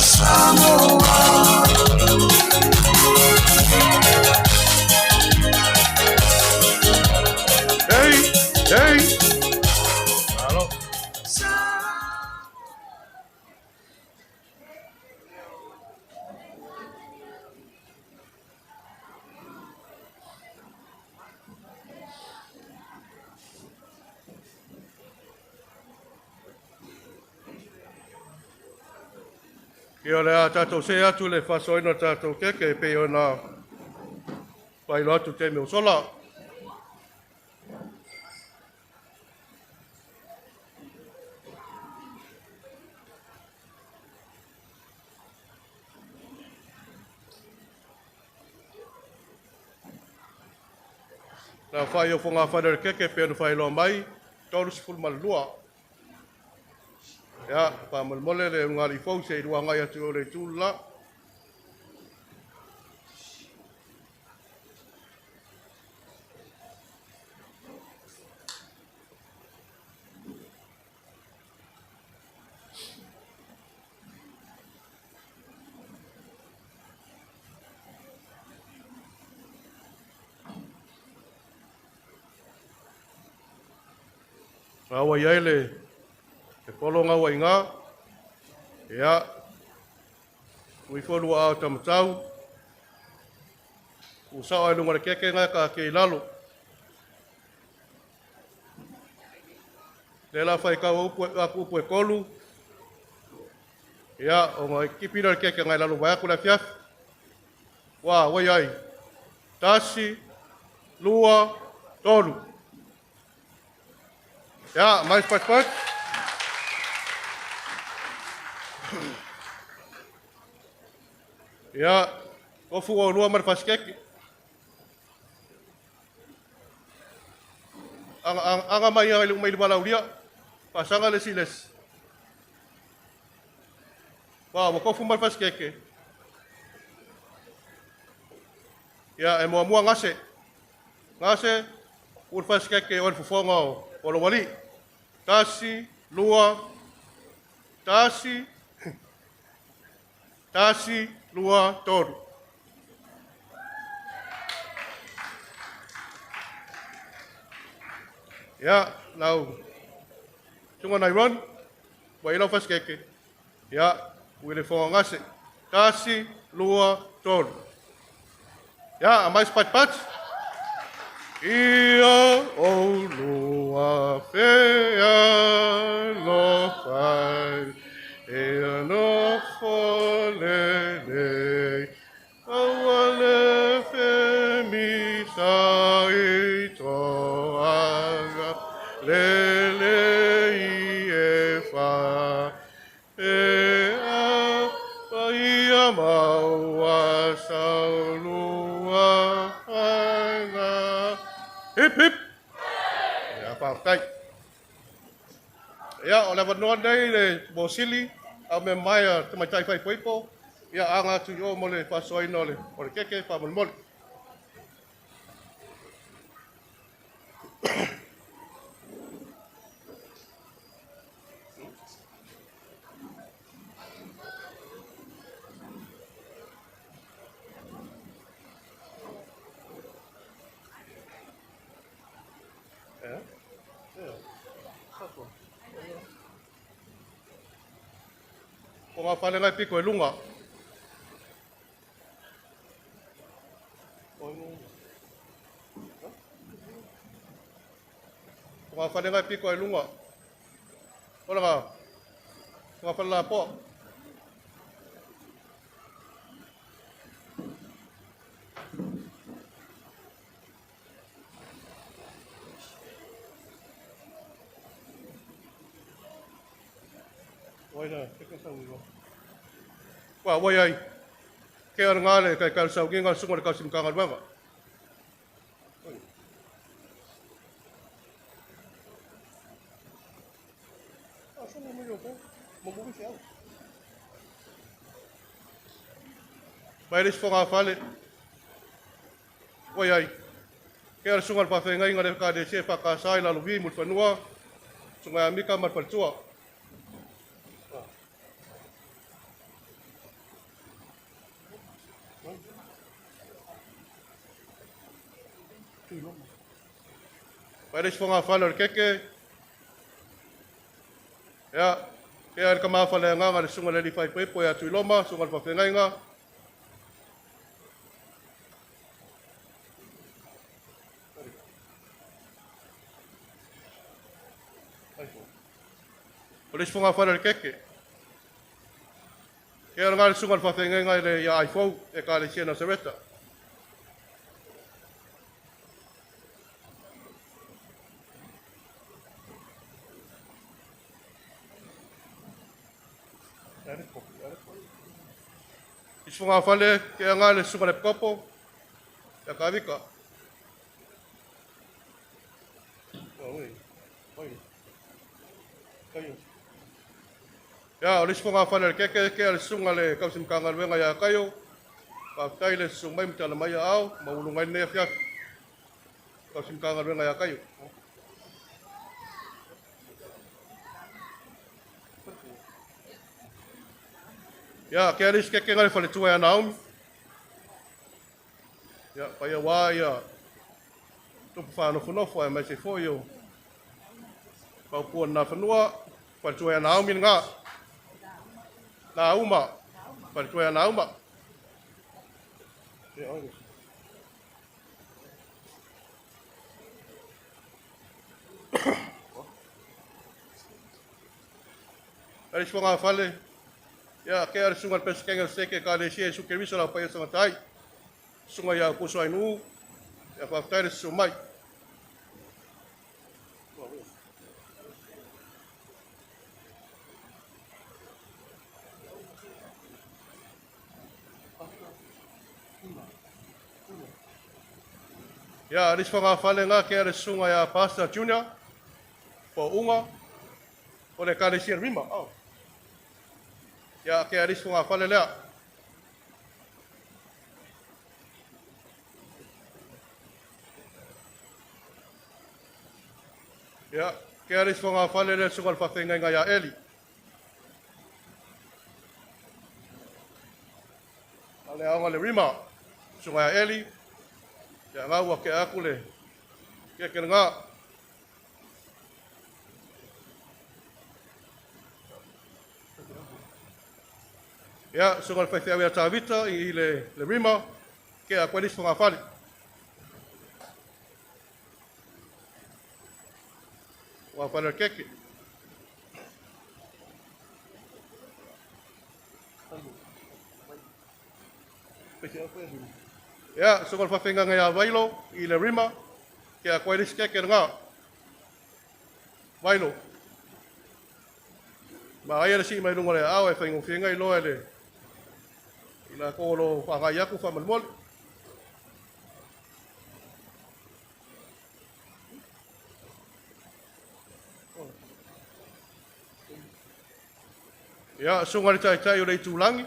Samoa. Ia o le a tatou see atu i le faasoaina o le tatou keke e pei ona faailoa atu i le taimi ua sola. Na fai o fogafale o le keke e pei ona faailoa mai, 32. Ia, faamolemole le ulugalii fou se i lua agai atu i o le itu le la. A ua i ai le polo ua i ina. Ia, tuu ifo lua ao taumatau. Tuu sao ai i luga o le keke na e taatia i lalo. Lea la faitau atu upu e tolu. Ia, ona tipi lea o le keke nai lalo vaeatu le afiafi. Ua i ai. 1, 2, 3. Ia, mais participante. Ia, tofu ua lua ma le fasikeke. Aga mai ai le mai le valaulia. Faasaga le isi i le isi. Ua tofu ma le fasikeke. Ia, e muamua gase. Gase, ua le fasikeke o le fofoga o lou alii. 1, 2, 1, 1, 2, 3. Ia, lau susuga Nairon, ua i lau fasikeke. Ia, ua i le fofoga gase. 1, 2, 3. Ia, amai se patipati. Ia oulua fealofai, e alofa lelei, aua le femisai toaga, lelei e fa, e a paia maua saulua aiga. Hip, hip! Ia, faafetai. Ia, o le avanoa nei le mosili, au mea mai a tamaitai faaipoipo, ia aga atu i o mo le faasoaina o le keke faamolemole. O ngā whale ngai piko e lunga. O ngā whale ngai piko e lunga. O ngā whale la poa. Ua, ua iai. Ke ara ngā le kai kai sau nginga sunga le kausi mkanga luanga. Mai le sifonga whale. Ua iai. Ke ara sunga le pawhengai ngā le ka dese whakasai la luvi mulwhanua. Sunga amika malwhaltua. Mai le sifonga whale o le keke. Ia, ke ara ka mawhale ngā le sunga le li whaipoipo ia Tuiloma, sunga le pawhengainga. O le sifonga whale o le keke. Ke ala ngā le sunga le whawhengenga i le ia aifou e ka le sia Nasareta. Isi fale ke anga le sunga le kopo ia ka vika. Ia, o le isi fale le keke ke le sunga le kausi mkanga luenga ia kaio. Ka tai le sunga mai mtala mai au, ma ulunga nei afiafi. Kausi mkanga luenga ia kaio. Ia, ke alis keke ngale fale tua ia Naomi. Ia, paia wā ia tupu whanofonofo e mai se fo i o paupua nā whanua, fale tua ia Naomi ngā. Nā uma, fale tua ia Nauma. Ia, oi. Alis whanga fale, ia, ke ara sunga le pesakenga seke ka le sia su keriso la paia sangatai. Sunga ia kuso ai nu, ia whaftaire su mai. Ia, aris whanga fale ngā ke ara sunga ia Pastor Junior, po unga, o le ka le sia rima. Oh. Ia, ke aris whanga fale lea. Ia, ke aris whanga fale lea sunga le whawhenga ia Eli. Ale aonga le rima, sunga ia Eli. Ia ngā ua ke aku le, ke ke ngā. Ia, sunga le whaiwhiau ia Tavita i le rima, ke a koe whanga fale. Wā whare keke. Ia, sunga le whawhenga ngai a Vailo i le rima, ke a koe keke ngā. Vailo. Ma aia le si mai lunga le ao e whaingo whienga i loa le i la kōlo whangai aku whamalmole. Ia, sunga le taitai o le itulangi,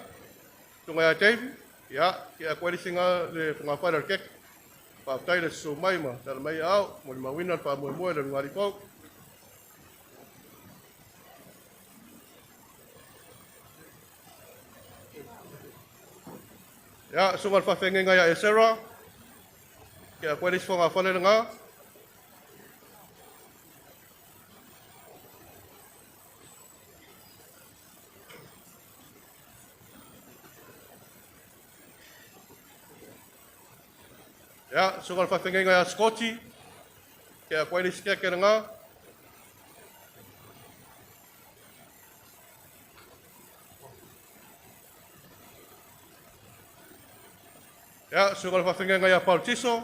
sunga ia David, ia, ke a koe singa le whanga whaere le keke. Whaftai le susu mai ma, tala mai ao, mo le mawina le whamoemoe le ngari pau. Ia, sunga le whawhengenga ia Esera, ke a koe le whanga whale le ngā. Ia, sunga le whawhengenga ia Scotty, ke a koe le sikia ke ngā. Ia, sunga le whawhengenga ia Paul Tiso,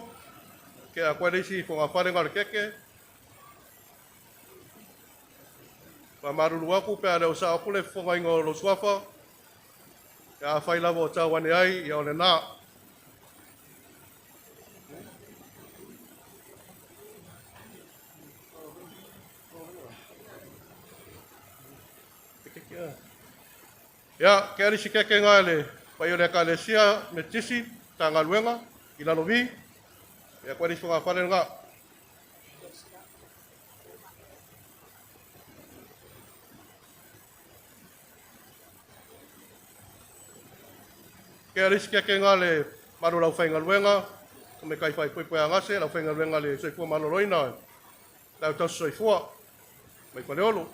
ke a koe le isi whanga whare ngā le keke. Wha maruru aku pea leo sa apule whanga inga o lo suafa. Ia a whai lava o tau ane ai, ia o le nā. Ia, ke arisi keke ngā le pai o le ka le sia me tisi, tā ngā luenga, i lalo vi, ia koe arisi whanga whare ngā. Ke arisi keke ngā le maru lau whainga luenga, ko me kai whai pui pui a ngase, lau whainga luenga le soifua maloloina, lau tausu soifua, mai whaleolo.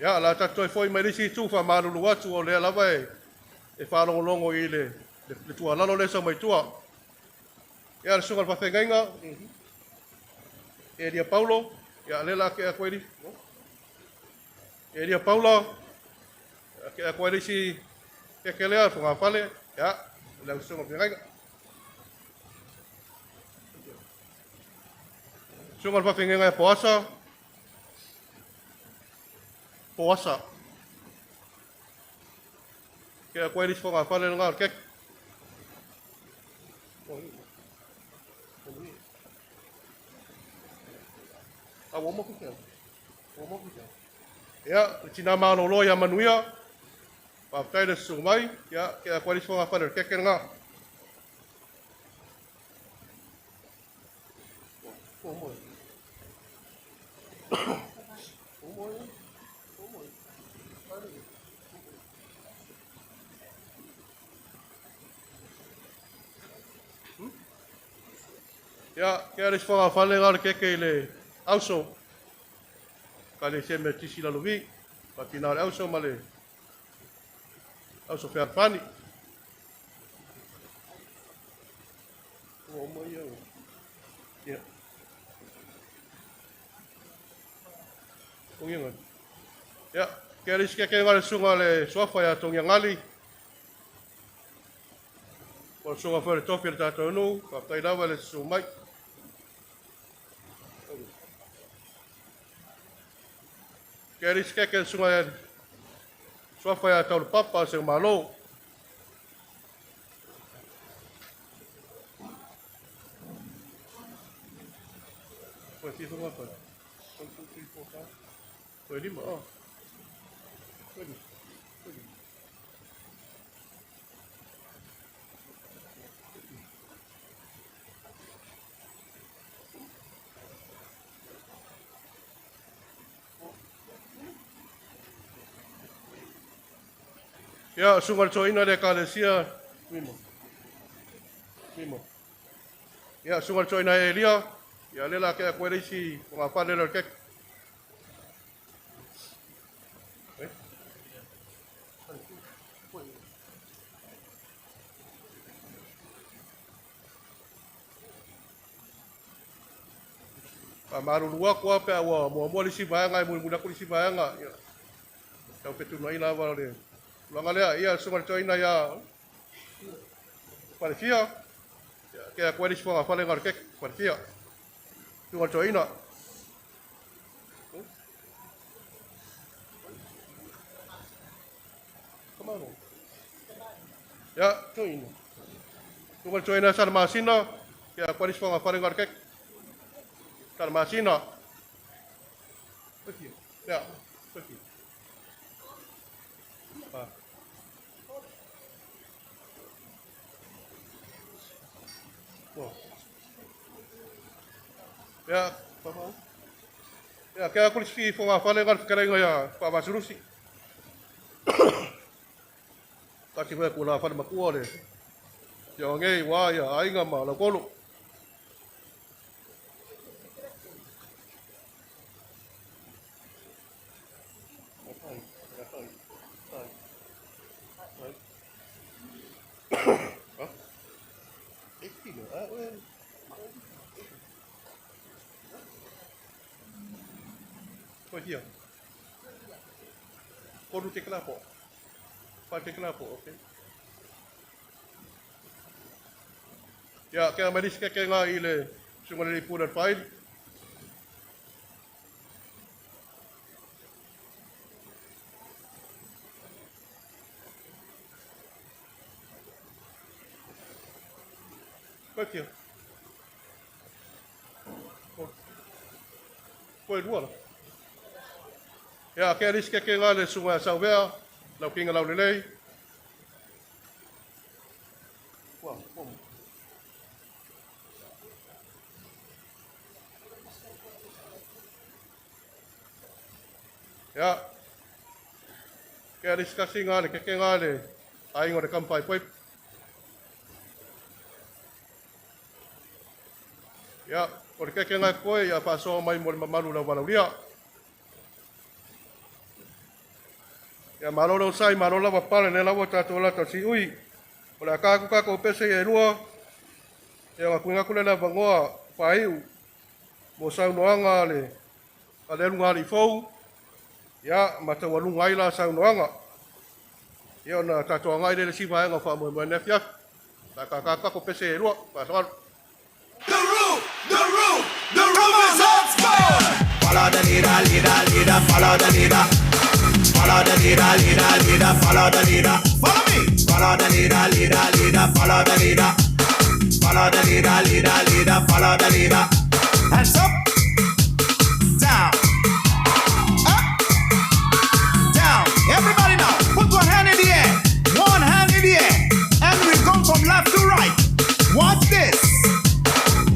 Ia, la tatou toe foi mai le isi itu faamalulu atu o lea lava e e faalogologo i le le tuualalo lea e sau mai tua. Ia, le susuga i le faafeagaiga, Elia Paulo, ia lea la tea atu ai Elia Paulo, tea atu ai le isi keke lea, fogafale, ia, le au susuga i le faafeagaiga. Susuga i le faafeagaiga ia Poasa, Poasa. Ke atu ai le isi fogafale lena o le keke. A ua uma kusi Ua uma kusi Ia, le tina malolo ia manuia. Faafetai le susu mai. Ia, ke atu ai le isi fogafale o le keke lena. Ia, ke le isi fogafale lena o le keke i le auso. Ekalesia Metotisi i Lalovi, faatina o le auso ma le auso fealofani. Ua uma ia. Ia. Togiagali. Ia, ke le isi keke le susuga le suafa ia Togiagali. O le susuga foi o le tofi o le tatou nuu, faafetai lava le susu mai. Ke le isi keke le susuga le suafa ia Taulapapa o Seumalo. Koe fia whanga whai. 1, 2, 3, 4, 5. Koe lima, oh. Koe lima. Koe lima. Ia, susuga i le toeaina le Ekalesia, Mimo. Mimo. Ia, susuga i le toeaina Elia, ia lea la tea atu ai le isi fogafale lea o le keke. Faamalulu atu lava pe a ua muamua le isi vaega e mulimuli atu le isi vaega. Ia, tau fetuunai lava o le tulaga lea. Ia, le susuga i le toeaina ia Falefia, ia, tea atu ai le isi fogafale lena o le keke, Falefia. Susuga i le toeaina. Ia, toeaina. Susuga i le toeaina Salamasina, tea atu ai le isi fogafale lena o le keke. Salamasina. Ia, Ia, ia, ke aku le isi fogafale lena o le fetalaiga ia Faavasulusi. Tasi foi atu la fale matua o le afioaga nei aua ia aiga ma lautolu. Koe fia. Kolu te kla po. Fa te kla po, okay. Ia, ke a mai lisi keke ngā i le susuga le pula le faili. Koe fia. Koe lua la. Ia, ke a lisi keke ngā le susuga ia Sauvea, lau kinga lau lelei. Ua, ua. Ia, ke a lisi kasi ngā le keke ngā le aiga o le kampai poipo. Ia, o le keke ngā koe ia whaasoa mai mo le mamalu lau valaulia. Ia malo le onosai, malo lava pale, lea lava ua tatou lata i le siui. O le a ta atu tatou pese ia e lua, ia ona tuuina atu lea o le avanoa faaiu mo saunoaga a le a le ulugalii fou, ia ma taualuga ai la saunoaga. Ia ona tatou agai lea i le isi vaega o faamoemoe i lenei afiafi. O le a tata atu tatou pese ia e lua. Faaaloalo. The roof, the roof is on fire. Follow the leader, leader, leader, follow the leader. Follow the leader, leader, leader, follow the leader. Follow me. Follow the leader, leader, leader, follow the leader. Follow the leader, leader, leader, follow the leader. Hands up, down, up, down. Everybody now, put one hand in the air, one hand in the air, and we go from left to right. Watch this.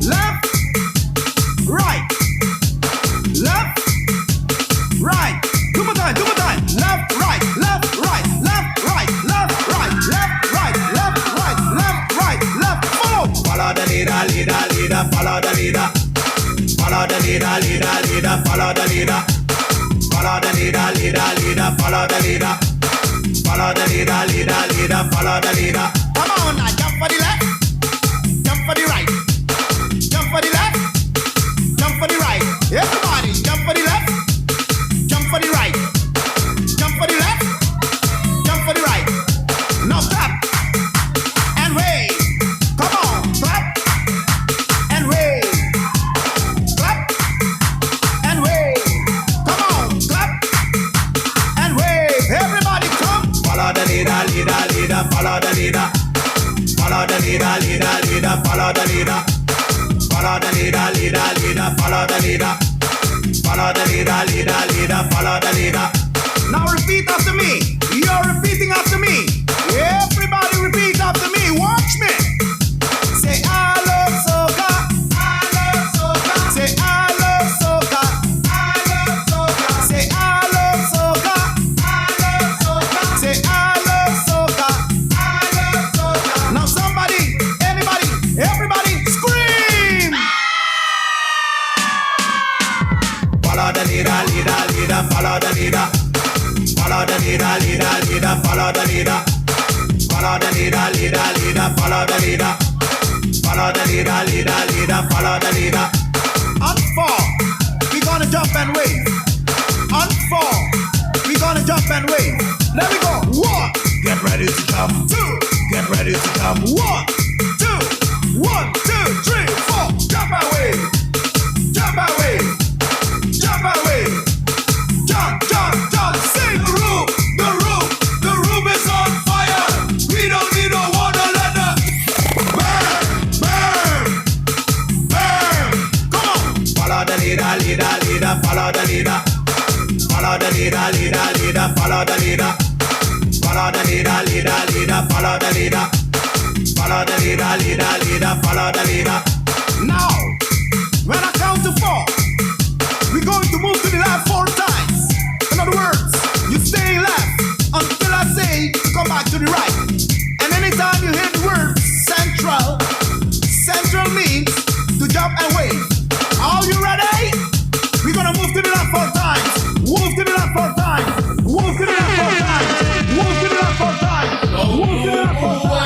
Left, right, left, right. Two more time, two more time. Left, right, left, right, left, right, left, right, left, right, left, right, left, right, left. Follow. Follow the leader, leader, leader, follow the leader. Follow the leader, leader, leader, follow the leader. Follow the leader, leader, leader, follow the leader. Follow the leader, leader, leader, follow the leader. Come on now, jump for the left, jump for the right, jump for the left, jump for the right. Everybody, jump for the left, jump for the right, jump for the left, jump for the right. Now clap and wave. Come on, clap and wave. Clap and wave. Come on, clap and wave. Everybody come. Follow the leader, leader, leader, follow the leader. Follow the leader, leader, leader, follow the leader. Follow the leader, leader, leader, follow the leader. Follow the leader, leader, leader, follow the leader. Now repeat after me. You're repeating after me. Everybody repeat after me. Watch me. Say I love soca. I love soca. Say I love soca. I love soca. Say I love soca. I love soca. Say I love soca. I love soca. Now somebody, anybody, everybody, scream! Follow the leader, leader, leader, follow the leader. Follow the leader, leader, leader, follow the leader. Follow the leader, leader, leader, follow the leader. Follow the leader, leader, leader, follow the leader. On four, we gonna jump and wave. On four, we gonna jump and wave. There we go. One, get ready to jump. Two, get ready to jump. 1, 2, 1, 2, 3, 4. Jump and wave. Jump and wave. Jump and wave. Jump, jump, jump. Sing the roof, the roof, the roof is on fire. We don't need no water, let the burn, burn, burn. Come on. Follow the leader, leader, leader, follow the leader. Follow the leader, leader, leader, follow the leader. Follow the leader, leader, leader, follow the leader. Follow the leader, leader, leader, follow the leader. Now, when I count to four, we're going to move to the left four times. In other words, you stay left until I say to come back to the right. And anytime you hear the word central, central means to jump and wave. Are you ready? We're gonna move to the left four times. Move to the left four times. Move to the left four times. Move to the left four times. Move to the left four times.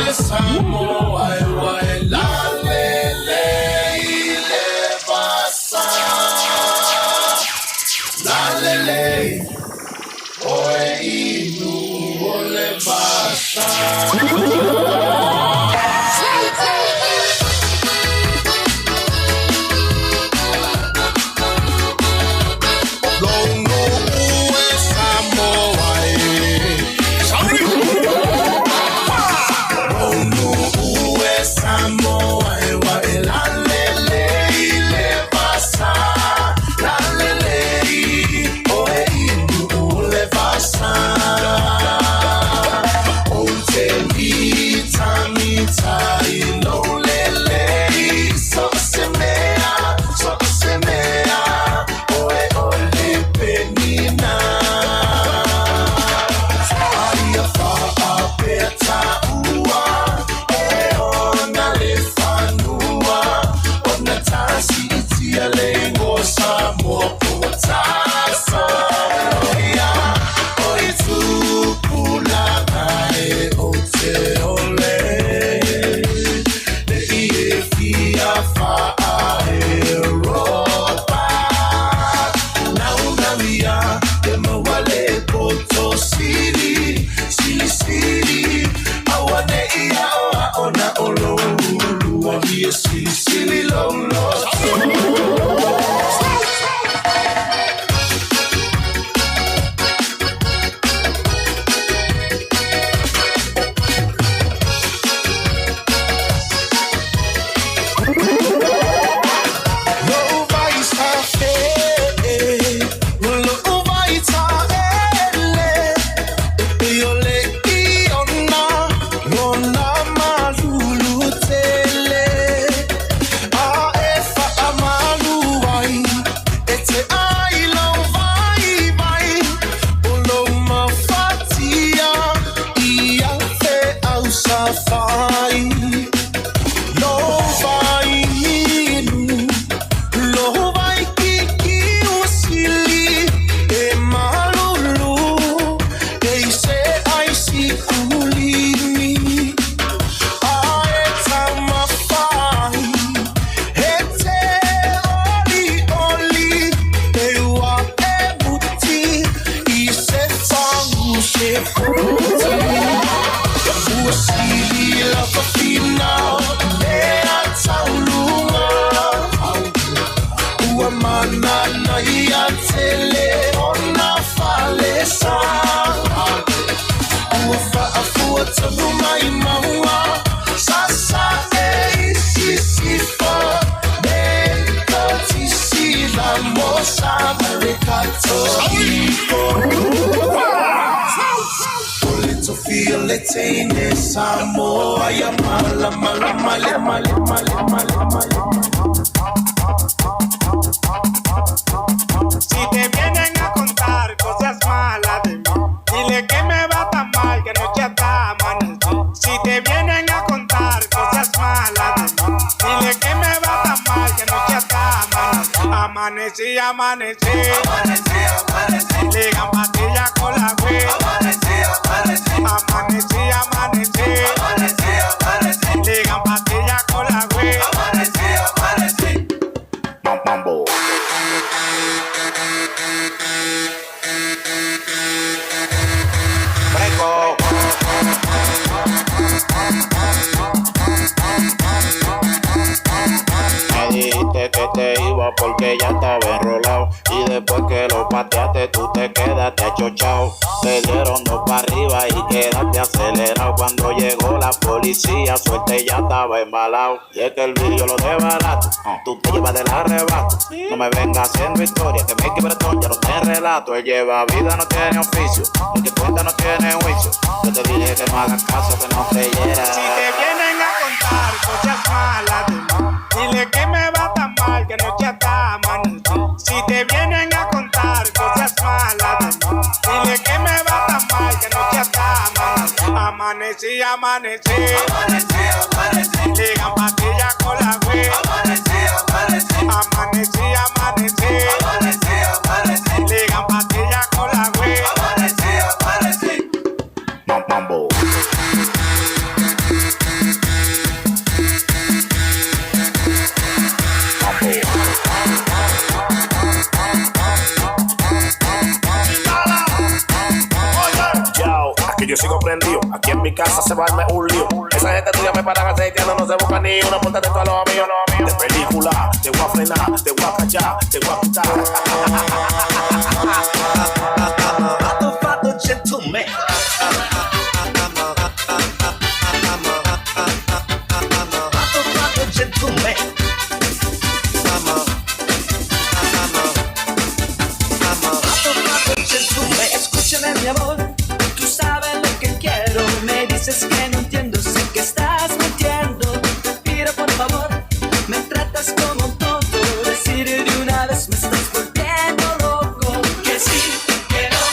se Ua sili la fafina e a tauluga Ua manana ia tele ona falesa Ua faafua tonu mai maua Sasa e isisifa Me la mosa Marikatoliko Sofia le teine Samoa ia mala mala male male male male male. Si te vienen a contar cosas malas de mí, dile que me va tan mal que anoche hasta amanecí. Si te vienen a contar cosas malas de mí, dile que me va tan mal que anoche hasta amanecí. Amanecí, amanecí, amanecí, amanecí. Ligan pastillas con la weed. Amanecí, amanecí, amanecí, amanecí, amanecí, amanecí. Ligan pastillas con la weed. Amanecí, amanecí. Mambo. Prego. Me dijiste que te iba porque ya estaba enrolado. Y después que lo pateaste, tú te quedaste achochao. Te dieron dos para arriba y quedaste acelerado. Cuando llegó la policía, suerte ya estaba embalado. Y es que el vídeo lo desbarato, tú te llevas del arrebato. No me vengas haciendo historia, que mi quebretón ya no te relato. Él lleva vida, no tiene oficio. El que cuenta no tiene juicio. Yo te dije que no hagas caso, que no creyeras. Si te vienen a contar cosas malas de mí, dile que me va tan mal que anoche hasta amanecí. Si te vienen a contar cosas malas de mí, dile que me va tan mal que anoche hasta amanecí. Amanecí, amanecí, amanecí, amanecí. Ligan pastillas con la weed. Amanecí, amanecí, amanecí, amanecí, amanecí, amanecí. Ligan pastillas con la weed. Amanecí, amanecí. Mambo. Yo, aquí yo sigo prendido. Aquí en mi casa se va a armar un lío. Esa gente tuya me paran aceiteando, no se busca ni una. Ponte atento a lo mío, lo mío. De película, te voy a frenar, te voy a callar, te voy a quitar. Fato, fato, gentleman. Fato, fato, gentleman. Fato, fato, gentleman. Escúchame, mi amor, tú sabes lo que quiero. Me dices que no entiendo, sé que estás mintiendo. Te pido por favor, me tratas como un tonto. Decir de una vez me estás volviendo loco. Que sí, que no,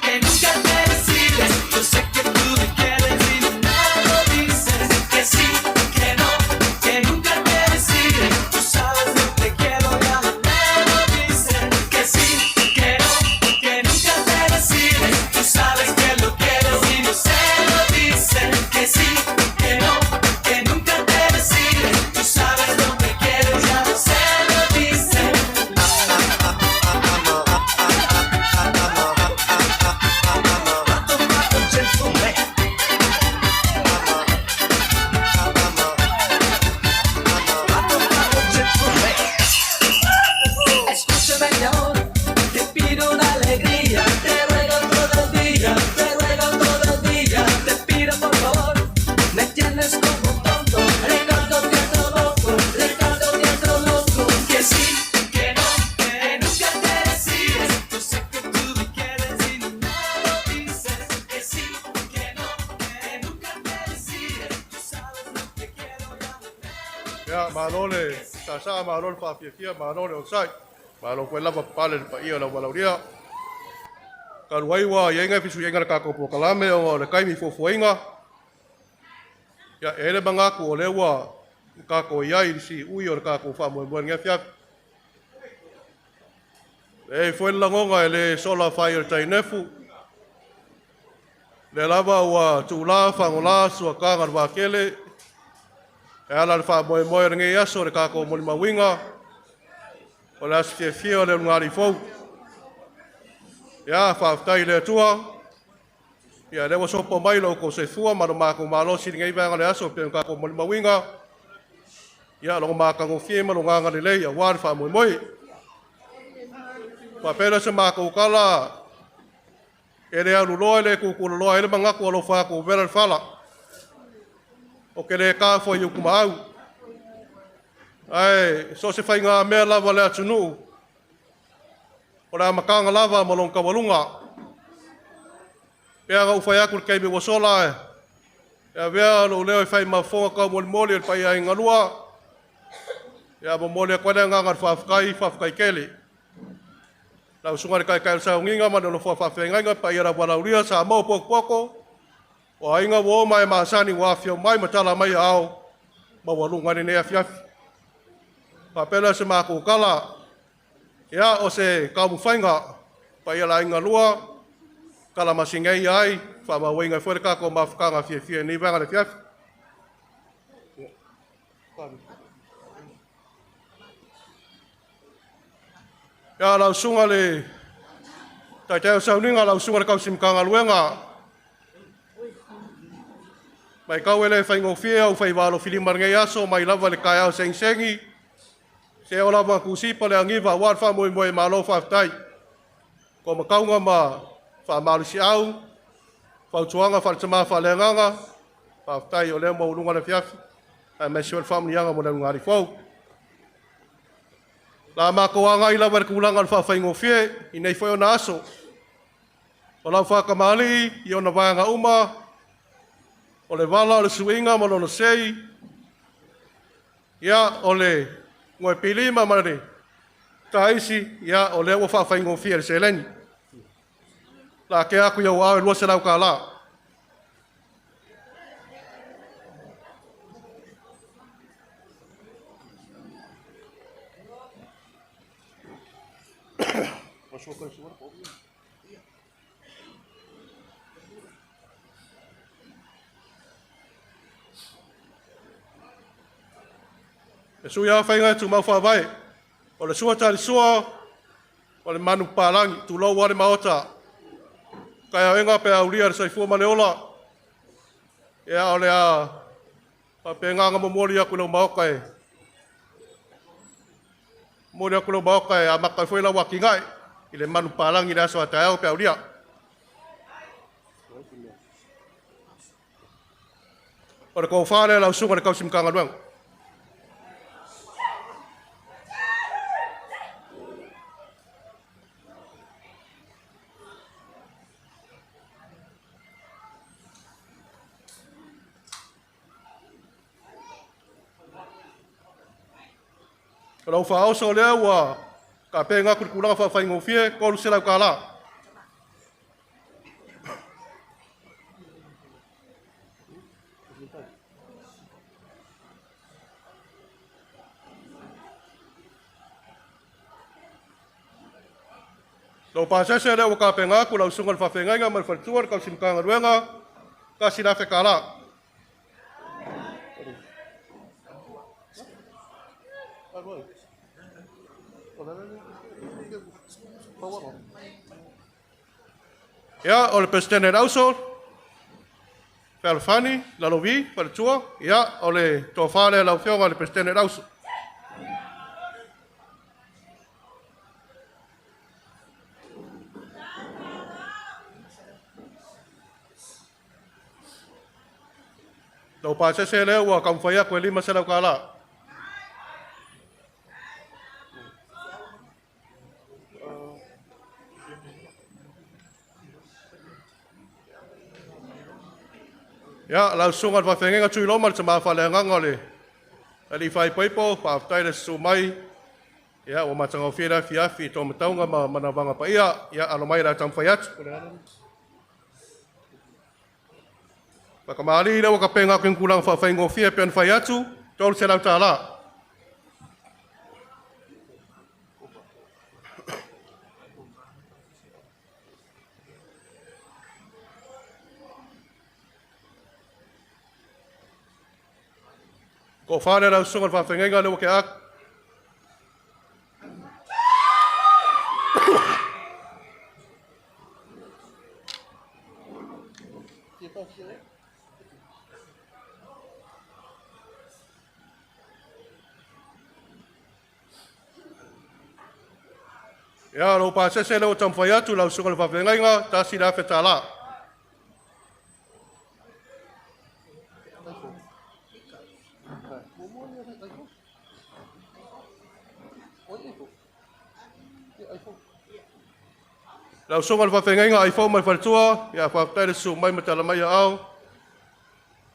que nunca te decides. Yo sé que tú me quieres y no me lo dices. Que sí, que no, que nunca te decides. Tú sabes lo que quiero, ya no me lo dices. Que sí, que no, que nunca te decides. Tú sabes que lo quieres y no se lo dices. Que sí, que no, que nunca te decides. Tú sabes lo que quieres, ya no se lo dices. Fato, fato, gentleman. Fato, fato, gentleman. Escúchame, mi amor, te pido una alegría. Te ruego todo el día, te ruego todo el día. Te pido por favor, me tienes como un tonto. Ricardo te entro loco, Ricardo te entro loco. Que sí, que no, que nunca te decides. Yo sé que tú me quieres y no me lo dices. Que sí, que no, que nunca te decides. Tú sabes lo que quiero, ya no Ia, malo le sasa'a, malo le faafiafia, malo le onosai, malo foi lava papale le paia o le aumalaulia. Talu ai ua iaiga e fesuiaiga le kakou polokalame ona o le taimi fuafuaina. Ia, e ai le magatu o lea ua kakou iai i le siui o le kakou faamoemoe i lenei afiafi. E foi le lagoga e le sola fai o le tainefu. Lea lava ua tuulā fagolā suakaga le vakele. E ala le faamoemoe o lenei aso le kakou molimauina. O le aso fiafia o le ulugalii fou. Ia, faafetai i le Atua. Ia lea ua sopo mai lo outou soifua ma lo matou malosi i lenei vaega o le aso e pei ona tatou molimauina. Ia lona matagofie ma lona agalelei aua le faamoemoe. Faapea lea o se matou tala, e le aluloa e le tutuulaloa ai le manatu alofa atu ua vela le fala. O te le ta foi i utumaau. Ae so o se faigamea lava a le atunuu, o le amataga lava ma lona taualuga. Pe ana ou fai atu i le taimi ua sola, e avea lou leo e fai ma fofoga taumolimoli o le paia ai galua, ia momoli atu ai le agaga o le faafetai, faafetai tele. Lau susuga i le Taitai o le Sauniga ma le Nofoa Faafeagaiga, paia lava laulia, Samoa potopoto, o aiga ua o ma e masani ua afio mai ma tala mai aao, maualuga i lenei afiafi. Faapea lea o se matou tala, ia o se taumafaiga, paia le aiga lua, tala masinei ai, faamauina ai foi le tatou mafutaga fiafia i lenei vaega o le afiafi. Ia lau susuga le Taitai o Sauniga, lau susuga le Kausi Matagaluega, matau e le faigofie au faiva alofilima i lenei aso mai lava i le taeao segisegi, seia oo lava ina tusipa le aniva aua le faamoemoe. Malo faafetai. Ua matauga ma faamalosiau, fautuaga faale-tama faaleagaga, faafetai o lea maualuga le afiafi, aemaise foi le faamanuiaga mo le ulugalii fou. La matou agai lava i le tulaga o le faafaigofie i nei foi ona aso. O lau faatamalii i ona vaega uma, o le vala o le suiga ma lona sei, ia o le goepilima ma le taisi, ia o lea ua faafaigofie le seleni. La ke aku i au ao e $200. E sui lava faiga e tumau faavae. O le sua talisua, o le manupapalagi, tulou lava le Maota. Taeaoga pe aulia le soifua ma le ola. Ia o le a faapena ona momoli atu i lau Maota e momoli atu i lau Maota e amata ai foi lau atinae i le manupapalagi i le aso a taeao pe aulia. O le tofa lea lau susuga i le Tausi Matagaluega. O lau faaoso lea ua tapena atu i le tulaga faafaigofie, $300. Lau pasese lea ua tapena atu lau susuga i le faafeagaiga ma le faletua le Tausi Matagaluega, $1,000. Ia, o le Peresetene o le Auso, Fealofani, Lalovi, faletua, ia, o le tofa lea lau Afioga i le Peresetene o le Auso. Lau pasese lea ua taumafai atu e $500. Ia, lau susuga i le faafeagaiga Tuiloma, le tama faaleagaga o le alii faaipoipo, faafetai le susu mai. Ia, ua matagofie le afiafi i tō matauga ma manavaga paia. Ia, alo mai o le a taumafai atu. Faatamalii lea ua tapena atu i tulaga faafaigofie pe ona fai atu, $300. Tofa lea lau susuga i le faafeagaiga lea ua tea atu. Ia, lou pasese lea ua taumafai atu lau susuga i le faafeagaiga, $1,000. Lau susuga i le faafeagaiga Aifau ma le faletua, ia faafetai le susu mai ma tala mai aao,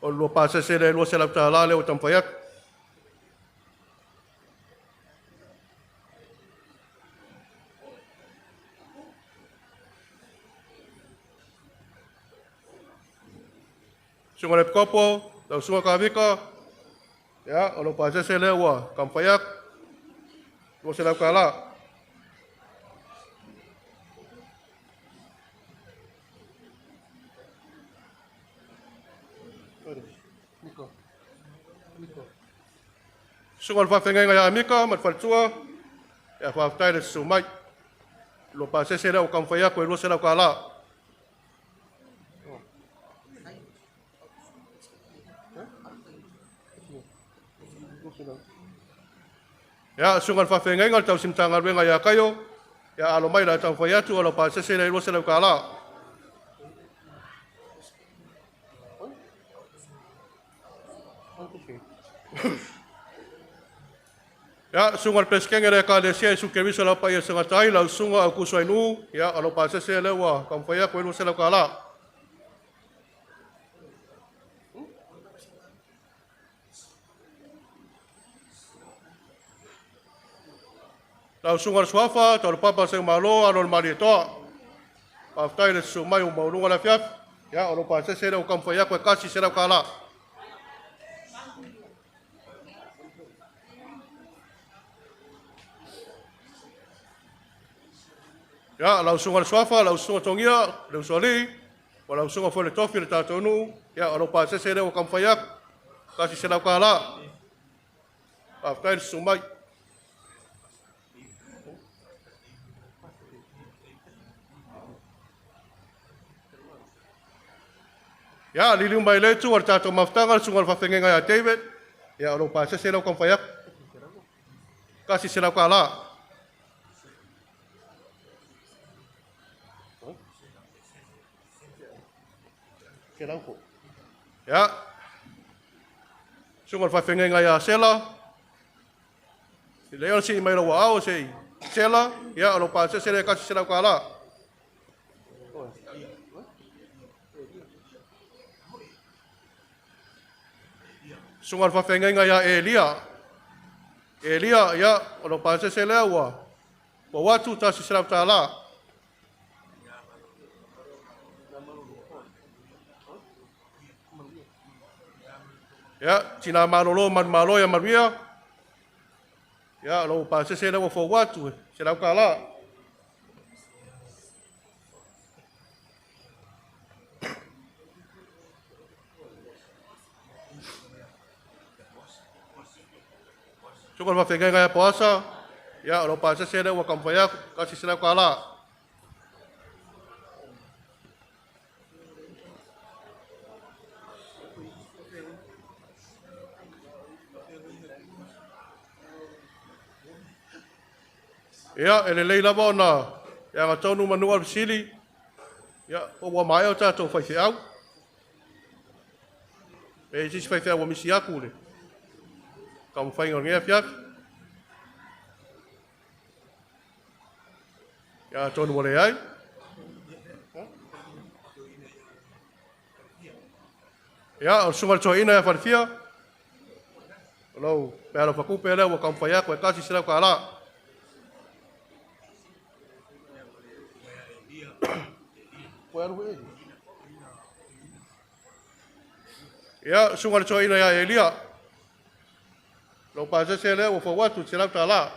o le lua pasese lea e $200 lea ua taumafai atu. Susuga i le Epikopo, lau susuga Kavika, ia, o lou pasese lea ua taumafai atu, $200. Susuga i le faafeagaiga ia Mika ma le faletua, ia faafetai le susu mai. Lua pasese lea ua taumafai atu e $200. Ia, susuga i le faafeagaiga o le tausi Matagaluega ia Kaio, ia alo mai la taumafai atu o lau pasese lea e $200. Ia, susuga i le Peresetene o le Ekalesia Iesu Keriso lau paia tagata ai, lau susuga Aukuso Ainuu, ia, o lau pasese lea ua taumafai atu e $200. Lau susuga i le Suafa, Taulapapa Seumalo, alo o le Malietoa. Faafetai le susu mai ua maualuga le afiafi. Ia, o lou pasese lea ua taumafai atu e $100. Ia, lau susuga i le Suafa, lau susuga Togia, le Usoalii, o lau susuga foi le tofi o le tatou nuu, ia, o lou pasese lea ua taumafai atu, $100. Faafetai le susu mai. Ia, liliu mai le itu o le tatou mafutaga, le susuga i le faafeagaiga ia David, ia, o lou pasese lea ua taumafai atu, $100. Ia, susuga i le faafeagaiga ia Sela, lelei ona sii mai lou aao se i Sela, ia, o lou pasese lea e $100. Susuga i le faafeagaiga ia Elia, Elia, ia, o lou pasese lea ua pau atu $100. Ia, tina malolo manumalo ia manuia, ia, o lou pasese lea ua fou atu, $100. Susuga i le faafeagaiga ia Poasa, ia, o lou pasese lea ua taumafai atu, $100. Ia, e lelei lava ona e agatonu manu o le fesili, ia, po ua maea o tatou faifeau. E i sisi faifeau ua misi atu le taumafaiga o lenei afiafi. Ia, atonu ua leai. Ia, o le susuga i le toeaina ia Falefia, o lau pealofa tupe lea ua taumafai atu e $100. Ia, susuga i le toeaina ia Elia, lau pasese lea ua fau atu $100.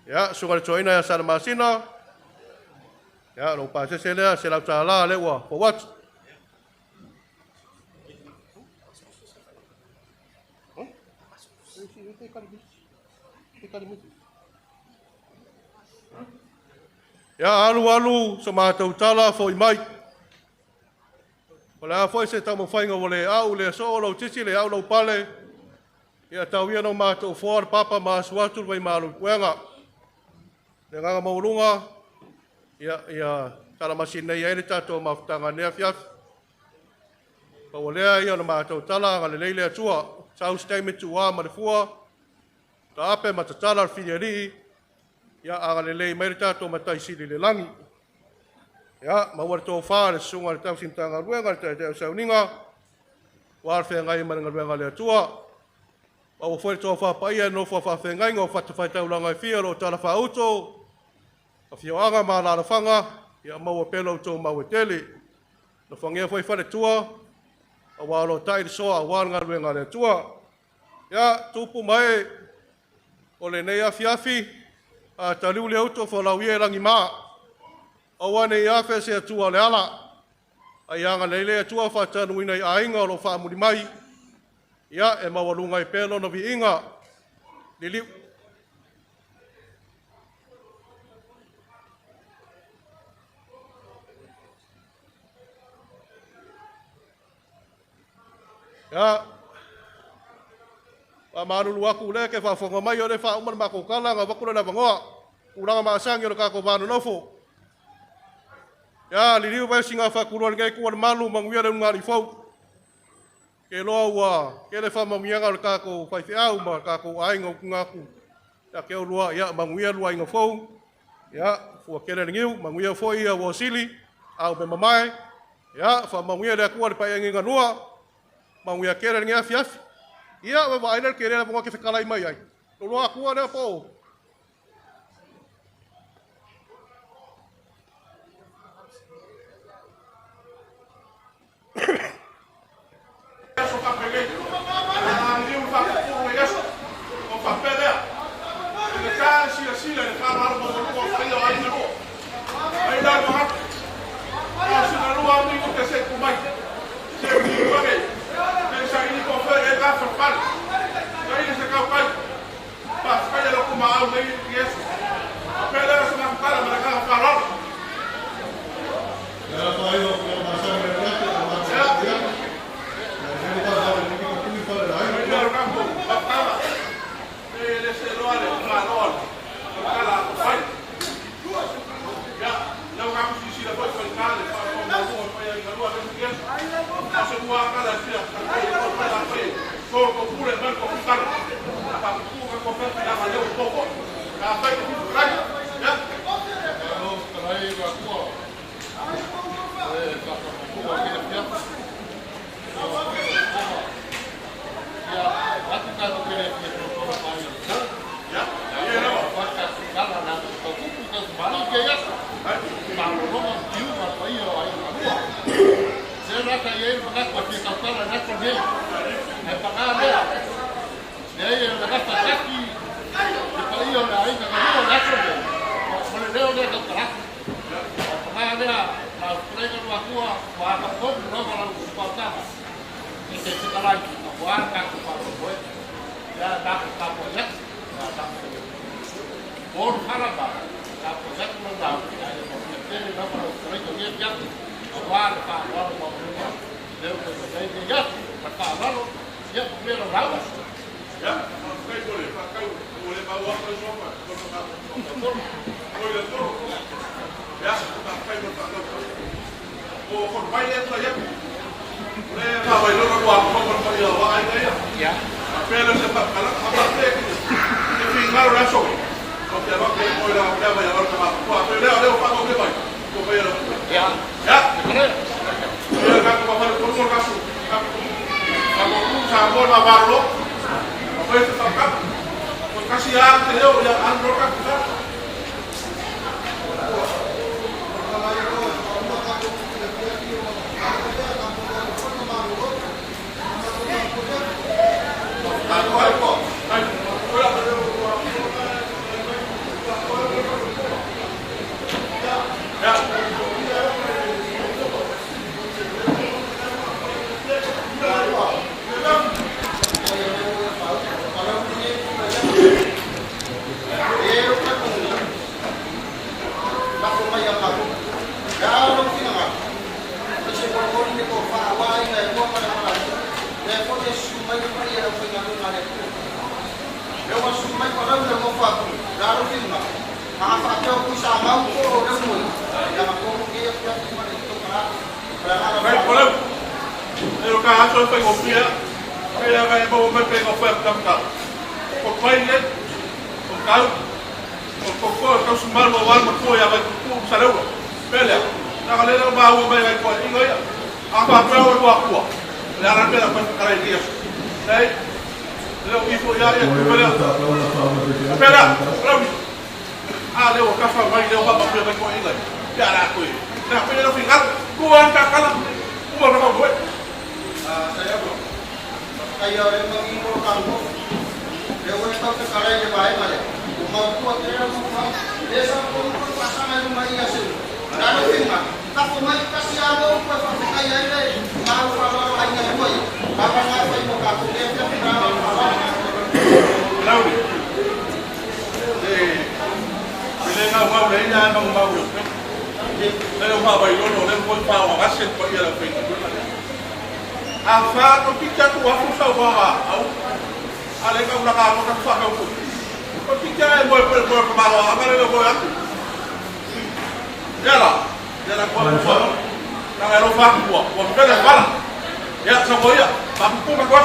Ia, susuga i le toeaina ia Salamasina, ia, lau pasese lea $100 lea ua fau atu. Ia alu alu so matou tala fo'i mai. O le a foi se taumafaiga ua le au, le soo lau titi, le au lau pale, ia tau ia no matou foa le papa ma asu atu le vaimalo i puega. Le agaga maualuga, ia, ia talamasi nei ai le tatou mafutaga nei afiafi. Pa ua lea ia o le matou tala agalelei le Atua. Sau se taimi tuua ma le fua, taape ma tatala le filialii, ia agalelei mai le tatou matai sili le lagi. Ia, maua le tofa le susuga le tausi Matagaluega, le taitai o sauniga, ua le feagai ma le galuega a le Atua. Maua foi le tofa paia e nofo a faafeagaiga o fatafaitaulaga e fia o lo o tala faauto, afioaga ma alaalafaga, ia maua pea lo outou mau e tele. Nofoagia foi faletua, aua o lo o tai le soa aua le galuega a le Atua. Ia, tupu mai o lenei afiafi, a taliu le uto folau ia e lagima. Aua ne i afe se Atua o le ala. Ai agalelei le Atua faatanuina i aiga o lo o faamuli mai. Ia, e maualuga ai pea lona viiga. Liliu. Ia, faamalulu atu lea ke faafofoga mai o le faauma le matou tala na avatu le lavanoa. Tulaga masani o le tatou va nonofo. Ia, liliu mai sina faatulua lenei itu o le malu, manuia le ulugalii fou. Ke loa ua tele faamanuiaga o le tatou faifeau ma le tatou aiga o tuuina atu ia te oulua, ia manuia le uluaiga fou. Ia, fua tele le niu, manuia foi ia uosili, au me mamae. Ia, faamanuia le Atua le paeaiga galua, manuia tele lenei afiafi. Ia, ua vaai le tele le ke fekalai mai ai. Loloa atua lea po. Aso kapele. A liu fa ku le aso. O fa pele. Le ka si si le ka ma mo mo fa yo ai no. Ai la mo. A si na lua mi ko te se ku mai. Se ku ko ne. Se sa ini ko fe e ka fa pal. Ai se ka pai. Pa fa lo ku ma au nei yesu. Pele se ma kala ma ka fa ro. Ia fa ai o ma sa me le te ma sa ia. Ya se ka sa le ki ko ku fa le ai. Ai lo kampo pa kala. E le se lo ale ma lo. Kala fai. Ya, lau kamu sisi la foi foi kale fa fa mo mo fa ya ngalua le yesu. A se mua kala fia. Ai ko fa la foi. So ko pule man ko kala. Pa ku ka ko fa la ma le ko ko. Ka fai ko kai. Ya. Lo kalai ga kua. E ka ka ku ke fia. Ia, atu ka to kele fia to to pa i. Ya. Ia no. Pa ka kala na to ku ku ka malo ke ya. Ma lo no ma tiu ma pa i o ai ma lua. Se ra ka ye ma ka ko fia ka kala na ko ne. E pa ka le. Le ye na ka ta ki. Te pa i o na ai ka lua na ko ne. Mo le leo le ka kala. Pa ka le la prega no akua wa ka ko no ma la ku pa ta. E te se kala ki ka wa ka ku pa ko. Ya ta ku ka po ya. Ya ta ku. Por hala ba. Ka po ya ku na ya ya mo ya te na ma lo prega ni ya. Wa le pa wa lo mo. Leo ko se ya pa ka la lo. Ya me lo ra. Ya, kai ko le pa kai ko le pa wa ko so pa ko ka ko ko le to. Ya, pa kai ko pa ko. O ko pai le to ya. Le ka vai lo ko ko ko ko ya wa ai ya. Ya. A pele se pa kala ka pa te te fi ngaro la so. Ko te va ko ko la la va ya ka pa ko a pele le pa ko ke pai. Ko pa ya. Ya. Ya. Ya ka ko pa ko ko ka su. Ka ko ku sa mo na va lo. Ko se pa ka. Ko kasi ya te leo ya an ro ka ku sa. Mai po leu. E o ka aso e whai ngopia. E a ngai mau mai pe ngā whai kamka. O pai le, o kau, o koko, o kau sumaru o wal matua ia vai kuku sa leua. Pelea. Nā ka lele o maua mai ngai koe inga ia. A wha pea o kua kua. Le ara pera koe whakarai i aso. Nei, leo ifo ia ia ku pelea. Pelea, rauni. A leo ka wha mai leo wapa pea mai koe inga. Pea rā koe. Nā koe leo whingaro. Kua an kakala. Kua rama koe. Kaya o le mangi mo kango. Le o tau te karai le vae male. O mau tua te reo mo mau. Le sa ko ko pasanga i mai ia se. Raro finga. Ka fo mai kasi a mo ko fa fe kai ai le. Mau fa lo ai ngai moi. Ka fa nga fa mo ka ko le fe fa ra fa ra. Lauri. E le ngau ngau le ia mau mau le. Le o ma vai lono le ko pa o ga se ko ia la fe. A fa ko pita tu afu sa wa au. A le ka una ka ko ka fa ka ku. Ko pita e mo ko ko ko ma lo a le mo aku. Ya la. Ya la ko ko. Na ga lo fa ku wa. Wa pe le fa la. Ya sa ko ia. Pa ku ma ko.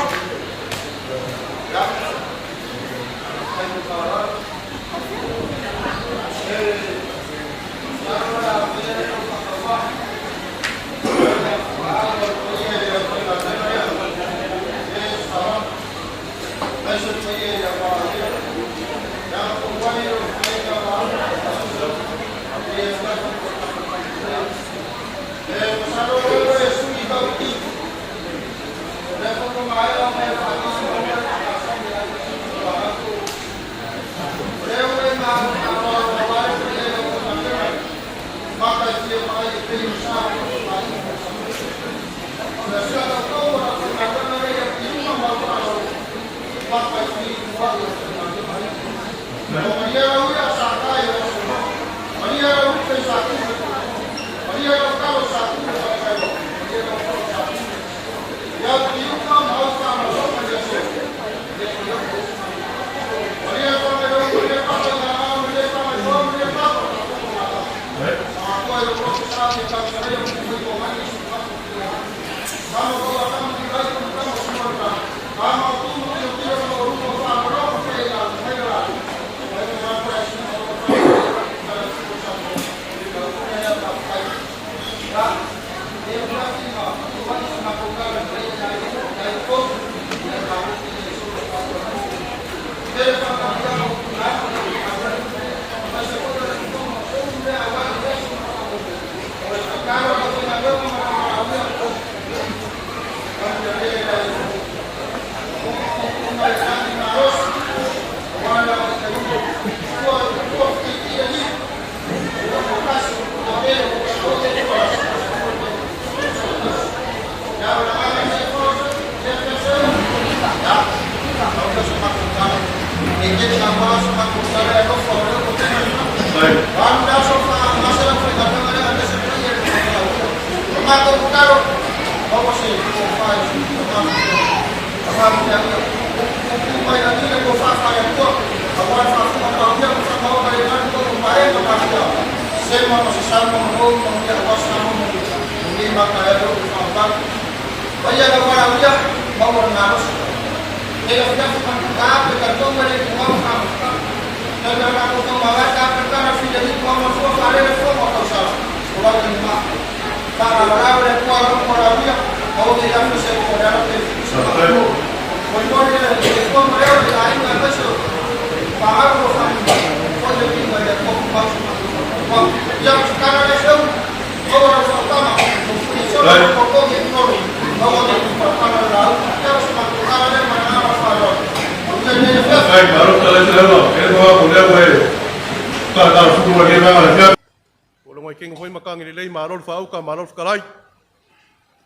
O le ngai kenga hoi makangi lelei malo le faauka malo le fetalai.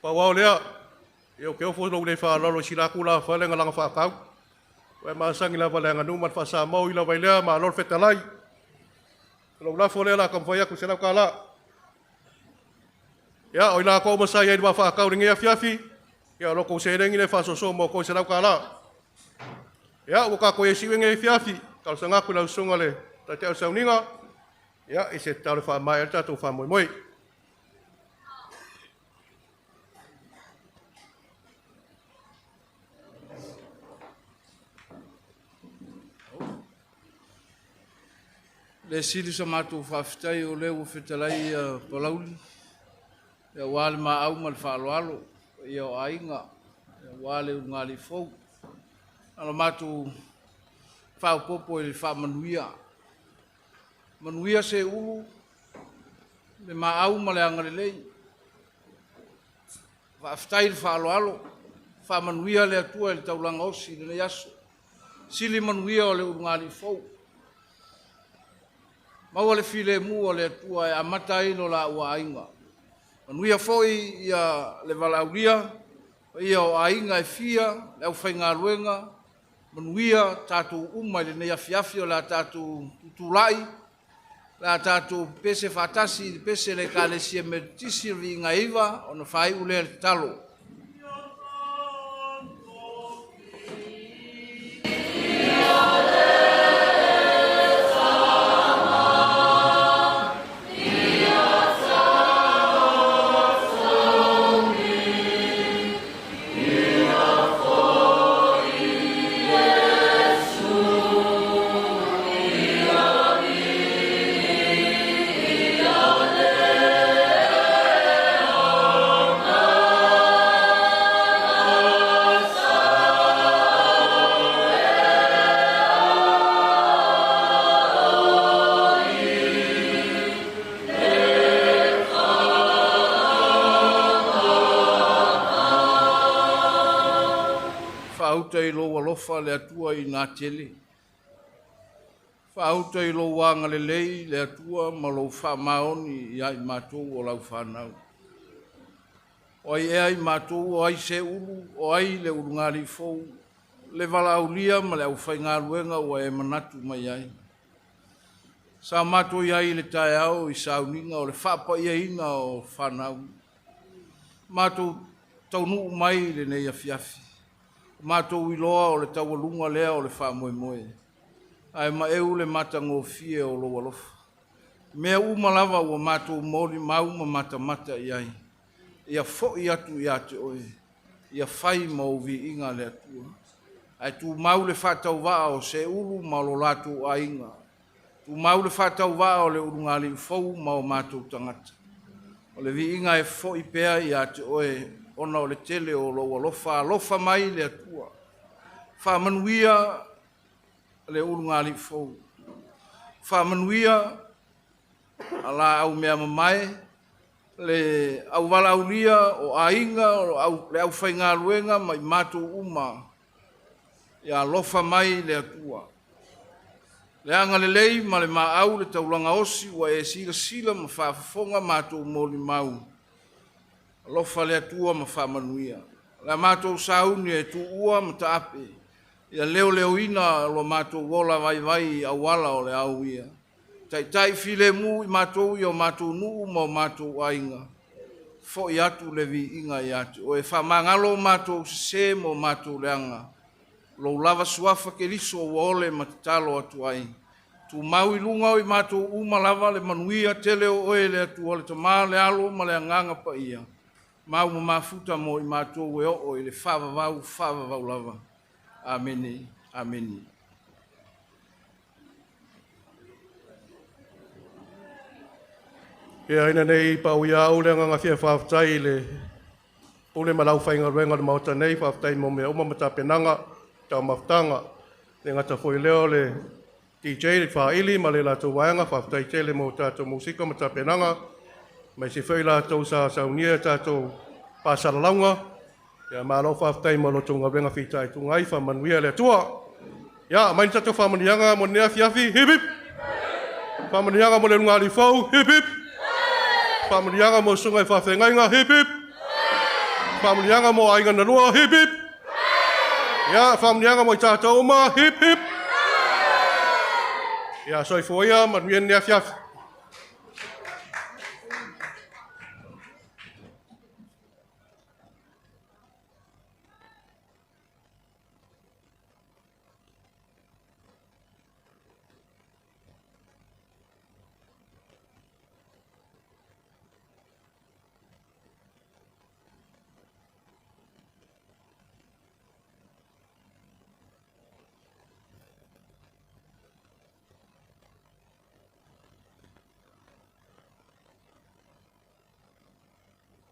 Pau ao lea, ia o ke ofo lou le faaaloalo i silaku la fale nga langa faakau. Ua e masangi lava le aganuu ma le faasamau i lava i lea malo le fetalai. Lou lafo lea la kamafai aku selau kālā. Ia, o i lakou uma sa i ai le vafaakau i lenei afiafi, ia o lo kou seleni lea e faasoasoa mo kou i selau kālā. Ia, ua kākou i ai siuega i afiafi, talosaga aku i lau susuga le Taitai o le sauniga, ia, i se tatalo e faamaea ai le tatou faamoemoe. Le sili sa matou faafetai o lea ua fetalai ia Palauli aua le maau ma le faaaloalo paia o aiga aua le ulugalii fou. Na ona matou faaopoopo i le faamanuia. Manuia Seulu, le maau ma le agalelei. Faafetai i le faaaloalo, faamanuia le Atua i le taulaga osi i lenei aso. Sili manuia o le ulugalii fou. Maua le filemu o le Atua e amata ai lo laua aiga. Manuia foi ia le valaaulia, paia o aiga e fia, le aufaigaluega, manuia tatou uma i lenei afiafi o le a tatou tutulai, o le a tatou pepese faatasi i le pese a le Ekalesia Metotisi o le Viiga e 9 ona faaiu lea i le tatalo. Faauta i lou alofa le Atua inatele. Faauta i lou agalelei le Atua ma lou faamaoni ia i matou o lau fanau. O ai ea i matou o ai Seulu, o ai le ulugalii fou, le valaaulia ma le aufaigaluega ua e manatu mai ai. Sa matou i ai i le taeao i sauniga o le faapaiaina o fanau. Matou taunuu mai i lenei afiafi. Matou iloa o le taualuga lea o le faamoemoe, ae maeu le matagofie o lou alofa. Mea uma lava ua matou molimau ma matamata i ai, ia foi atu ia te oe, ia fai ma ou viiga le Atua. Ae tumau le faatauvaa o Seulu ma lo latou aiga, tumau le faatauvaa o le ulugalii fou ma o matou tagata. O le viiga e foi pea ia te oe ona o le tele o lou alofa, alofa mai le Atua. Faamanuia le ulugalii fou. Faamanuia a laau mea mamae, le auvalaaulia o aiga, o le aufaigaluega ma i matou uma, ia alofa mai le Atua. Le agalelei ma le maau le taulaga osi ua e silasila ma faafofoga matou molimau. Alofa le Atua ma faamanuia. O le a matou sauni e tuua ma taape, ia leoleoina lo matou ola vaivai i auala o le aoia. Taitai filemu i matou i o matou nuu ma o matou aiga. Foi atu le viiga ia te oe. Faamagalo o matou sese ma o matou leaga. Lou lava suafa Keriso ua ole ma tatalo atu ai. Tumau i luga o i matou uma lava le manuia tele o oe le Atua, le Tama, le Alo ma le Agaga Paia, mau ma mafuta mo i matou e oo i le faavavau, faavavau lava. Amene, amene. Ia ina nei pau ia au le agaga fia faafetai i le pule ma le aufaigaluega o le Maota nei, faafetai mo mea uma ma tapenaga, taumafataga. E le gata foi i lea o le DJ le Faili ma le latou vaega, faafetai tele mo tatou musika ma tapenaga, aemaise foi latou sa saunia tatou faasalalauga. Ia malo faafetai mo lo outou galuega fitaituga ai, faamanuia le Atua. Ia, aumai ni tatou faamanuiaga mo lenei afiafi, hip hip! Faamanuiaga mo le ulugalii fou, hip hip! Faamanuiaga mo susuga i faafeagaiga, hip hip! Faamanuiaga mo aiga na lua, hip hip! Ia, faamanuiaga mo i tatou uma, hip hip! Ia, soifua ia, manuia lenei afiafi.